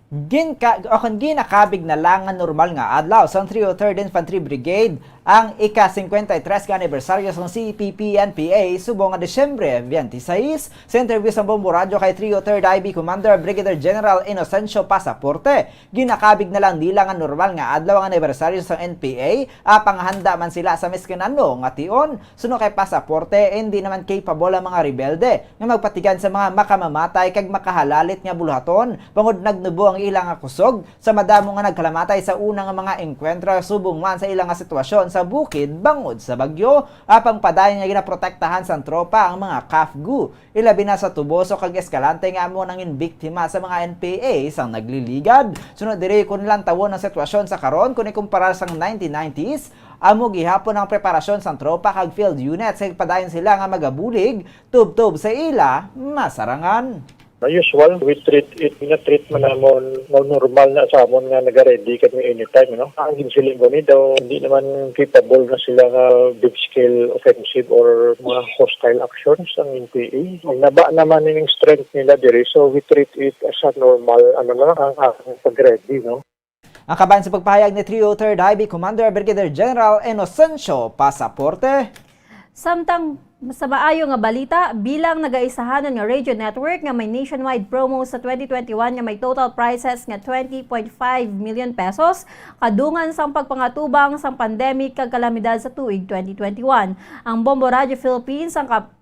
Ginka-, o kon ginakabig na lang nga normal nga adlaw sang three oh third Infantry Brigade ang ika-singkwenta y tres nga anibersaryo sang C P P N P A subong nga Disyembre twenty-six. Sa interview sang Bombo Radyo kay three oh third I B Commander Brigadier General Inocencio Pasaporte, ginakabig na lang nila nga normal nga adlaw ang anibersaryo sang N P A, apang handa man sila sa miskin ano nga tion. Suno kay Pasaporte, hindi naman capable ang mga rebelde nga magpatigan sa mga makamamatay kag makahalalit nga buluhaton, bangod nagnubo ang ila nga kusog sa madamo nga nagkalamatay sa una nga mga engkwentro subong man sa ila nga sitwasyon sa bukid bangod sa bagyo. Apang padayon nga ginaprotektahan sang tropa ang mga CAFGU, ilabi na sa Toboso kag Escalante nga amo nangin biktima sa mga N P A sang nagliligad. Sunod diri, kon lantawon ang sitwasyon sa karon, kon ikumparar sang nineteen nineties, amo gihapon ang preparasyon sang tropa kag field units kag padayon sila nga magabulig tubtob sa ila masarangan. As usual, we treat it, gina-treat man namon nga normal na sa amon nga naga-ready kami anytime, no? Ang ginsiling ko ni daw, hindi naman capable na sila nga big scale offensive or mga hostile actions ang N P A. Ang naba naman ning strength nila diri, so we treat it as a normal, ano na, ang, ang pag-ready, no? Ang kabahin sa pagpahayag ni Trio Third I B Commander Brigadier General Inocencio Pasaporte. Samtang sa maayo nga balita, bilang nagaisahanon nga radio network nga may nationwide promo sa twenty twenty-one nga may total prizes nga twenty point five million pesos, kadungan sang pagpangatubang sang pandemic kag kalamidad sa tuig twenty twenty-one. Ang Bombo Radio Philippines ang kap-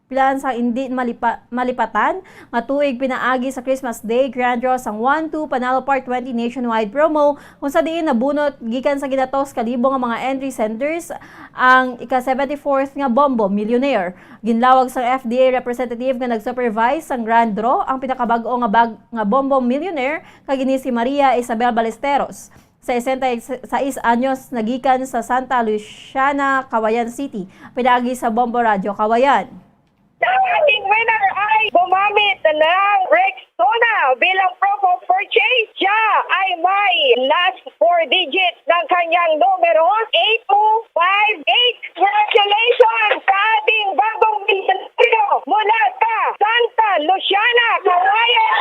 Pilan sang indi malipa- malipatan nga tuig pinaagi sa Christmas Day Grand Draw sang One two Panalo Part twenty Nationwide Promo, kung sa diin nabunot gikan sa ginatos ka libo nga mga entry senders ang ika seventy-fourth nga Bombo Millionaire. Ginlawag sang F D A representative nga nag-supervise sang Grand Draw ang pinakabag-o nga bag nga Bombo Millionaire, kag ini si Maria Isabel Ballesteros. Sesenta y seis anyos, nagikan sa Santa Luciana, Cauayan City, pinaagi sa Bombo Radyo Cauayan. Ang ating winner ay gumamit ng Rexona bilang proof of purchase. Siya ay may last four digits ng kanyang numero, eight two five eight. Congratulations sa ating bagong milyonaryo mula sa Santa Luciana, Cauayan,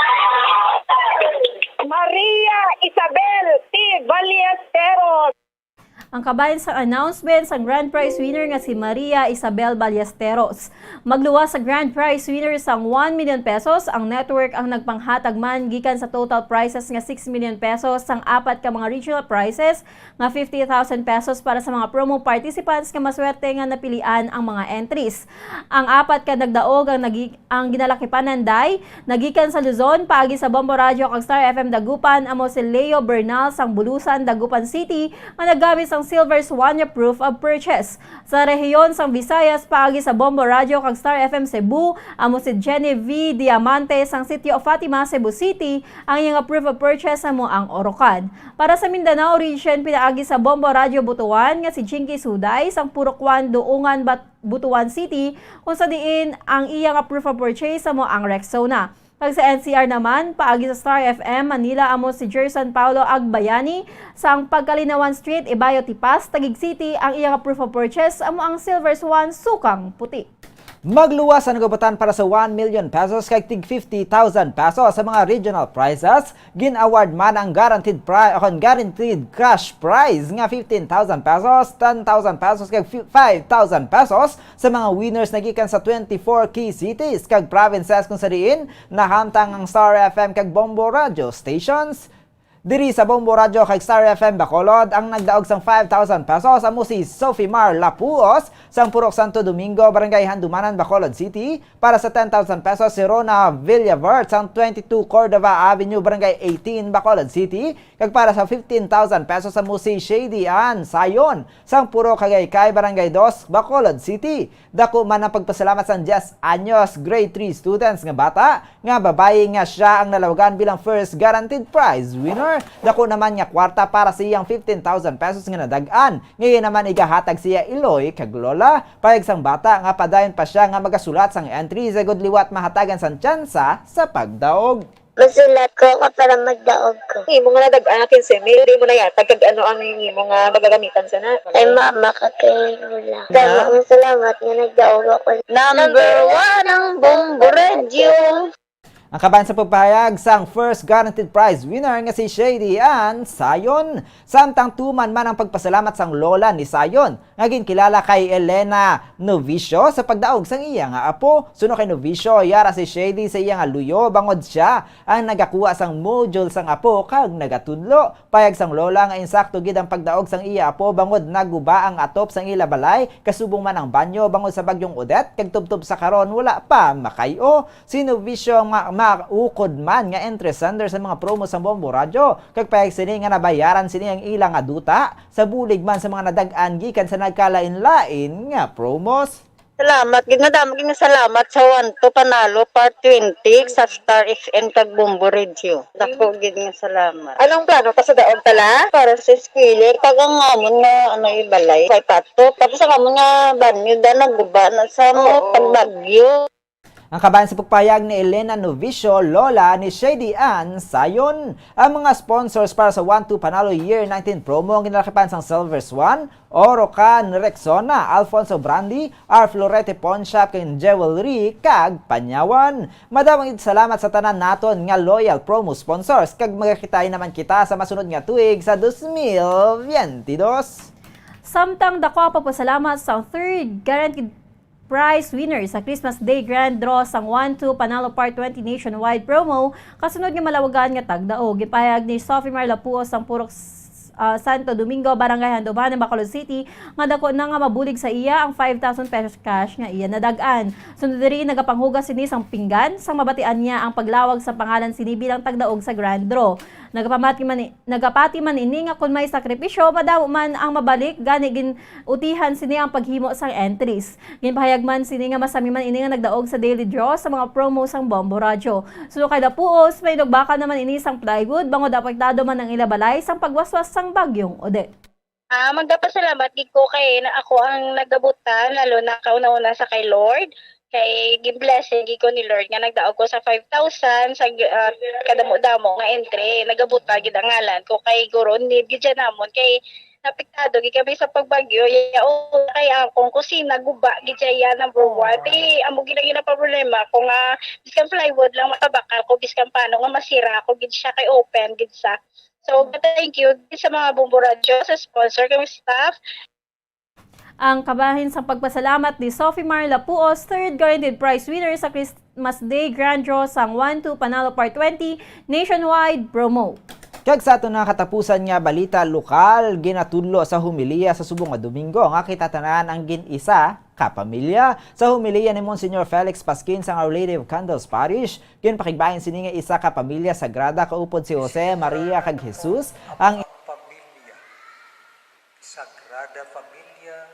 Maria Isabel T. Ballesteros. Ang kabahin sang announcement sang grand prize winner nga si Maria Isabel Ballesteros. Magluwas sa grand prize winner sang one million pesos, ang network ang nagpanghatag man gikan sa total prizes nga six million pesos sang apat ka mga regional prizes nga fifty thousand pesos para sa mga promo participants nga maswerte nga napilian ang mga entries. Ang apat ka nagdaog ang nagi- Ang ginalakipan nanday nagikan sa Luzon paagi sa Bombo Radyo kag Star F M Dagupan amo si Leo Bernal sang Bulusan, Dagupan City, nga naggamit sang Silver Swan nga proof of purchase. Sa rehiyon sang Visayas paagi sa Bombo Radyo kag Star F M Cebu amo si Jenny V Diamante sang Sitio Fatima, Cebu City, ang iya nga proof of purchase amo ang Orocan. Para sa Mindanao region pinaagi sa Bombo Radyo Butuan nga si Jinky Suday sang Purokwan, Duungan, Bat- Butuan City, kung sa diin ang iya nga proof of purchase amo ang Rexona. Kag sa N C R naman, paagi sa Star F M Manila amo si Gerson Paulo Agbayani sang Pagkalinawan Street, Ibayo, Tipas, Taguig City, ang iya nga proof of purchase amo ang Silver Swan sukang puti. Magluwas ang nagabatan para sa one million pesos kag tig fifty thousand pesos sa mga regional prizes. Gin-award man ang guaranteed prize o kon guaranteed cash prize nga fifteen thousand pesos, ten thousand pesos kag fi- five thousand pesos sa mga winners nagikan sa twenty-four key cities kag provinces kung sa diin nahamtang ang Star F M kag Bombo Radio stations. Diri sa Bombo Radio kag Star F M Bacolod, ang nagdaog sang five thousand pesos amo si Sophie Mar Lapuos sang Purok Santo Domingo, Barangay Handumanan, Bacolod City. Para sa ten thousand pesos, si Rona Villavert sang twenty-two Cordova Avenue, Barangay eighteen, Bacolod City. Kag para sa fifteen thousand pesos, amo si Shady Ann Sayon sang Purok Kagaykay, Barangay dos, Bacolod City. Dako man ang pagpasalamat sang diyes anyos grade three students nga bata nga babayi nga siya ang nalawagan bilang first guaranteed prize winner. Dako naman nga kwarta para sa iyang fifteen thousand pesos nga nadag-an, nga iya naman igahatag sa iya iloy kag lola. Payag sang bata nga padayon pa siya nga magasulat sang entry sa gud liwat mahatagan sang tsansa sa pagdaog. Masulat ko ka para magdaog ko. Imo nga nadag-an kinse mil, di mo nayatag kag ano ang imo nga magagamitan sana? Kay mama ka kay lola. Damo ang salamat nga nagdaog ako. Number one ang Bombo Radio. Ang kaban sa pagpahayag sang first guaranteed prize winner nga si Shady Ann Sayon, samtang tuman man ang pagpasalamat sang lola ni Sayon nga ginkilala kay Elena Novicio sa pagdaog sang iya nga apo. Suno kay Novicio, yara si Shady sa iya nga luyo bangod siya ang nagakuha sang module sang apo kag nagatudlo. Payag sang lola nga insakto gid ang pagdaog sang iya apo bangod naguba ang atop sang ila balay, kasubong man ang banyo bangod sa Bagyong Odette, kag tubtob sa karon wala pa makay-o. Si Novicio ma-, maukod man nga entry sender sa mga promo sang Bombo Radyo, kag payag sini nga nabayaran sini ang ila nga duta sa bulig man sa mga nadag-an gikan sa nagkalain-lain nga promos. Salamat gid, madamo gid nga salamat sa One to Panalo Part twenty sa Star F M kag Bombo Radio. Dako gid nga salamat. Anong plano ta sa daog tala? Para sa eskwela, pag ang amon nga ano ibalay, kay pato. Tapos ang amon nga banyo da naguba na sa mga pagbagyo. Ang kabahin sa pagpahayag ni Elena Novicio, lola ni Shady Ann Sayon, ang mga sponsors para sa One Two Panalo Year nineteen promo ang ginalakipan sang Silver Swan, Orocan, Rexona, Alfonso Brandi, R Florete Pawnshop, kag Jewelry, kag Panyawan. Madamo gid salamat sa tanan naton nga loyal promo sponsors, kag magkakita naman kita sa masunod nga tuig sa dos mil biyente dos. Samtang dako ang pagpasalamat sa third guaranteed prize winner sa Christmas Day Grand Draw sang One Two Panalo Part twenty Nationwide Promo, kasunod nga malawagan nga tagdaog. Ginpahayag ni Sophie Mar Lapuos sang Purok S-, ah, Santo Domingo, Barangay Handumanan, Bacolod City, nga dako na nga mabulig sa iya ang five thousand pesos cash nga iya nadag-an. Sunod diri, nagapanghugas sini sang pinggan, sang mabatian niya ang paglawag sa pangalan sini bilang tagdaog sa Grand Draw. Nagapamati man i-, nagapati man ini nga kon may sakripisyo, madamo man ang mabalik, gani gin-utihan sini ang paghimo sang entries. Ginpahayag man sini nga masami man ini nga nagdaog sa daily draw sa mga promo sang Bombo Radyo. Suno kay Lapuos, may nagbakan naman ini sang plywood, bangod apektado man ang ila balay sang pagwaswas sang Bagyong Odette. Ah, magdapasalamat gid ko kay na ako ang nagabutan, lalo na kauna-una sa kay Lord. Kay gin-blessing gid ko ni Lord nga nagdaog ko sa five thousand sa, ah, kadamo-damo nga entry. Nagabutan gid ang ngalan ko kay guro need gid siya namon kay napektado gid kami sa pagbagyo. Ya, o, kay akong kusina guba gid siya, ya, number one. Ti, amo gid ang ginaproblema ko nga biskan plywood lang makabakal ko, biskan paano nga masira ako gid siya kay open gid sa. So, thank you sa mga Bombo Radyo, sa sponsor, kami staff. Ang kabahin sang pagpasalamat ni Sophie Mar Lapuos, third guaranteed prize winner sa Christmas Day Grand Draw sang One Two Panalo Part twenty Nationwide Promo. Kag sa aton nga katapusan nga balita lokal, ginatudlo sa homilya sa subong nga Domingo nga kita tanan ang gin-isa ka pamilya. Sa homilya ni Monsignor Felix Pasquin sang Our Lady of Candles Parish, ginpakigbahin sini nga isa ka pamilya sagrada kaupod si Jose, Maria, kag Jesus ang pamilya. Sagrada Familia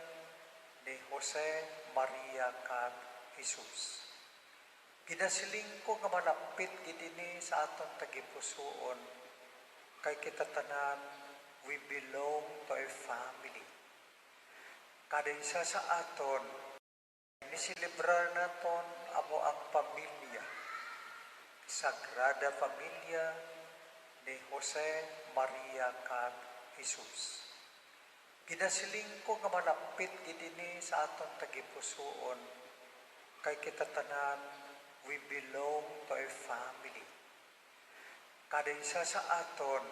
ni Jose, Maria, kag Jesus. Ginasiling ko nga malapit gid ini sa aton tagipusoon, kay kita tanan, we belong to a family. Kada isa sa aton, niselebrar naton amo ang pamilya, Sagrada Familia ni Jose, Maria, kag Jesus. Ginasiling ko nga malapit gid ini sa aton tagipusoon, kay kita tanan, we belong to a family. Kada isa sa aton,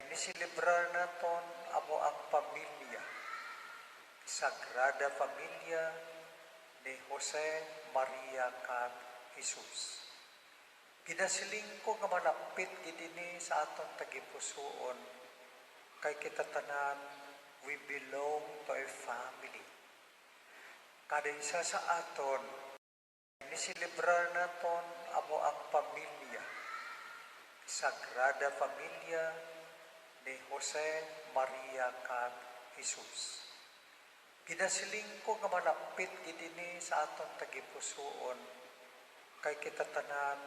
niselebrar naton amo ang pamilya, Sagrada Familia ni Jose, Maria, kag Jesus. Ginasiling ko nga malapit gid ini sa aton tagipusoon, kay kita tanan, we belong to a family. Kada isa sa aton, niselebrar naton amo ang pamilya, Sagrada Familia ni Jose, Maria, kag Jesus. Ginasiling ko nga malapit gid ini sa aton tagipusoon, kay kita tanan,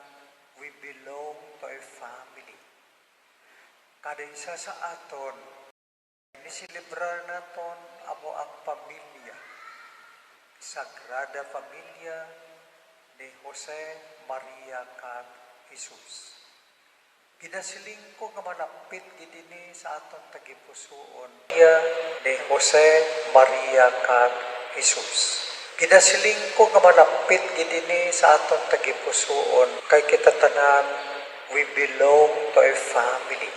we belong to a family. Kada isa sa aton, niselebrar naton amo ang pamilya, Sagrada Familia ni Jose, Maria, kag Jesus. Ginasiling ko nga malapit gid ini sa aton tagipusoon, Maria, ni Jose, Maria, kag Jesus. Ginasiling ko nga malapit gid ini sa aton tagipusoon, kay kita tanan, we belong to a family.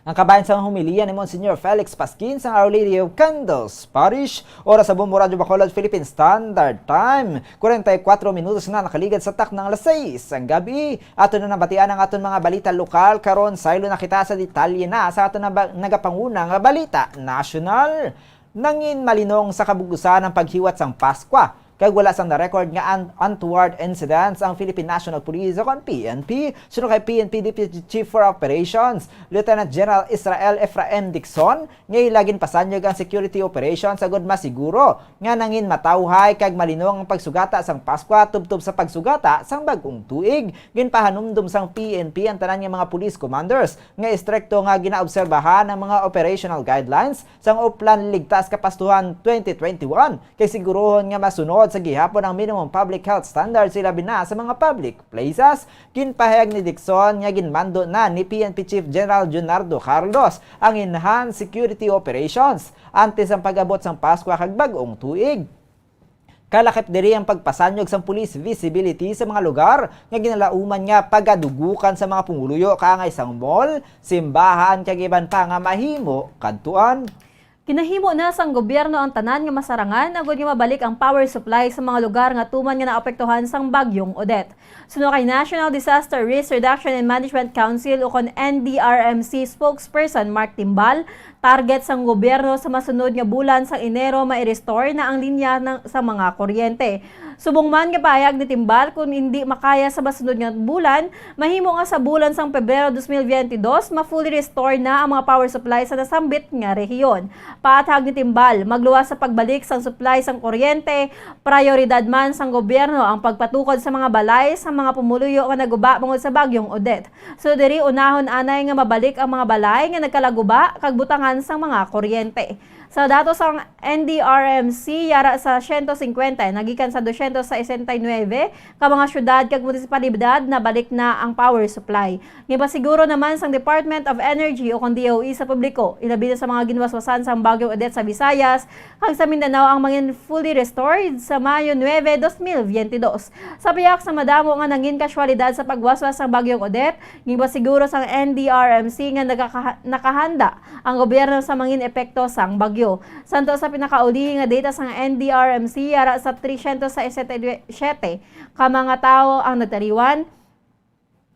Ang kabahin sang homilya ni Monsignor Felix Pasquin sang Our Lady of Candles Parish, oras sa Bombo Radyo Bacolod, Philippine Standard Time, kwarenta y kuatro minutos na nakaligad sa taknang alas sais sang gabi. Aton na nabatian ang aton mga balita lokal karon. Saylo na kita sa detalye na sa aton naba-, nagapanguna nga balita nasyonal. Nangin malinong sa kabug-usan ang paghiwat sang Paskwa, kag wala sang na-record nga un-, untoward incidents ang Philippine National Police o kon P N P. Suno kay P N P Deputy Chief for Operations, Lieutenant General Israel Ephraim Dixon, nga ila ginpasanyog ang security operation sa gud masiguro nga nangin matawhay kag malinong ang pagsugata sang Paskwa tubtob sa pagsugata sang bag-ong tuig. Ginpahanumdom sang P N P ang tanan nga mga police commanders nga estrikto nga ginaobserbahan ang mga operational guidelines sang Oplan Ligtas Kapastuhan twenty twenty-one, kay siguruhon nga masunod sa gihapon ang minimum public health standards, ilabi na sa mga public places. Ginpahayag ni Dixon nga ginmando na ni P N P Chief General Junardo Carlos ang enhanced security operations antes ang pag-abot sang Paskwa kag bag-ong tuig. Kalakip diri ang pagpasanyog sang police visibility sa mga lugar nga ginalauman nga pagadugukan sa mga pumuluyo kaangay sang mall, simbahan, kag iban pa nga mahimo kadtuan. Ginahimo na sang gobyerno ang tanan nga masarangan agod nga mabalik ang power supply sa mga lugar nga tuman nga naapektuhan sang Bagyong Odette. Suno kay National Disaster Risk Reduction and Management Council, ukon N D R M C spokesperson Mark Timbal, target sang gobyerno sa masunod nga bulan sang Enero mai-restore na ang linya ng, sa mga kuryente. Subong man nga pahayag ni Timbal, kung hindi makaya sa masunod nga bulan, mahimo nga sa bulan sang Pebrero dos mil biyente dos, ma-fully restore na ang mga power supply sa nasambit nga rehiyon. Paathag ni Timbal, magluwas sa pagbalik sang supply sang kuryente, prayoridad man sang gobyerno ang pagpatukod sa mga balay sang mga pumuluyo nga naguba bangod sa Bagyong Odette. So diri, unahon anay nga mabalik ang mga balay nga nagkalaguba kag butangan sang mga kuryente. Sa datos sang N D R M C, yara sa siyento singkwenta nagikan sa dosyentos sesenta y nuebe ka mga syudad kag munisipalidad, nabalik na ang power supply. Ginpasiguro naman sang Department of Energy, ukon D O E, sa publiko, ilabi na sa mga ginwaswasan sang Bagyong Odette sa Visayas kag sa Mindanao, ang mangin fully restored sa Mayo nuebe, dos mil biyente dos. Sa pihak sa madamo nga nangin kasyalidad sa pagwaswas sang Bagyong Odette, ginpasiguro sang N D R M C nga nagakaha-, nakahanda ang gobyerno sa mangin epekto sang bagyo. Santo sa pinakaulihi nga data sang N D R M C, yara sa tresyentos sesenta y siyete ka mga tawo ang nagtaliwan,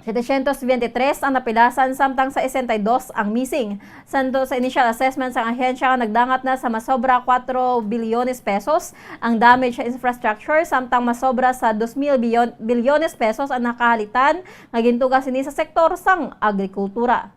setecientos veintitrés ang napilasan, samtang sesenta y dos ang missing. Santo sa initial assessment sang ahensya, nagdangat na sa masobra kuwatro bilyones pesos ang damage sa infrastructure, samtang masobra sa dos mil bilyon-, bilyones pesos ang nakahalitan nga gintuga sini sa sektor sang agrikultura.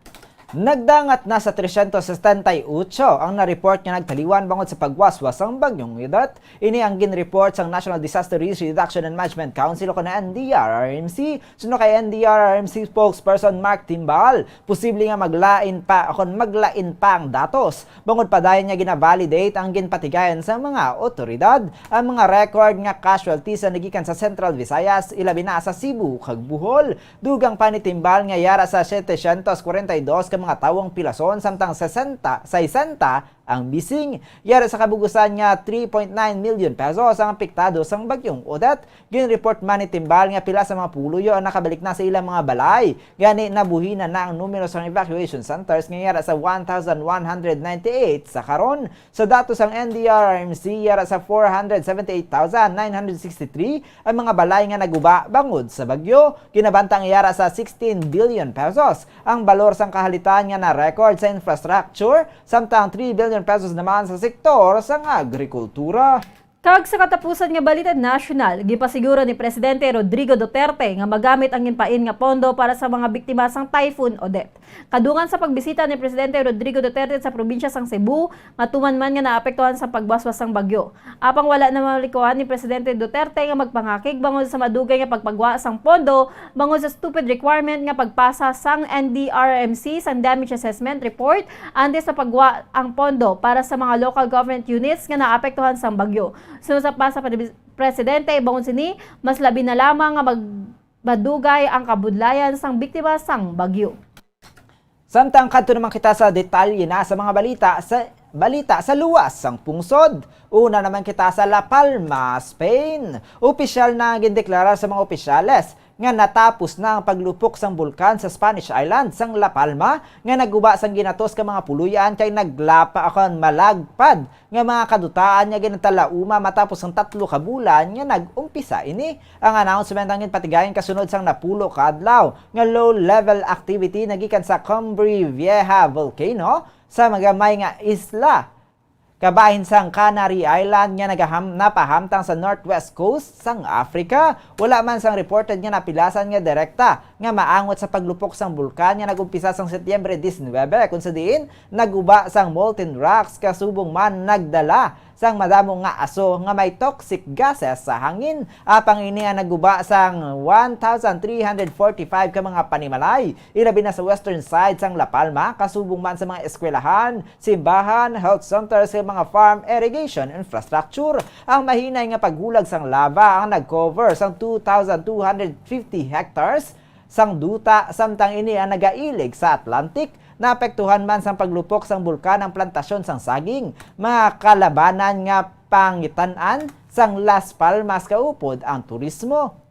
Nagdangat na sa tresyentos setenta y ocho ang na-report nga nagtaliwan bangod sa pagwaswas sang Bagyong Odette. Ini ang gin-report sang National Disaster Risk Reduction and Management Council, o kon N D R R M C. Suno kay N D R R M C spokesperson Mark Timbal, posible nga maglain pa, o kon maglain pa ang datos, bangod padayon nga gina-validate ang ginpatigayon sa mga otoridad. Ang mga record nga casualties nga nagikan sa Central Visayas, ilabi na sa Cebu kag Bohol. Dugang pa ni Timbal nga yara sa setecientos kwarenta y dos ka mga tawo ang pilason, samtang sesenta, sesenta ang missing. Yara sa kabug-usan nga three point nine million pesos ang apektado sang Bagyong Odette. Gin-report man ni Timbal nga pila sa mga pumuluyo ang nakabalik na sa ilang mga balay. Gani, nabuhinan na ang numero sang evacuation centers nga yara sa one thousand one hundred ninety-eight sa karon. Sa datos sang N D R R M C, yara sa four hundred seventy-eight thousand nine hundred sixty-three ang mga balay nga naguba bangod sa bagyo. Ginabantang yara sa sixteen billion pesos ang balor sang kahalitan nga na-record sa infrastructure, samtang three billion pesos naman sa sektor sang agrikultura. Kag sa katapusan nga balita nasyonal, gipasiguro ni Presidente Rodrigo Duterte nga magamit ang ginpain nga pondo para sa mga biktima sang Typhoon Odette. Kadungan sa pagbisita ni Presidente Rodrigo Duterte sa probinsya sang Cebu, nga tuman man nga naapektuhan sa pagwaswas sang bagyo. Apang wala na malikuan ni Presidente Duterte nga magpangakig bangod sa madugay nga pagpagwa sang pondo bangod sa stupid requirement nga pagpasa sang N D R M C sang damage assessment report antes sa pagwa ang pondo para sa mga local government units nga naapektuhan sang bagyo. Suno sa pasa pa ni Presidente, bangod sini, mas labi na lamang nga mag-, madugay ang kabudlayan sang biktima sang bagyo. Samtang kadto naman kita sa detalye na sa mga balita sa, balita sa luwas sang pungsod. Una naman kita sa La Palma, Spain. Opisyal na nga gindeklarar sa mga opisyales nga natapos na ang paglupok sang bulkan sa Spanish island sang La Palma nga naguba sang ginatos ka mga puloy-an kay naglapa kon malagpad nga mga kadutaan nga ginatalauma matapos ang tatlo ka bulan nga nag-umpisa ini. Ang announcement ang ginpatigayon kasunod sang napulo ka adlaw nga low-level activity nagikan sa Cumbre Vieja volcano sa magamay nga isla kabahin sang Canary Island nga nagaham-, napahamtang sa northwest coast sang Africa. Wala man sang reported nga napilasan nga direkta nga maangot sa paglupok sang bulkan nga nag-umpisa sang Setyembre diecinuebe, kung sa diin naguba sang molten rocks, kasubong man nagdala sang madamo nga aso nga may toxic gases sa hangin. Apang ini ang naguba sang one thousand three hundred forty-five ka mga panimalay, ilabi na sa western side sang La Palma, kasubong man sa mga eskwelahan, simbahan, health centers, kag mga farm irrigation infrastructure. Ang mahinay nga paghulag sang lava ang nag-cover sang two thousand two hundred fifty hectares sang duta, samtang ini ang nagailig sa Atlantic. Naapektuhan man sang paglupok sang bulkan ang plantasyon sang saging, mga kalabanan nga pangitan-an sang Las Palmas, kaupod ang turismo.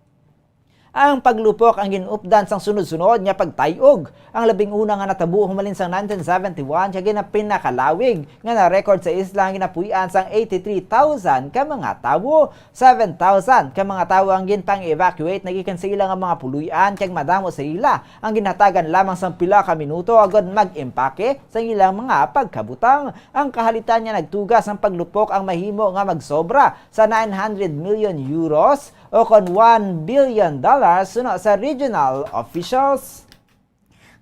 Ang paglupok ang gin-updan sang sunod-sunod nga pagtay-og. Ang labing una nga natabo humalin sang nineteen seventy-one, kag ginapinakalawig nga na-record sa isla ang ginapuy-an sang eighty-three thousand ka mga tawo. Seven thousand ka mga tawo ang ginpang-evacuate nagikan sa ila nga mga puloy-an, kag madamo sa ila ang ginhatagan lamang sang pila ka minuto agod mag-impake sa ilang mga pagkabutang. Ang kahalitan nga nagtuga sang paglupok ang mahimo nga magsobra sa nine hundred million euros o kon one billion dollars, suno sa regional officials.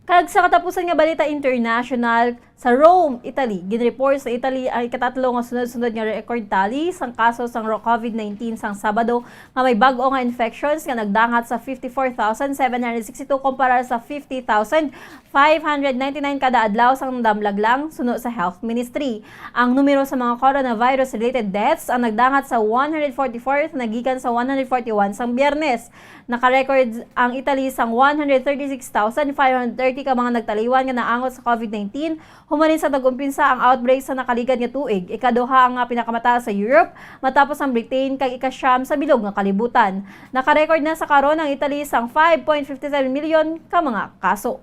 Kag sa katapusan nga balita international, sa Rome, Italy, ginreport sa Italy ang ikatatlo nga sunod-sunod nga record tally sang kaso sang ro-, covid nineteen sang Sabado, nga may bag-o nga infections nga nagdangat sa fifty-four thousand seven hundred sixty-two kumpara sa fifty thousand five hundred ninety-nine kada adlaw sang nadamlag lang, suno sa Health Ministry. Ang numero sa mga coronavirus-related deaths ang nagdangat sa one hundred forty-four nagikan sa one hundred forty-one sang Biyernes. Naka-record ang Italy sang one hundred thirty-six thousand five hundred thirty ka mga nagtaliwan nga naangot sa covid nineteen human sa nag-umpisa ang outbreak sa nakaligad nga tuig, ikaduha nga pinakamataas sa Europe, matapos ang Britain, kag ikasyam sa bilog nga kalibutan. Naka-record na sa karon ang Italy sang five point fifty seven million ka mga kaso.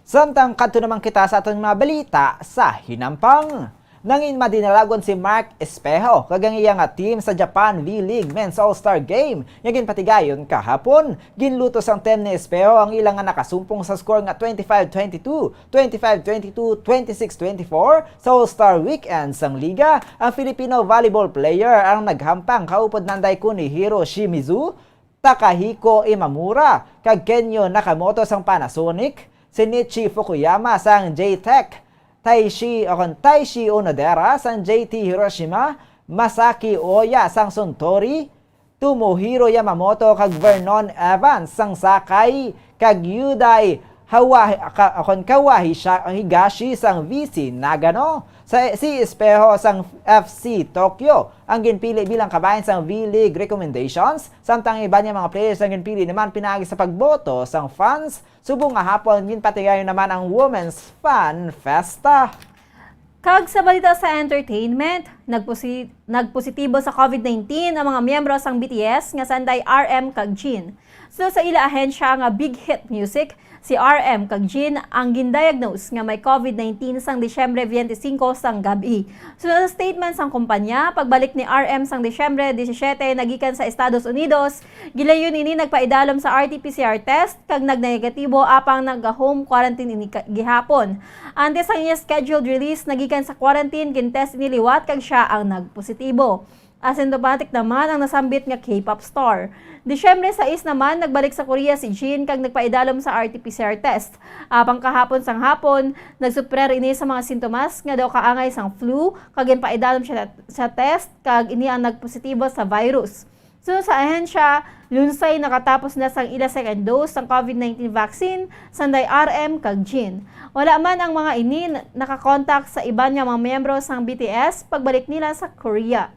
Samtang kadto naman kita sa aton mga balita sa hinampang. Nangin madinalagon si Mark Espejo kag ang iya nga team sa Japan V-League Men's All-Star Game nga ginpatigayon kahapon. Ginluto sang team ni Espejo ang ila nga nakasumpong sa score nga twenty-five twenty-two, twenty-five twenty-two, twenty-six twenty-four sa All-Star Weekend sang liga. Ang Filipino volleyball player ang naghampang kaupod nanday Kunihiro Shimizu, Takahiko Imamura, kag Kenyo Nakamoto sang Panasonic, Shinichi Fukuyama sang J-Tech, Taishi, o kon Taishi Onodera sang J T Hiroshima, Masaki Oya sang Suntory, Tomohiro Yamamoto kag Vernon Evans sang Sakai, kag Yudai Hawa-, ka-, o kon Kawahisha-, Higashi sang V C Nagano. Sa, si Espejo sang F C Tokyo ang ginpili bilang kabahin sang V-League recommendations, samtang iban nga mga players ang ginpili naman pinaagi sa pagboto sang fans. Subong nga hapon, ginpatigayon naman ang Women's Fan Festa. Kag sa balita sa entertainment, nagposi-, nagpositibo sa covid nineteen ang mga miyembro sang B T S nga sanday R M kag Jin. Suno sa ila ahensya nga Big Hit Music, si R M kag Jin ang gindiagnose nga may covid nineteen sang Disyembre twenty-five sang gab-i. Suno sa statement sang kumpanya, pagbalik ni R M sang Disyembre disisiete nagikan sa Estados Unidos, gilayon ini nagpaidalom sa R T P C R test kag nagnegatibo, apang naga-home quarantine ini ka-, gihapon. Antes ang iya scheduled release nagikan sa quarantine, gin-test ini liwat kag sia ang nagpositibo. Asymptomatic naman ang nasambit nga K-pop star. Disyembre sais naman, nagbalik sa Korea si Jin kag nagpaidalom sa R T P C R test. Apang kahapon sang hapon, nagsuprer ini sa mga sintomas nga daw kaangay sang flu, kag ginpaidalom siya sa test, kag ini ang nagpositibo sa virus. Suno sa ahensya, lunsay nakatapos na sang ila second dose sang covid nineteen vaccine, sanday R M kag Jin. Wala man ang mga ini na-, nakakontak sa iban nga mga miyembro sang B T S pagbalik nila sa Korea.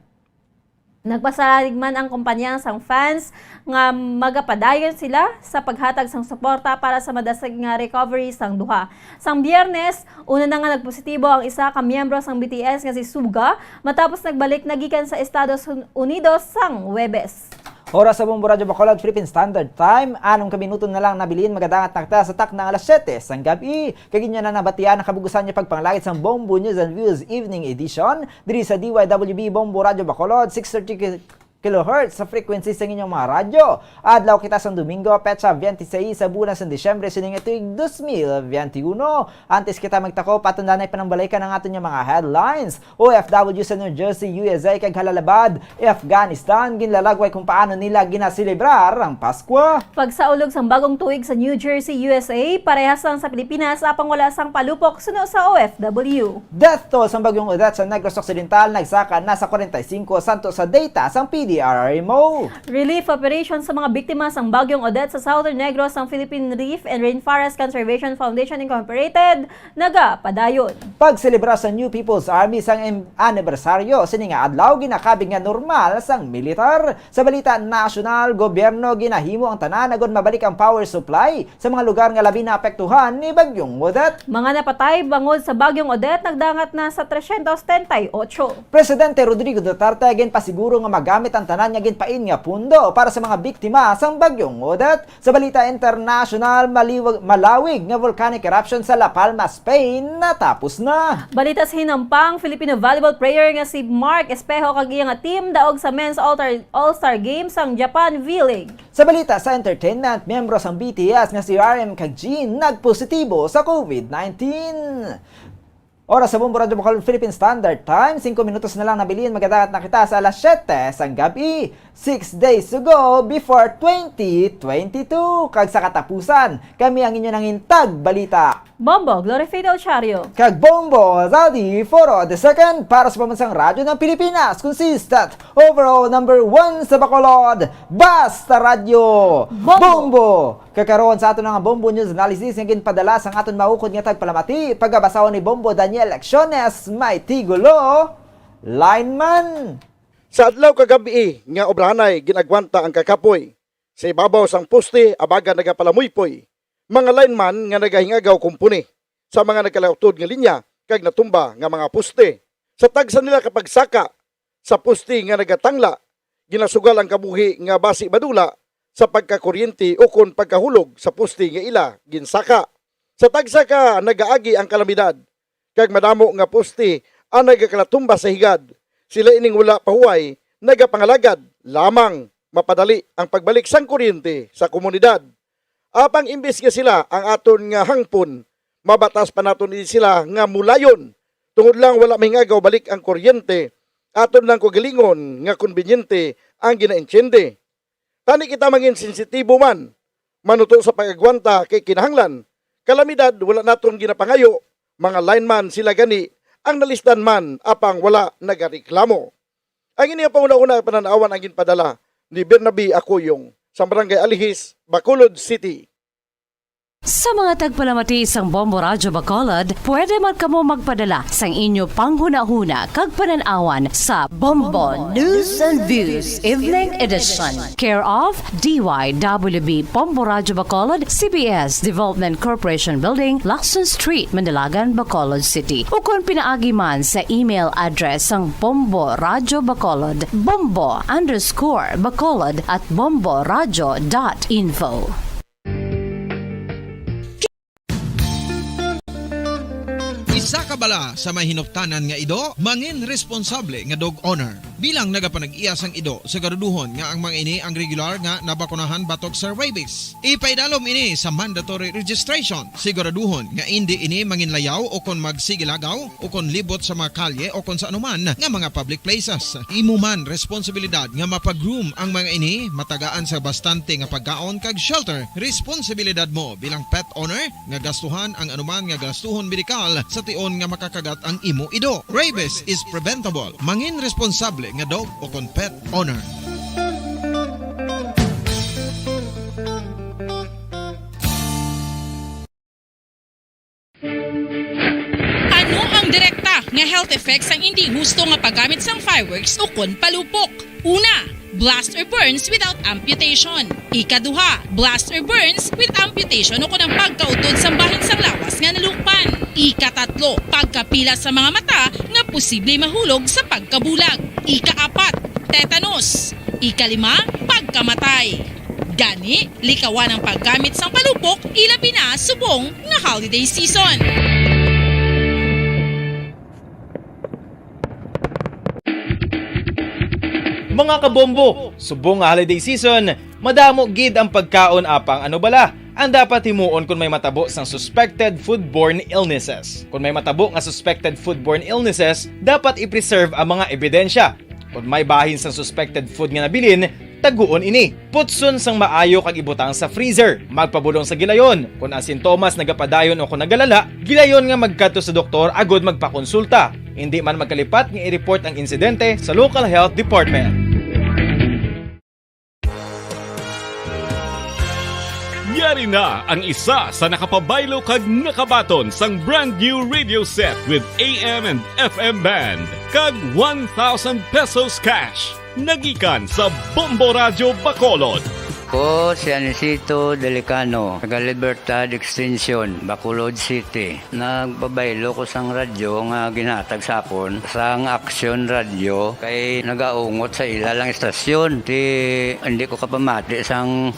Nagpasalalig man ang kumpanya sang fans nga magapadayon sila sa paghatag sang suporta para sa madasig nga recovery sang duha. Sang Biyernes, una na nga nagpositibo ang isa ka miyembro sang B T S nga si Suga, matapos nagbalik na gikan sa Estados Un-, Unidos sang Huwebes. Oras sa Bombo Radyo Bacolod, Philippine Standard Time. Anom ka minuto na lang nabilin, magadangat na kita sa takna nga alas siyete sang gab-i. Kag inyo na nabatian ang kabug-usan nga pagpanglagit sang Bombo News and Views Evening Edition diri sa D Y W B Bombo Radyo Bacolod, six thirty ki-, kilohertz sa frequency sa inyong mga radyo. Adlaw kita sang Domingo, petsa twenty-six sa bulan sang Disyembre sining tuig dos mil veintiuno. Antes kita magtakop, aton danay panambalikan ang aton nga mga headlines. O F W sa New Jersey, U S A, kag halalabad, Afghanistan, ginlalagway kung paano nila ginaselebrar ang Paskwa. Pagsaulog sang bagong tuig sa New Jersey, U S A, parehas lang sa Pilipinas, apang wala sang palupok suno sa O F W. Death toll sang Bagyong Odette sa Negros Occidental nagsaka na sa forty-five, santo sa data sang P D R R M O. Relief operation sa mga biktima sang Bagyong Odette sa Southern Negros sang Philippine Reef and Rainforest Conservation Foundation Incorporated nagapadayon. Pagselebra sa New People's Army sang im-, anibersaryo sini nga adlaw ginakabig nga normal sang militar. Sa balita nasyonal, gobyerno ginahimo ang tanan agud mabalik ang power supply sa mga lugar nga labi naapektuhan ni Bagyong Odette. Mga napatay bangod sa Bagyong Odette nagdangat na sa tresyentos treinta y ocho. Presidente Rodrigo Duterte ginpasiguro nga magamit ang tanan nga ginpain nga pundo para sa mga biktima sang Bagyong Odette. Sa balita internasyonal, maliwag, malawig nga volcanic eruption sa La Palma, Spain, natapos na. Balita sa hinampang, Filipino volleyball player nga si Mark Espejo kag iya nga team daog sa Men's All-Star, All-Star Games sang Japan V-League. Sa balita sa entertainment, miyembro sang B T S nga si R M kag Jin nagpositibo sa COVID nineteen. Oras sa Bombo Radyo Bacolod, Philippine Standard Time, singko minutos na lang nabilin, magadangat na kita sa alas siyete sang gab-i, six days to go before twenty twenty-two. Kag sa katapusan, kami ang inyo nangintag balita. Bombo Glorified Ochario. Kag Bombo Zaldi Foro the second para sa Pambansang Radyo ng Pilipinas, consistent overall number one sa Bacolod, Basta Radyo. Bombo! Bombo! Kakaron sa aton nga Bombo News Analysis nga ginpadala sang aton maukod nga tagpalamati, pagabasahon ni Bombo Daniel Lecciones, may tigulo, Lineman. Sa adlaw kag gab-i nga obrahanay, gin-agwanta ang kakapoy sa ibabaw sang poste, abaga nagapalamuypoy mga lineman nga nagahingagaw kumpuni sa mga nagkalautod nga linya kag natumba nga mga poste. Sa tagsa nila ka pagsaka sa poste nga nagatangla, ginasugal ang kabuhi nga basi madula sa pagkakuryente ukon pagkahulog sa poste nga ila ginsaka. Sa tagsa ka nagaagi ang kalamidad, kag madamo nga poste ang nagakalatumba sa higad, sila ining wala pahuway nagapangalagad lamang mapadali ang pagbalik sang kuryente sa komunidad. Apang imbis nga sila ang aton nga hangpon, mabatas pa naton ini sila nga mulayon, tungod lang wala mahingagaw balik ang kuryente, aton lang kaugalingon nga konbenyente ang ginaintiende. Tani kita mangin sensitibo man, manuto sa pag-agwanta kay kinahanglan. Kalamidad, wala naton ginapangayo, mga lineman sila gani ang nalisdan man apang wala nagareklamo. Ang ini nga pahunahuna panan-awan ang ginpadala ni Bernabe Acoyong sa Barangay Alihis, Bacolod City. Sa mga tagpalamati sang Bombo Radyo Bacolod, pwede man kamo magpadala sang inyo panghunahuna kag panan-awan sa Bombo News and Views Evening Edition, care of D Y W B Bombo Radyo Bacolod, C B S Development Corporation Building, Lacson Street, Manalagan, Bacolod City, ukon pinaagi man sa email address sang Bombo Radyo Bacolod, bombo underscore bacolod at bomboradyo dot info. Isa ka bala sa may hinuptanan nga ido, mangin responsable nga dog owner. Bilang nagapanag-iya sang ido, siguraduhon nga ang mga ini ang regular nga nabakunahan batok sa rabies. Ipaidalom ini sa mandatory registration. Siguraduhon nga indi ini manginlayaw o kon magsigilagaw o kon libot sa mga kalye o kon sa anuman nga mga public places. Imo man responsibilidad nga mapag-groom ang mga ini, matagaan sa bastante nga pagkaon kag shelter. Responsibilidad mo bilang pet owner nga gastuhan ang anuman nga gastuhon medikal sa tion nga makakagat ang imo ido. Rabies is preventable. Mangin responsable nga dog o kon pet owner. Ano ang direkta nga health effects sang indi husto nga paggamit sang fireworks ukon palupok? Una, blast or burns without amputation. Ikaduha, blast or burns with amputation ukon ang pagkautod sang bahin sang lawas nga nalukpan. Ikatatlo, pagkapila sa mga mata nga posible mahulog sa pagkabulag. Ikaapat, tetanus. Ikalima, pagkamatay. Gani, likawan ang paggamit sang palupok, ilabi na subong nga holiday season. Mga kabombo, subong nga holiday season, madamo gid ang pagkaon, apang ano bala ang dapat himuon kon may matabo sang suspected foodborne illnesses? Kon may matabo nga suspected foodborne illnesses, dapat i-preserve ang mga ebidensya. Kon may bahin sang suspected food nga nabilin, taguon ini. Putson sang maayo kag ibutang sa freezer. Magpabulong sa gilayon. Kon ang sintomas nagapadayon o kon nagalala, gilayon nga magkadto sa doktor agud magpakonsulta. Indi man magkalipat nga i-report ang insidente sa local health department. Yari na ang isa sa nakapabaylo kag nakabaton sang brand new radio set with A M and F M band kag one thousand pesos cash. Nagikan sa Bombo Radyo Bacolod. Ko si Anisito Delicano, taga Libertad Extension, Bacolod City. Nagpabaylo ko sang radyo nga ginhatag sa akon sang Action Radio kay nagaungot sa ila lang istasyon. Ti, hindi ko kapamati sang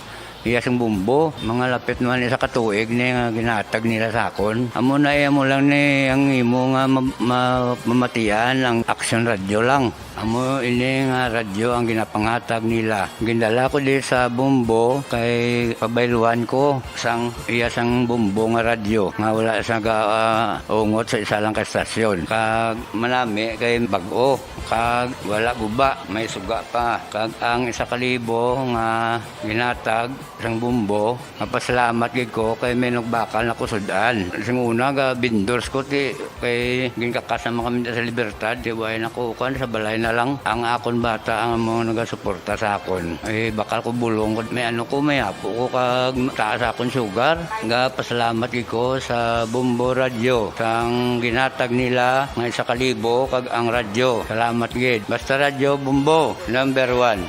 iya sing bumbo. Mga lapit naman isa ka tuig ni nga ginhatag nila sa akon. Amo na iya mo lang ni ang imo nga ma-, ma-, mamatian ang Action Radio lang. Amo ini nga radyo ang ginapanghatag nila. Gindala ko di sa Bombo kay pabayluan ko sang iya sang Bombo nga radyo nga wala sa ga, ah, ungot sa isa lang ka estasyon. Kag manami kay bag-o, kag wala guba, may suga pa. Kag ang isa ka libo nga ginhatag sang Bombo, mapasalamat gid ko kay may nagbakal na ko sud-an. Sing una, ga vendors ko ti kay ginkakas naman kami sa Libertad, ti way na ko kuan, sa balay na lang. Ang akon bata ang amo nagasuporta sa akon. Eh, bakal ko bulong ko, may ano ko, may apo ko kag taas akon sugar. Ga pasalamat gid ko sa Bombo Radyo sang ginhatag nila nga isa ka libo kag ang radyo. Salamat gid. Basta Radyo Bombo, number one.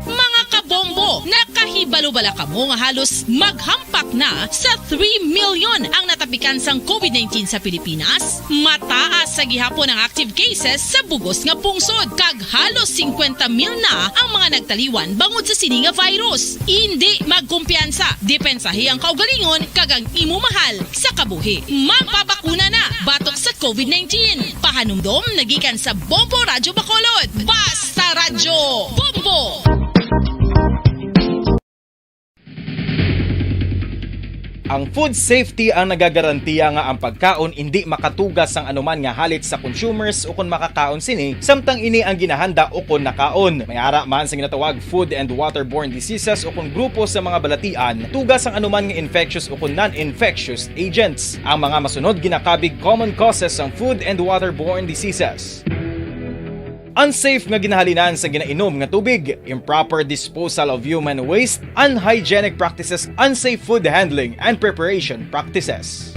Mga kabombo, nakahibalo bala kamo nga halos maghampak na sa three million ang natapikan sang covid nineteen sa Pilipinas? Mataas sa gihapon ang active cases sa bugos nga pungsod, kag halos singkwenta mil na ang mga nagtaliwan bangod sa sini nga virus. Indi magkumpiyansa, depensahi ang kaugalingon kag ang imo mahal sa kabuhi. Magpabakuna na batok sa covid nineteen. Pahanumdom nagikan sa Bombo Radyo Bacolod. Basta Radyo, Bombo! Ang food safety ang nagagarantiya nga ang pagkaon indi makatuga sang anuman nga halit sa consumers ukon makakaon sini, samtang ini ang ginahanda ukon nakaon. May ara man sa ginatawag food and waterborne diseases ukon grupo sa mga balatian, tuga sang anuman nga infectious ukon non-infectious agents. Ang mga masunod ginakabig common causes sang food and waterborne diseases. Unsafe nga ginahalinan sa ginainom nga tubig, improper disposal of human waste, unhygienic practices, unsafe food handling and preparation practices.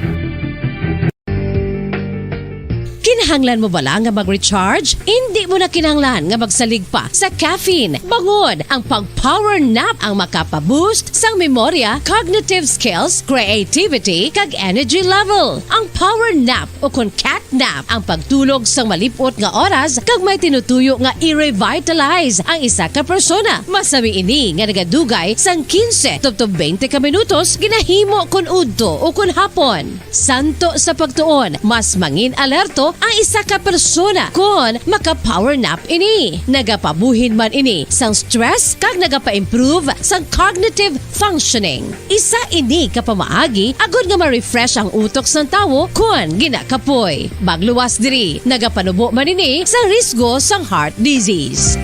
Kinahanglan mo bala nga mag-recharge? Indi mo na kinahanglan nga magsalig pa sa caffeine. Bangod ang pag-power nap ang makapa-boost sang memorya, cognitive skills, creativity, kag energy level. Ang power nap ukon cat nap ang pagtulog sang malip-ot nga oras kag may tinutuyo nga i-revitalize ang isa ka persona. Masami ini nga nagadugay sang quince tubtob twenty ka minutos ginahimo kon udto ukon hapon. Santo sa pagtuon, mas mangin-alerto ang isa ka persona kon maka-power nap ini. Nagapabuhin man ini sang stress kag nagapa-improve sang cognitive functioning. Isa ini ka pamaagi agod nga ma-refresh ang utok sang tawo kon ginakapoy. Magluwas diri, nagapanubo man ini sa risgo sang heart disease.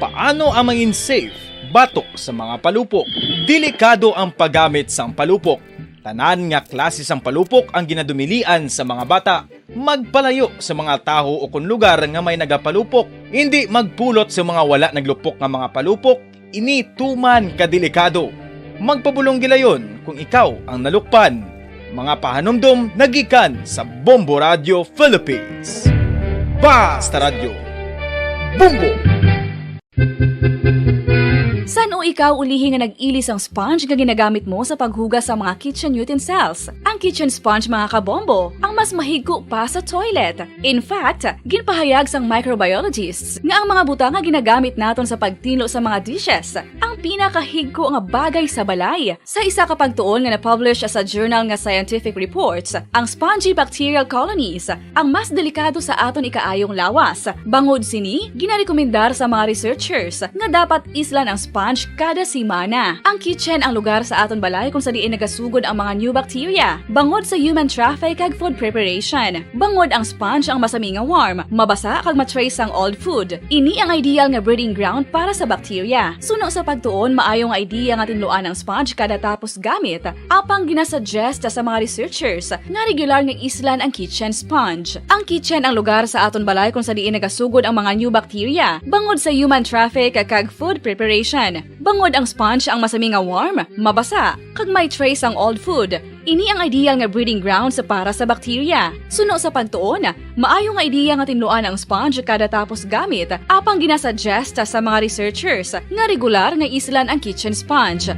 Paano ang mangin safe batok sa mga palupok? Delikado ang paggamit sang palupok. Tanan nga klase sang palupok ang ginadumilian sa mga bata. Magpalayo sa mga tawo ukon lugar nga may nagapalupok. Indi magpulot sa mga wala naglupok nga mga palupok. Ini tuman ka delikado. Magpabulong gilayon kung ikaw ang nalukpan. Mga pahanumdom nagikan sa Bombo Radio Philippines. Basta Radyo, Bombo! San-o Ikaw ulihi nga nag-ili sang sponge nga ginagamit mo sa paghugas sa mga kitchen utensils. Ang kitchen sponge, mga kabombo, ang mas mahigko pa sa toilet. In fact, ginpahayag sang microbiologists nga ang mga butang nga ginagamit naton sa pagtinlo sa mga dishes ang pinakahigko nga bagay sa balay. Sa isa ka pagtuon nga na-publish sa journal nga Scientific Reports, ang spongy bacterial colonies ang mas delikado sa aton ikaayong lawas. Bangod sini, ginarekomendar sa mga researchers nga dapat islan ang sponge kada semana. Ang kitchen ang lugar sa aton balay kung sa diin nagasugod ang mga new bacteria, bangod sa human traffic kag food preparation. Bangod ang sponge ang masami nga warm, mabasa kag ma-trace ang old food. Ini ang ideal nga breeding ground para sa bacteria. Suno sa pagtuon, maayo nga idea nga tinluan ang sponge kada tapos gamit, apang ginasuggest sa mga researchers nga regular nga islan ang kitchen sponge. Ang kitchen ang lugar sa aton balay kung sa diin nagasugod ang mga new bacteria, bangod sa human traffic kag food preparation. Bangod ang sponge ang masami nga warm, mabasa, kag may trace ang old food. Ini ang ideal nga breeding grounds para sa bacteria. Suno sa pagtuon, maayo nga idea nga tinluan ang sponge kada tapos gamit, apang ginasuggest sa mga researchers nga regular nga islan ang kitchen sponge.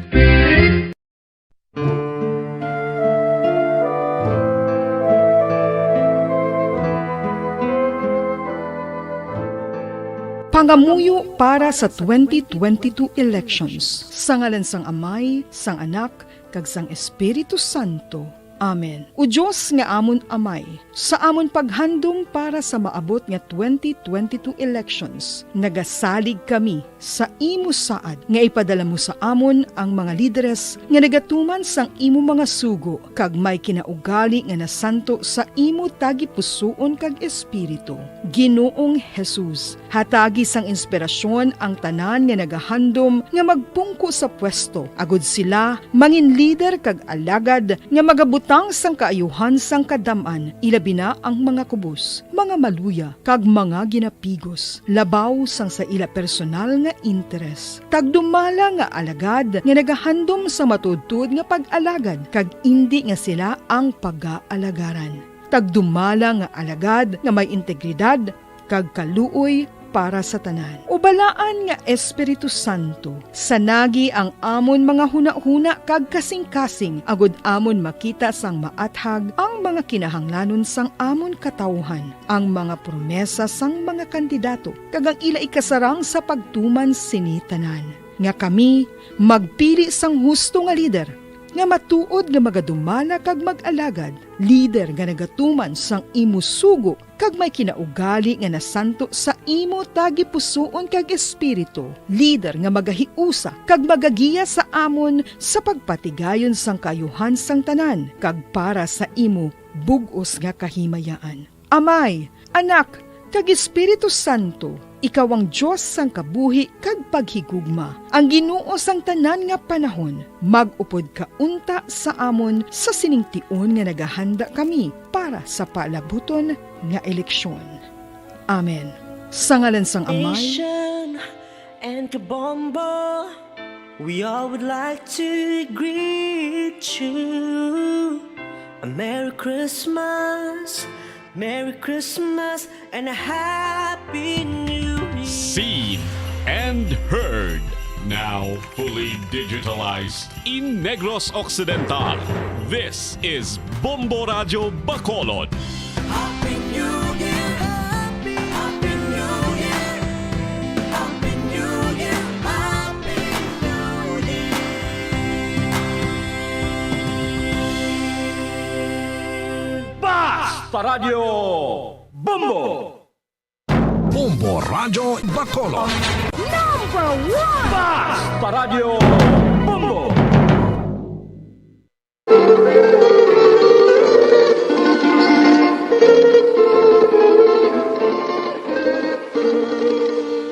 Pangamuyo para sa twenty twenty-two elections. Sa ngalan sang Amay, sang Anak, kag sang Espiritu Santo. Amen. O Dios nga amon Amay, sa amon paghandom para sa maabot nga twenty twenty-two elections, nagasalig kami sa imo saad nga ipadala mo sa amon ang mga lideres nga nagatuman sang imo mga sugo kag may kinaugali nga nasanto sa imo tagipusoon kag espiritu. Ginoong Jesus, hatagi sang inspirasyon ang tanan nga nagahandom nga magpungko sa pwesto, agod sila mangin lider kag alagad nga magabutang sang kaayuhan sang kadam-an, ilabi na ang mga kubos, mga maluya, kag mga ginapigos, labaw sang sa ila personal nga interes. Tagdumala nga alagad nga nagahandom sa matuodtuod nga pag-alagad, kag indi nga sila ang pagaalagaran. Tagdumala nga alagad nga may integridad kag kaluoy para sa tanan. O Balaan nga Espiritu Santo, sanagi ang amon mga hunahuna kag kasingkasing, agod amon makita sang maathag ang mga kinahanglanon sang amon katawuhan, ang mga promesa sang mga kandidato, kag ang ila ikasarang sa pagtuman sini tanan, nga kami magpili sang husto nga lider, nga matuod nga magadumala kag mag-alagad, lider nga nagatuman sang imo sugo kag may kinaugali nga nasanto sa imo tagipusoon kag espiritu, lider nga magahiusa kag magagiya sa amon sa pagpatigayon sang kaayuhan sang tanan kag para sa imo bug-os nga kahimayaan. Amay, Anak, kag Espiritu Santo, ikaw ang Dios sang kabuhi kag paghigugma, ang Ginoo sang tanan nga panahon. Mag-upod ka unta sa amon sa sining tion nga nagahanda kami para sa palabuton nga eleksyon. Amen. Sa ngalan sang Amay, Asian and Kabombo, we all would like to greet you a Merry Christmas, Merry Christmas, and a Happy New Year. Seen and heard, now fully digitalized in Negros Occidental. This is Bombo Radyo Bacolod. Happy New Year! Happy, Happy New Year! Happy New Year! Happy New Year! Basta Radyo Bombo! Bombo Radyo Bacolod. Number one! Basta Radyo Bombo!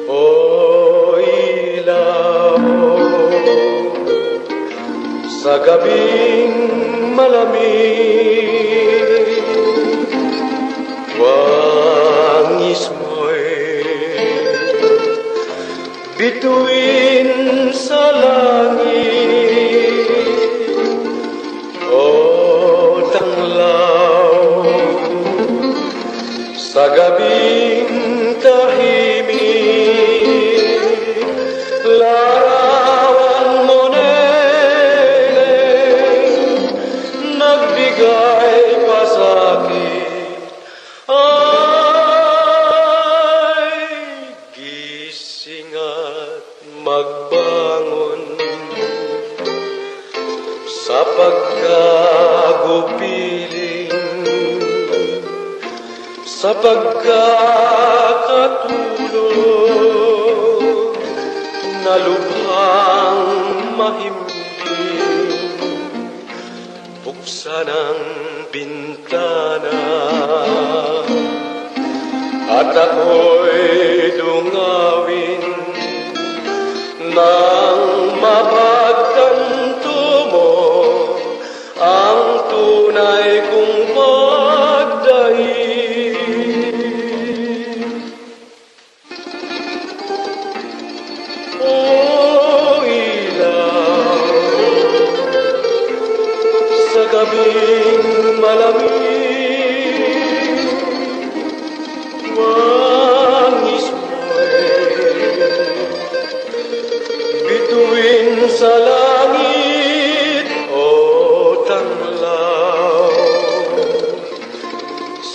O ilaw sa gabing malamig, wangis mo'y bituin sa langit. O tanglaw sa gabing tahimik, larawan Sa pagkagupiling, sa pagkakatulog, nalubhang mahimbing, buksan ang bintana at ako'y dungawin nang mapagtanto mo ang tunay kong pagdaig. O ilaw, sa gabing malamig, wangis mo'y bituin sa langit o tanglaw.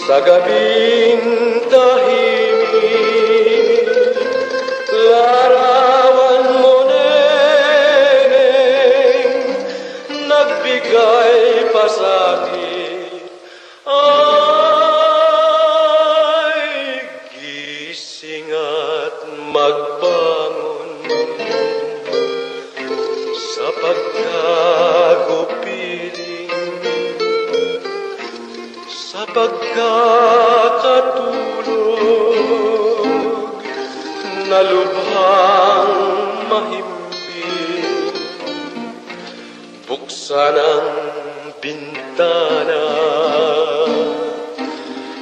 Sa gabing tahimik, larawan mo, neng, nagbigay pasakit. Ay, gising at magbangon sa pagkagupiling, sa pagkakatulog, nalubhang mahimbing. Buksan ang bintana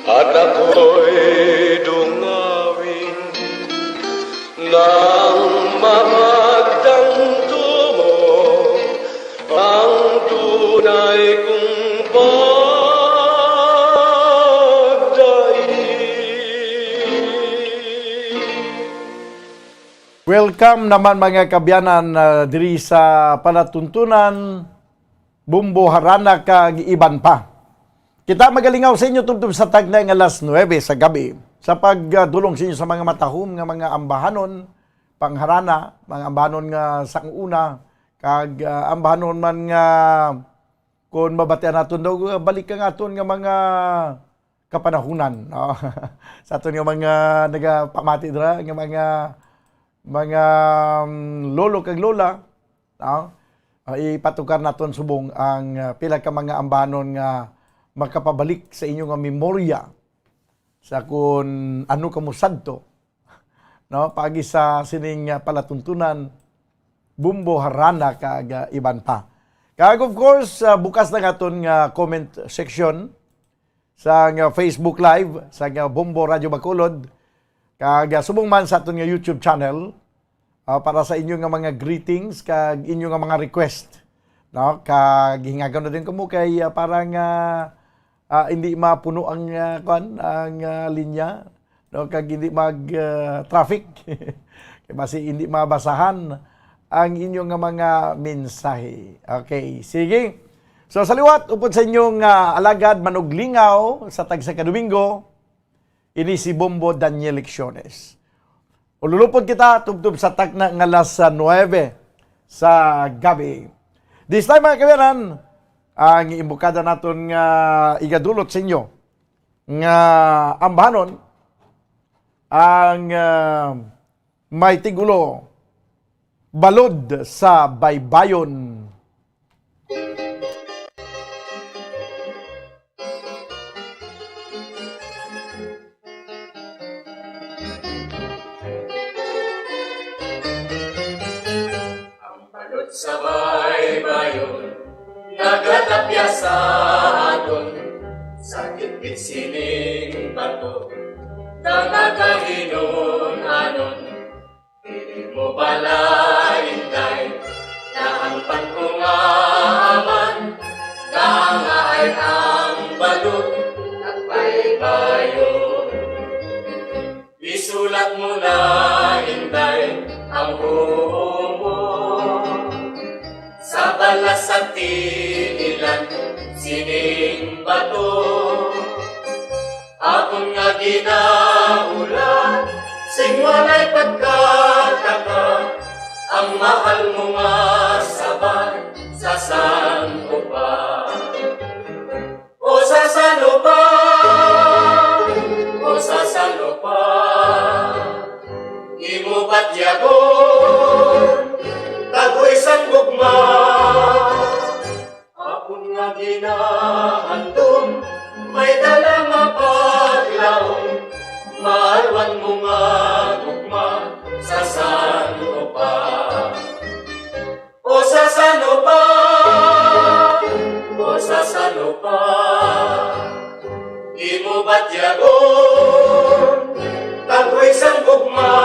at ako'y dungawin nang mapagtanto mo ang tunay kong pagdaig. Welcome naman, mga kaabyanan, ah, diri sa palatuntunan, Bombo, Harana, kag iban pa. Kita magalingaw sa inyo tubtob sa tagna nga alas nuebe sa gabi, sa pagdulong sa inyo sa mga matahom nga mga ambahanon, pangharana, mga ambahanon nga sang una, kag, ah, ambahanon man nga kon mabatian naton daw, balik ang aton nga mga kapanahunan, no? Sa aton nga mga nagapamati dira, nga mga, mga, um, lolo kag lola, no? Ah, ipatukar naton subong ang, ah, pila ka mga ambanon nga makapabalik sa inyo nga memorya sa kun ano kamo sadto, no? Paagi sa sining, ah, palatuntunan, Bombo, Harana, kag, ah, iban pa. Kag of course, ah, bukas na nga aton nga comment section sa nga Facebook Live, sa nga Bombo Radyo Bacolod, kag, ah, subong man sa aton nga YouTube channel, ah, para sa inyo nga mga greetings kag inyo nga mga request, no? Kag hingagon na din kamo kay, ah, para nga, ah, hindi mapuno ang, ah, kwan, ang, ah, linya, no? Kag hindi mag, ah, traffic. Kay basi hindi mabasahan ang inyo nga mga mensahe. Okay, sige. So, sa liwat, upod sa inyong, ah, alagad, manuglingaw sa tagsa ka Domingo, ini si Bombo Daniel Lecciones. Ululupod kita tubtob sa tagna nga alas nuebe sa gabi. This time, mga kaabyanan, ang imbukada naton nga igadulot sa inyo nga ambahanon ang, ah, may tigulo, Balod sa Baybayon. Ang balod sa baybayon nagatapya sa aton, sa gitgit sining bato, nga nagahinun-anon. Dili mo bala, Inday, na ang pagkungaman naangaay ang balod at baybayon. Isulat mo na, Inday, ang huo mo sa balas sa tiilan sining bato. Akon nga ginaulan sing walay pagkataka, ang mahal mo nga sabay sa san Sa lupa, o sa, sa lupa, imo batyagon, kahoy sang gugma.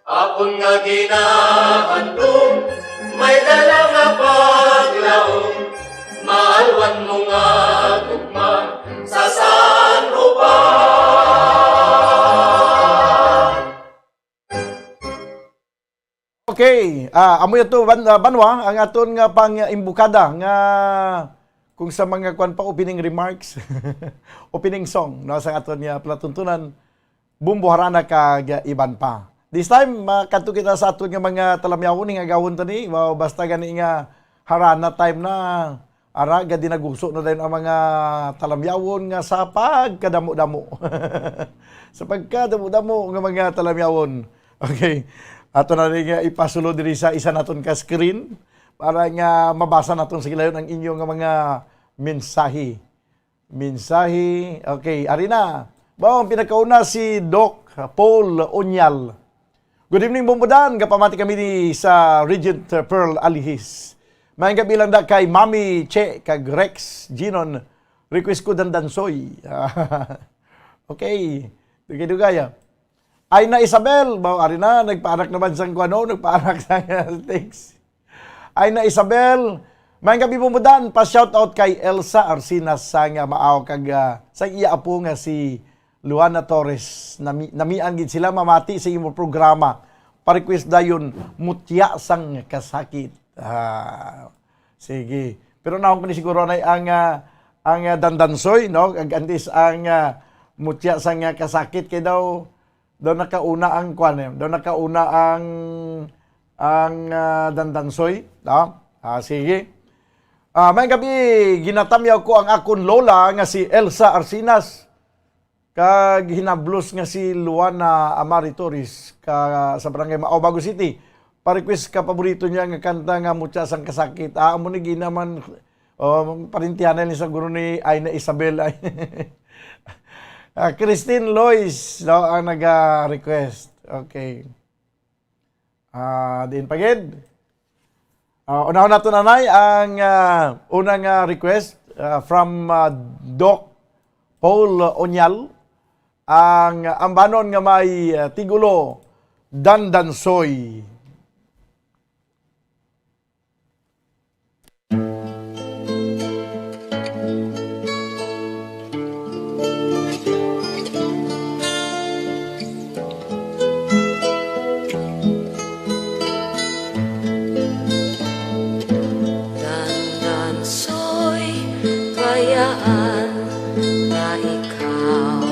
Akon nga ginahandom, may dala nga paglaom, maalwan mo nga gugma sa sanrupa. Okay, ah, amo yato, Ban-, ah, Banwa, ang aton nga pang-imbukada nga kung sa mga kwan pa, opening remarks, opening song, no, sa aton nga palatuntunan, Bumbo, Harana, kag iban pa. This time, makadto kita sa aton nga mga talamyawon, ning agawon ta ni, wow, basta gani nga harana time na, ara, gadi naguso na dayon ang mga talamyawon nga sa pagkadamo-damo. Sa pagkadamo-damo nga mga talamyawon. Okay. Ato na rin nga ipasulo diri sa isa naton ka screen para nga mabasa naton sa gilayon ang inyo nga mga mensahe. Mensahe. Okay, ari na. Mao ang pinakauna, si Doc Paul Onyal. Good evening, Bumbudan. Gapamati kami ni sa Regent Pearl Alihis. Maayong gabi lang da kay Mami Che kag Rex Ginon. Request ko Dandansoy. Okay. Dugay-dugay, ah. Ay na Isabel. Mao, ari na. Nagpaanak naman sang kuano. Nagpaanak sang, ah, text. Ay na Isabel, may gabi, Bumbudan. Pa-shoutout kay Elsa Arsinas sa nga maaw kag, ah, sa iya apo nga si Luana Torres. Nami-, namian gid sila mamati sa imo programa. Pa-request dayon, Mutya sang Kasakit. Ah, sige. Pero naon ko ni siguro anay ang, ah, ang, ah, Dandansoy, no? Ag antes ang, ah, Mutya sang, ah, Kasakit kay daw daw nakauna ang kwan, eh. Daw nakauna ang, ang, ah, Dandansoy, no? Ah, sige. Ah, may gabi, ginatamyaw ko ang akon lola nga si Elsa Arsinas, kag hinablos nga si Luana Amari Torres, ka, sa Barangay Mao, Bago City. Pa-request ka paborito niya nga kanta nga Mutya sang Kasakit. Ah, amo ni ginaman, oh, parintihanay ni sa guro ni Aina Isabel. Ay. Ah, Christine Lois, no, ang naga-request. Okay. Ah, diin pa gid? Ah, unahon nato, nanay, ang, ah, unang, ah, request, ah, from, ah, Doc Paul Onyal, ang ambanon nga may, ah, tigulo, Dandansoy. Dandansoy, bayaan na ikaw.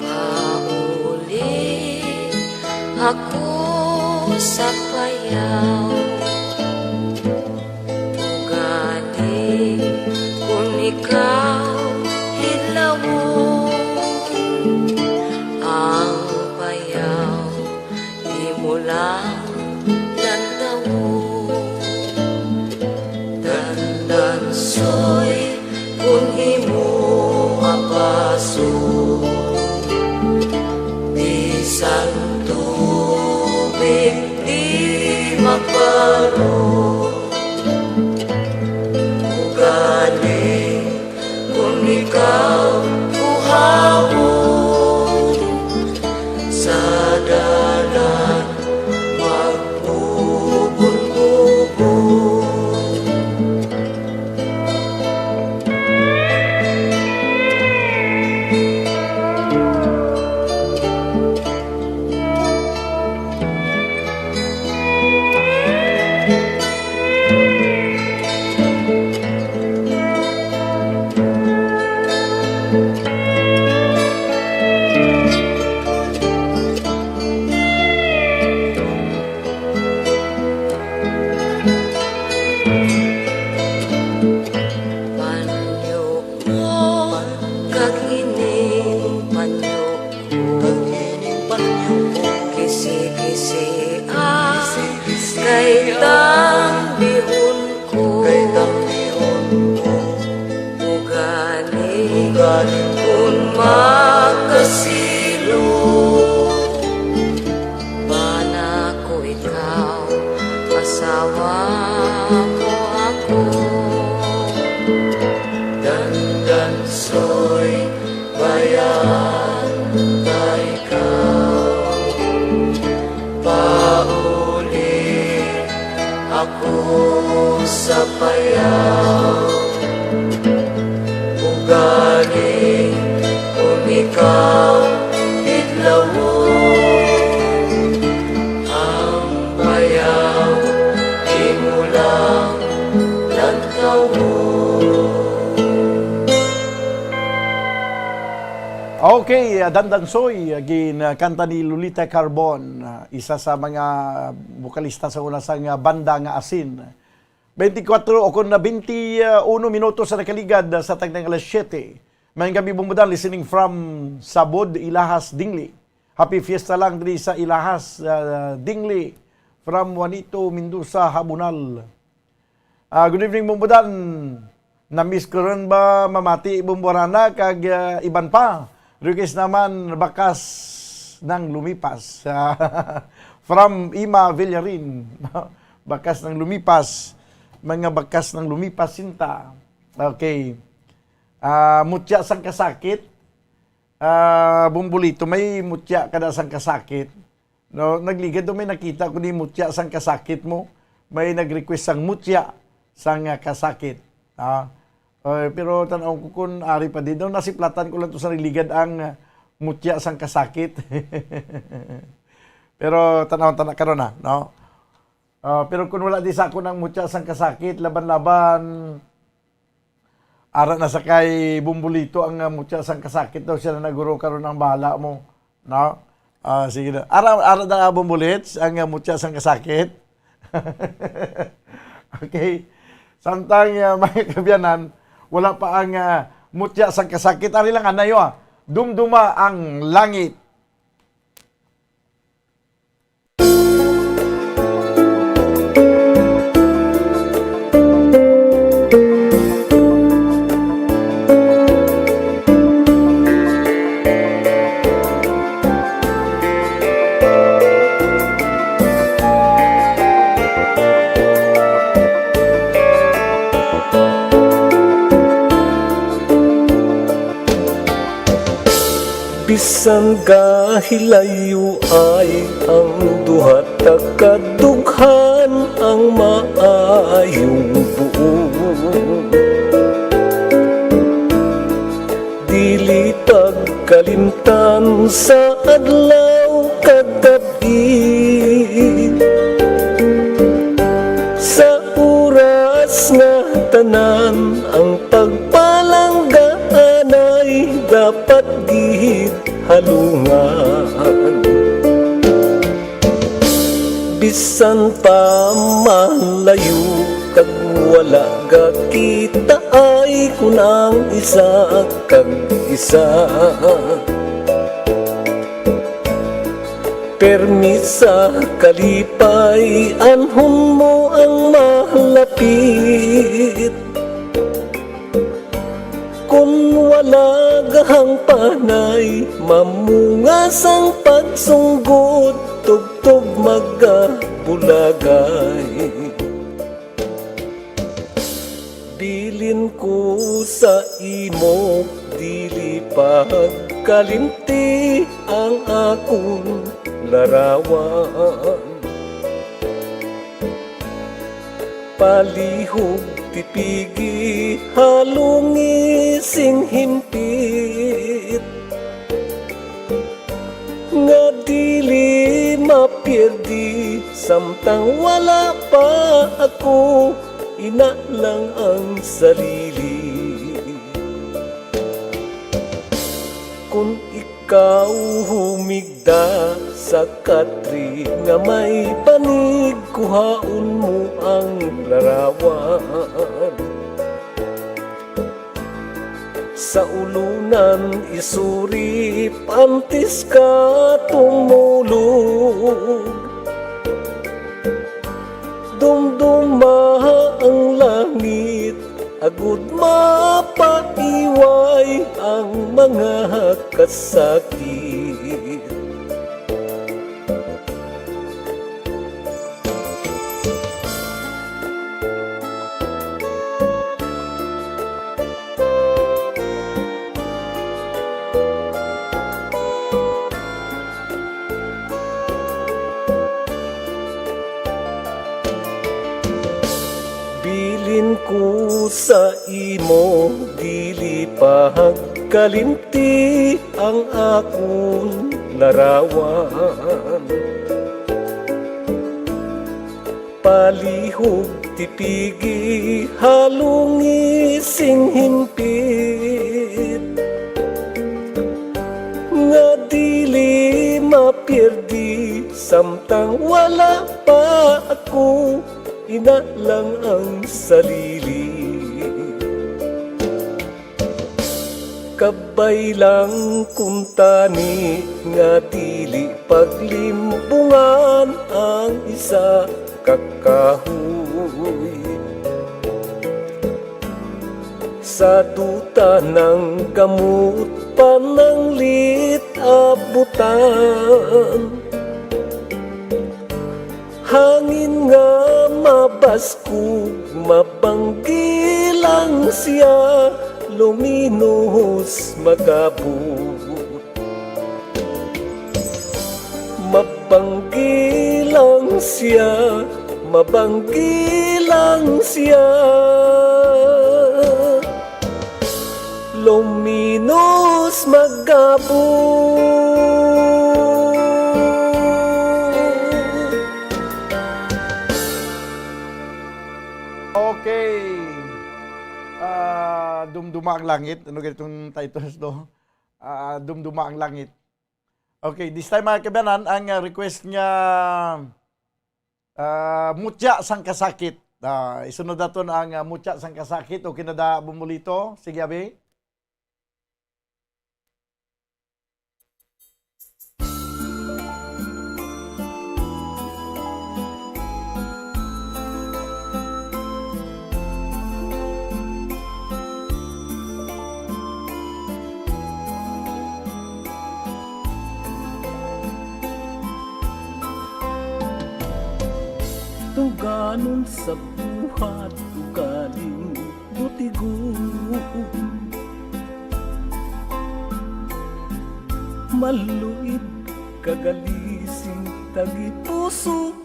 Pauli ako sa payaw. Ugaling kun ikaw hilawon, ang payaw imo lang lantawon. Dandansoy, kun imo apason, bisan tubig di magparo. Ugaling kun ikaw uhawon, sa dalan mag-ubon-ubon. Panyo mo kag ining panyo ko. Kag ining panyo ko. Kisi-kisi, ah, kisi-kisi, kay ah, tambihon ko. Kay tambihon ko. Ugaling, ugaling kun makasilo, bana ko ikaw Sawa mo ako, dandansoy, bayan ta ikaw. Pauli ako sa payaw, ugaling kon ikaw kidlawon. Ang bayaw imo lang lantawon. Okay, uh, Dandansoy, uh, gin, uh, kanta ni Lolita Carbon, uh, isa sa mga bokalista sa una sang, uh, banda nga Asin. Twenty-four o kon na twenty-one minutos sa nakaligad, uh, sa tagna nga alas siyete. Maayong gabi, Bumbudan, listening from Sabod, Ilahas, Dingli. Happy Fiesta lang diri sa Ilahas, uh, Dingli. From Juanito Mendoza, Habonal. Ah, good evening, Bumbudan. Na-miss ko rin ba mamati, Bumburana, kag, ah, iban pa? Request naman, Bakas ng Lumipas. From Ima Villarin. Bakas ng Lumipas. Mga bakas ng lumipas, sinta. Okay. Ah, mutya sang kasakit. Ah, Bumbulito, may mutya ka na sang kasakit? No, nagligad daw may nakita ko ni mutya sang kasakit mo. May nag-request sang mutya sang, ah, kasakit. Ah, eh, pero tan-aw ko kung ari pa din. No, nasiplatan ko lang to sa nagligad ang, ah, mutya sang kasakit. Pero tan-aw, tan-aw karon na, no? Ah, pero kung wala di sa ako ng mutya sang kasakit, laban-laban, ara na sa kay Bumbulito ang, ah, mutya sang kasakit daw siya na naguro karon ang bahala mo, no? Ah, sige na. Ara, ara na, ah, Bumbulit, ang, ah, mutya sang kasakit. Okay. Samtang, ah, mga kabyanan, wala pa ang, ah, mutya sang kasakit. Ari lang, anayo, ah. Dumduma ang langit. Bisan gahilayo ay ang duha, ta kadughan ang maayong buot. Dili pagkalimtan sa adlaw kag gab-i. Sa oras nga tanan ang pagpalangga anay dapat gid halungan. Bisan pa malayo kag wala gakita ay kun ang isa kag isa. Permi sa kalipay, anhon mo ang malapit. Kun wala gahang panay, mamunga sang pagsunggod, tubtob magabulagay. Bilin ko sa imo, dili pagkalimti ang akon larawan. Palihog, tipigi, halungi sing himpit. Nga dili mapierdi, samtang wala pa ako, ina lang ang salili. Kun ikaw humigda sa katri nga may banig, kuhaon mo ang larawan. Sa ulunan isurip antes ka tumulog. Dumduma ang langit, agud mapaiway ang mga kasakit. Ko sa imo, dili pagkalimti ang akon larawan. Palihog, tipigi, halungi sing himpit, nga dili mapierdi samtang wala pa ako, ina lang ang salili. Kabay lang kuntani nga dili paglimbungan ang isa ka kahoy. Sa duta ng kamot pananglit abutan. Hangin nga mabaskog, mabanggi lang siya, luminos magabot. Mabanggi lang siya, mabanggi lang siya. Luminos magabot. Okay. Ah, Dumduma ang Langit. Ano ganitong titles to? Ah, Dumduma ang Langit. Okay, this time, mga kabanan, ang, ah, request nga, ah, Mutya sang Kasakit. Ah, isunod naton ang, ah, Mutya sang Kasakit. Okay na da, Bumulito? Sige, abi. Tungganon sa buhat, ugaling butigon. Maluid kagalising tagipusoon.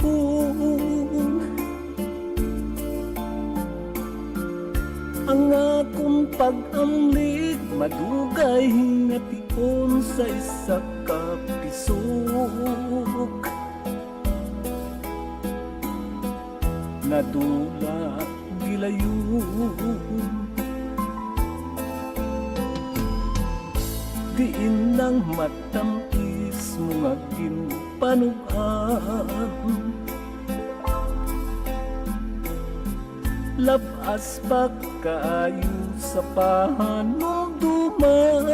Ang akon pag-amlig madugay nga tion sa isa ka pisok. Nadula gilayon. Diin ang matam-is mo nga ginpanug-an. Lab-as pa kaayo sa pahanumduman.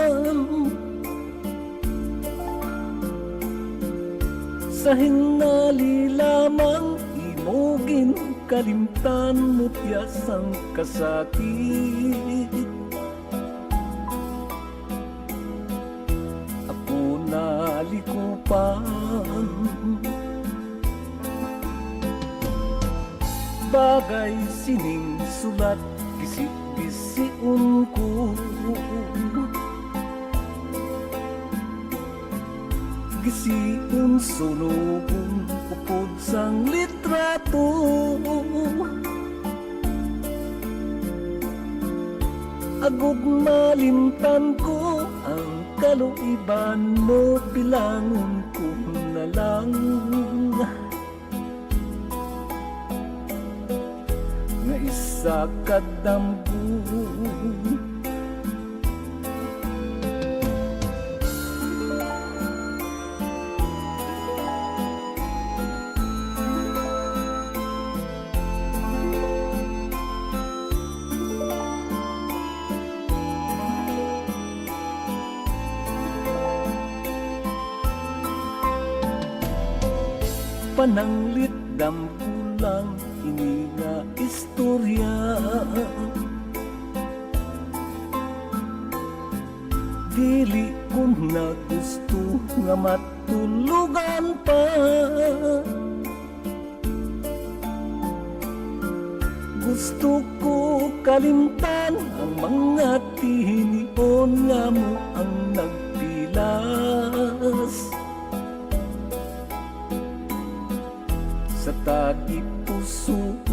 Sa hinali lamang imo ginkalimtan, mutya sang kasakit. Ako nalikupan. Bagay sining sulat, gisi-, gisiun ko. Gisiun, sunugon, upod sang litrato. Agud malimtan ko ang kaluiban mo, bilangon ko na lang nga isa ka damgo. Pananglit, damgo lang ini nga istorya. Dili ko na gusto nga matulugan pa. Gusto ko kalimtan ang mga tinion nga mo ang nagpilas sa tagipusoon.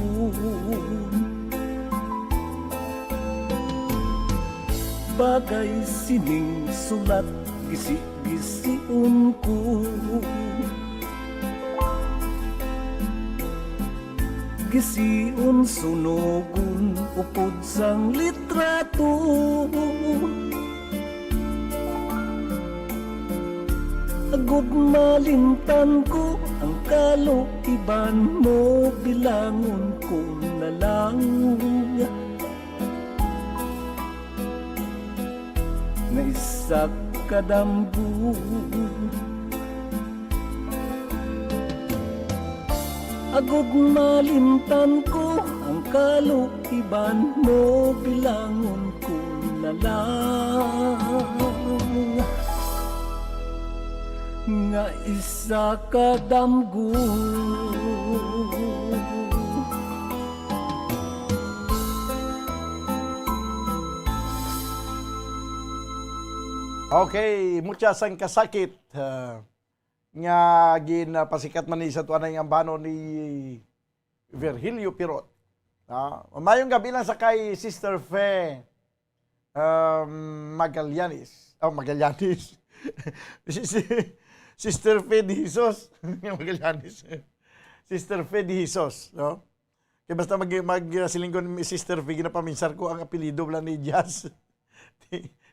Bagay sining sulat, gisi-gision ko. Gision, sunugon, upod sang litrato. Agud malimtan ko ang kaluiban mo, bilangon ko na lang nga isa ka damgo. Agud malimtan ko ang kaluiban mo, bilangon ko na lang nga isa ka damgo. Okay, mucha sang kasakit, ah, nga ginapasikat man ni sa tuanay nga ambanon ni Virgilio Pirot. Ah, mayong gabi lang sa kay Sister Fe, um, Magallanes. Oh, Magallanes. Si, si, Sister Fe de Jesus. Magallanes. Sister Fe de Jesus, no? Kay basta mag, mag, uh, Silinggon, Sister Fe, ginapaminsar ko ang apelyido bala ni Jazz.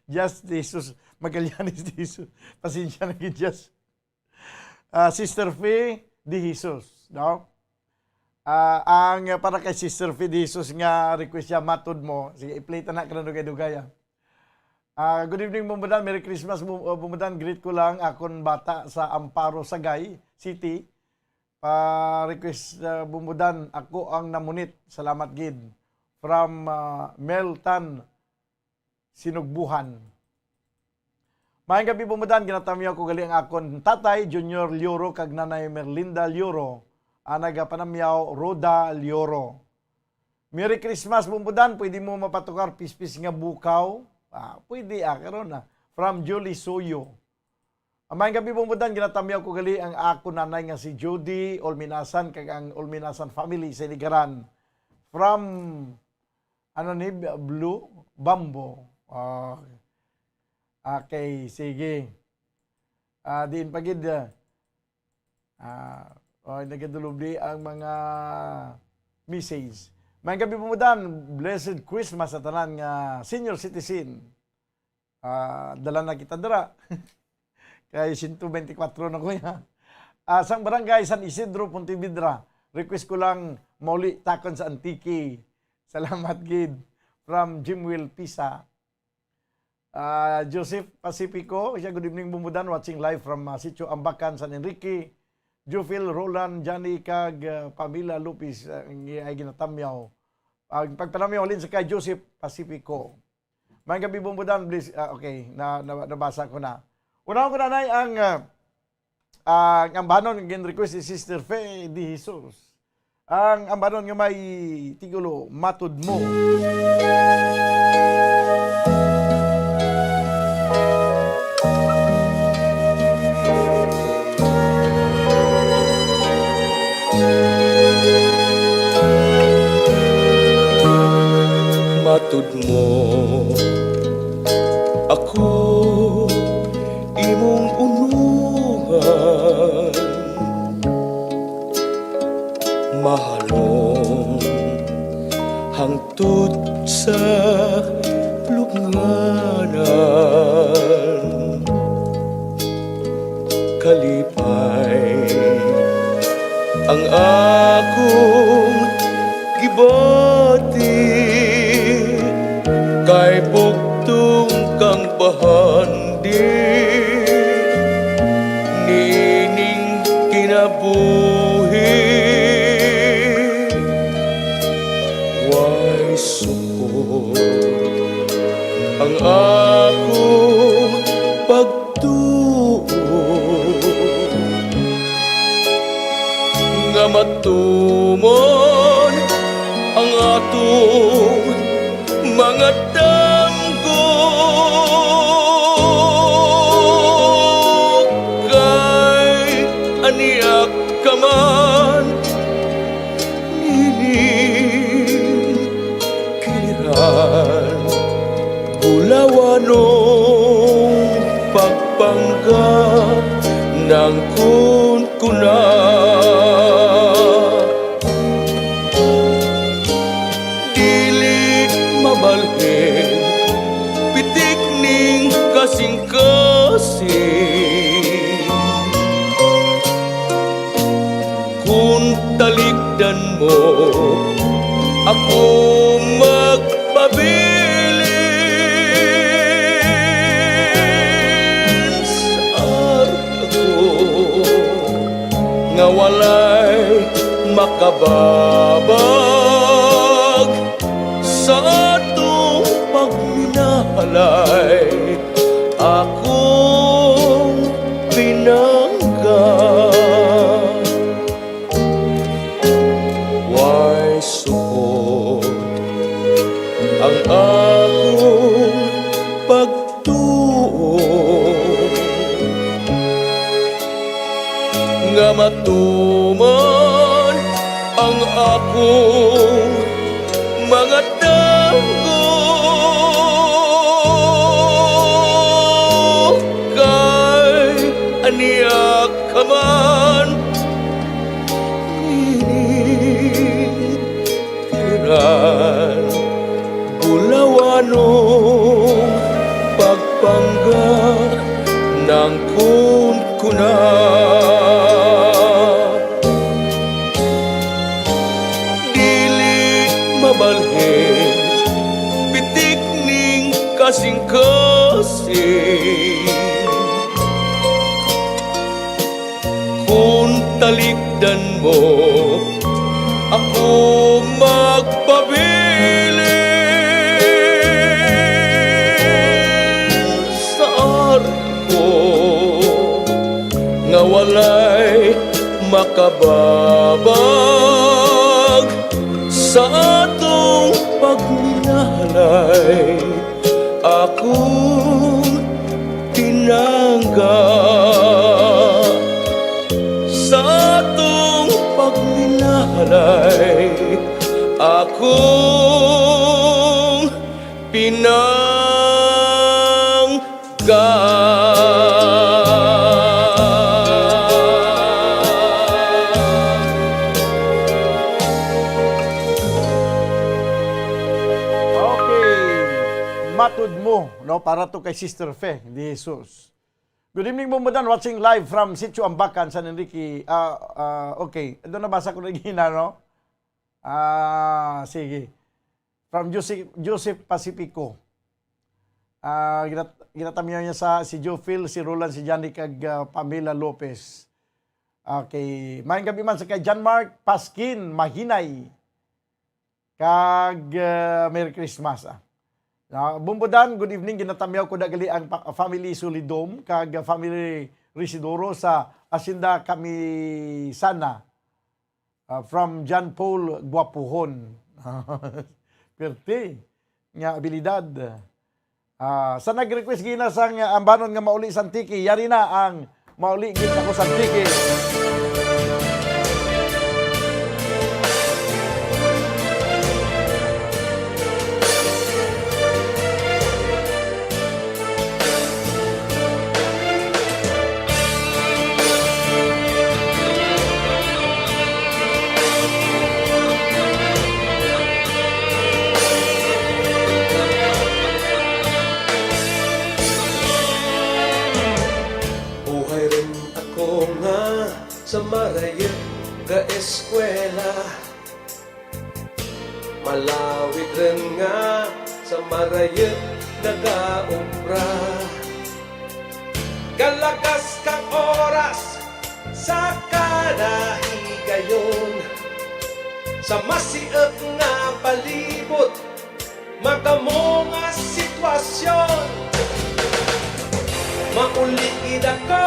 Jazz de Jesus. Magallanes de Jesus. Pasensya na gid, Jazz. Ah, Sister Fe de Jesus, no? Ah, ang, ah, para kay Sister Fe de Jesus nga request siya, Matod Mo. Sige, i-play ta na, kanang dugay-dugay, ah. Ah, good evening, Bumbudan. Merry Christmas, Bu-, uh, Bumbudan. Greet ko lang akon bata sa Amparo, Sagay City. Pa-request, uh, Bumbudan, ako ang namunit. Salamat gid. From, uh, Mel Tan Sinugbuhan. Maayong gabi, Bumbudan. Ginatamyaw ko gali ang akon tatay, Junior Lioro, kag nanay Merlinda Lioro, ang nagapanamyaw, Rhoda Lioro. Merry Christmas, Bumbudan. Pwede mo mapatukar pispis nga bukaw? Ah, pwede, ah, karon, ah. From Julie Soyo. Maayong gabi, Bumbudan. Ginatamyaw ko gali ang ako nanay nga si Judy Olminasan kag ang Olminasan family sa Iligaran. From, ano ni, Blue Bamboo. Ah, okay, sige. Ah, diin pa gid, ah, ah, oh, nagadulubli ang mga message. Maayong gabi, Bumbudan. Blessed Christmas sa tanan nga senior citizen. Ah, dala na kita dira. Kay siyento bente kwatro na ko, ya. Ah, sang Barangay San Isidro, Pontevedra. Request ko lang mauli takon sa Antique. Salamat gid. From Jimwell Pisa. Ah, Joseph Pacifico, siya, "Good evening, Bumbudan. Watching live from, ah, Sitio Ambacan, San Enrique." Jufil Roland, Johnny, kag, ah, Pamela Lopez, ah, ang ay ginatamyaw. Ang pagpanamyaw halin sa kay Joseph Pacifico. Maayong gabi, Bumbudan. Please, ah, okay, na, na, nabasa ko na. Unahon ko na, Nay, ang, ah, ang ambanon nga gin-request ni Sister Fe de Jesus. Ang ambanon nga may titulo, Matod Mo. Matod mo, ako imong unuhan, mahalong hangtod sa lubnganan. Kalipay ang akong gibati, kay bugtong kang bahandi nining kinabuhi. Way sukol ang akong pagtuo nga matumon ang atong mga damgo, kay ania ka man nining kiliran, bulawan Ang kunkuna, dili mabalhin, pitik ning kasing-kasing. Kun talikdan mo, ako magpabilin sa ako nga walay makababag sa atong pagminahalay, akong pinangga. Way suot ang akong pagtuo nga matuman ang akong mga damgo. Kay ania ka man, ining tiran bulawanong pagpangga nang kunkuna. Dili mabalhin, pitik ning kasing-kasing. Kun talikdan mo, ako magpabilin sa arko nga walay makababag sa atong pagminahalay. Akong pinangga sa atong pagminahalay, akong pinangga. Okay. Matod mo, no, para to kay Sister Fe de Jesus. Good evening, Bumbudan, watching live from Sitio Ambacan, San Enrique. Ah, ah, okay. Ito, nabasa ko na gina, no? Ah, sige. From Joseph, Joseph Pacifico. Ah, ginat-, ginatamyaw niya sa si Joe Phil, si Roland, si Johnny, kag, ah, Pamela Lopez. Okay. Maayong gabi man sa kay John Mark Pasquin Mahinay. Kag, ah, Merry Christmas, ah. Na, Bumbudan, good evening. Ginatamyaw ko da gali ang pa-, family Solidom kag, ah, family Residoro sa Hacienda Kamisana. Ah, from John Paul Guapuhon. Perte nga abilidad. Ah, sa nag-request gina sang, ah, ambanon nga mauli sa Antique, yari na ang mauli gid ako sa Antique. Buhay rin ako nga sa marayot ga eskwela. Malawid rin nga sa marayot nagaobra. Kalagas kang oras sa kada higayon, sa masiot nga palibot, madamo nga sitwasyon. Mauli gid ako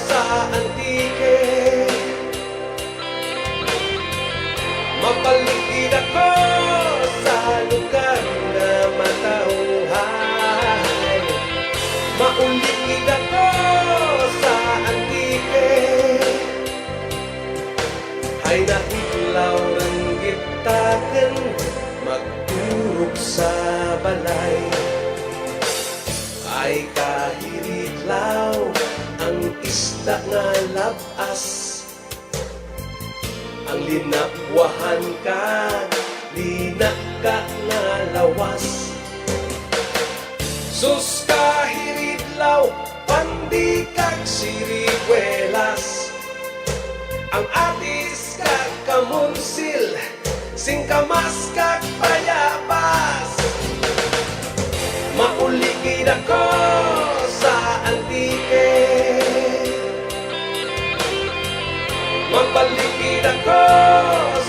sa Antique. Mabalik gid ako sa lugar nga matawhay. Mauli gid ako sa Antique. Ay, nahidlaw lang gid takon magturog sa balay. Ay, kahilitlaw ang isda. ta nga lab-as, ang linabwahan kag linaka nga lawas. Sus ka hiridlaw, pandi kag siriguelas, ang atis kag kamonsil, singkamas kag bayabas. Mauli gid ako sa Antique, mabalik gid ako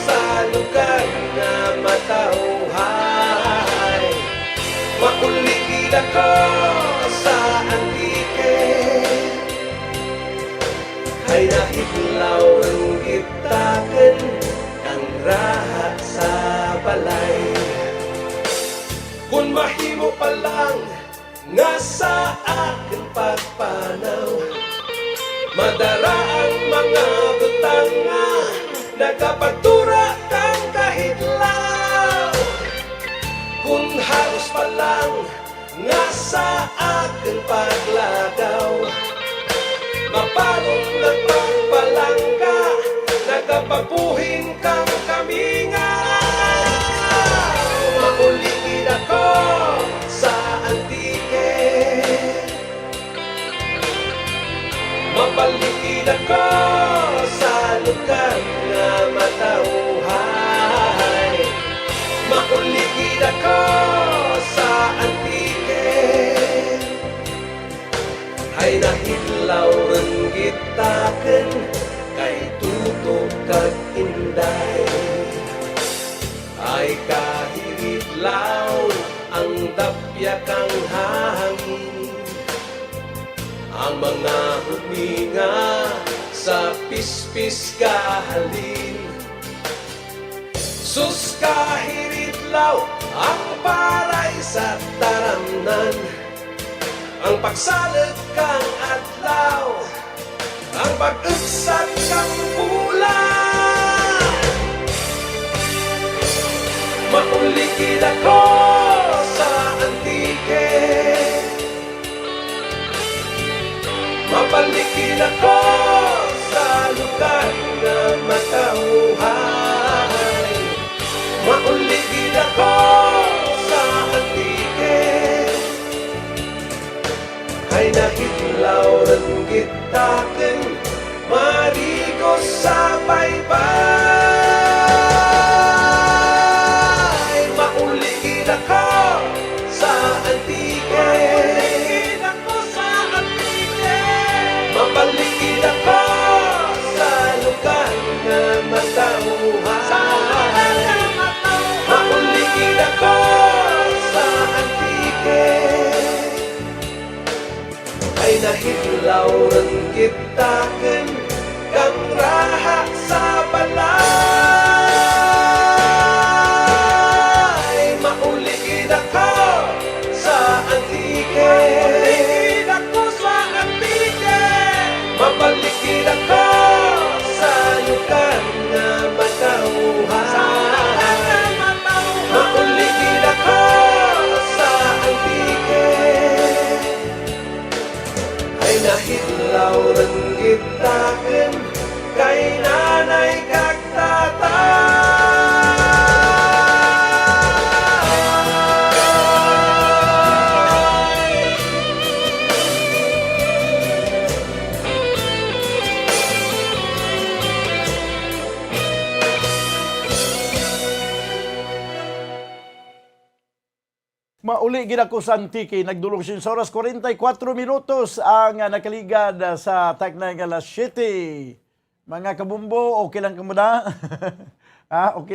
sa lugar nga matawhay. Mauli gid ako sa Antique, ay nahidlaw ang gitakon ang raha sa balay. Kun mahimo pa lang nga sa akon pagpanaw, madara ang mga butang nga nagapagtura kang kahidlaw. Kun halos pa lang nga sa akon paglagaw, mabalon nagpagpalangga, nagapabuhin kang kamingaw. Mauli gid ako sa Antique, mabalik gid ako sa lugar nga matawhay. Mauli gid ako sa Antique, ay nahidlaw ang gitakon kay Tuto kag Inday. Ay kahiridlaw ang dapya kang hangin, ang mga huminga sa pispis gahalin. Sus kahiridlaw ang paray sa taramnan, ang pagsalog kang adlaw, ang pag-ugsat kang bulan. Mauli gid ako sa Antique, mabalik gid ako sa lugar nga matawhay. Mauli gid ako sa Antique, ay nahidlaw ang gitakon, marigos sa baybay. Mauli gid ako sa Antique, mabalik gid ako sa lugar nga matawhay. Mauli gid ako sa Antique, ay nahidlaw ang gitakon kang raha sa balay. Mauli gid ako sa Antique, mabalik gid ako sa lugar nga matawhay. Mauli gid ako sa Antique, ay nahidlaw ang gitakon kay nanay kag tatay. Mauli gid ako sa Antique. Nagdulong siyam sa oras, kwarenta y kuwatro minutos ang, ah, nakaligad, ah, sa takna nga alas siyete. Mga kabumbo, okay lang kamo na? Ha? Okay lang?